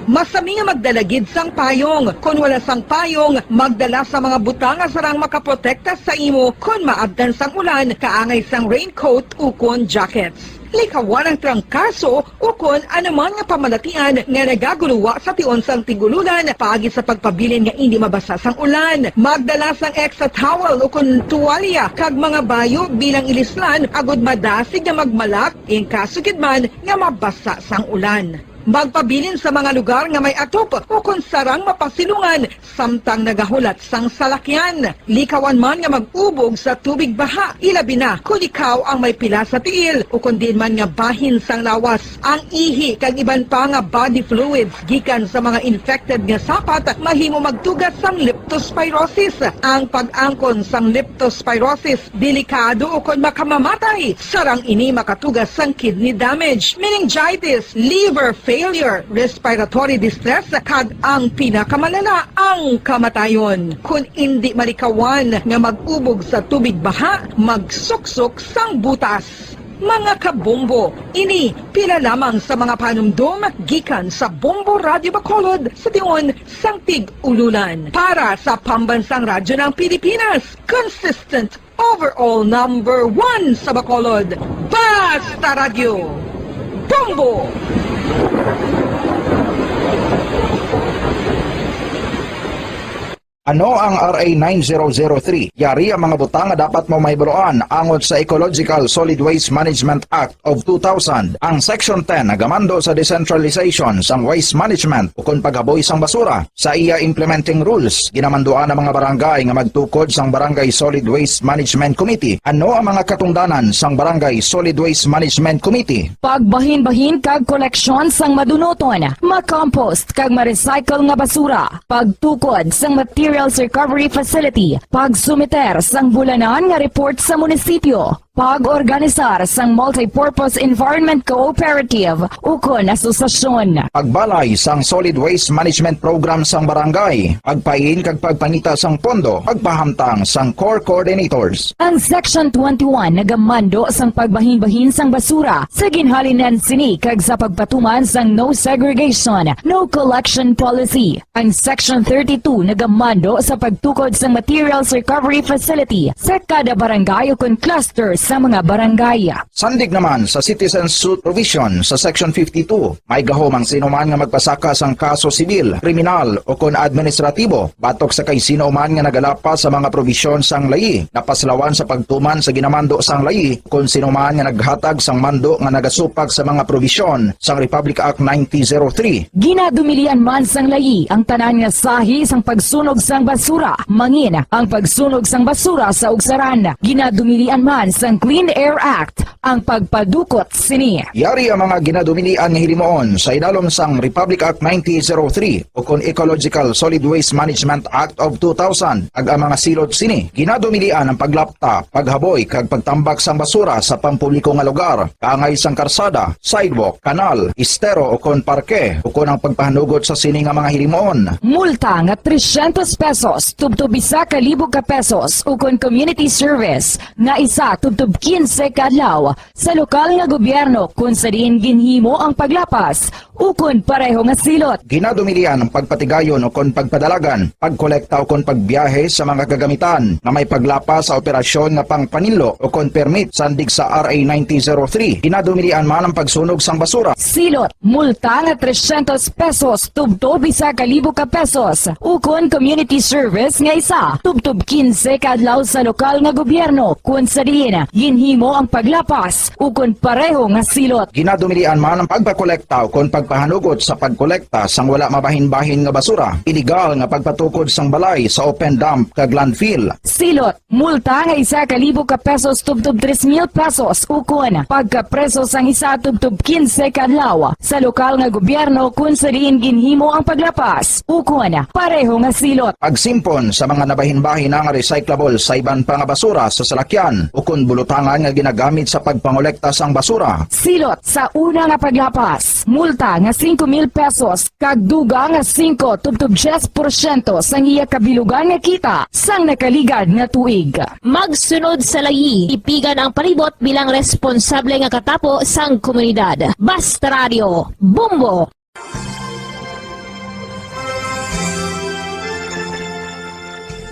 Masami nga magdala gid sang payong. Kon wala sang payong, magdala sa mga butang nga sarang makaprotekta sa imo kon maabtan sang ulan, kaangay sang raincoat ukon jackets. Likawan ang trangkaso ukon anuman nga pamalatian nga nagaguluwa sa tion sang tig-ululan paagi sa pagpabilin nga indi mabasa sang ulan. Magdala sang extra towel ukon tuwalya kag mga bayo bilang ilislan agud madasig nga magmalak in kaso gid man nga mabasa sang ulan. Magpabilin sa mga lugar nga may atop ukon sarang mapasilungan samtang nagahulat sang salakyan. Likawan man nga mag-ubog sa tubig baha, ilabi na kon ikaw ang may pila sa tiil ukon diin man nga bahin sang lawas. Ang ihi kag iban pa nga body fluids gikan sa mga infected nga sapat mahimo magtuga sang leptospirosis. Ang pag-angkon sang leptospirosis delikado ukon makamamatay. Sarang ini makatuga sang kidney damage, meningitis, liver failure, respiratory distress, kag ang pinakamalala, ang kamatayon. Kon indi malikawan nga mag-ubog sa tubig baha, magsuksok sang butas. Mga kabombo, ini pila lamang sa mga panumdom gikan sa Bombo Radyo Bacolod sa tion sang tig-ululan. Para sa Pambansang Radyo ng Pilipinas, consistent overall number one sa Bacolod, Basta Radyo, Bombo! Ano ang R A nine zero zero three? Yari ang mga butang nga dapat mo mahibaluan angot sa Ecological Solid Waste Management Act of two thousand. Ang Section ten nagamando sa decentralization sang waste management ukon paghaboy sang basura. Sa iya implementing rules, ginamanduan ang mga barangay nga magtukod sang Barangay Solid Waste Management Committee. Ano ang mga katungdanan sang Barangay Solid Waste Management Committee? Pagbahinbahin kag koleksyon sang madunuton, ma-compost kag ma-recycle nga basura, pagtukod sang materials recovery facility, pagsumiter sang bulanan nga report sa munisipyo, pag-organisar sang multipurpose environment cooperative ukon asosasyon. Pagbalay sang solid waste management program sang barangay, pagpain kag pagpangita sang pondo, pagpahamtang sang core coordinators. Ang Section twenty-one nagamando sang pagbahinbahin sang basura sa ginhalinan sini kag sa pagpatuman sang no segregation, no collection policy. Ang Section thirty-two nagamando sa pagtukod sang materials recovery facility sa kada barangay ukon cluster sa mga barangay. Sandig naman sa citizen suit provision sa Section fifty-two, may gahom ang sino man nga magpasaka sang kaso sibil, kriminal, ukon administratibo batok sa kay sino man nga nagalapas sa mga probisyon sang layi, napaslawan sa pagtuman sa ginamando sang layi, kon sino man nga naghatag sang mando nga nagasupak sa mga probisyon sang Republic Act nineteen zero three. Ginadumilian man sang layi ang tanan nga sahi sang pagsunog sang basura, mangin ang pagsunog sang basura sa ugsaran. Ginadumilian man sang Clean Air Act ang pagpadukot sini. Yari ang mga ginadumilian nga hilimuon sa idalom sang Republic Act nineteen oh three ukon Ecological Solid Waste Management Act of two thousand, kag ang mga silot sini ginadumilian ang paglapta, paghaboy, kag pagtambak sang basura sa pampubliko nga lugar, kaangay sang karsada, sidewalk, kanal, estero, ukon parke, ukon ang pagpahanugot sa sini nga mga hilimuon. Multa nga trescientos pesos tubtob isa ka libo ka pesos, ukon community service nga isa tubtob quince ka adlaw sa lokal nga gobyerno kon sa diin ginhimo ang paglapas ukon pareho nga silot. Ginadumilian ang pagpatigayon ukon pagpadalagan, pagkolekta ukon pagbiyahe sa mga kagamitan nga may paglapas sa operasyon nga pangpaninlo ukon permit sandig sa R A nineteen oh three. Ginadumilian man ang pagsunog sang basura. Silot, multa nga trescientos pesos tubtob isa ka libo ka pesos, ukon community service nga isa tubtob quince ka adlaw sa lokal nga gobyerno kon sa diin ginhimo ang paglapas ukon pareho nga silot. Ginadumilian man ang pagpakolekta ukon pagpahanugot sa pagkolekta sang wala mabahin-bahin nga basura, iligal nga pagpatukod sang balay sa open dump kag landfill. Silot, multa nga isa ka libo ka pesos tubtob tres mil pesos, ukon pagkapreso sang isa tubtob quince ka adlaw sa lokal nga gobyerno kon sa diin ginhimo ang paglapas ukon pareho nga silot. Pagsimpon sa mga nabahin-bahin nga recyclable sa iban pa nga basura sa salakyan ukon bulutangan nga ginagamit sa pagpangolekta sang basura. Silot sa una nga paglapas, multa nga singko mil pesos kag dugang nga singko tubtob diyes porsyento sang iya kabilugan nga kita sang nakaligad nga tuig. Magsunod sa layi, ipigan ang palibot bilang responsable nga katapo sang komunidad. Basta Radio, Bombo!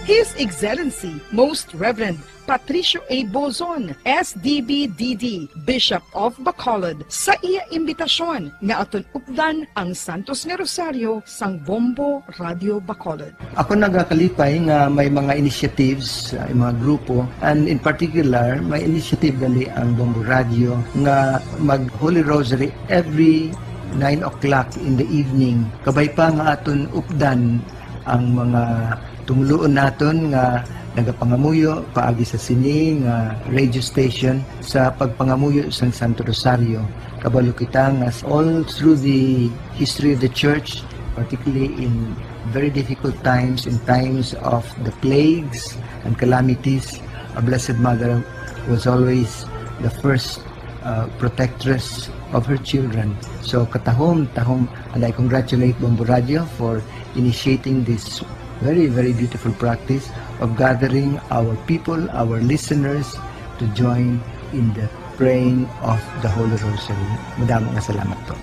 His Excellency, Most Reverend Patricio A. Bozon, S D B D D, Bishop of Bacolod, sa iya imbitasyon nga aton updan ang Santos nga Rosario sang Bombo Radio Bacolod. Ako nagakalipay nga may mga initiatives, uh, mga grupo, and in particular, may initiative gali ang Bombo Radio nga mag Holy Rosary every nine o'clock in the evening. Kabay pa nga aton updan ang mga tumuluon naton nga nagapangamuyo paagi sa sini nga radio station sa pagpangamuyo sang Santo Rosario. Kabalo kita nga all through the history of the church, particularly in very difficult times, in times of the plagues and calamities, a Blessed Mother was always the first uh, protectress of her children. So katahom, tahom, and I congratulate Bombo Radio for initiating this very, very beautiful practice of gathering our people, our listeners, to join in the praying of the Holy Rosary. Madamo nga salamat po.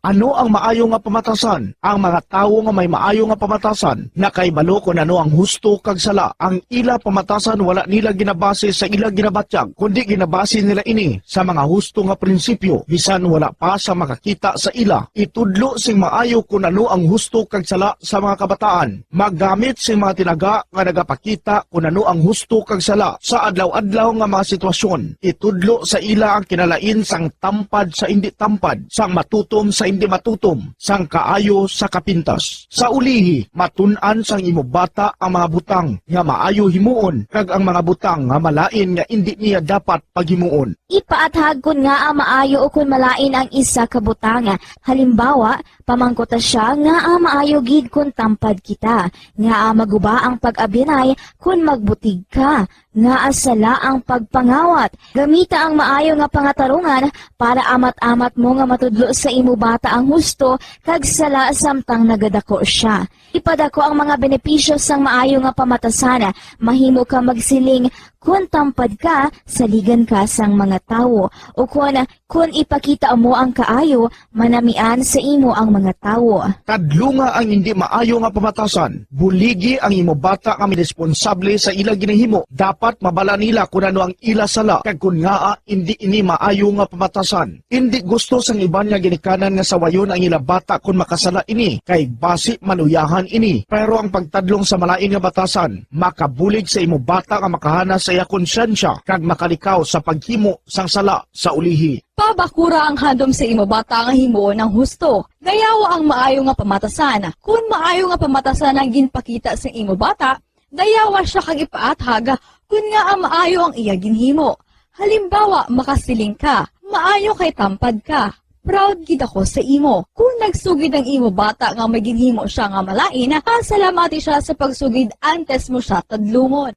Ano ang maayo nga pamatasan? Ang mga tawo nga may maayo nga pamatasan nakahibalo kon ano ang husto kag sala. Ang ila pamatasan wala nila ginabase sa ila ginabatyag, kundi ginabase nila ini sa mga husto nga prinsipyo, bisan wala pa sa makakita sa ila. Itudlo sing maayo kon ano ang husto kag sala sa mga kabataan. Maggamit sing mga tinaga nga nagapakita kon ano ang husto kag sala sa adlaw-adlaw nga mga sitwasyon. Itudlo sa ila ang kinalain sang tampad sa indi tampad, sang matutom sa indi matutom, sang kaayo sa kapintas. Sa ulihi, matun-an sang imo bata ang mga butang nga maayo himuon kag ang mga butang nga malain nga indi niya dapat paghimuon. Ipaathag kon ngaa maayo ukon malain ang isa ka butang. Halimbawa, pamangkuta sia ngaa maayo gid kon tampad kita, ngaa maguba ang pag-abyanay kon magbutig ka, ngaa sala ang pagpangawat. Gamita ang maayo nga pangatarungan para amat-amat mo nga matudlo sa imo bata ang husto kag sala samtang nagadako sia. Ipadako ang mga benepisyo sang maayo nga pamatasan. Mahimo ka magsiling, "Kon tampad ka, saligan ka sang mga tawo," ukon, "Kon ipakita mo ang kaayo, manamian sa imo ang mga tawo." Kadlunga ang indi maayo nga pamatasan. Buligi ang imo bata nga may responsable sa ila ginahimo. Dapat dapat mabala nila kon ano ang ila sala, kag kon ngaa indi ini maayo nga pamatasan. Indi gusto sang iban nga ginikanan nga sawayon ang ila bata kon makasala ini, kay basi maluyahan ini. Pero ang pagtadlong sa malain nga batasan makabulig sa imo bata nga makahanas sa iya konsyensya kag makalikaw sa paghimo sang sala sa ulihi. Pabakura ang handom sa imo bata nga himuon ang husto. Dayawa ang maayo nga pamatasan. Kon maayo nga pamatasan ang ginpakita sa imo bata, dayawa sia kag ipaathag. Kon ngaa maayo ang iya ginhimo. Halimbawa, makasiling ka, "Maayo kay tampad ka. Proud gid ako sa imo." Kon nagsugid ang imo bata nga may ginhimo sia nga malain, pasalamati sia sa pagsugid antes mo sia tadlungon.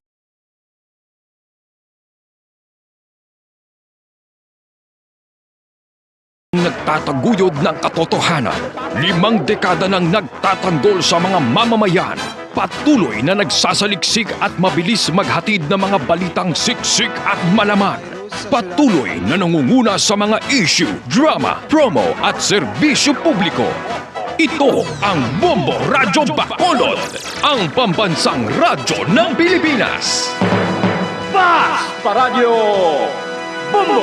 Nagtataguyod ng katotohanan. Limang dekada nang nagtatanggol sa mga mamamayan. Patuloy na nagsasaliksik at mabilis maghatid ng mga balitang siksik at malaman. Patuloy na nangunguna sa mga issue, drama, promo at serbisyo publiko. Ito ang Bombo Radyo Bacolod, ang pambansang radyo ng Pilipinas. Fast Paradyo Bombo!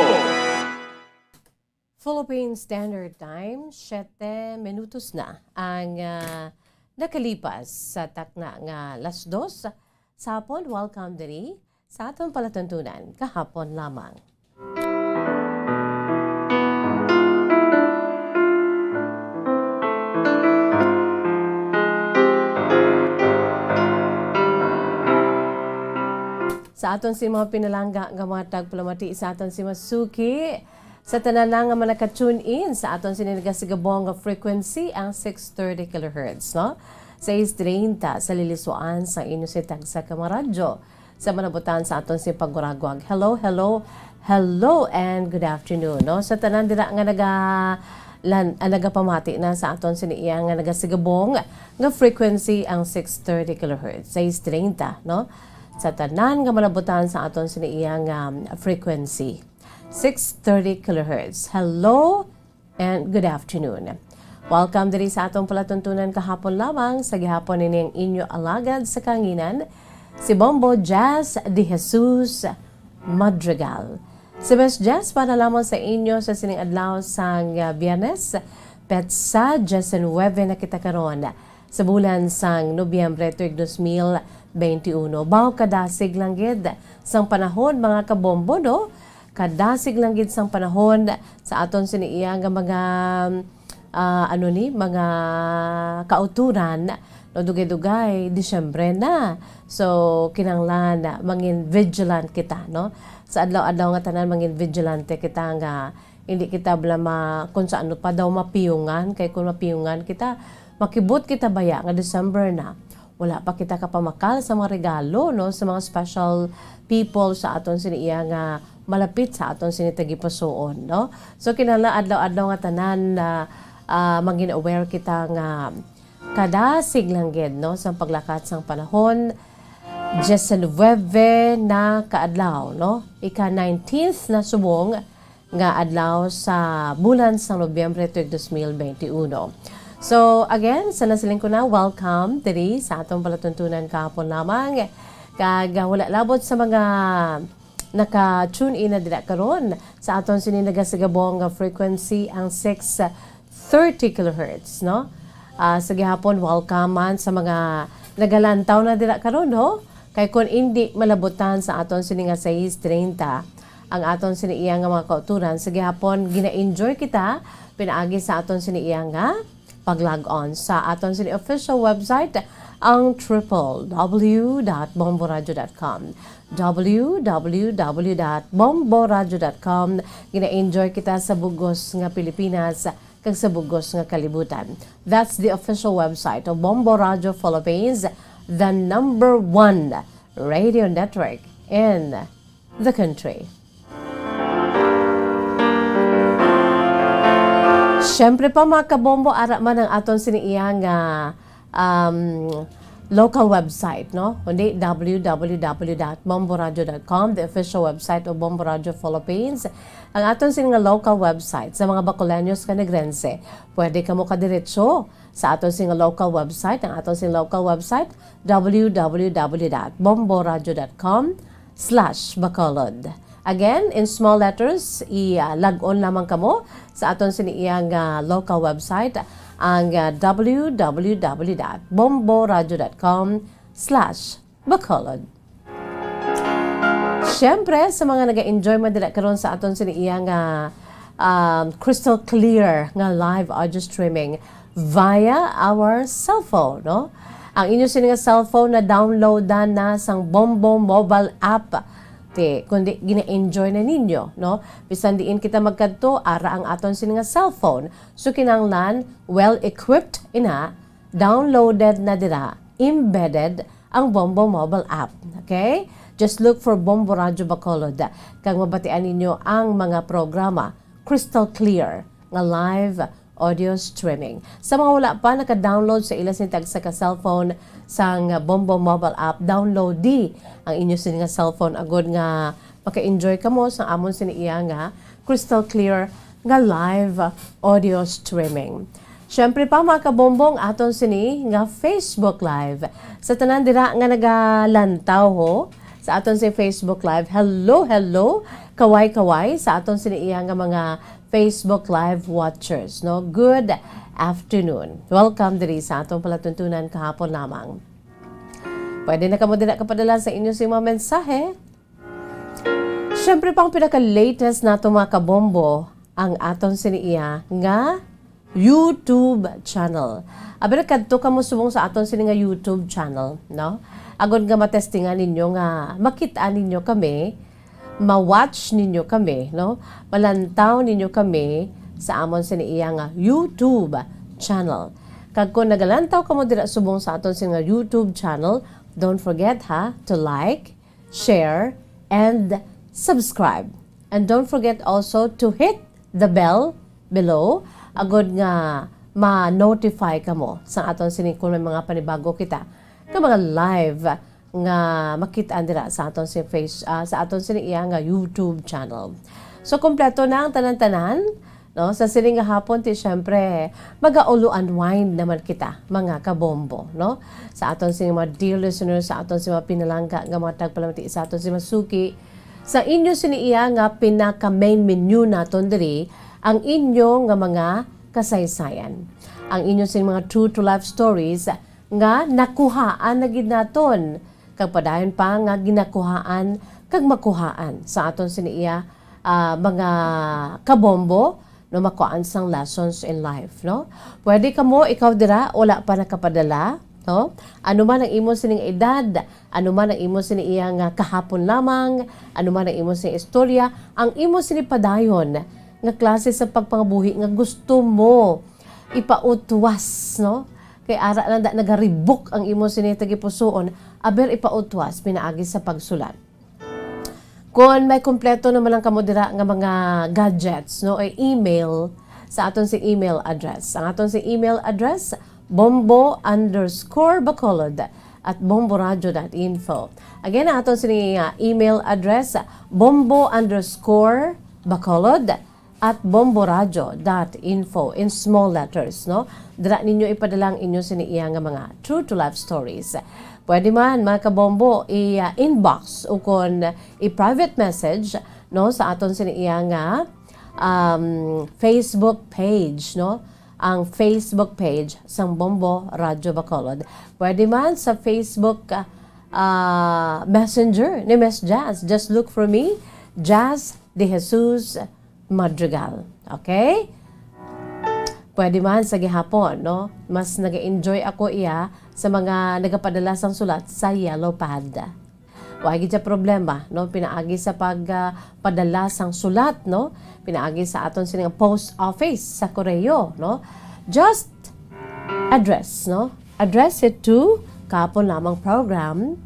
Philippine Standard Time, siyete minutos na ang, ah, nakalipas sa takna nga las dos sa hapon. Welcome diri sa aton palatuntunan kahapon lamang. Sa aton si mga pinalangga nga mga tagpalamati, sa aton si masuki, sa tanan na nga mga naka-tune in sa aton sini nagasigabong nga frequency, ang six thirty kilohertz, no? Sais treinta sa lilisuan sa inyo si tagsa ka mga radyo. Sa manabutan sa aton si paguragwag, hello, hello, hello, and good afternoon, no? Sa tanan dira nga naga-, lan-, ah, nagapamati na sa aton sini iya nga nagasigabong nga frequency, ang six thirty kilohertz, sais treinta, no? Sa tanan nga manabutan sa aton sini iya nga frequency. Six thirty kilohertz. Hello and good afternoon. Welcome diri sa atong palatuntunan kahapon lamang. Sa gihapon, ini ang inyo alagad sa kanginan, si Bombo Jazz de Jesus Madrigal. Si Best Jazz para lamang sa inyo sa sining adlaw sang, ah, Biyernes, petsa diyesinuwebe na kita karon sa bulan sang Nobyembre tuig dos mil benti uno. Baw kadasig lang gid sang panahon, mga kabombo, no? Kadasig lang gid sang panahon sa aton sini iya nga mga, ah, ano ni, mga kauturan, no? Dugay-dugay, Disyembre na. So, kinahanglan mangin vigilant kita, no? Sa adlaw-adlaw nga tanan, mangin vigilante kita nga hindi kita bala ma-, kung sa ano pa daw mapiyungan, kay kung mapiyungan kita, makibot kita baya nga December na. Wala pa kita kapamakal sa mga regalo, no, sa mga special people sa aton sini iya nga malapit sa aton sini tagipusoon, no? So, kinahanglan adlaw-adlaw nga tanan na, ah, mangin aware kita nga kadasig lang gid, no, sa paglakat sang panahon. Diyesinuwebe na ka adlaw, no? Ika nineteenth na subong nga adlaw sa bulan sang Nobyembre tuig dos mil benti uno. So, again, sa nasiling ko na, welcome diri sa atong palatuntunan kahapon lamang. Kag, ah, wala labot sa mga naka-tune in na dira karon sa aton sini nagasigabong nga frequency, ang six thirty kilohertz, no? Ah, sa gihapon, welcome man sa mga nagalantaw na dira karon, ho? Kay kun indi malabutan sa aton sini nga sais treinta ang aton sini iya nga mga kauturan, sa gihapon, gina-enjoy kita pinaagi sa aton sini iya nga pag-log on sa aton sini official website, ang triple W dot bomboradio dot com. W W W dot bomboradio dot com. Gina-enjoy kita sa bugos nga Pilipinas kag sa bugos nga kalibutan. That's the official website of Bombo Radio Philippines, the number one radio network in the country. Siyempre pa, mga kabombo, ara man ang aton sini iya nga, um, local website, no? Kundi W W W dot bomboradio dot com, the official website of Bombo Radio Philippines. Ang aton sini nga local website sa mga Bacoleños kag Negrense, pwede kamo kadiretso sa aton sini nga local website. Ang aton sini local website, W W W dot bomboradio dot com, slash Bacolod. Again, in small letters, i-log on lamang kamo sa aton sini iyang, ah, local website, ang, ah, w w w dot bomboradio dot com slash Bacolod. Siyempre, sa mga naga-enjoy man dira karon sa aton sini iyang, ah, um, crystal clear nga live audio streaming via our cellphone, no? Ang inyo sini nga cellphone na downloadan na sang Bombo mobile app. Ti, kundi gina-enjoy na ninyo, no? Bisan diin kita magkadto, ara ang aton sini nga cellphone. So, kinahanglan, well-equipped ina, downloaded na dira, embedded ang Bombo mobile app. Okay? Just look for Bombo Radyo Bacolod, kag mabatian ninyo ang mga programa crystal clear nga live audio streaming. Sa mga wala pa naka-download sa ila sini tagsa ka cellphone sang Bombo mobile app, download di ang inyo sini nga cellphone agod nga maka-enjoy kamo sa amon sini iya nga crystal clear nga live audio streaming. Siyempre pa, mga kabombo, ang aton sini nga Facebook Live. Sa tanan dira nga nagalantaw ho sa aton si Facebook Live, hello, hello, kaway-kaway sa aton sini iya nga mga Facebook Live watchers, no? Good afternoon. Welcome diri sa atong palatuntunan kahapon lamang. Pwede na kamo dira kapadala sa inyo sing mga mensahe. Siyempre, pang pinaka-latest nato, mga kabombo, ang aton sini iya nga YouTube channel. Abi, kadto kamo subong sa aton sini nga YouTube channel, no? Agod nga matestingan ninyo nga makit-an ninyo kami, ma-watch ninyo kami, no? Malantaw ninyo kami sa amon sini iya nga YouTube channel. Kag kung nagalantaw kamo dira subong sa aton sini nga YouTube channel, don't forget, ha, to like, share, and subscribe. And don't forget also to hit the bell below agod nga ma-notify kamo sa aton sini kung may mga panibago kita nga mga live nga makit-an dira sa aton si face, ah, sa aton sini iya nga YouTube channel. So, kompleto na ang tanan-tanan, no? Sa sining nga hapon, ti, syempre, mag-aulo unwind naman kita, mga kabombo, no? Sa aton sini mga dear listeners, sa aton sini mga pinalangga nga mga tagpalamati, sa aton sini mga suki, sa inyo sini iya nga pinaka main menu naton diri, ang inyo nga mga kasaysayan. Ang inyo sini mga true to life stories nga nakuhaan na gid naton, kag padayon pa nga ginakuhaan kag makuhaan sa aton sini iya, ah, mga kabombo, no, makuhaan sang lessons in life, no? Pwede kamo, ikaw dira, wala pa nakapadala, no? Ano man ang imo sining edad, ano man ang imo sini iya nga kahapon lamang, ano man ang imo sini istorya, ang imo sini padayon nga klase sa pagpangabuhi nga gusto mo ipautwas, no? Kay ara lang da nagaribok ang imo sini tagipusoon, aber ipautwas pinaagi sa pagsulat. Kon may kompleto naman lang kamo dira nga mga gadgets, no, ay email sa aton si email address. Ang aton si email address, bombo underscore bacolod at bomboradio dot info. Again, ang aton sini, ah, email address, bombo underscore bacolod at bomboradio dot info in small letters, no? Dira ninyo ipadala ang inyo sini iya nga mga true to life stories. Pwede man, mga kabombo, i-, ah, inbox ukon i-private message, no, sa aton sini iya nga, um, Facebook page, no? Ang Facebook page sang Bombo Radyo Bacolod. Pwede man sa Facebook, ah, ah, Messenger ni Miss Jazz. Just look for me, Jazz De Jesus Madrigal. Okay? Pwede man sa gihapon, no? Mas nag-enjoy ako iya sa mga nagapadala sang sulat sa Yellow Pad. Wa gid siya problema, no? Pinaagi sa pag, ah, padala sang sulat, no? Pinaagi sa aton sining post office sa Correo, no? Just address, no? Address it to Kapon Lamang Program,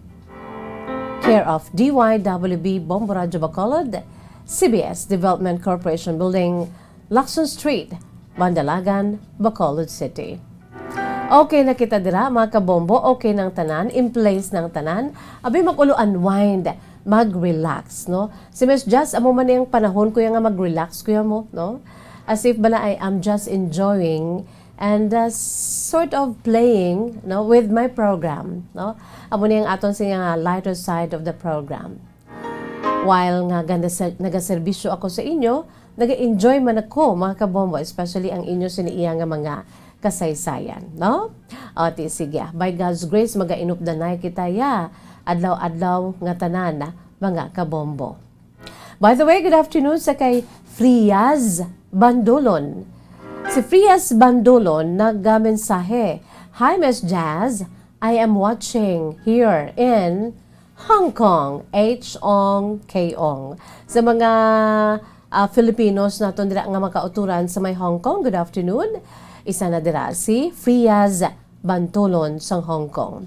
care of D Y W B Bombo Radyo Bacolod, C B S Development Corporation Building, Lacson Street, Bandalagan, Bacolod City. Okay na kita dira, mga kabombo. Okay nang tanan, in place nang tanan. Abi, mag-ulo unwind, mag-relax, no? Si Miss Jazz, amo man ang panahon ko ya nga mag-relax, kuya mo, no? As if bala I am just enjoying and, uh, sort of playing, no, with my program, no? Amo ni ang aton sini nga lighter side of the program. While nga ganda-, nagaserbisyo ako sa inyo, nag-enjoy man ako, mga kabombo, especially ang inyo sini iya nga mga kasaysayan, no? O, ti, sige. By God's grace, magainupdanay kita, ya. Adlaw-adlaw nga tanan, mga kabombo. By the way, good afternoon sa kay Frias Bandulon. Si Frias Bandulon nagamensahe, "Hi, Miss Jazz. I am watching here in Hong Kong." H Ong K Ong. Sa mga, ah, Filipinos naton dira nga makauturan sa may Hong Kong, good afternoon. Isa na dira si Frias Bantulon sang Hong Kong.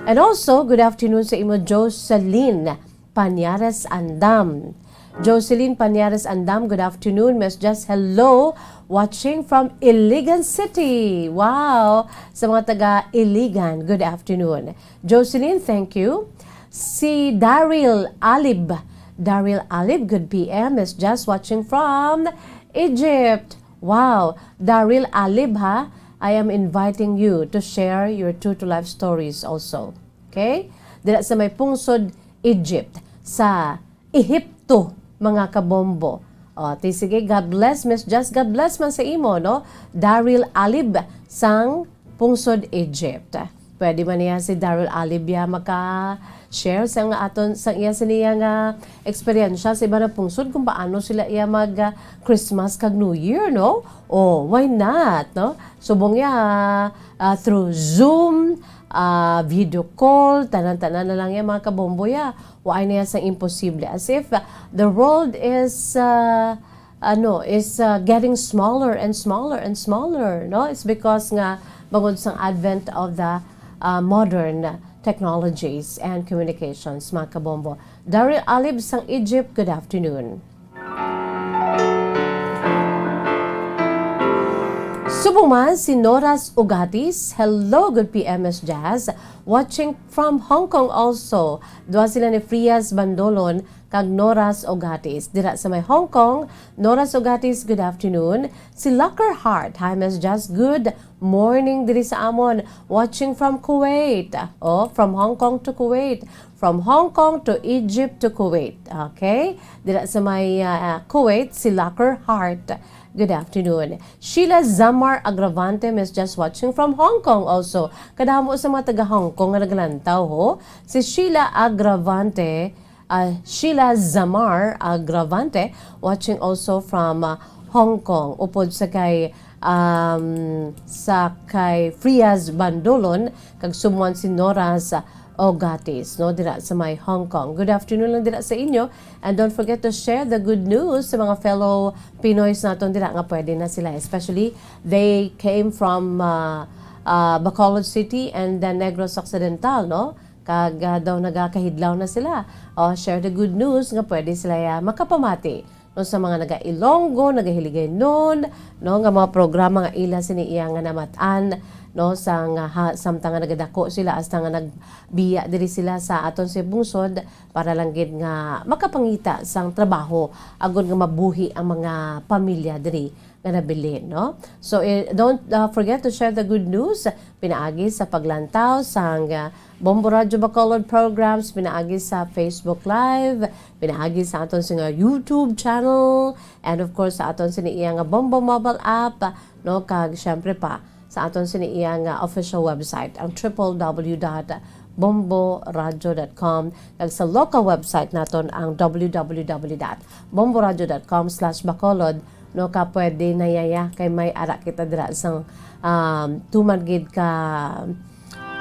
And also, good afternoon sa imo, Jocelyn Pañares Andam. Jocelyn Pañares Andam, good afternoon. Miss Jess, hello. Watching from Iligan City. Wow! Sa mga taga Iligan, good afternoon. Jocelyn, thank you. Si Daryl Alib. Daryl Alib, good P M. Miss Jess, watching from Egypt. Wow! Daryl Alib, ha? I am inviting you to share your true to life stories also. Okay? Dira sa may pungsod Egypt, sa Ehipto, mga kabombo. O, ti sige, God bless, Miss Jess. God bless man sa imo, no? Daryl Alib sang pungsod Egypt. Pwede man niya si Daryl Alib ya maka-share sa nga aton, sang iya siniya nga eksperyensya sa iba na pungsod kung paano sila iya mag, ah, Christmas kag New Year, no? Oh, why not, no? Subong ya, ah, through Zoom, ah, video call, tanan-tanan na lang ya, mga kabombo ya. Wa ay niya sang imposible. As if, ah, the world is, ah, ano, is, ah, getting smaller and smaller and smaller, no? It's because nga bangod sang advent of the, ah, modern technologies and communications, mga kabombo. Daryl Alib sang Egypt, good afternoon. Subong man si Noras Ugatis, hello, good P M, Miss Jazz. Watching from Hong Kong also. Duha sila ni Frias Bandolon kag Noras Ugatis. Dira sa may Hong Kong, Noras Ugatis, good afternoon. Si Lockerheart, hi, Miss Jazz, good morning diri sa amon. Watching from Kuwait. Oh, from Hong Kong to Kuwait. From Hong Kong to Egypt to Kuwait. Okay? Dira sa may, ah, Kuwait, si Lockerheart. Good afternoon. Sheila Zamar Agravante, Miss Jess, watching from Hong Kong also. Kadamo sa mga taga Hong Kong nga naglantaw, ho. Si Sheila Agravante, ah, Sheila Zamar Agravante, watching also from, ah, Hong Kong. Upod sa kay, um, sa kay Frias Bandolon, kag sumuan si Noras Ogatis, no, dira sa may Hong Kong. Good afternoon lang dira sa inyo. And don't forget to share the good news sa mga fellow Pinoys naton dira nga pwede na sila. Especially, they came from, uh, uh, Bacolod City and the Negros Occidental, no? Kag, uh, daw nagakahidlaw na sila. O, share the good news nga pwede sila, uh, makapamati, no, sa mga naga-Ilonggo, naga-Hiligaynon, no, nga mga programa nga ila sini iya nga namat-an, no, sa nga ha-, samtang nga nagadako sila hasta nga nagbiya diri sila sa aton sa bungsod para lang gid nga makapangita sang trabaho agud nga mabuhi ang mga pamilya diri nga nabilin, no? So, eh, don't, uh, forget to share the good news pinaagi sa paglantaw sang, uh, Bombo Radyo Bacolod programs pinaagi sa Facebook Live, pinaagi sa aton sa nga YouTube channel, and of course sa aton sini iya nga Bombo mobile app, no, kag syempre pa sa aton sini iya nga official website, ang triple W dot bombo radyo dot com, kag sa local website naton, ang W W W dot bombo radyo dot com slash bacolod, no, ka pwede na yaya kay may ara kita dira sang, um, tuman gid ka,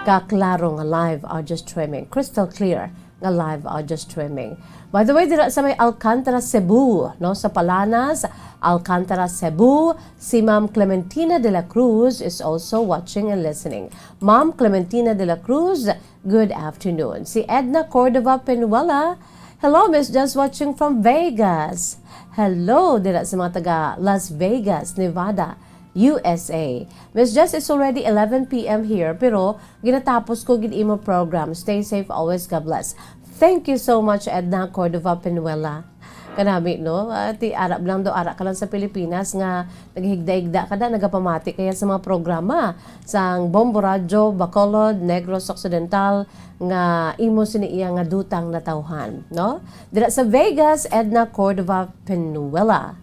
ka klaro nga live audio streaming, crystal clear nga live audio streaming. By the way, dira sa may Alcantara, Cebu, no, sa Palanas, Alcantara, Cebu, si Ma'am Clementina de la Cruz is also watching and listening. Ma'am Clementina de la Cruz, good afternoon. Si Edna Cordova Penuela, hello, Miss Jess, watching from Vegas. Hello, dira sa mga taga Las Vegas, Nevada, U S A. Miss Jess, it's already eleven P M here, pero ginatapos ko gid imo program. Stay safe always. God bless. Thank you so much, Edna Cordova Penuela. kanami, no? Ah, ti ara lang daw, ara ka lang sa Pilipinas nga naghigda-higda ka da, nagapamati kaya sa mga programa sang Bombo Radyo, Bacolod, Negros Occidental, nga imo sini iya nga dutang natawhan, no? Dira sa Vegas, Edna Cordova Penuela.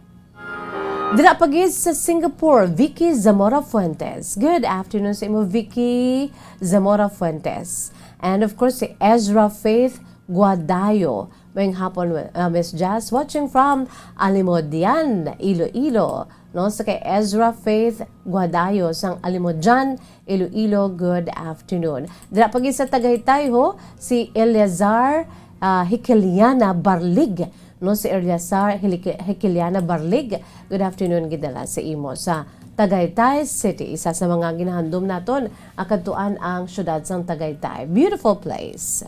Dira pa gid sa Singapore, Vicky Zamora Fuentes. Good afternoon sa imo, Vicky Zamora Fuentes. And of course, si Ezra Faith Guadayo. Maayong hapon, uh, Miss Jazz. Watching from Alimodian, Iloilo. No, sa kay Ezra Faith Guadayo sang Alimodian, Iloilo, good afternoon. Dira pa gid sa Tagaytay ho, si Eleazar, ah, Hikiliana Barlig, no, si Eleazar Hiliki-, Hikiliana Barlig. Good afternoon gid na lang sa imo sa Tagaytay City, isa sa mga ginahandom naton, ah, kadtuan ang siyudad sang Tagaytay. Beautiful place.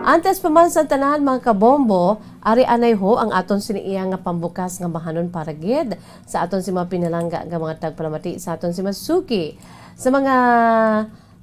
Antes pa man sa tanan, mga kabombo, ari anay ho ang aton sini iya nga pambukas nga ambahanon para gid sa aton si mga pinalangga nga mga tagpalamati, sa aton si mga suki, sa mga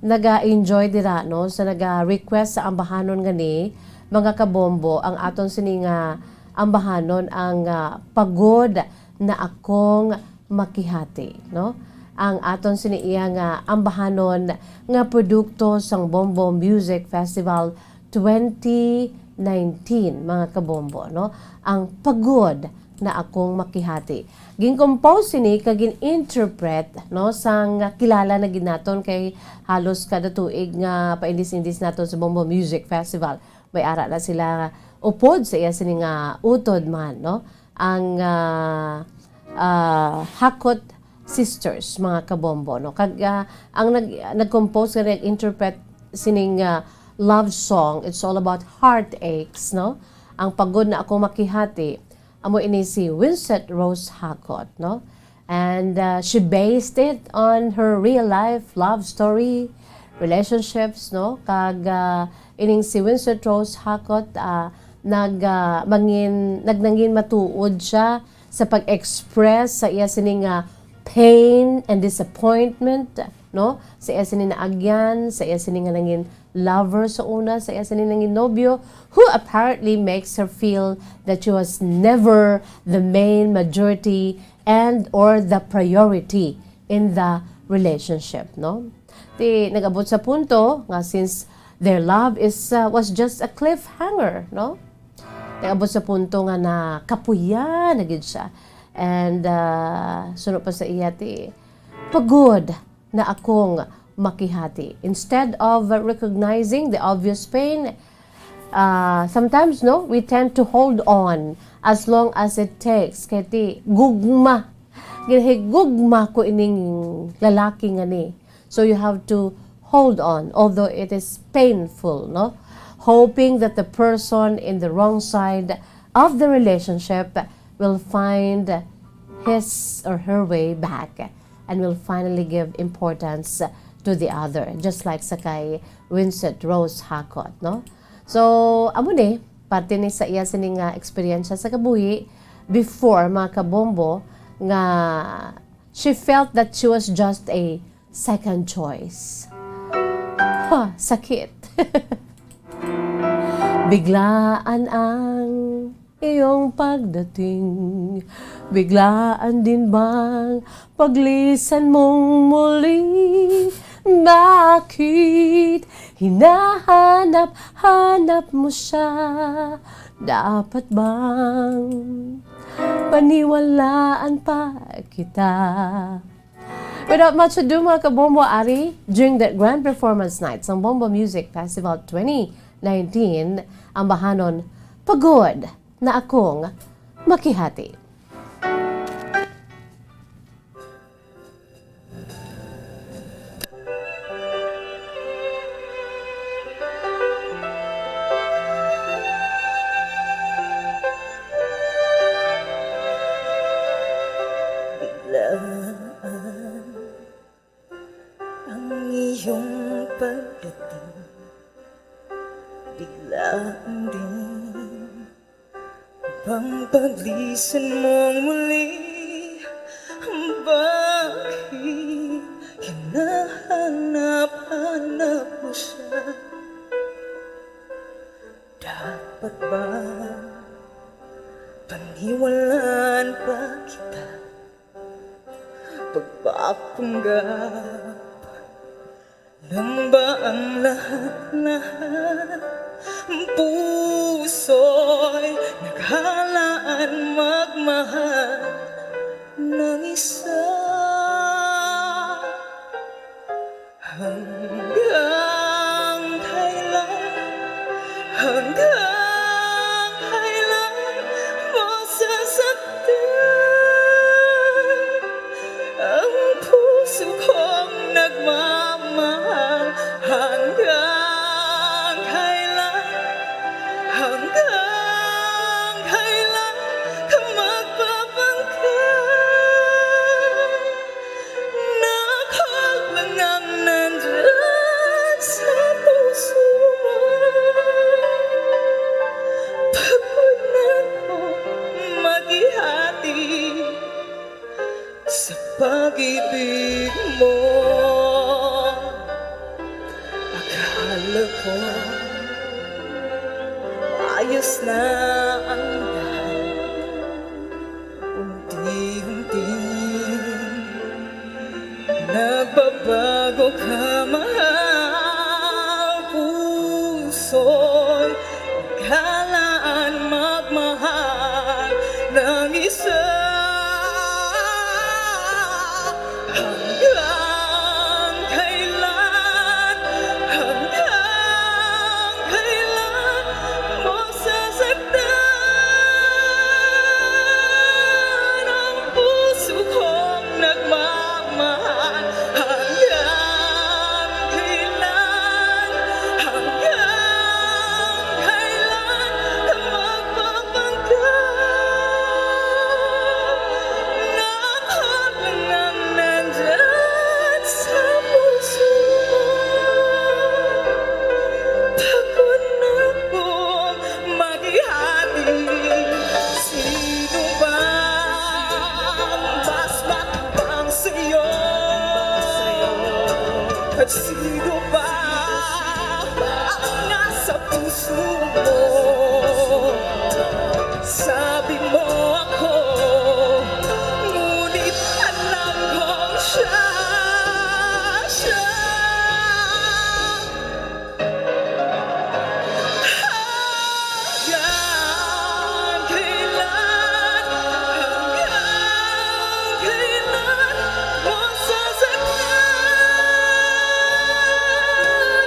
naga-enjoy dira, no, sa naga-request sa ambahanon nga ni, mga kabombo, ang aton sini nga ambahanon ang, ah, Pagod na Akong Makihati, no? Ang aton sini iya nga ambahanon nga produkto sang Bombo Music Festival twenty nineteen, mga kabombo, no? Ang Pagod na Akong Makihati. Gin-compose sini kag gin-interpret, no, sang kilala na gid naton kay halos kada tuig nga paindis-indis naton sa Bombo Music Festival. May ara na sila upod sa iya sini nga utod man, no? Ang, ah, ah, Hakot Sisters, mga kabombo, no? Kag, ah, ang nag-, nag-compose nga nag-interpret sining, ah, love song, it's all about heartaches, no? Ang Pagod na Akong Makihati, amo ini si Winsett Rose Hakot, no? And, uh, she based it on her real life love story, relationships, no? Kag, uh, ining si Winsett Rose Hakot, uh, nag, uh, mangin-, nagnangin matuod siya sa pag-express sa iya sining, uh, pain and disappointment, no? Sa iya sini naagyan, sa iya sini nga nangin lover sa una, sa iya sini nangin nobyo, who apparently makes her feel that she was never the main majority and or the priority in the relationship, no? Ti nag-abot sa punto nga since their love is, uh, was just a cliffhanger, no? Nag-abot sa punto nga nakapuya na gid siya. And, uh, suno pa sa iya, ti, pagod na akong makihati. Instead of recognizing the obvious pain, uh, sometimes, no, we tend to hold on as long as it takes. Kay ti, gugma. Ginahigugma ko ining lalaki nga ni. So you have to hold on, although it is painful, no? Hoping that the person in the wrong side of the relationship will find his or her way back and will finally give importance to the other, just like sa kay Winsett Rose Hakot, no? So, amo ni, parte ni sa iya sini nga eksperyensya sa kabuhi before, mga kabombo, nga she felt that she was just a second choice. Ha, sakit. Biglaan ang iyong pagdating. Biglaan din bang paglisan mong muli? Bakit hinahanap-hanap mo siya? Dapat bang paniwalaan pa kita? Without much ado, mga kabombo, ari, during the grand performance night sang Bombo Music Festival twenty nineteen, ang bahanon, Pagod na Akong Makihati. Biglaan ang iyong pagdating, biglaan din bang paglisan mong muli. Bakit hinahanap-hanap mo siya? Dapat ba Iwalan pa kita pagpapanggap. Lang ba ang lahat-lahat? Puso'y naghalaan magmahal ng isa. Hanggang kailan, hanggang kailan mo sasaktan ang puso kong nagmamahal? Hanggang kailan, hanggang kailan ka magpapangkat? Nakal lang ang nandyan sa puso mo. Pagod na ko maghihati sa pag-ibig mo. Akala ko ayos na ang lahat. Unti-unti nagbabago ka, mahal. Puso'y naghalaan magmahal ng isa. Hanggang kailan, hanggang kailan mo sasaktan ang puso kong nagmamahal? Hanggang kailan, hanggang kailan ka magpapangkat? Nakalang nandyan sa puso mo. Pagod na kong maghihati. Sino ba ang mas matapang sa'yo? At sino ba ang nasa puso mo? Sabi mo ako, ngunit alam kong siya, siya. Hanggang kailan, hanggang kailan mo sasaktan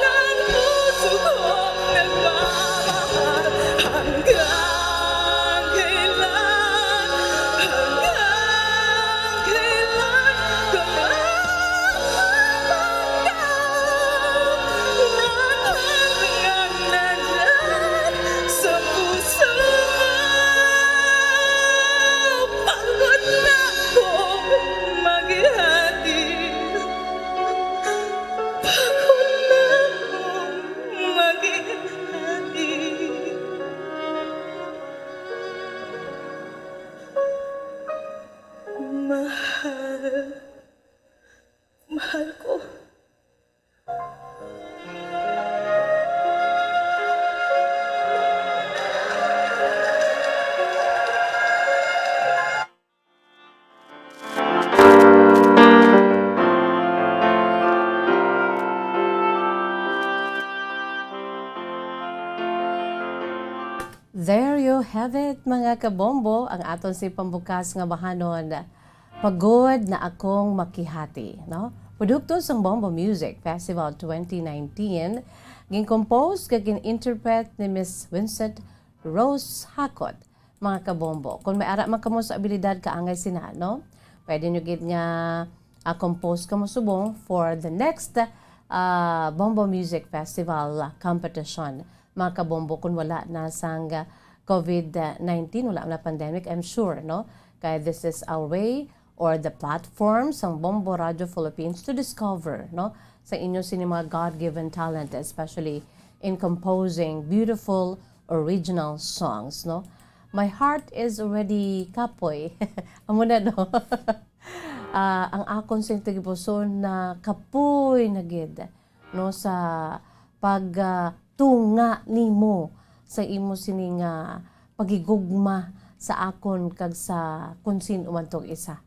ang puso kong nagmamahal? Hanggang kailan, hanggang kailan ka magpapangkat? Nandyan sa puso mo. Pagod na akong maghihati. Pagod na akong maghihati. Mahal. Mahal ko. There you have it, mga kabombo, ang aton si pambukas nga bahanon, Pagod na Akong Makihati, no? Produkto sang Bombo Music Festival twenty nineteen, gin-compose kag gin-interpret ni Miss Winsett Rose Hakot, mga kabombo. Kung may ara man kamo sa abilidad, kaangay sina, no? Pwede nyo gid nga, ah, compose kamo subong for the next, ah, Bombo Music Festival, ah, competition, mga kabombo, kung wala na sang, ah, covid nineteen, wala na pandemic, I'm sure, no? Kay this is our way or the platform sang Bombo Radio Philippines to discover, no, sa inyo sini mga God-given talent, especially in composing beautiful original songs, no? My heart is already kapoy. Amo na, no? Ah, ang akon sing tagipusoon na kapoy na gid, no, sa pag, ah, tunga nimo sa imo sini nga paghigugma sa akon kag sa kon sin-o man tong isa.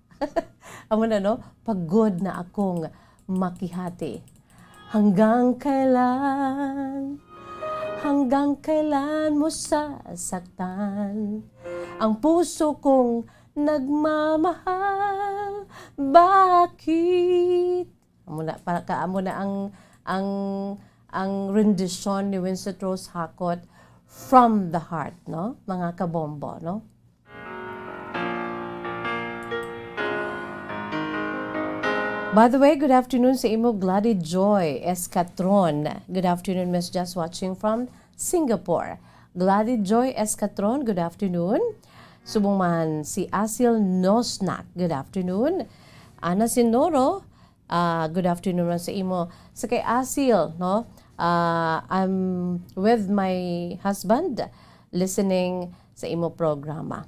Amo na, no? Pagod na akong makihati. Hanggang kailan? Hanggang kailan mo sasaktan ang puso kong nagmamahal? Bakit? Amo na, para ka, amo na ang, ang, ang rendition ni Winsett Rose Hakot, From the Heart, no? Mga kabombo, no? By the way, good afternoon sa imo, Glady Joy Escatron. Good afternoon, Miss Jess, watching from Singapore. Glady Joy Escatron, good afternoon. Subong man si Asil Nosnak, good afternoon. Ana Sinoro, ah, good afternoon man sa imo. Sa kay Asil, no? Ah, I'm with my husband listening sa imo programa.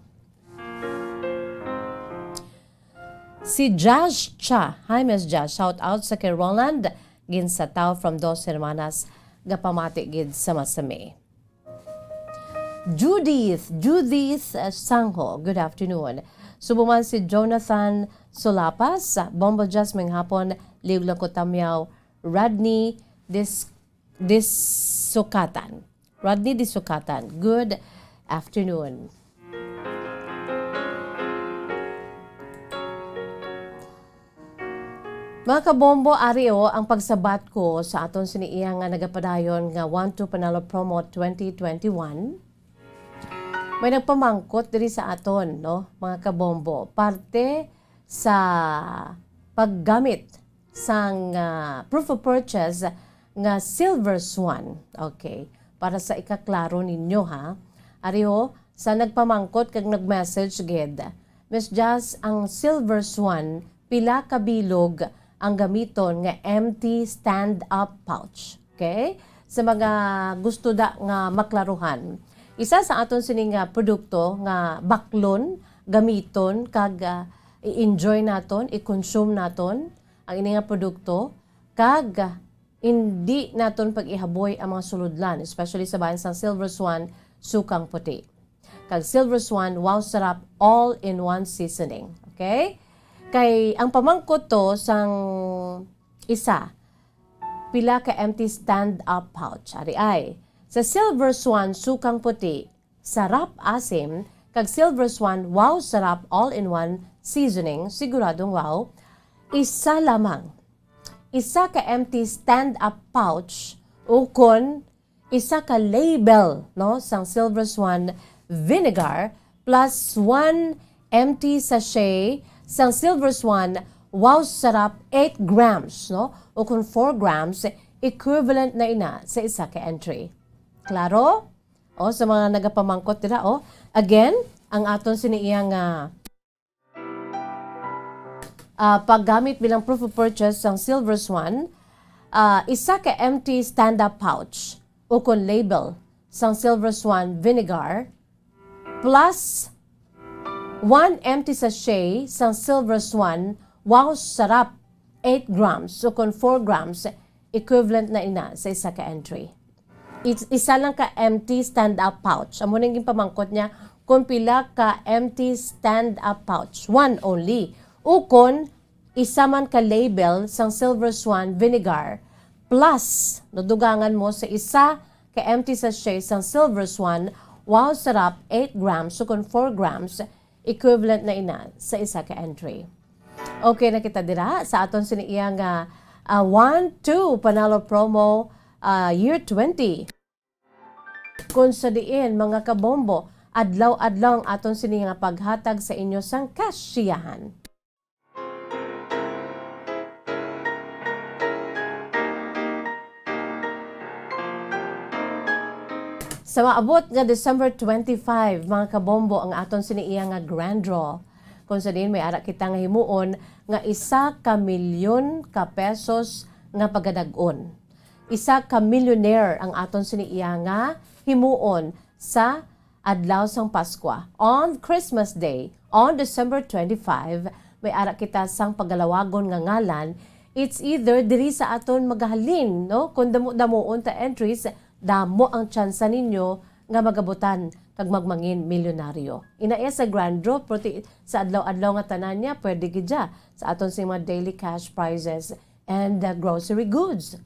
Si Josh Cha. Hi, Miss Josh. Shout out sa kay Roland Ginsatao from Dos Hermanas. Gapamati gid sa masami. Judith, Judith, uh, Sangho. Good afternoon. Subong man si Jonathan Solapas, Bombo Jazz, maayong hapon, Liog Langkot Tamyaw, Rodney Dis-, Disukatan. Rodney Disukatan, good afternoon. Mga kabombo, ari o ang pagsabat ko sa aton sini iya nga nagapadayon nga One Two Panalo Promo twenty twenty-one. May nagpamangkot diri sa aton, no, mga kabombo, parte sa paggamit sang, ah, proof of purchase nga Silver Swan. Okay. Para sa ikaklaro ninyo, ha. Ari ho, sa nagpamangkot kag nag-message gid, Miss Jazz, ang Silver Swan, pila ka bilog ang gamiton nga empty stand-up pouch? Okay? Sa mga gusto da nga maklaruhan, isa sa aton sini nga produkto nga baklon, gamiton, kag, ah, i-enjoy naton, i-consume naton ang ini nga produkto, kag, ah, hindi naton pag-ihaboy ang mga sulodlan, especially sa bahin sang Silver Swan, Sukang Puti, kag Silver Swan Wow Sarap All-in-One Seasoning. Okay? Kay ang pamangkot to sang isa, pila ka empty stand-up pouch. Ari ay, sa Silver Swan Sukang Puti, Sarap Asim, kag Silver Swan Wow Sarap All-in-One Seasoning, siguradong wow, isa lamang. Isa ka empty stand-up pouch ukon isa ka label, no, sang Silver Swan Vinegar plus one empty sachet sang Silver Swan Wow Sarap eight grams, no, ukon four grams, equivalent na ina sa isa ka entry. Klaro? O, sa mga nagapamangkot dira, o. Again, ang aton sini iya nga, ah, paggamit bilang proof of purchase sang Silver Swan, ah, isa ka empty stand-up pouch ukon label sang Silver Swan Vinegar plus one empty sachet sang Silver Swan Wow Sarap eight grams ukon four grams, equivalent na ina sa isa ka entry. Is-, isa lang ka empty stand-up pouch. Amo nang ginpamangkot niya kung pila ka empty stand-up pouch. One only. Ukon isa man ka label sang Silver Swan Vinegar plus nadugangan mo sa isa ka empty sachet sang Silver Swan Wow Sarap eight grams ukon four grams, equivalent na ina sa isa ka entry. Okay na kita dira sa aton sini iya nga, ah, one two Panalo Promo, ah, Year twenty. Kung sa diin, mga kabombo, adlaw-adlaw ang aton sini nga paghatag sa inyo sang kasiyahan. Sa maabot nga December twenty-five, mga kabombo, ang aton sini iya nga grand draw. Kung sa diin may ara kita nga himuon nga isa ka milyon ka pesos nga pagadag-on. Isa ka millionaire ang aton sini iya nga himuon sa adlaw sang Paskwa. On Christmas Day, on December twenty-five, may ara kita sang pagalawagon nga ngalan. It's either diri sa aton magahalin, no? Kung damo-damoon ta entries, damo ang tsansa ninyo nga magabutan kag magmangin milyonaryo. Ina iya sa grand draw, pero ti-, sa adlaw-adlaw nga tanan niya, pwede gid siya sa aton sing mga daily cash prizes and, uh, grocery goods.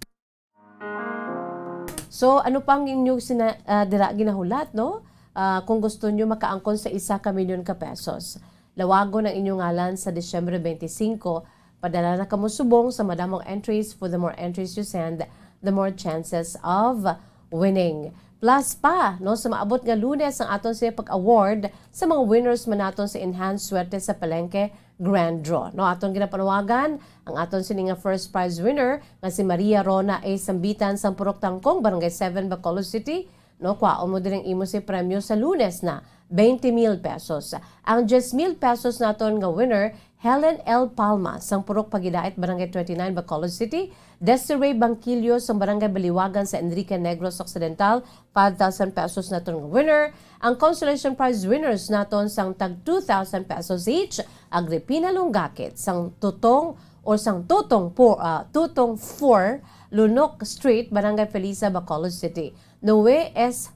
So, ano pa ang inyo sina-, ah, dira ginahulat, no? Ah, kung gusto nyo makaangkon sa isa ka milyon ka pesos, lawagon ang inyong ngalan sa Disyembre twenty-five. Padala na kamo subong sa madamong entries. For the more entries you send, the more chances of winning. Plus pa, no, sa maabot nga Lunes ang aton sa pag-award sa mga winners man naton sa Enhanced Swerte sa Palengke Grand Draw. No, aton ginapanawagan ang aton sini nga first prize winner nga si Maria Rona A Sambitan sang Purok Tangkong, Barangay seven, Bacolod City. No, kwaon mo din ang imo si premyo sa Lunes na twenty mil pesos. Ang diyes mil pesos naton nga winner, Helen L Palma sang Purok Pagidait, Barangay twenty-nine, Bacolod City, Desiree Bangkilio sang Barangay Baliwagan sa Enrique Negros Occidental, five thousand pesos naton nga winner. Ang consolation prize winners naton sang tag two thousand pesos each, Agripina Lungakit sang Tutong or sang Tutong po, ah, Tutong four, Lunok Street, Barangay Felisa, Bacolod City. Noe S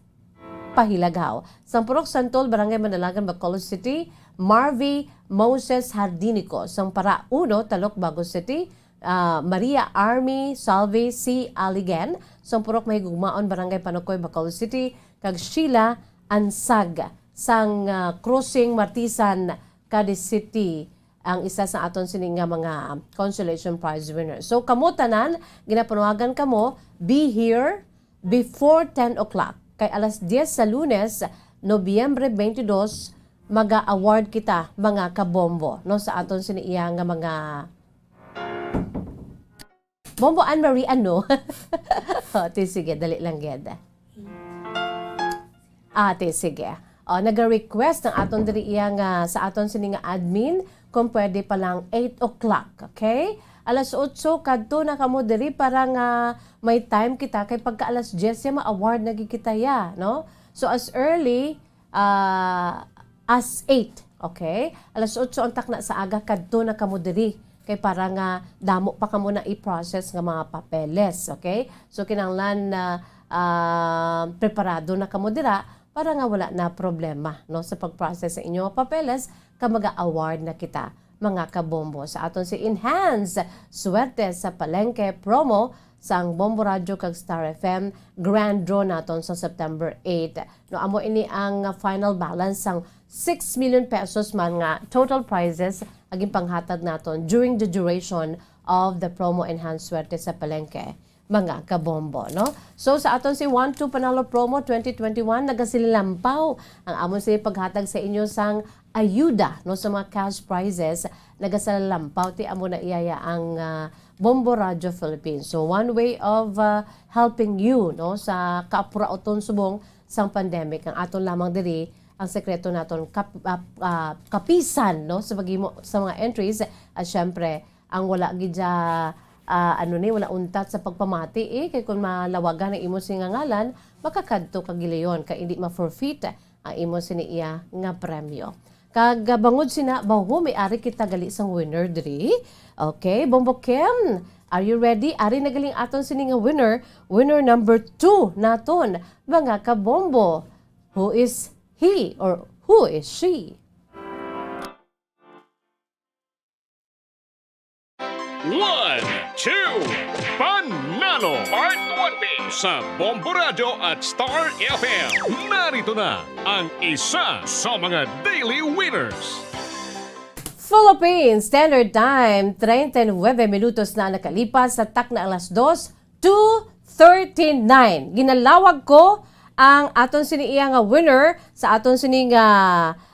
Pahilaghaw, sang Purok Santol, Barangay Manalagan, Bacolod City, Marvy Moses Hardinico, sang Para Uno, Talok, Bago City, ah, Maria Army Salve C. Aligen, sang Purok Mahigugmaon, Barangay Panukoy, Bacolod City, kag Sheila Ansag, sang, ah, Crossing Martisan, Cadiz City, ang isa sa aton sini nga mga consolation prize winner. So, kamo tanan, ginapanuwagan kamo, be here before ten o'clock. Kay alas diyes sa Lunes, Nobyembre twenty-two, maga-award kita, mga kabombo, no, sa aton sini iya nga mga Bombo Anne Marie, ano? O, ti, sige, dali lang gid. Ah, ti, sige. O, naga-request ang aton diri iya nga sa aton sini nga admin kung pwede pa lang eight o'clock, okay? Alas otso kadto na kamo diri para nga may time kita, kay pagka alas diyes ya ma-award na gid kita ya, no? So, as early ah, as eight, okay? Alas otso ang takna sa aga, kadto na kamo diri. Kay para nga damo pa kamo na i-process nga mga papeles, okay? So, kinahanglan na, ah, preparado na kamo dira para nga wala na problema, no, sa pag-process sa inyong mga papeles, kag maga-award na kita, mga kabombo, sa aton si Enhance Swerte sa Palengke promo sang Bombo Radyo kag Star F M Grand Draw naton sa September eight. No, amo ini ang final balance sang six million pesos man nga total prizes ang ginpanghatag naton during the duration of the promo Enhance Swerte sa Palengke, mga kabombo, no? So, sa aton si One Two Panalo Promo twenty twenty-one, nagasililampaw ang amon sini paghatag sa inyo sang ayuda, no, sa mga cash prizes. Nagasalampaw ti amo na iyaya ang, ah, Bombo Radyo Philippines. So, one way of, ah, helping you, no, sa kaapurauton subong sang pandemic. Ang aton lamang diri, ang sekreto naton kap-, ah, ah, kapisan, no, sa paghimo sa mga entries. At syempre, ang wala gid siya, ah, ano ni, wala untat sa pagpamati, eh, kay kung malawagan ang imo sini nga ngalan, makakadto ka gilayon, kay indi ma-forfeit ang imo sini iya nga premyo. Kag, ah, bangod sina, baho, may ari kita gali sang winner diri. Okay, Bombo Kim, are you ready? Ari na galing aton sini nga winner, winner number two naton, mga kabombo. Who is he or who is she? One, two, Panalo! Part one B sa Bombo Radyo at Star F M. Narito na ang isa sa mga daily winners. Philippine Standard Time, treinta y nueve minutos na nakalipas sa takna alas dos, two thirty-nine. Ginalawag ko ang aton sini iya nga winner sa aton sini nga,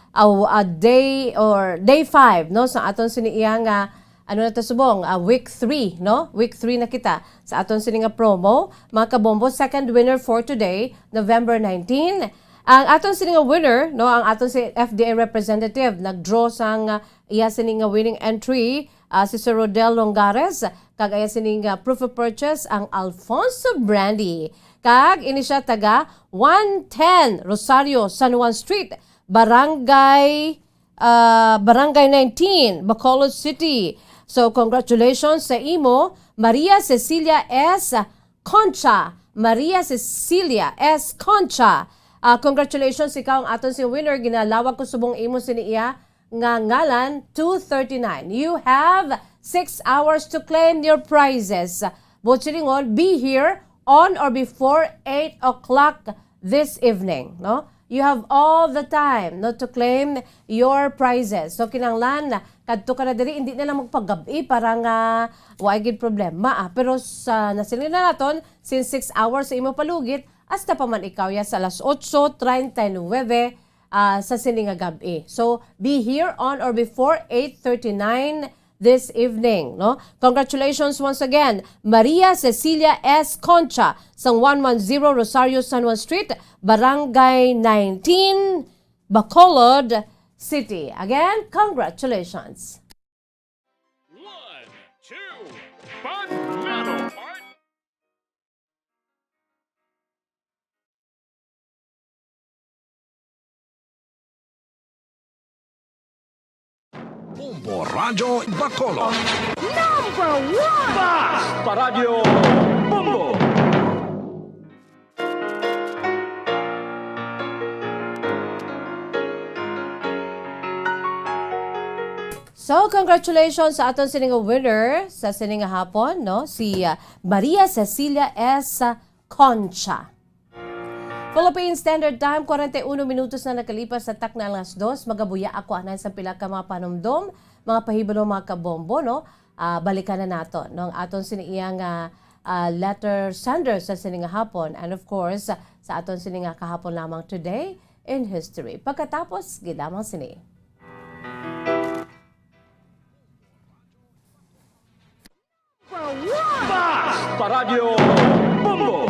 ah, ah, day or day five, no? Sa aton sini iya nga, ano na to subong, ah, week three, no? Week three na kita sa aton sini nga promo, mga kabombo. Second winner for today, November nineteen. Ang aton sini nga winner, no? Ang aton si F D A representative, nag-draw sang, ah, iya sini nga winning entry, ah, si Sir Rodel Longares, kag iya sini nga proof of purchase ang Alfonso Brandy. Kag ini siya taga one ten Rosario, San Juan Street, Barangay, ah, Barangay nineteen, Bacolod City. So, congratulations sa imo, Maria Cecilia S. Concha, Maria Cecilia S. Concha, Ah, congratulations, ikaw ang aton si winner. Ginalawag ko subong imo sini iya nga ngalan, two thirty-nine. You have six hours to claim your prizes. Buot silingon, be here on or before eight o'clock this evening, no? You have all the time, no, to claim your prizes. So, kinahanglan, kadto ka na diri, hindi na lang magpagabi para nga wa gid problema, ah. Pero sa nasiling na naton, since six hours sa imo palugit, hasta pa man ikaw ya sa alas otso treinta y nueve, ah, sa sini nga gab-i. So, be here on or before eight thirty-nine this evening, no? Congratulations once again, Maria Cecilia S. Concha, sang one one zero Rosario San Juan Street, Barangay nineteen, Bacolod City. Again, congratulations. One, two, Panalo Art. Bombo Radyo Bacolod. Number one! Bas Paradyo Bombo! So, congratulations sa aton sining winner sa sining hapon, no? Si, ah, Maria Cecilia S. Concha. Philippine Standard Time, kwarenta y uno minutos na nakalipas sa takna alas dos. Magabuya ako anay sa pila ka mga panumdom, mga pahibalo, mga kabombo, no? Ah, balikan na nato, no? Ang aton sini iya nga, ah, letter sender sa sini nga hapon. And of course, sa aton sini nga kahapon lamang, today in history. Pagkatapos, gid lamang sini. Bas Paradyo Bombo!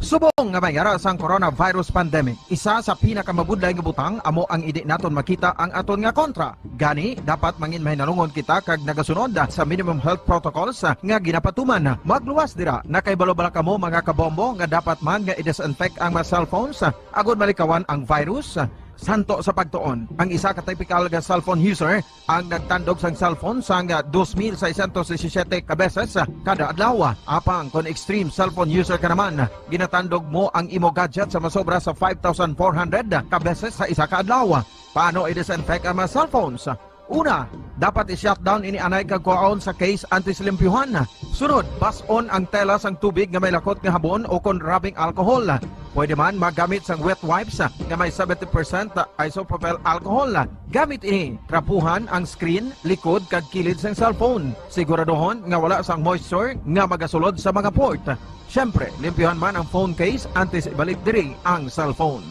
Subong nga may ara sang coronavirus pandemic, isa sa pinakamabudlay nga butang amo ang indi naton makita ang aton nga kontra. Gani, dapat mangin mahinalungon kita kag nagasunod sa minimum health protocols nga ginapatuman. Magluwas dira, nakahibalo bala kamo, mga kabombo, nga dapat man nga i-disinfect ang mga cellphones agud malikawan ang virus? Santo sa pagtuon, ang isa ka typical nga cellphone user ang nagtandog sang cellphone sang dos mil seiscientos disisiete ka beses kada adlaw. Apang kon extreme cellphone user ka naman, ginatandog mo ang imo gadget sa masobra sa five thousand four hundred ka beses sa isa ka adlaw. Paano i-disinfect ang mga cellphones? Una, dapat i-shutdown ini anay kag kuhaon sa case antes limpyuhan. Sunod, bas-on ang tela sang tubig nga may lakot nga habon o kon rubbing alcohol. Pwede man magamit sang wet wipes nga may seventy percent isopropyl alcohol. Gamit ini, trapuhan ang screen, likod, kag kilid sang cellphone. Siguraduhon nga wala sang moisture nga magasulod sa mga port. Siyempre, limpyuhan man ang phone case antes ibalik diri ang cellphone.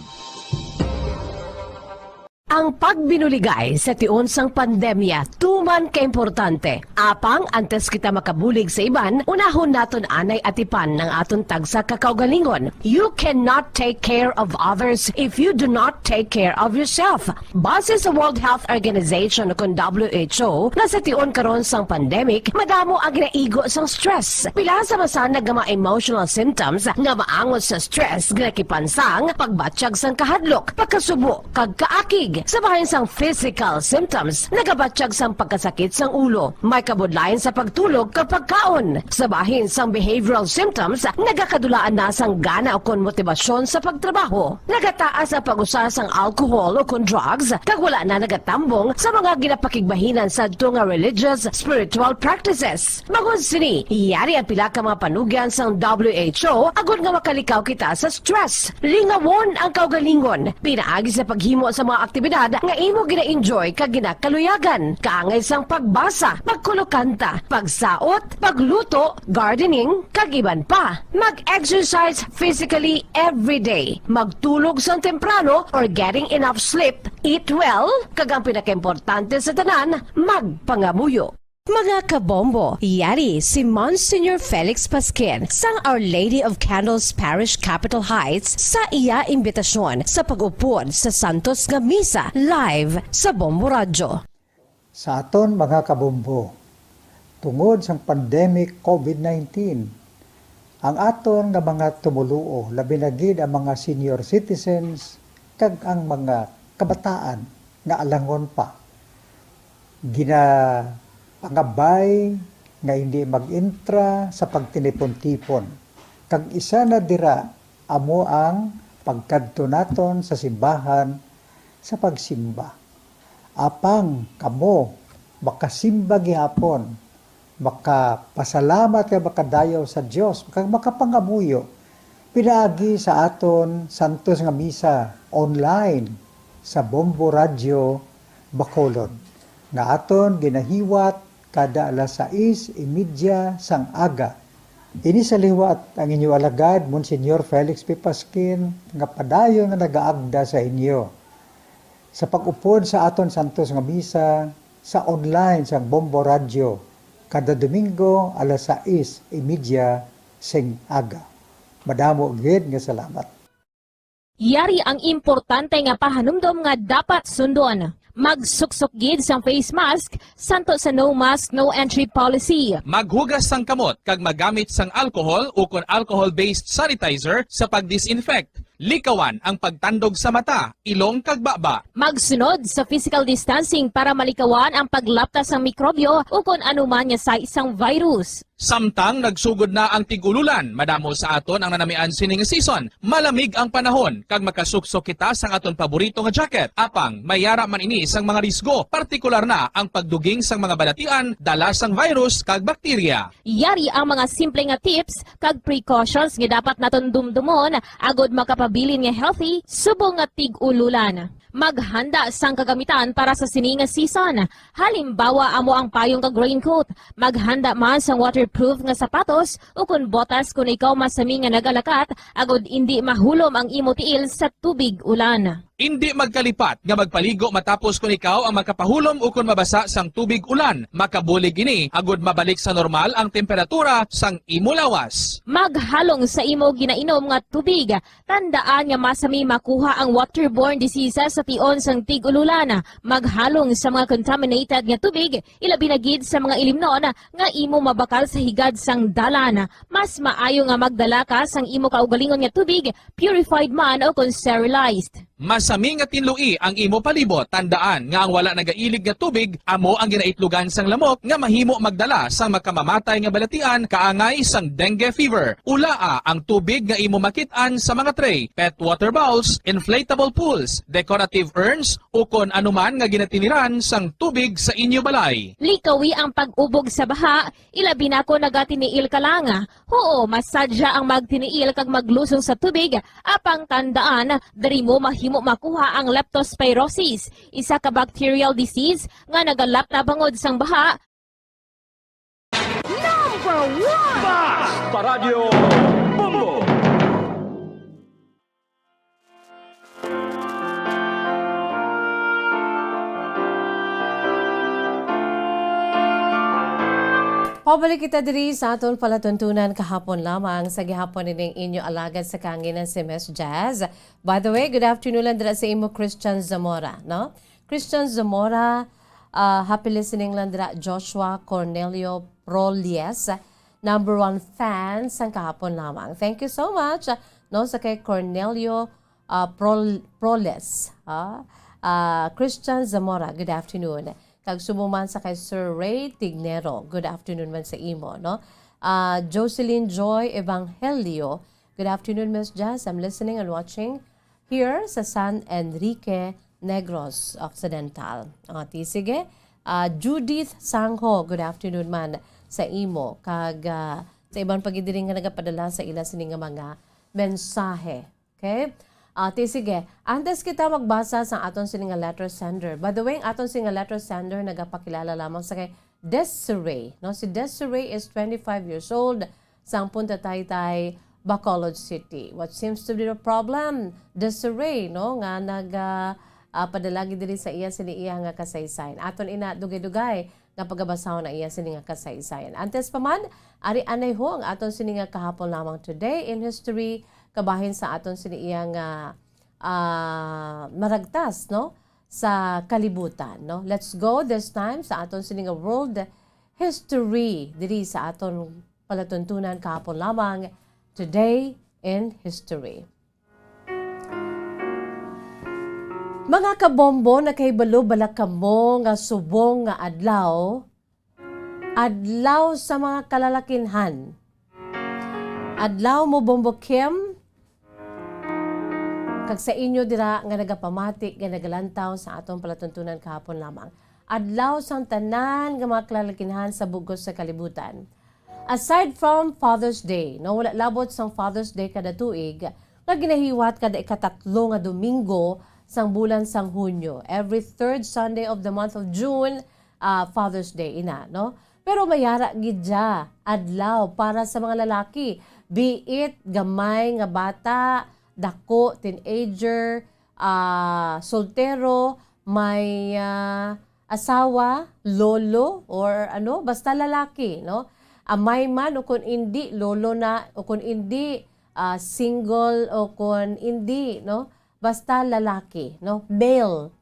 Ang pagbinuligay sa tion sang pandemya tuman ka importante. Apang antes kita makabulig sa iban, unahon naton anay atipan ang aton tagsa ka kaugalingon. You cannot take care of others if you do not take care of yourself. Base sa World Health Organization, o kon W H O, nga sa tion karon sang pandemic, madamo ang ginaigo sang stress. Pila sa masanag nga mga emotional symptoms nga maangot sa stress ginakipan sang pagbatyag sang kahadlok, pagkasubo, kag kaakig. Sa bahin sang physical symptoms, nagabatyag sang pagkasakit sang ulo, may kabudlayan sa pagtulog kag pagkaon. Sa bahin sang behavioral symptoms, nagakadulaan na sang gana ukon motibasyon sa pagtrabaho. Nagataas ang pag-usa sang alcohol ukon drugs, kag wala na nagatambong sa mga ginapakigbahinan sadto nga religious, spiritual practices. Bangod sini, yari ang pila ka mga panugyan sang W H O agud nga makalikaw kita sa stress. Lingawon ang kaugalingon pinaagi sa paghimo sa mga aktibidad nga imo gina-enjoy kag ginakaluyagan, kaangay sang pagbasa, pagkulokanta, pagsaot, pagluto, gardening, kag iban pa. Mag-exercise physically every day. Magtulog sang temprano or getting enough sleep, eat well, kag ang pinakaimportante sa tanan, magpangamuyo. Mga kabombo, yari si Monsignor Felix Pasquin sang Our Lady of Candles Parish, Capitol Heights, sa iya imbitasyon sa pag-upod sa Santos nga Misa live sa Bombo Radyo. Sa aton mga kabombo, tungod sang pandemic COVID nineteen, ang aton nga mga tumoluo, labi na gid ang mga senior citizens kag ang mga kabataan nga alangon pa, ginapangabay nga hindi mag-intra sa pagtinipon-tipon, Kag isa na dira amo ang pagkadto naton sa simbahan sa pagsimba. Apang kamo makasimba gihapon, makapasalamat kag makadayaw sa Dios, kag makapangamuyo pinaagi sa aton santos nga misa online sa Bombo Radyo Bacolod, nga aton ginahiwat kada alas sais y media sang aga. Ini sa liwat ang inyo alagad, Monsignor Felix P. Pasquin, nga padayon nga nagaagda sa inyo sa pag-upod sa aton santos nga misa sa online sang Bombo Radyo kada Domingo alas sais y media sing aga. Madamo gid nga salamat. Yari ang importante nga pahanumdom nga dapat sundon. Magsuksok gid sang face mask santo sa no mask, no entry policy. Maghugas sang kamot kag magamit sang alcohol ukon alcohol-based sanitizer sa pag-disinfect. Likawan ang pagtandog sa mata, ilong kag baba. Magsunod sa physical distancing para malikawan ang paglapta sang mikrobyo ukon anuman nga sahi sang virus. Samtang nagsugod na ang tig-ululan, madamo sa aton ang nanamian sini nga season. Malamig ang panahon kag makasuksok kita sang aton paborito nga jacket. Apang may yara man ini sang mga risgo, partikular na ang pagduging sang mga balatian dala sang virus kag bakterya. Yari ang mga simple nga tips kag precautions nga dapat naton dumdumon agod makapabilin nga healthy subong nga tig-ululan. Maghanda sang kagamitan para sa sini nga season. Halimbawa amo ang payong kag raincoat. Maghanda man sang waterproof nga sapatos ukon botas kon ikaw masami nga nagalakat agod indi mahulom ang imo tiil sa tubig ulan. Indi magkalipat nga magpaligo matapos kon ikaw ang makapahulom ukon mabasa sang tubig ulan. Makabulig ini agod mabalik sa normal ang temperatura sang imo lawas. Maghalong sa imo ginainom nga tubig. Tandaan nga masami makuha ang waterborne diseases sa tion sang tig-ululan. Maghalong sa mga contaminated nga tubig, ilabi na gid sa mga ilimnon nga imo mabakal sa higad sang dalan. Mas maayo nga magdala ka sang imo kaugalingon nga tubig, purified man o kon sterilized. Masami nga tinloi ang imo palibot. Tandaan nga ang wala nagailig nga tubig amo ang ginaitlogan sang lamok nga mahimo magdala sang makamamatay nga balatian kaangay sang dengue fever. Ulaa ang tubig nga imo makit-an sa mga tray, pet water bowls, inflatable pools, decorative urns, ukon anuman nga ginatiniran sang tubig sa inyo balay. Likawi ang pag-ubog sa baha, ilabi na kon nagatiniil ka lang. Huo, masadya ang magtiniil kag maglusong sa tubig, apang tandaan, diri mo mahimo makuha ang leptospirosis, isa ka bacterial disease nga nagalapta bangod sang baha. Number one! Bas! Paradyo Bombo! Pabalik kita diri sa aton palatuntunan kahapon lamang. Sa gihapon ining inyo alagad sa kahanginan si Miss Jazz. By the way, good afternoon lang dira sa imo, Christian Zamora, no? Christian Zamora, ah, happy listening lang dira, Joshua Cornelio Prolies, number one fan sang kahapon lamang. Thank you so much, no, sa kay Cornelio, ah, Prol-, Proles, ah, ah, Christian Zamora, good afternoon. Kag subong man sa kay Sir Ray Tignero, good afternoon man sa imo, no? Ah, Jocelyn Joy Evangelio, good afternoon, Miss Jazz. I'm listening and watching here sa San Enrique, Negros Occidental. Ah, ti sige. Ah, Judith Sangho, good afternoon man sa imo. Kag, ah, sa iban pa gid diri nga nagapadala sa ila sini nga mga mensahe. Okay? Ah, ti sige. Antes kita magbasa sa aton sini nga letter sender. By the way, ang aton sini nga letter sender nagapakilala lamang sa kay Desiree, no? Si Desiree is twenty-five years old, sang Punta Taytay, Bacolod City. What seems to be the problem, Desiree, no, nga nag, ah, ah, padala gid diri sa iya sini iya nga kasaysayan. Aton ina dugay-dugay nga pagabasahon ang iya sini nga kasaysayan. Antes pa man, ari anay ho ang aton sini nga kahapon lamang today in history, kabahin sa aton sini iya nga, ah, maragtas, no, sa kalibutan, no. Let's go this time sa aton sini nga world history diri sa aton palatuntunan kahapon lamang, Today in History. Mga kabombo, nakahibalo bala kamo nga subong nga adlaw, adlaw sa mga kalalakinhan, Adlaw mo, Bombo Kim. Kag sa inyo dira nga nagapamati, nga nagalantaw sa aton palatuntunan kahapon lamang. Adlaw sang tanan nga mga kalalakinhan sa bugos sa kalibutan. Aside from Father's Day, no, wala labot sang Father's Day kada tuig, nga ginahiwat kada ikatatlo nga Domingo sang bulan sang Hunyo. Every third Sunday of the month of June, ah, Father's Day, ina, no? Pero may ara gid dya adlaw para sa mga lalaki, be it gamay nga bata, dako, teenager, ah, soltero, may, ah, asawa, lolo, or ano, basta lalaki, no? Amay man o kun indi, lolo na, o kun indi, ah, single, o kun indi, no? Basta lalaki, no? Male.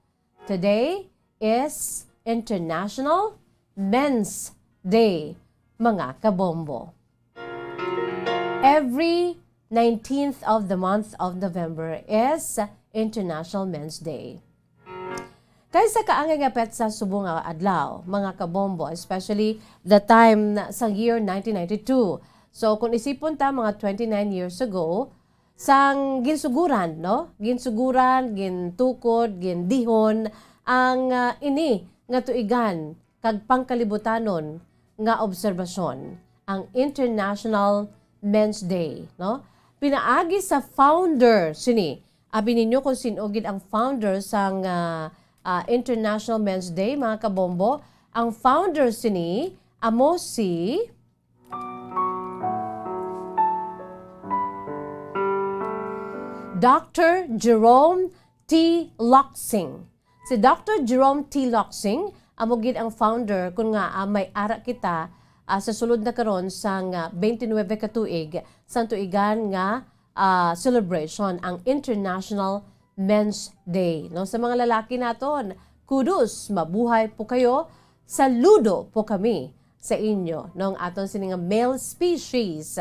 Today is International Men's Day, mga kabombo. Every nineteenth of the month of November is International Men's Day. Kay sa kaangay nga petsa subong nga adlaw, mga kabombo, especially the time na, sa year nineteen ninety-two. So, kung isipon ta, mga twenty-nine years ago, sang ginsuguran, no? Ginsuguran, gintukod, gindihon ang, ah, ini nga tuigan kag pangkalibutanon nga obserbasyon, ang International Men's Day, no? Pinaagi sa founder sini, abi ninyo kung sin-o gid ang founder sang, ah, ah, International Men's Day, mga kabombo? Ang founder sini amo si Doctor Jerome T. Loxing. Si Doctor Jerome T. Loxing amo gid ang founder kun nga, ah, may ara kita, ah, sa sulod na karon sang, ah, twenty-nine ka tuig sang tuigan nga, ah, celebration, ang International Men's Day, no? Sa mga lalaki naton, kudos, mabuhay po kayo, saludo po kami sa inyo, no? Ang aton sini nga male species.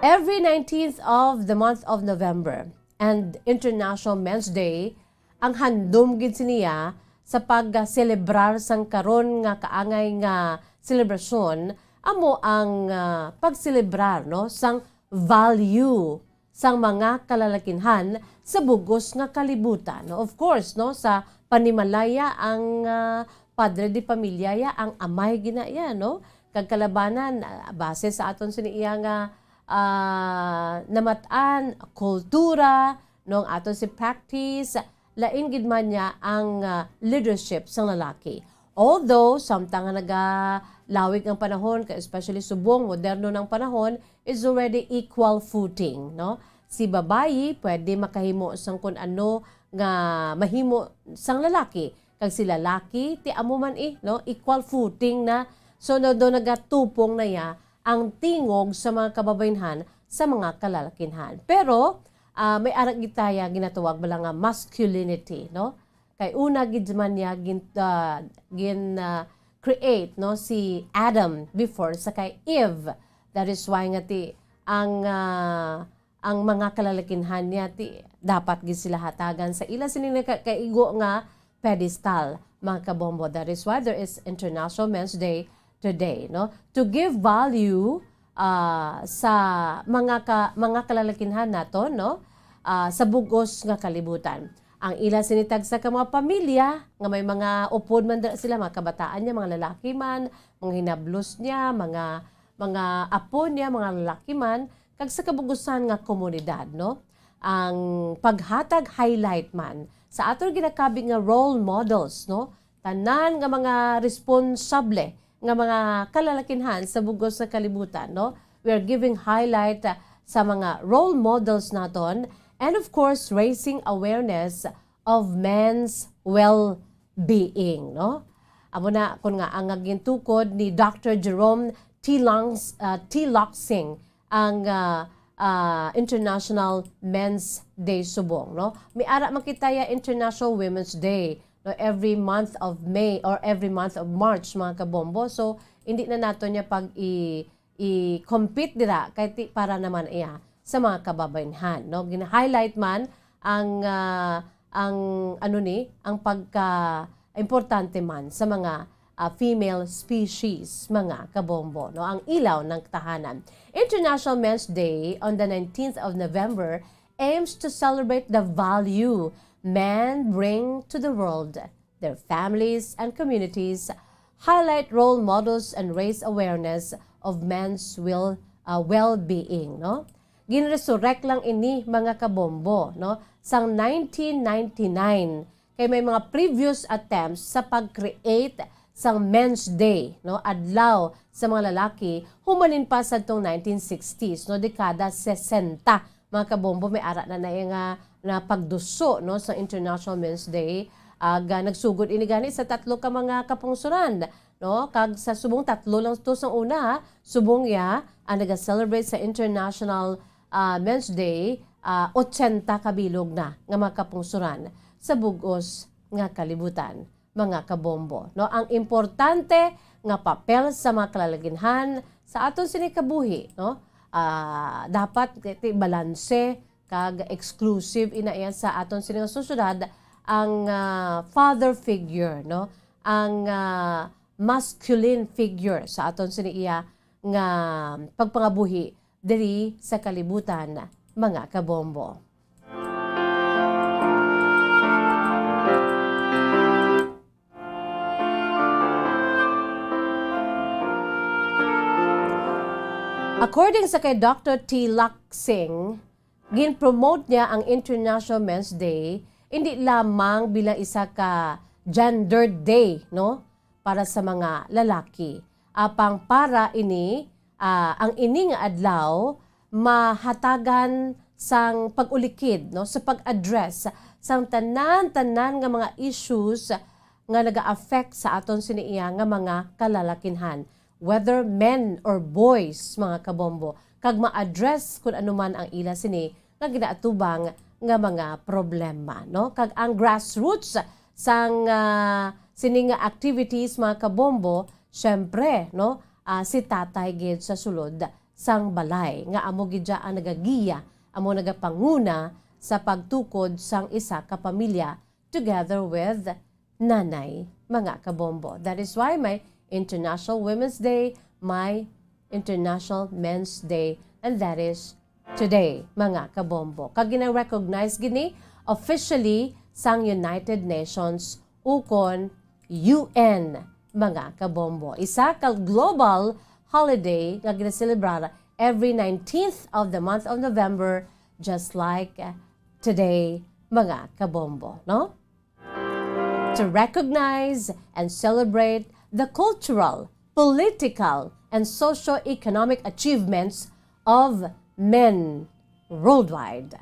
Every nineteenth of the month of November and International Men's Day, ang handom gid siniya sa pagselebrar sang karon nga kaangay nga selebrasyon amo ang, ah, pagselebrar, no, sang value sang mga kalalakinhan sa bugos nga kalibutan, no? Of course, no, sa panimalaya ang, ah, padre de pamilya ya, ang amay gina ya, no? Kag kalabanan, ah, base sa aton sini iya nga, ah, namat-an, kultura, no, ang aton si practice, lain gid man niya ang, ah, leadership sang lalaki. Although, samtang nga nagalawig ang panahon, kay especially subong, moderno ng panahon, is already equal footing, no? Si babayi pwede makahimo sang kun ano nga mahimo sang lalaki, kag si lalaki ti amo man, eh, no? Equal footing na. So, no, do nagatupong na ya ang tingog sa mga kababaynhan sa mga kalalakinhan. Pero, ah, may ara gid taya ginatawag bala nga masculinity, no? Kay una gid man niya gin, ah, gin, ah, create, no, si Adam before sa kay Eve. That is why nga ti ang, ah, ang mga kalalakinhan niya ti dapat gid sila hatagan sa ila sini nga ka-, kaigo nga pedestal, mga kabombo. That is why there is International Men's Day today, no? To give value, ah, sa mga ka-, mga kalalakinhan naton, no? Ah, sa bugos nga kalibutan. Ang ila sini tagsa ka mga pamilya nga may mga upod man dira sila, mga kabataan niya, mga lalaki man, mga hinablos niya, mga, mga apo niya, mga lalaki man, kag sa kabugusan nga komunidad, no? Ang paghatag highlight man sa aton ginakabig nga role models, no? Tanan nga mga responsable nga mga kalalakinhan sa bugos nga kalibutan, no? We are giving highlight, ah, sa mga role models naton, and of course, raising awareness of men's well-being, no? Amo na, kun nga ang gintukod ni Doctor Jerome T. Langs-, ah, T. Loxing ang, ah, ah, International Men's Day subong, no? May ara man kita ya International Women's Day, no, every month of May or every month of March, mga kabombo. So, hindi na nato niya pag i-, i-compete dira, kay ti-, para naman iya sa mga kababaynhan, no? Gina-highlight man ang, ah, ang, ano ni, ang pagka-importante man sa mga, ah, female species, mga kabombo, no? Ang ilaw ng tahanan. International Men's Day on the nineteenth of November aims to celebrate the value men bring to the world, their families, and communities, highlight role models, and raise awareness of men's will, uh, well-being, no? Ginresurrect lang ini, mga kabombo, no? Sang nineteen ninety-nine, kay may mga previous attempts sa pag-create sang Men's Day, no, adlaw sa mga lalaki, humanin pa sa tong nineteen sixties, no, dekada sesenta, mga kabombo, may ara na na nga na pagduso, no, sa International Men's Day. Ag, ah, nagsugod ini gani sa tatlo ka mga kapungsoran, no, kag sa subong tatlo lang to sa una, ha, subong ya ang naga-celebrate sa International, ah, Men's Day, ah, ochenta ka bilog na nga mga kapungsoran sa bug-os nga kalibutan, mga kabombo, no? Ang importante nga papel sa mga kalalaginhan sa aton sini kabuhi, no? Ah, dapat ti balanse kag exclusive ina iya sa aton sini nga sosyedad ang, ah, father figure, no? Ang, ah, masculine figure sa aton sini iya nga pagpangabuhi diri sa kalibutan, mga kabombo. According sa kay Doctor T. Laksing, gin-promote niya ang International Men's Day hindi lamang bilang isa ka gendered day, no, para sa mga lalaki, apang para ini, ah, ang ini nga adlaw mahatagan sang pag-ulikid, no, sa pag-address sang tanan-tanan nga mga issues nga naga-affect sa aton sini iya nga mga kalalakinhan, whether men or boys, mga kabombo, kag ma-address kun ano man ang ila sini nga ginaatubang nga mga problema, no? Kag ang grassroots sang, ah, sini nga activities, mga kabombo, syempre, no, ah, si tatay gid sa sulod sang balay, nga amo gid siya ang nagagiya, amo nagapanguna sa pagtukod sang isa ka pamilya together with nanay, mga kabombo. That is why may International Women's Day, may International Men's Day, and that is today, mga kabombo. Kag gina-recognize gini officially sang United Nations ukon U N, mga kabombo. Isa ka global holiday nga ginaselebrar every nineteenth of the month of November, just like, uh, today, mga kabombo, no? To recognize and celebrate the cultural, political, and socio-economic achievements of men worldwide.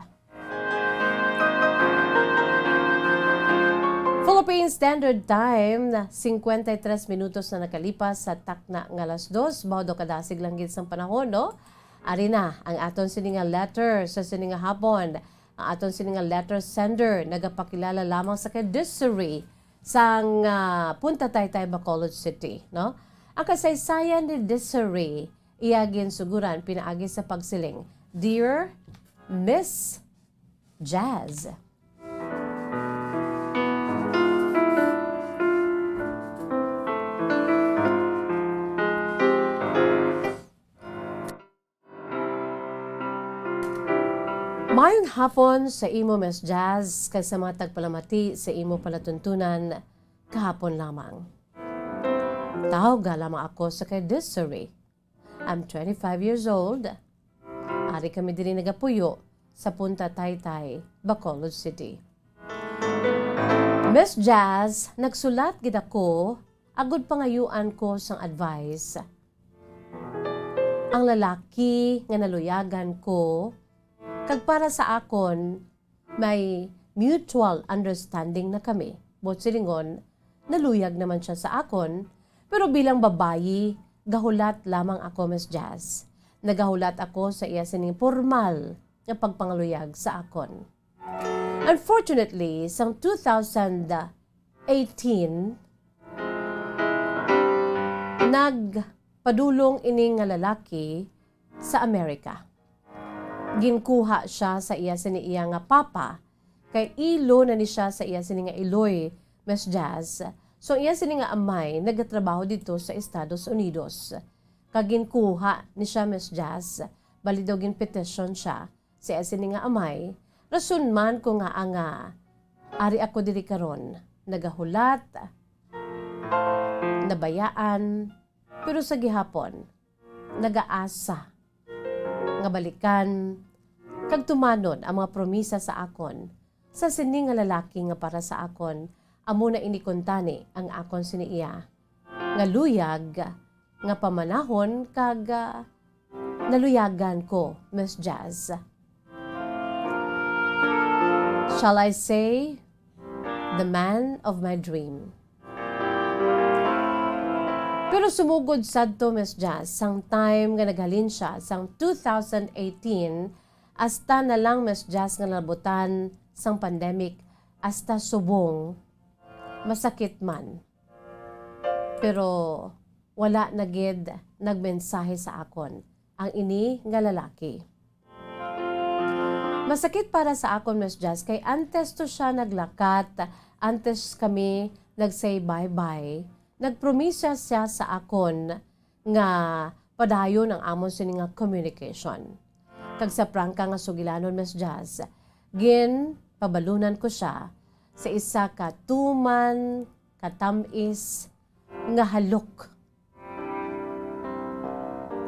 Philippine Standard Time, singkwenta y tres minutos na nakalipas sa takna nga alas dos. Baho daw kadasig lang gid sang panahon, no? Ari na ang aton sini nga letter sa sini nga hapon. Ang aton sini nga letter sender nagapakilala lamang sa kay Desiree sang, ah, Punta Taytay, Bacolod City, no? Ang kasaysayan ni Desiree, iya ginsuguran pinaagi sa pagsiling, "Dear Miss Jazz." Mayong hapon sa imo, Miss Jazz, kag sa mga tagpalamati sa imo palatuntunan kahapon lamang. Tawga lamang ako sa kay Desiree. I'm twenty-five years old. Ari kami diri nagapuyo sa Punta Taytay, Bacolod City. Miss Jazz, nagsulat gid ako agud pangayuan ko sang advice. Ang lalaki nga naluyagan ko, kag para sa akon, may mutual understanding na kami. Buot silingon, naluyag naman siya sa akon, pero bilang babayi, gahulat lamang ako, Miss Jazz. Nagahulat ako sa iya sining pormal nga pagpangaluyag sa akon. Unfortunately, sang two thousand eighteen, nagpadulong ini nga lalaki sa Amerika. Ginkuha siya sa iya sini iya nga papa, kay ilo na ni siya sa iya sini nga iloy, Miss Jazz. So, iya sini nga amay nagatrabaho didto sa Estados Unidos. Kag ginkuha ni siya, Miss Jazz. Bali daw ginpetisyon siya sa iya sini nga amay. Rason man ko nga nga ari ako diri karon, nagahulat, nabayaan, pero sa gihapon, nagaasa nga balikan kag tumanon ang mga promisa sa akon sa sini nga lalaki nga para sa akon amo na ini kuntani ang akon sini iya nga luyag nga pamanahon kag, ah, naluyagan ko, Miss Jazz. Shall I say, the man of my dream? Pero sumugod sadto, Miss Jazz, sang time nga naghalin siya, sang two thousand eighteen, hasta na lang, Miss Jazz, nga nalabutan sang pandemic, hasta subong, masakit man. Pero wala na gid nagmensahe sa akon ang ini nga lalaki. Masakit para sa akon, Miss Jazz, kay antes to siya naglakat, antes kami nag-say bye-bye, nagpromisa siya sa akon nga padayon ang amon sini nga communication. Kag sa prangka nga sugilanon, Miss Jazz, ginpabalunan ko siya sa isa ka tuman, katamis nga halok.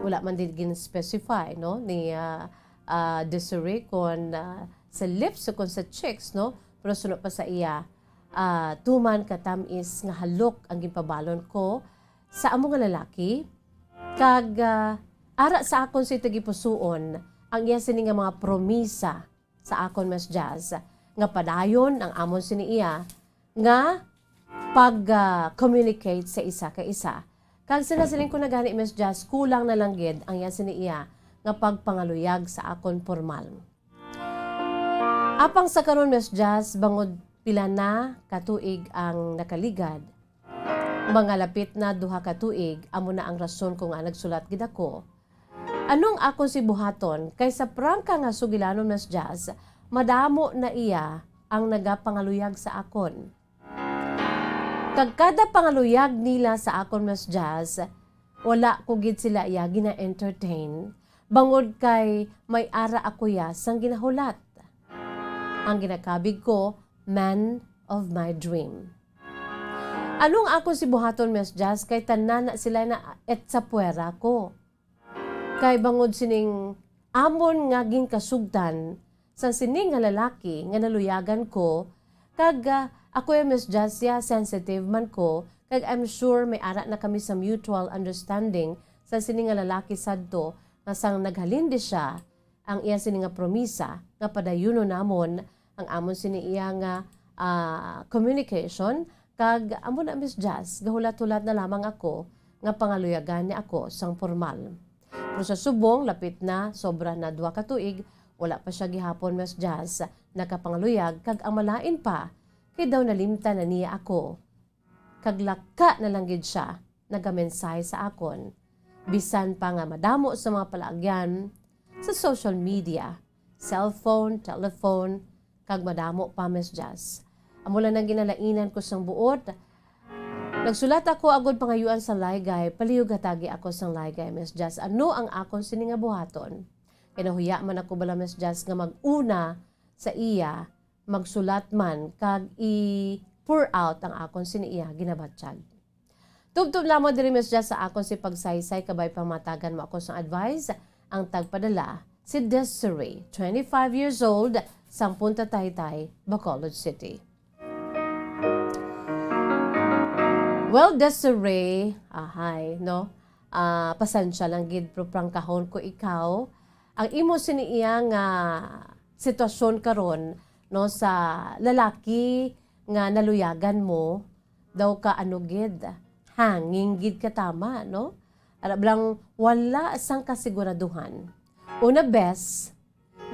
Wala man din gin-specify, no, ni, ah, ah, Desiree kon, ah, sa lips o kon sa cheeks, no? Pero suno pa sa iya, ah, tuman katamis nga halok ang ginpabalon ko sa amo nga lalaki. Kag, ah, ara sa akon si tagipusuon ang iya sini nga mga promisa sa akon, Miss Jazz, nga padayon ang amon sini iya nga pag, ah, communicate sa isa ka isa. Kag sinasiling ko na gani, Miss Jazz, kulang na lang gid ang iya sini iya nga pagpangaluyag sa akon pormal. Apang sa karon, Miss Jazz, bangod pila na ka tuig ang nakaligad, mga lapit na duha ka tuig, amo na ang rason ko nga nagsulat gid ako. Anong akon si buhaton? Kay sa prangka nga sugilanon, Miss Jazz, madamo na iya ang nagapangaluyag sa akon. Kag kada pangaluyag nila sa akon, Miss Jazz, wala ko gid sila iya gina-entertain, bangod kay may ara ako iya sang ginahulat. Ang ginakabig ko, man of my dream. Anong akon si buhaton, Miss Jazz, kay tanan na sila na etsa puwera ko. Kay bangod sining amon nga ginkasugtan sang sini nga lalaki nga naluyagan ko, kag, ah, ako ya, Miss Jazz, ya, sensitive man ko, kag I'm sure may ara na kami sa mutual understanding sa sini nga lalaki sadto nga sang naghalin di siya ang iya sini nga promisa nga padayunon namon ang amon sini iya nga, ah, communication, kag amo na, Miss Jazz, gahulat-hulat na lamang ako nga pangaluyagan niya ako sang pormal. Pero sa subong, lapit na, sobra na duha ka tuig, wala pa siya gihapon, Miss Jazz, nakapangaluyag, kag ang malain pa, kay daw nalimtan na niya ako. Kag laka na lang gid siya nagamensahe sa akon, bisan pa nga madamo sa mga palaagyan sa social media, cellphone, telephone, kag madamo pa, Miss Jazz. Amo lang ang ginalainan ko sang buot. Nagsulat ako agod pangayuan sa laygay, palihog hatagi ako sang laygay, Miss Jazz. Ano ang akon sini nga buhaton? Kay nahuya man ako bala, Miss Jazz, nga mag-una sa iya, magsulat man, kag i-pour out ang akon sini iya ginabatyag. Tubtob lamang diri, Miss Jazz, sa akon si pagsaysay, kabay pamatagan mo ako sang advice. Ang tagpadala, si Desiree, twenty-five years old, sang Punta Taytay, Bacolod City. Well, Desiree, ahay, no? Ah, pasensya lang gid, pero prangkahon ko ikaw. Ang imo sini iya nga sitwasyon karon, no, sa lalaki nga naluyagan mo, daw ka ano gid, hanging gid ka tama, no? Ara lang, wala sang kasiguraduhan. Una, bes,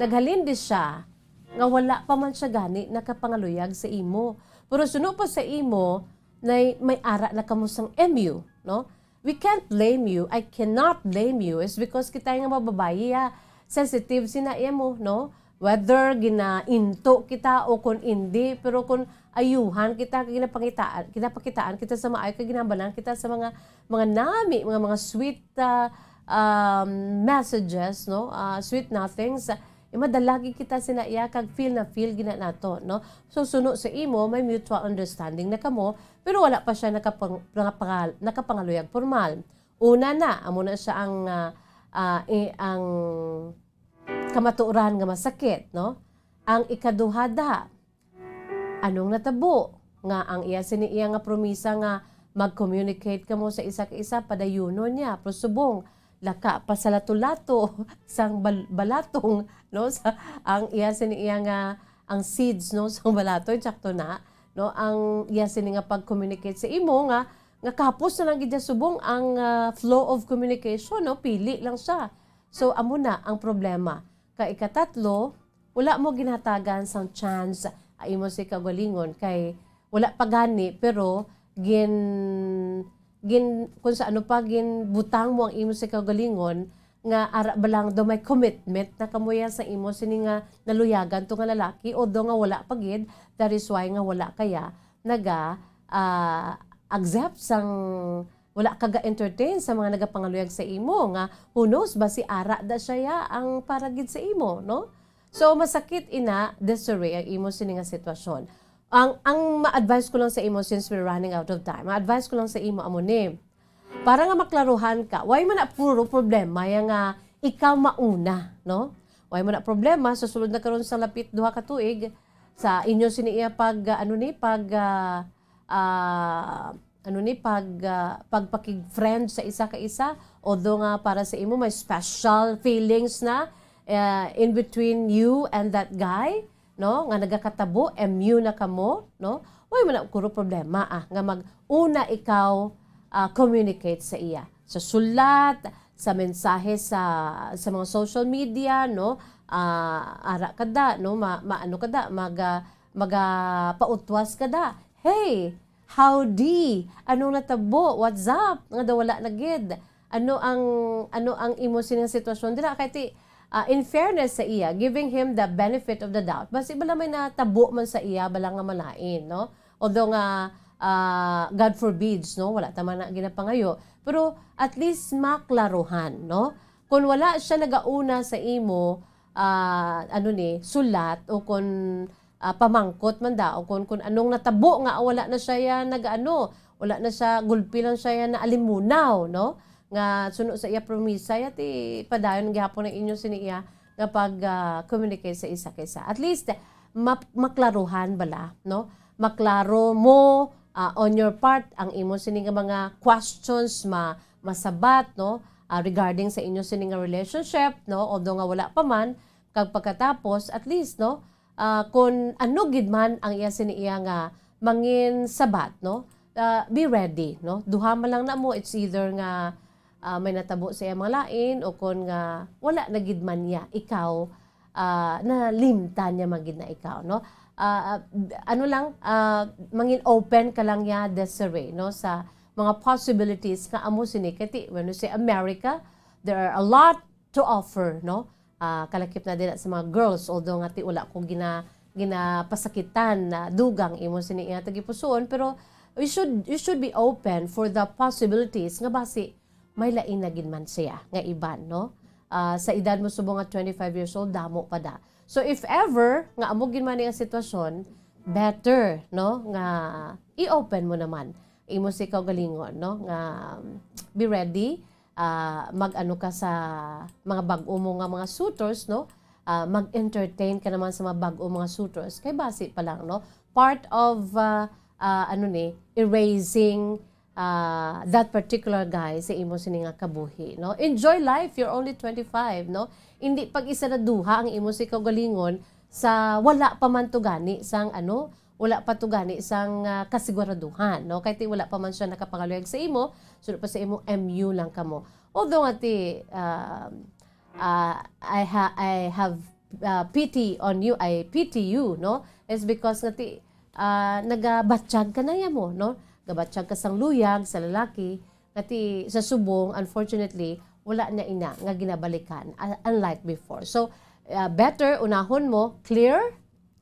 naghalin di siya nga wala pa man siya gani nakapangaluyag sa imo. Pero suno pa sa imo, nay, may ara na kamo sang M U, no? We can't blame you. I cannot blame you. It's because kita nga mga babayi, ah, sensitive sina imo, no? whether ginainto kita o kung indi, pero kung ayuhan kita, kay ginapangitaan, ginapakitaan kita sa maayo, kay ginahambalanan kita sa mga, mga nami, mga, mga sweet, ah, um, messages, no? Ah, sweet nothings, eh, madala gid kita sina iya kag feel na feel gina nato, no? So, suno sa imo, may mutual understanding na kamo, pero wala pa siya nakapang-, nakapangal-, nakapangaluyag formal. Una na, amo na siya ang, ah, ah, i-, ang kamatuoran nga masakit, no? Ang ikaduha da, anong natabo nga ang iya sini iya nga promisa nga mag-communicate kamo sa isa ka isa, padayunon niya, pero subong, laka pa sa lato-lato sang bal-, balatong, no? Sa, ang iya sini iya nga, ang seeds, no, sang balatong, sakto na, no? Ang iya sini nga pag-communicate sa imo nga, nga kapos na lang gid niya subong ang, ah, flow of communication, no? Pili lang siya. So, amo na ang problema. Kay ikatatlo, wala mo ginhatagan sang chance ang imo sa kaugalingon kay wala pa gani, pero gin-, gin-, kung sa ano pa, ginbutang mo ang imo sa kaugalingon nga ara ba lang daw may commitment na kamo ya sa imo sini nga naluyagan to nga lalaki, although nga wala pa gid, that is why nga wala kaya naga, ah, accept sang wala ka ga-entertain sa mga nagapangaluyag sa imo nga, who knows, basi ara da siya ya ang para gid sa imo, no? So, masakit ina, Desiree, ang imo sini nga sitwasyon. Ang, ang ma-advise ko lang sa imo, since we're running out of time, ma-advise ko lang sa imo amo ni, para nga maklaruhan ka, why man na puro problema ya nga ikaw mauna, no? Why man na problema sa sulod na karon sa lapit duha ka tuig sa inyo sini iya pag, ah, ano ni, pag, ah, ah, ano ni, pag, ah, pagpakig-friend sa isa ka isa, although nga para sa imo may special feelings na, ah, in between you and that guy, no, nga nagakatabo, M U na kamo, no, way man na kuro problema, ah, nga mag-una ikaw, ah, communicate sa iya sa sulat, sa mensahe sa, sa mga social media, no, ah, ara kada, no, ma-, maano kada, maga-, magapautwas kada, "Hey, howdy? Anong natabo? What's up?" Nga daw wala na gid. Ano ang, ano ang imo sining sitwasyon dira? Kay ti, ah, in fairness sa iya, giving him the benefit of the doubt, basi bala may natabo man sa iya, bala nga malain, no? Although nga, ah, God forbids, no? Wala ta man na ginapangayo. Pero at least maklaruhan, no? Kung wala siya nagauna sa imo, ah, ano ni, sulat o kung, ah, pamangkot man da o kung, kung anong natabo nga wala na siya ya nag-ano, wala na siya, gulpi lang siya ya naalimunaw, no? Nga suno sa iya promisa, ya ti padayon gihapon ang inyo sini iya nga pag, ah, communicate sa isa ka isa. At least, ma-, maklaruhan bala, no? Maklaro mo, ah, on your part, ang imo sini nga mga questions ma-, masabat, no? Ah, regarding sa inyo sini nga relationship, no? Although nga wala pa man, kag pagkatapos, at least, no? Ah, kung ano gid man ang iya sini iya nga mangin sabat, no? Ah, be ready, no? Duha man lang na mo, it's either nga, ah, may natabo sa iya mga lain o kon nga wala na gid man niya ikaw, ah, nalimtan niya man gid na ikaw, no? Ah, ah, ano lang, ah, mangin open ka lang niya, Desiree, no? Sa mga possibilities nga amo sini. Kay ti, when you say America, there are a lot to offer, no? Ah, kalakip na din sa mga girls, although nga ti wala ko gina-, ginapasakitan na dugang imo sini nga tagipusuon, pero you should, you should be open for the possibilities nga basi may lain na gid man siya nga iban, no? Ah, sa edad mo subong nga twenty-five years old, damo pa da. So if ever nga amo gid man ang sitwasyon, better, no, nga i-open mo naman imo si kaugalingon, no, nga, um, be ready, ah, mag-ano ka sa mga bag-o mo nga mga suitors, no? Ah, mag-entertain ka naman sa mga bag-o mga suitors. Kay basi pa lang, no? Part of, ah, ah, ano ni, erasing, ah, that particular guy sa imo sini nga kabuhi, no? Enjoy life, you're only twenty-five, no? Hindi pag isa na duha ang imo si kaugalingon sa wala pa man to gani sang ano, wala pa to gani sang, ah, kasiguraduhan, no? Kay ti wala pa man siya nakapangaluyag sa imo, suno pa sa imo, M U lang kamo. Although nga ti, ah, ah, I ha-, I have, ah, pity on you, I pity you, no? It's because nga ti, ah, nagabatyag ka na ya mo, no? Gabatyag ka sang luyag sa lalaki, nga ti sa subong, unfortunately, wala na ina nga ginabalikan, uh, unlike before. So, ah, better unahon mo, clear,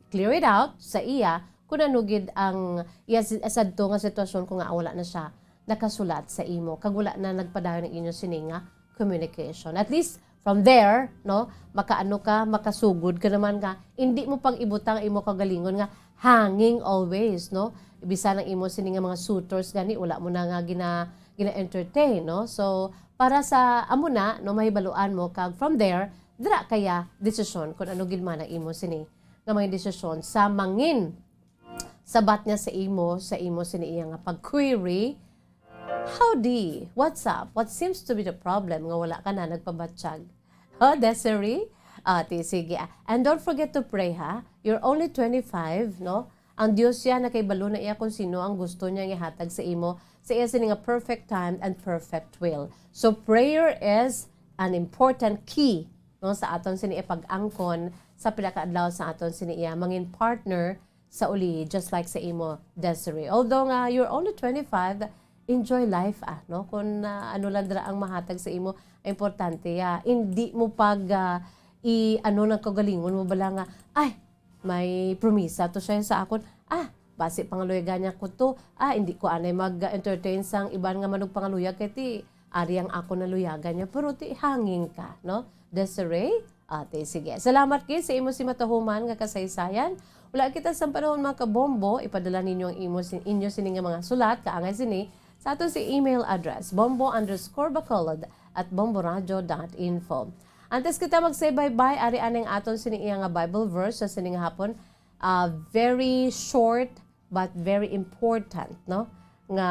clear it out sa iya kung ano gid ang iya si-, sadto nga sitwasyon, kung nga wala na siya nakasulat sa imo kag wala na nagpadayon ang inyo sini nga communication. At least from there, no, makaano ka, makasugod ka naman nga hindi mo pag-ibutang ang imo kaugalingon nga hanging always, no? Bisan ang imo sini nga mga suitors gani, wala mo na nga gina-, gina-entertain, no? So, para sa amo na, no, mahibaluan mo kag from there, dira kaya desisyon kung ano gid man ang imo sini nga mga desisyon sa mangin sabat niya sa imo, sa imo sini iya nga pag-query. Howdy, what's up? What seems to be the problem nga wala ka na nagpabatyag? Oh, Desiree? Ah, ti, sige, ah. And don't forget to pray, ha? You're only twenty-five, no? Ang Dios siya nakahibalo na iya kung sino ang gusto niya nga ihatag sa imo sa iya sini nga perfect time and perfect will. So prayer is an important key, no, sa aton sini ipag-angkon sa pila ka adlaw sa aton sini iya mangin partner sa uli, just like sa imo, Desiree. Although nga you're only twenty-five, enjoy life, ah, no? Kung, ah, ano lang dira ang mahatag sa imo, ang importante, ah, hindi mo pag, ah, i-, ano, nang kaugalingon mo bala nga, "Ay, may promisa to siya sa akon. Ah, basi pangaluyagan niya ko to. Ah, hindi ko anay mag-entertain sang iban nga manugpangaluyag kay ti ari ang akon naluyagan niya." Pero ti hanging ka, no? Desiree? Ate, sige. Salamat gid sa imo si matahuman nga kasaysayan. Wala kita sa panahon, mga kabombo. Ipadala ninyo ang imo sin-, inyo sini nga mga sulat, kaangay sini, sa aton si email address, bombo underscore bacolod at bomboradio dot info. Antes kita mag-say bye-bye, ari aning aton sini iya nga Bible verse sa sining hapon. Ah, very short but very important, no, nga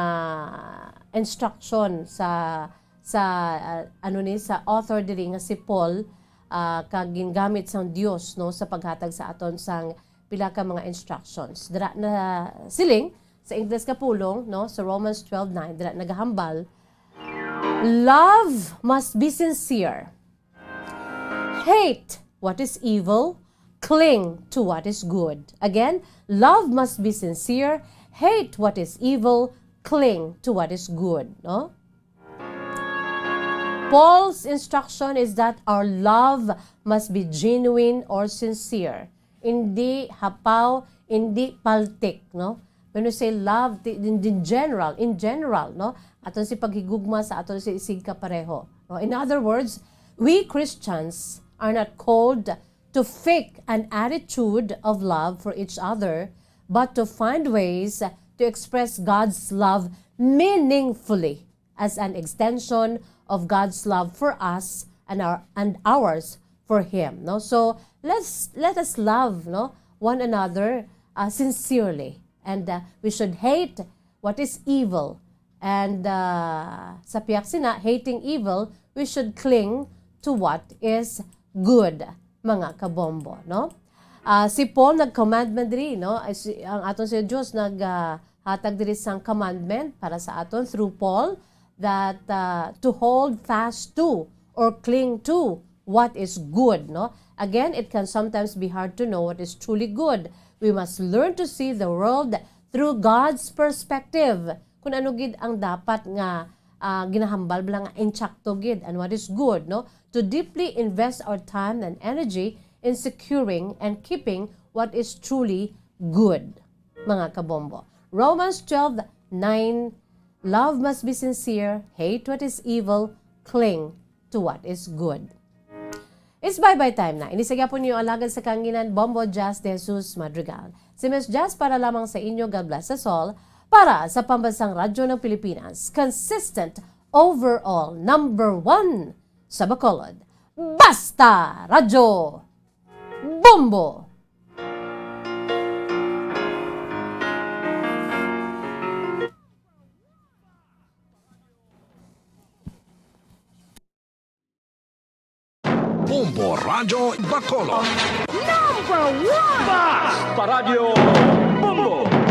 instruction sa, sa, ah, ano ni, sa author diri nga si Paul, ah, kag gingamit sang Dios, no, sa paghatag sa aton sang pila ka mga instructions. Dira na siling sa Ingles nga pulong, no, sa Romans twelve nine, dira nagahambal, "Love must be sincere. Hate what is evil, cling to what is good." Again, love must be sincere, hate what is evil, cling to what is good, no? Paul's instruction is that our love must be genuine or sincere. Hindi hapaw, hindi paltik, no? When we say love, ti-, in, in general, in general, no? Aton si paghigugma sa aton si isig kapareho, no? In other words, we Christians are not called to fake an attitude of love for each other, but to find ways to express God's love meaningfully as an extension of God's love for us and our, and ours for Him, no? So, let's, let us love, no, one another, uh, sincerely. And, uh, we should hate what is evil. And, uh, sa pihak sina, hating evil, we should cling to what is good, mga kabombo, no? Ah, si Paul nag-command man diri, no? Ay, si, ang aton si Dios nag, ah, hatag diri sang commandment para sa aton through Paul that, ah, to hold fast to or cling to what is good, no? Again, it can sometimes be hard to know what is truly good. We must learn to see the world through God's perspective. Kung ano gid ang dapat nga, ah, ginahambal bala nga insakto gid and what is good, no? To deeply invest our time and energy in securing and keeping what is truly good, mga kabombo. Romans twelve nine, "Love must be sincere, hate what is evil, cling to what is good." It's bye-bye time na. Ini sa gyapon niyo alagad sa kanginan, Bombo Jazz de Jesus Madrigal. Si Miss Jazz para lamang sa inyo. God bless us all. Para sa Pambansang Radyo ng Pilipinas, consistent overall number one sa Bacolod. Basta Radyo Bombo! Bombo Radyo Bacolod. Number one! Basta Radyo Bombo!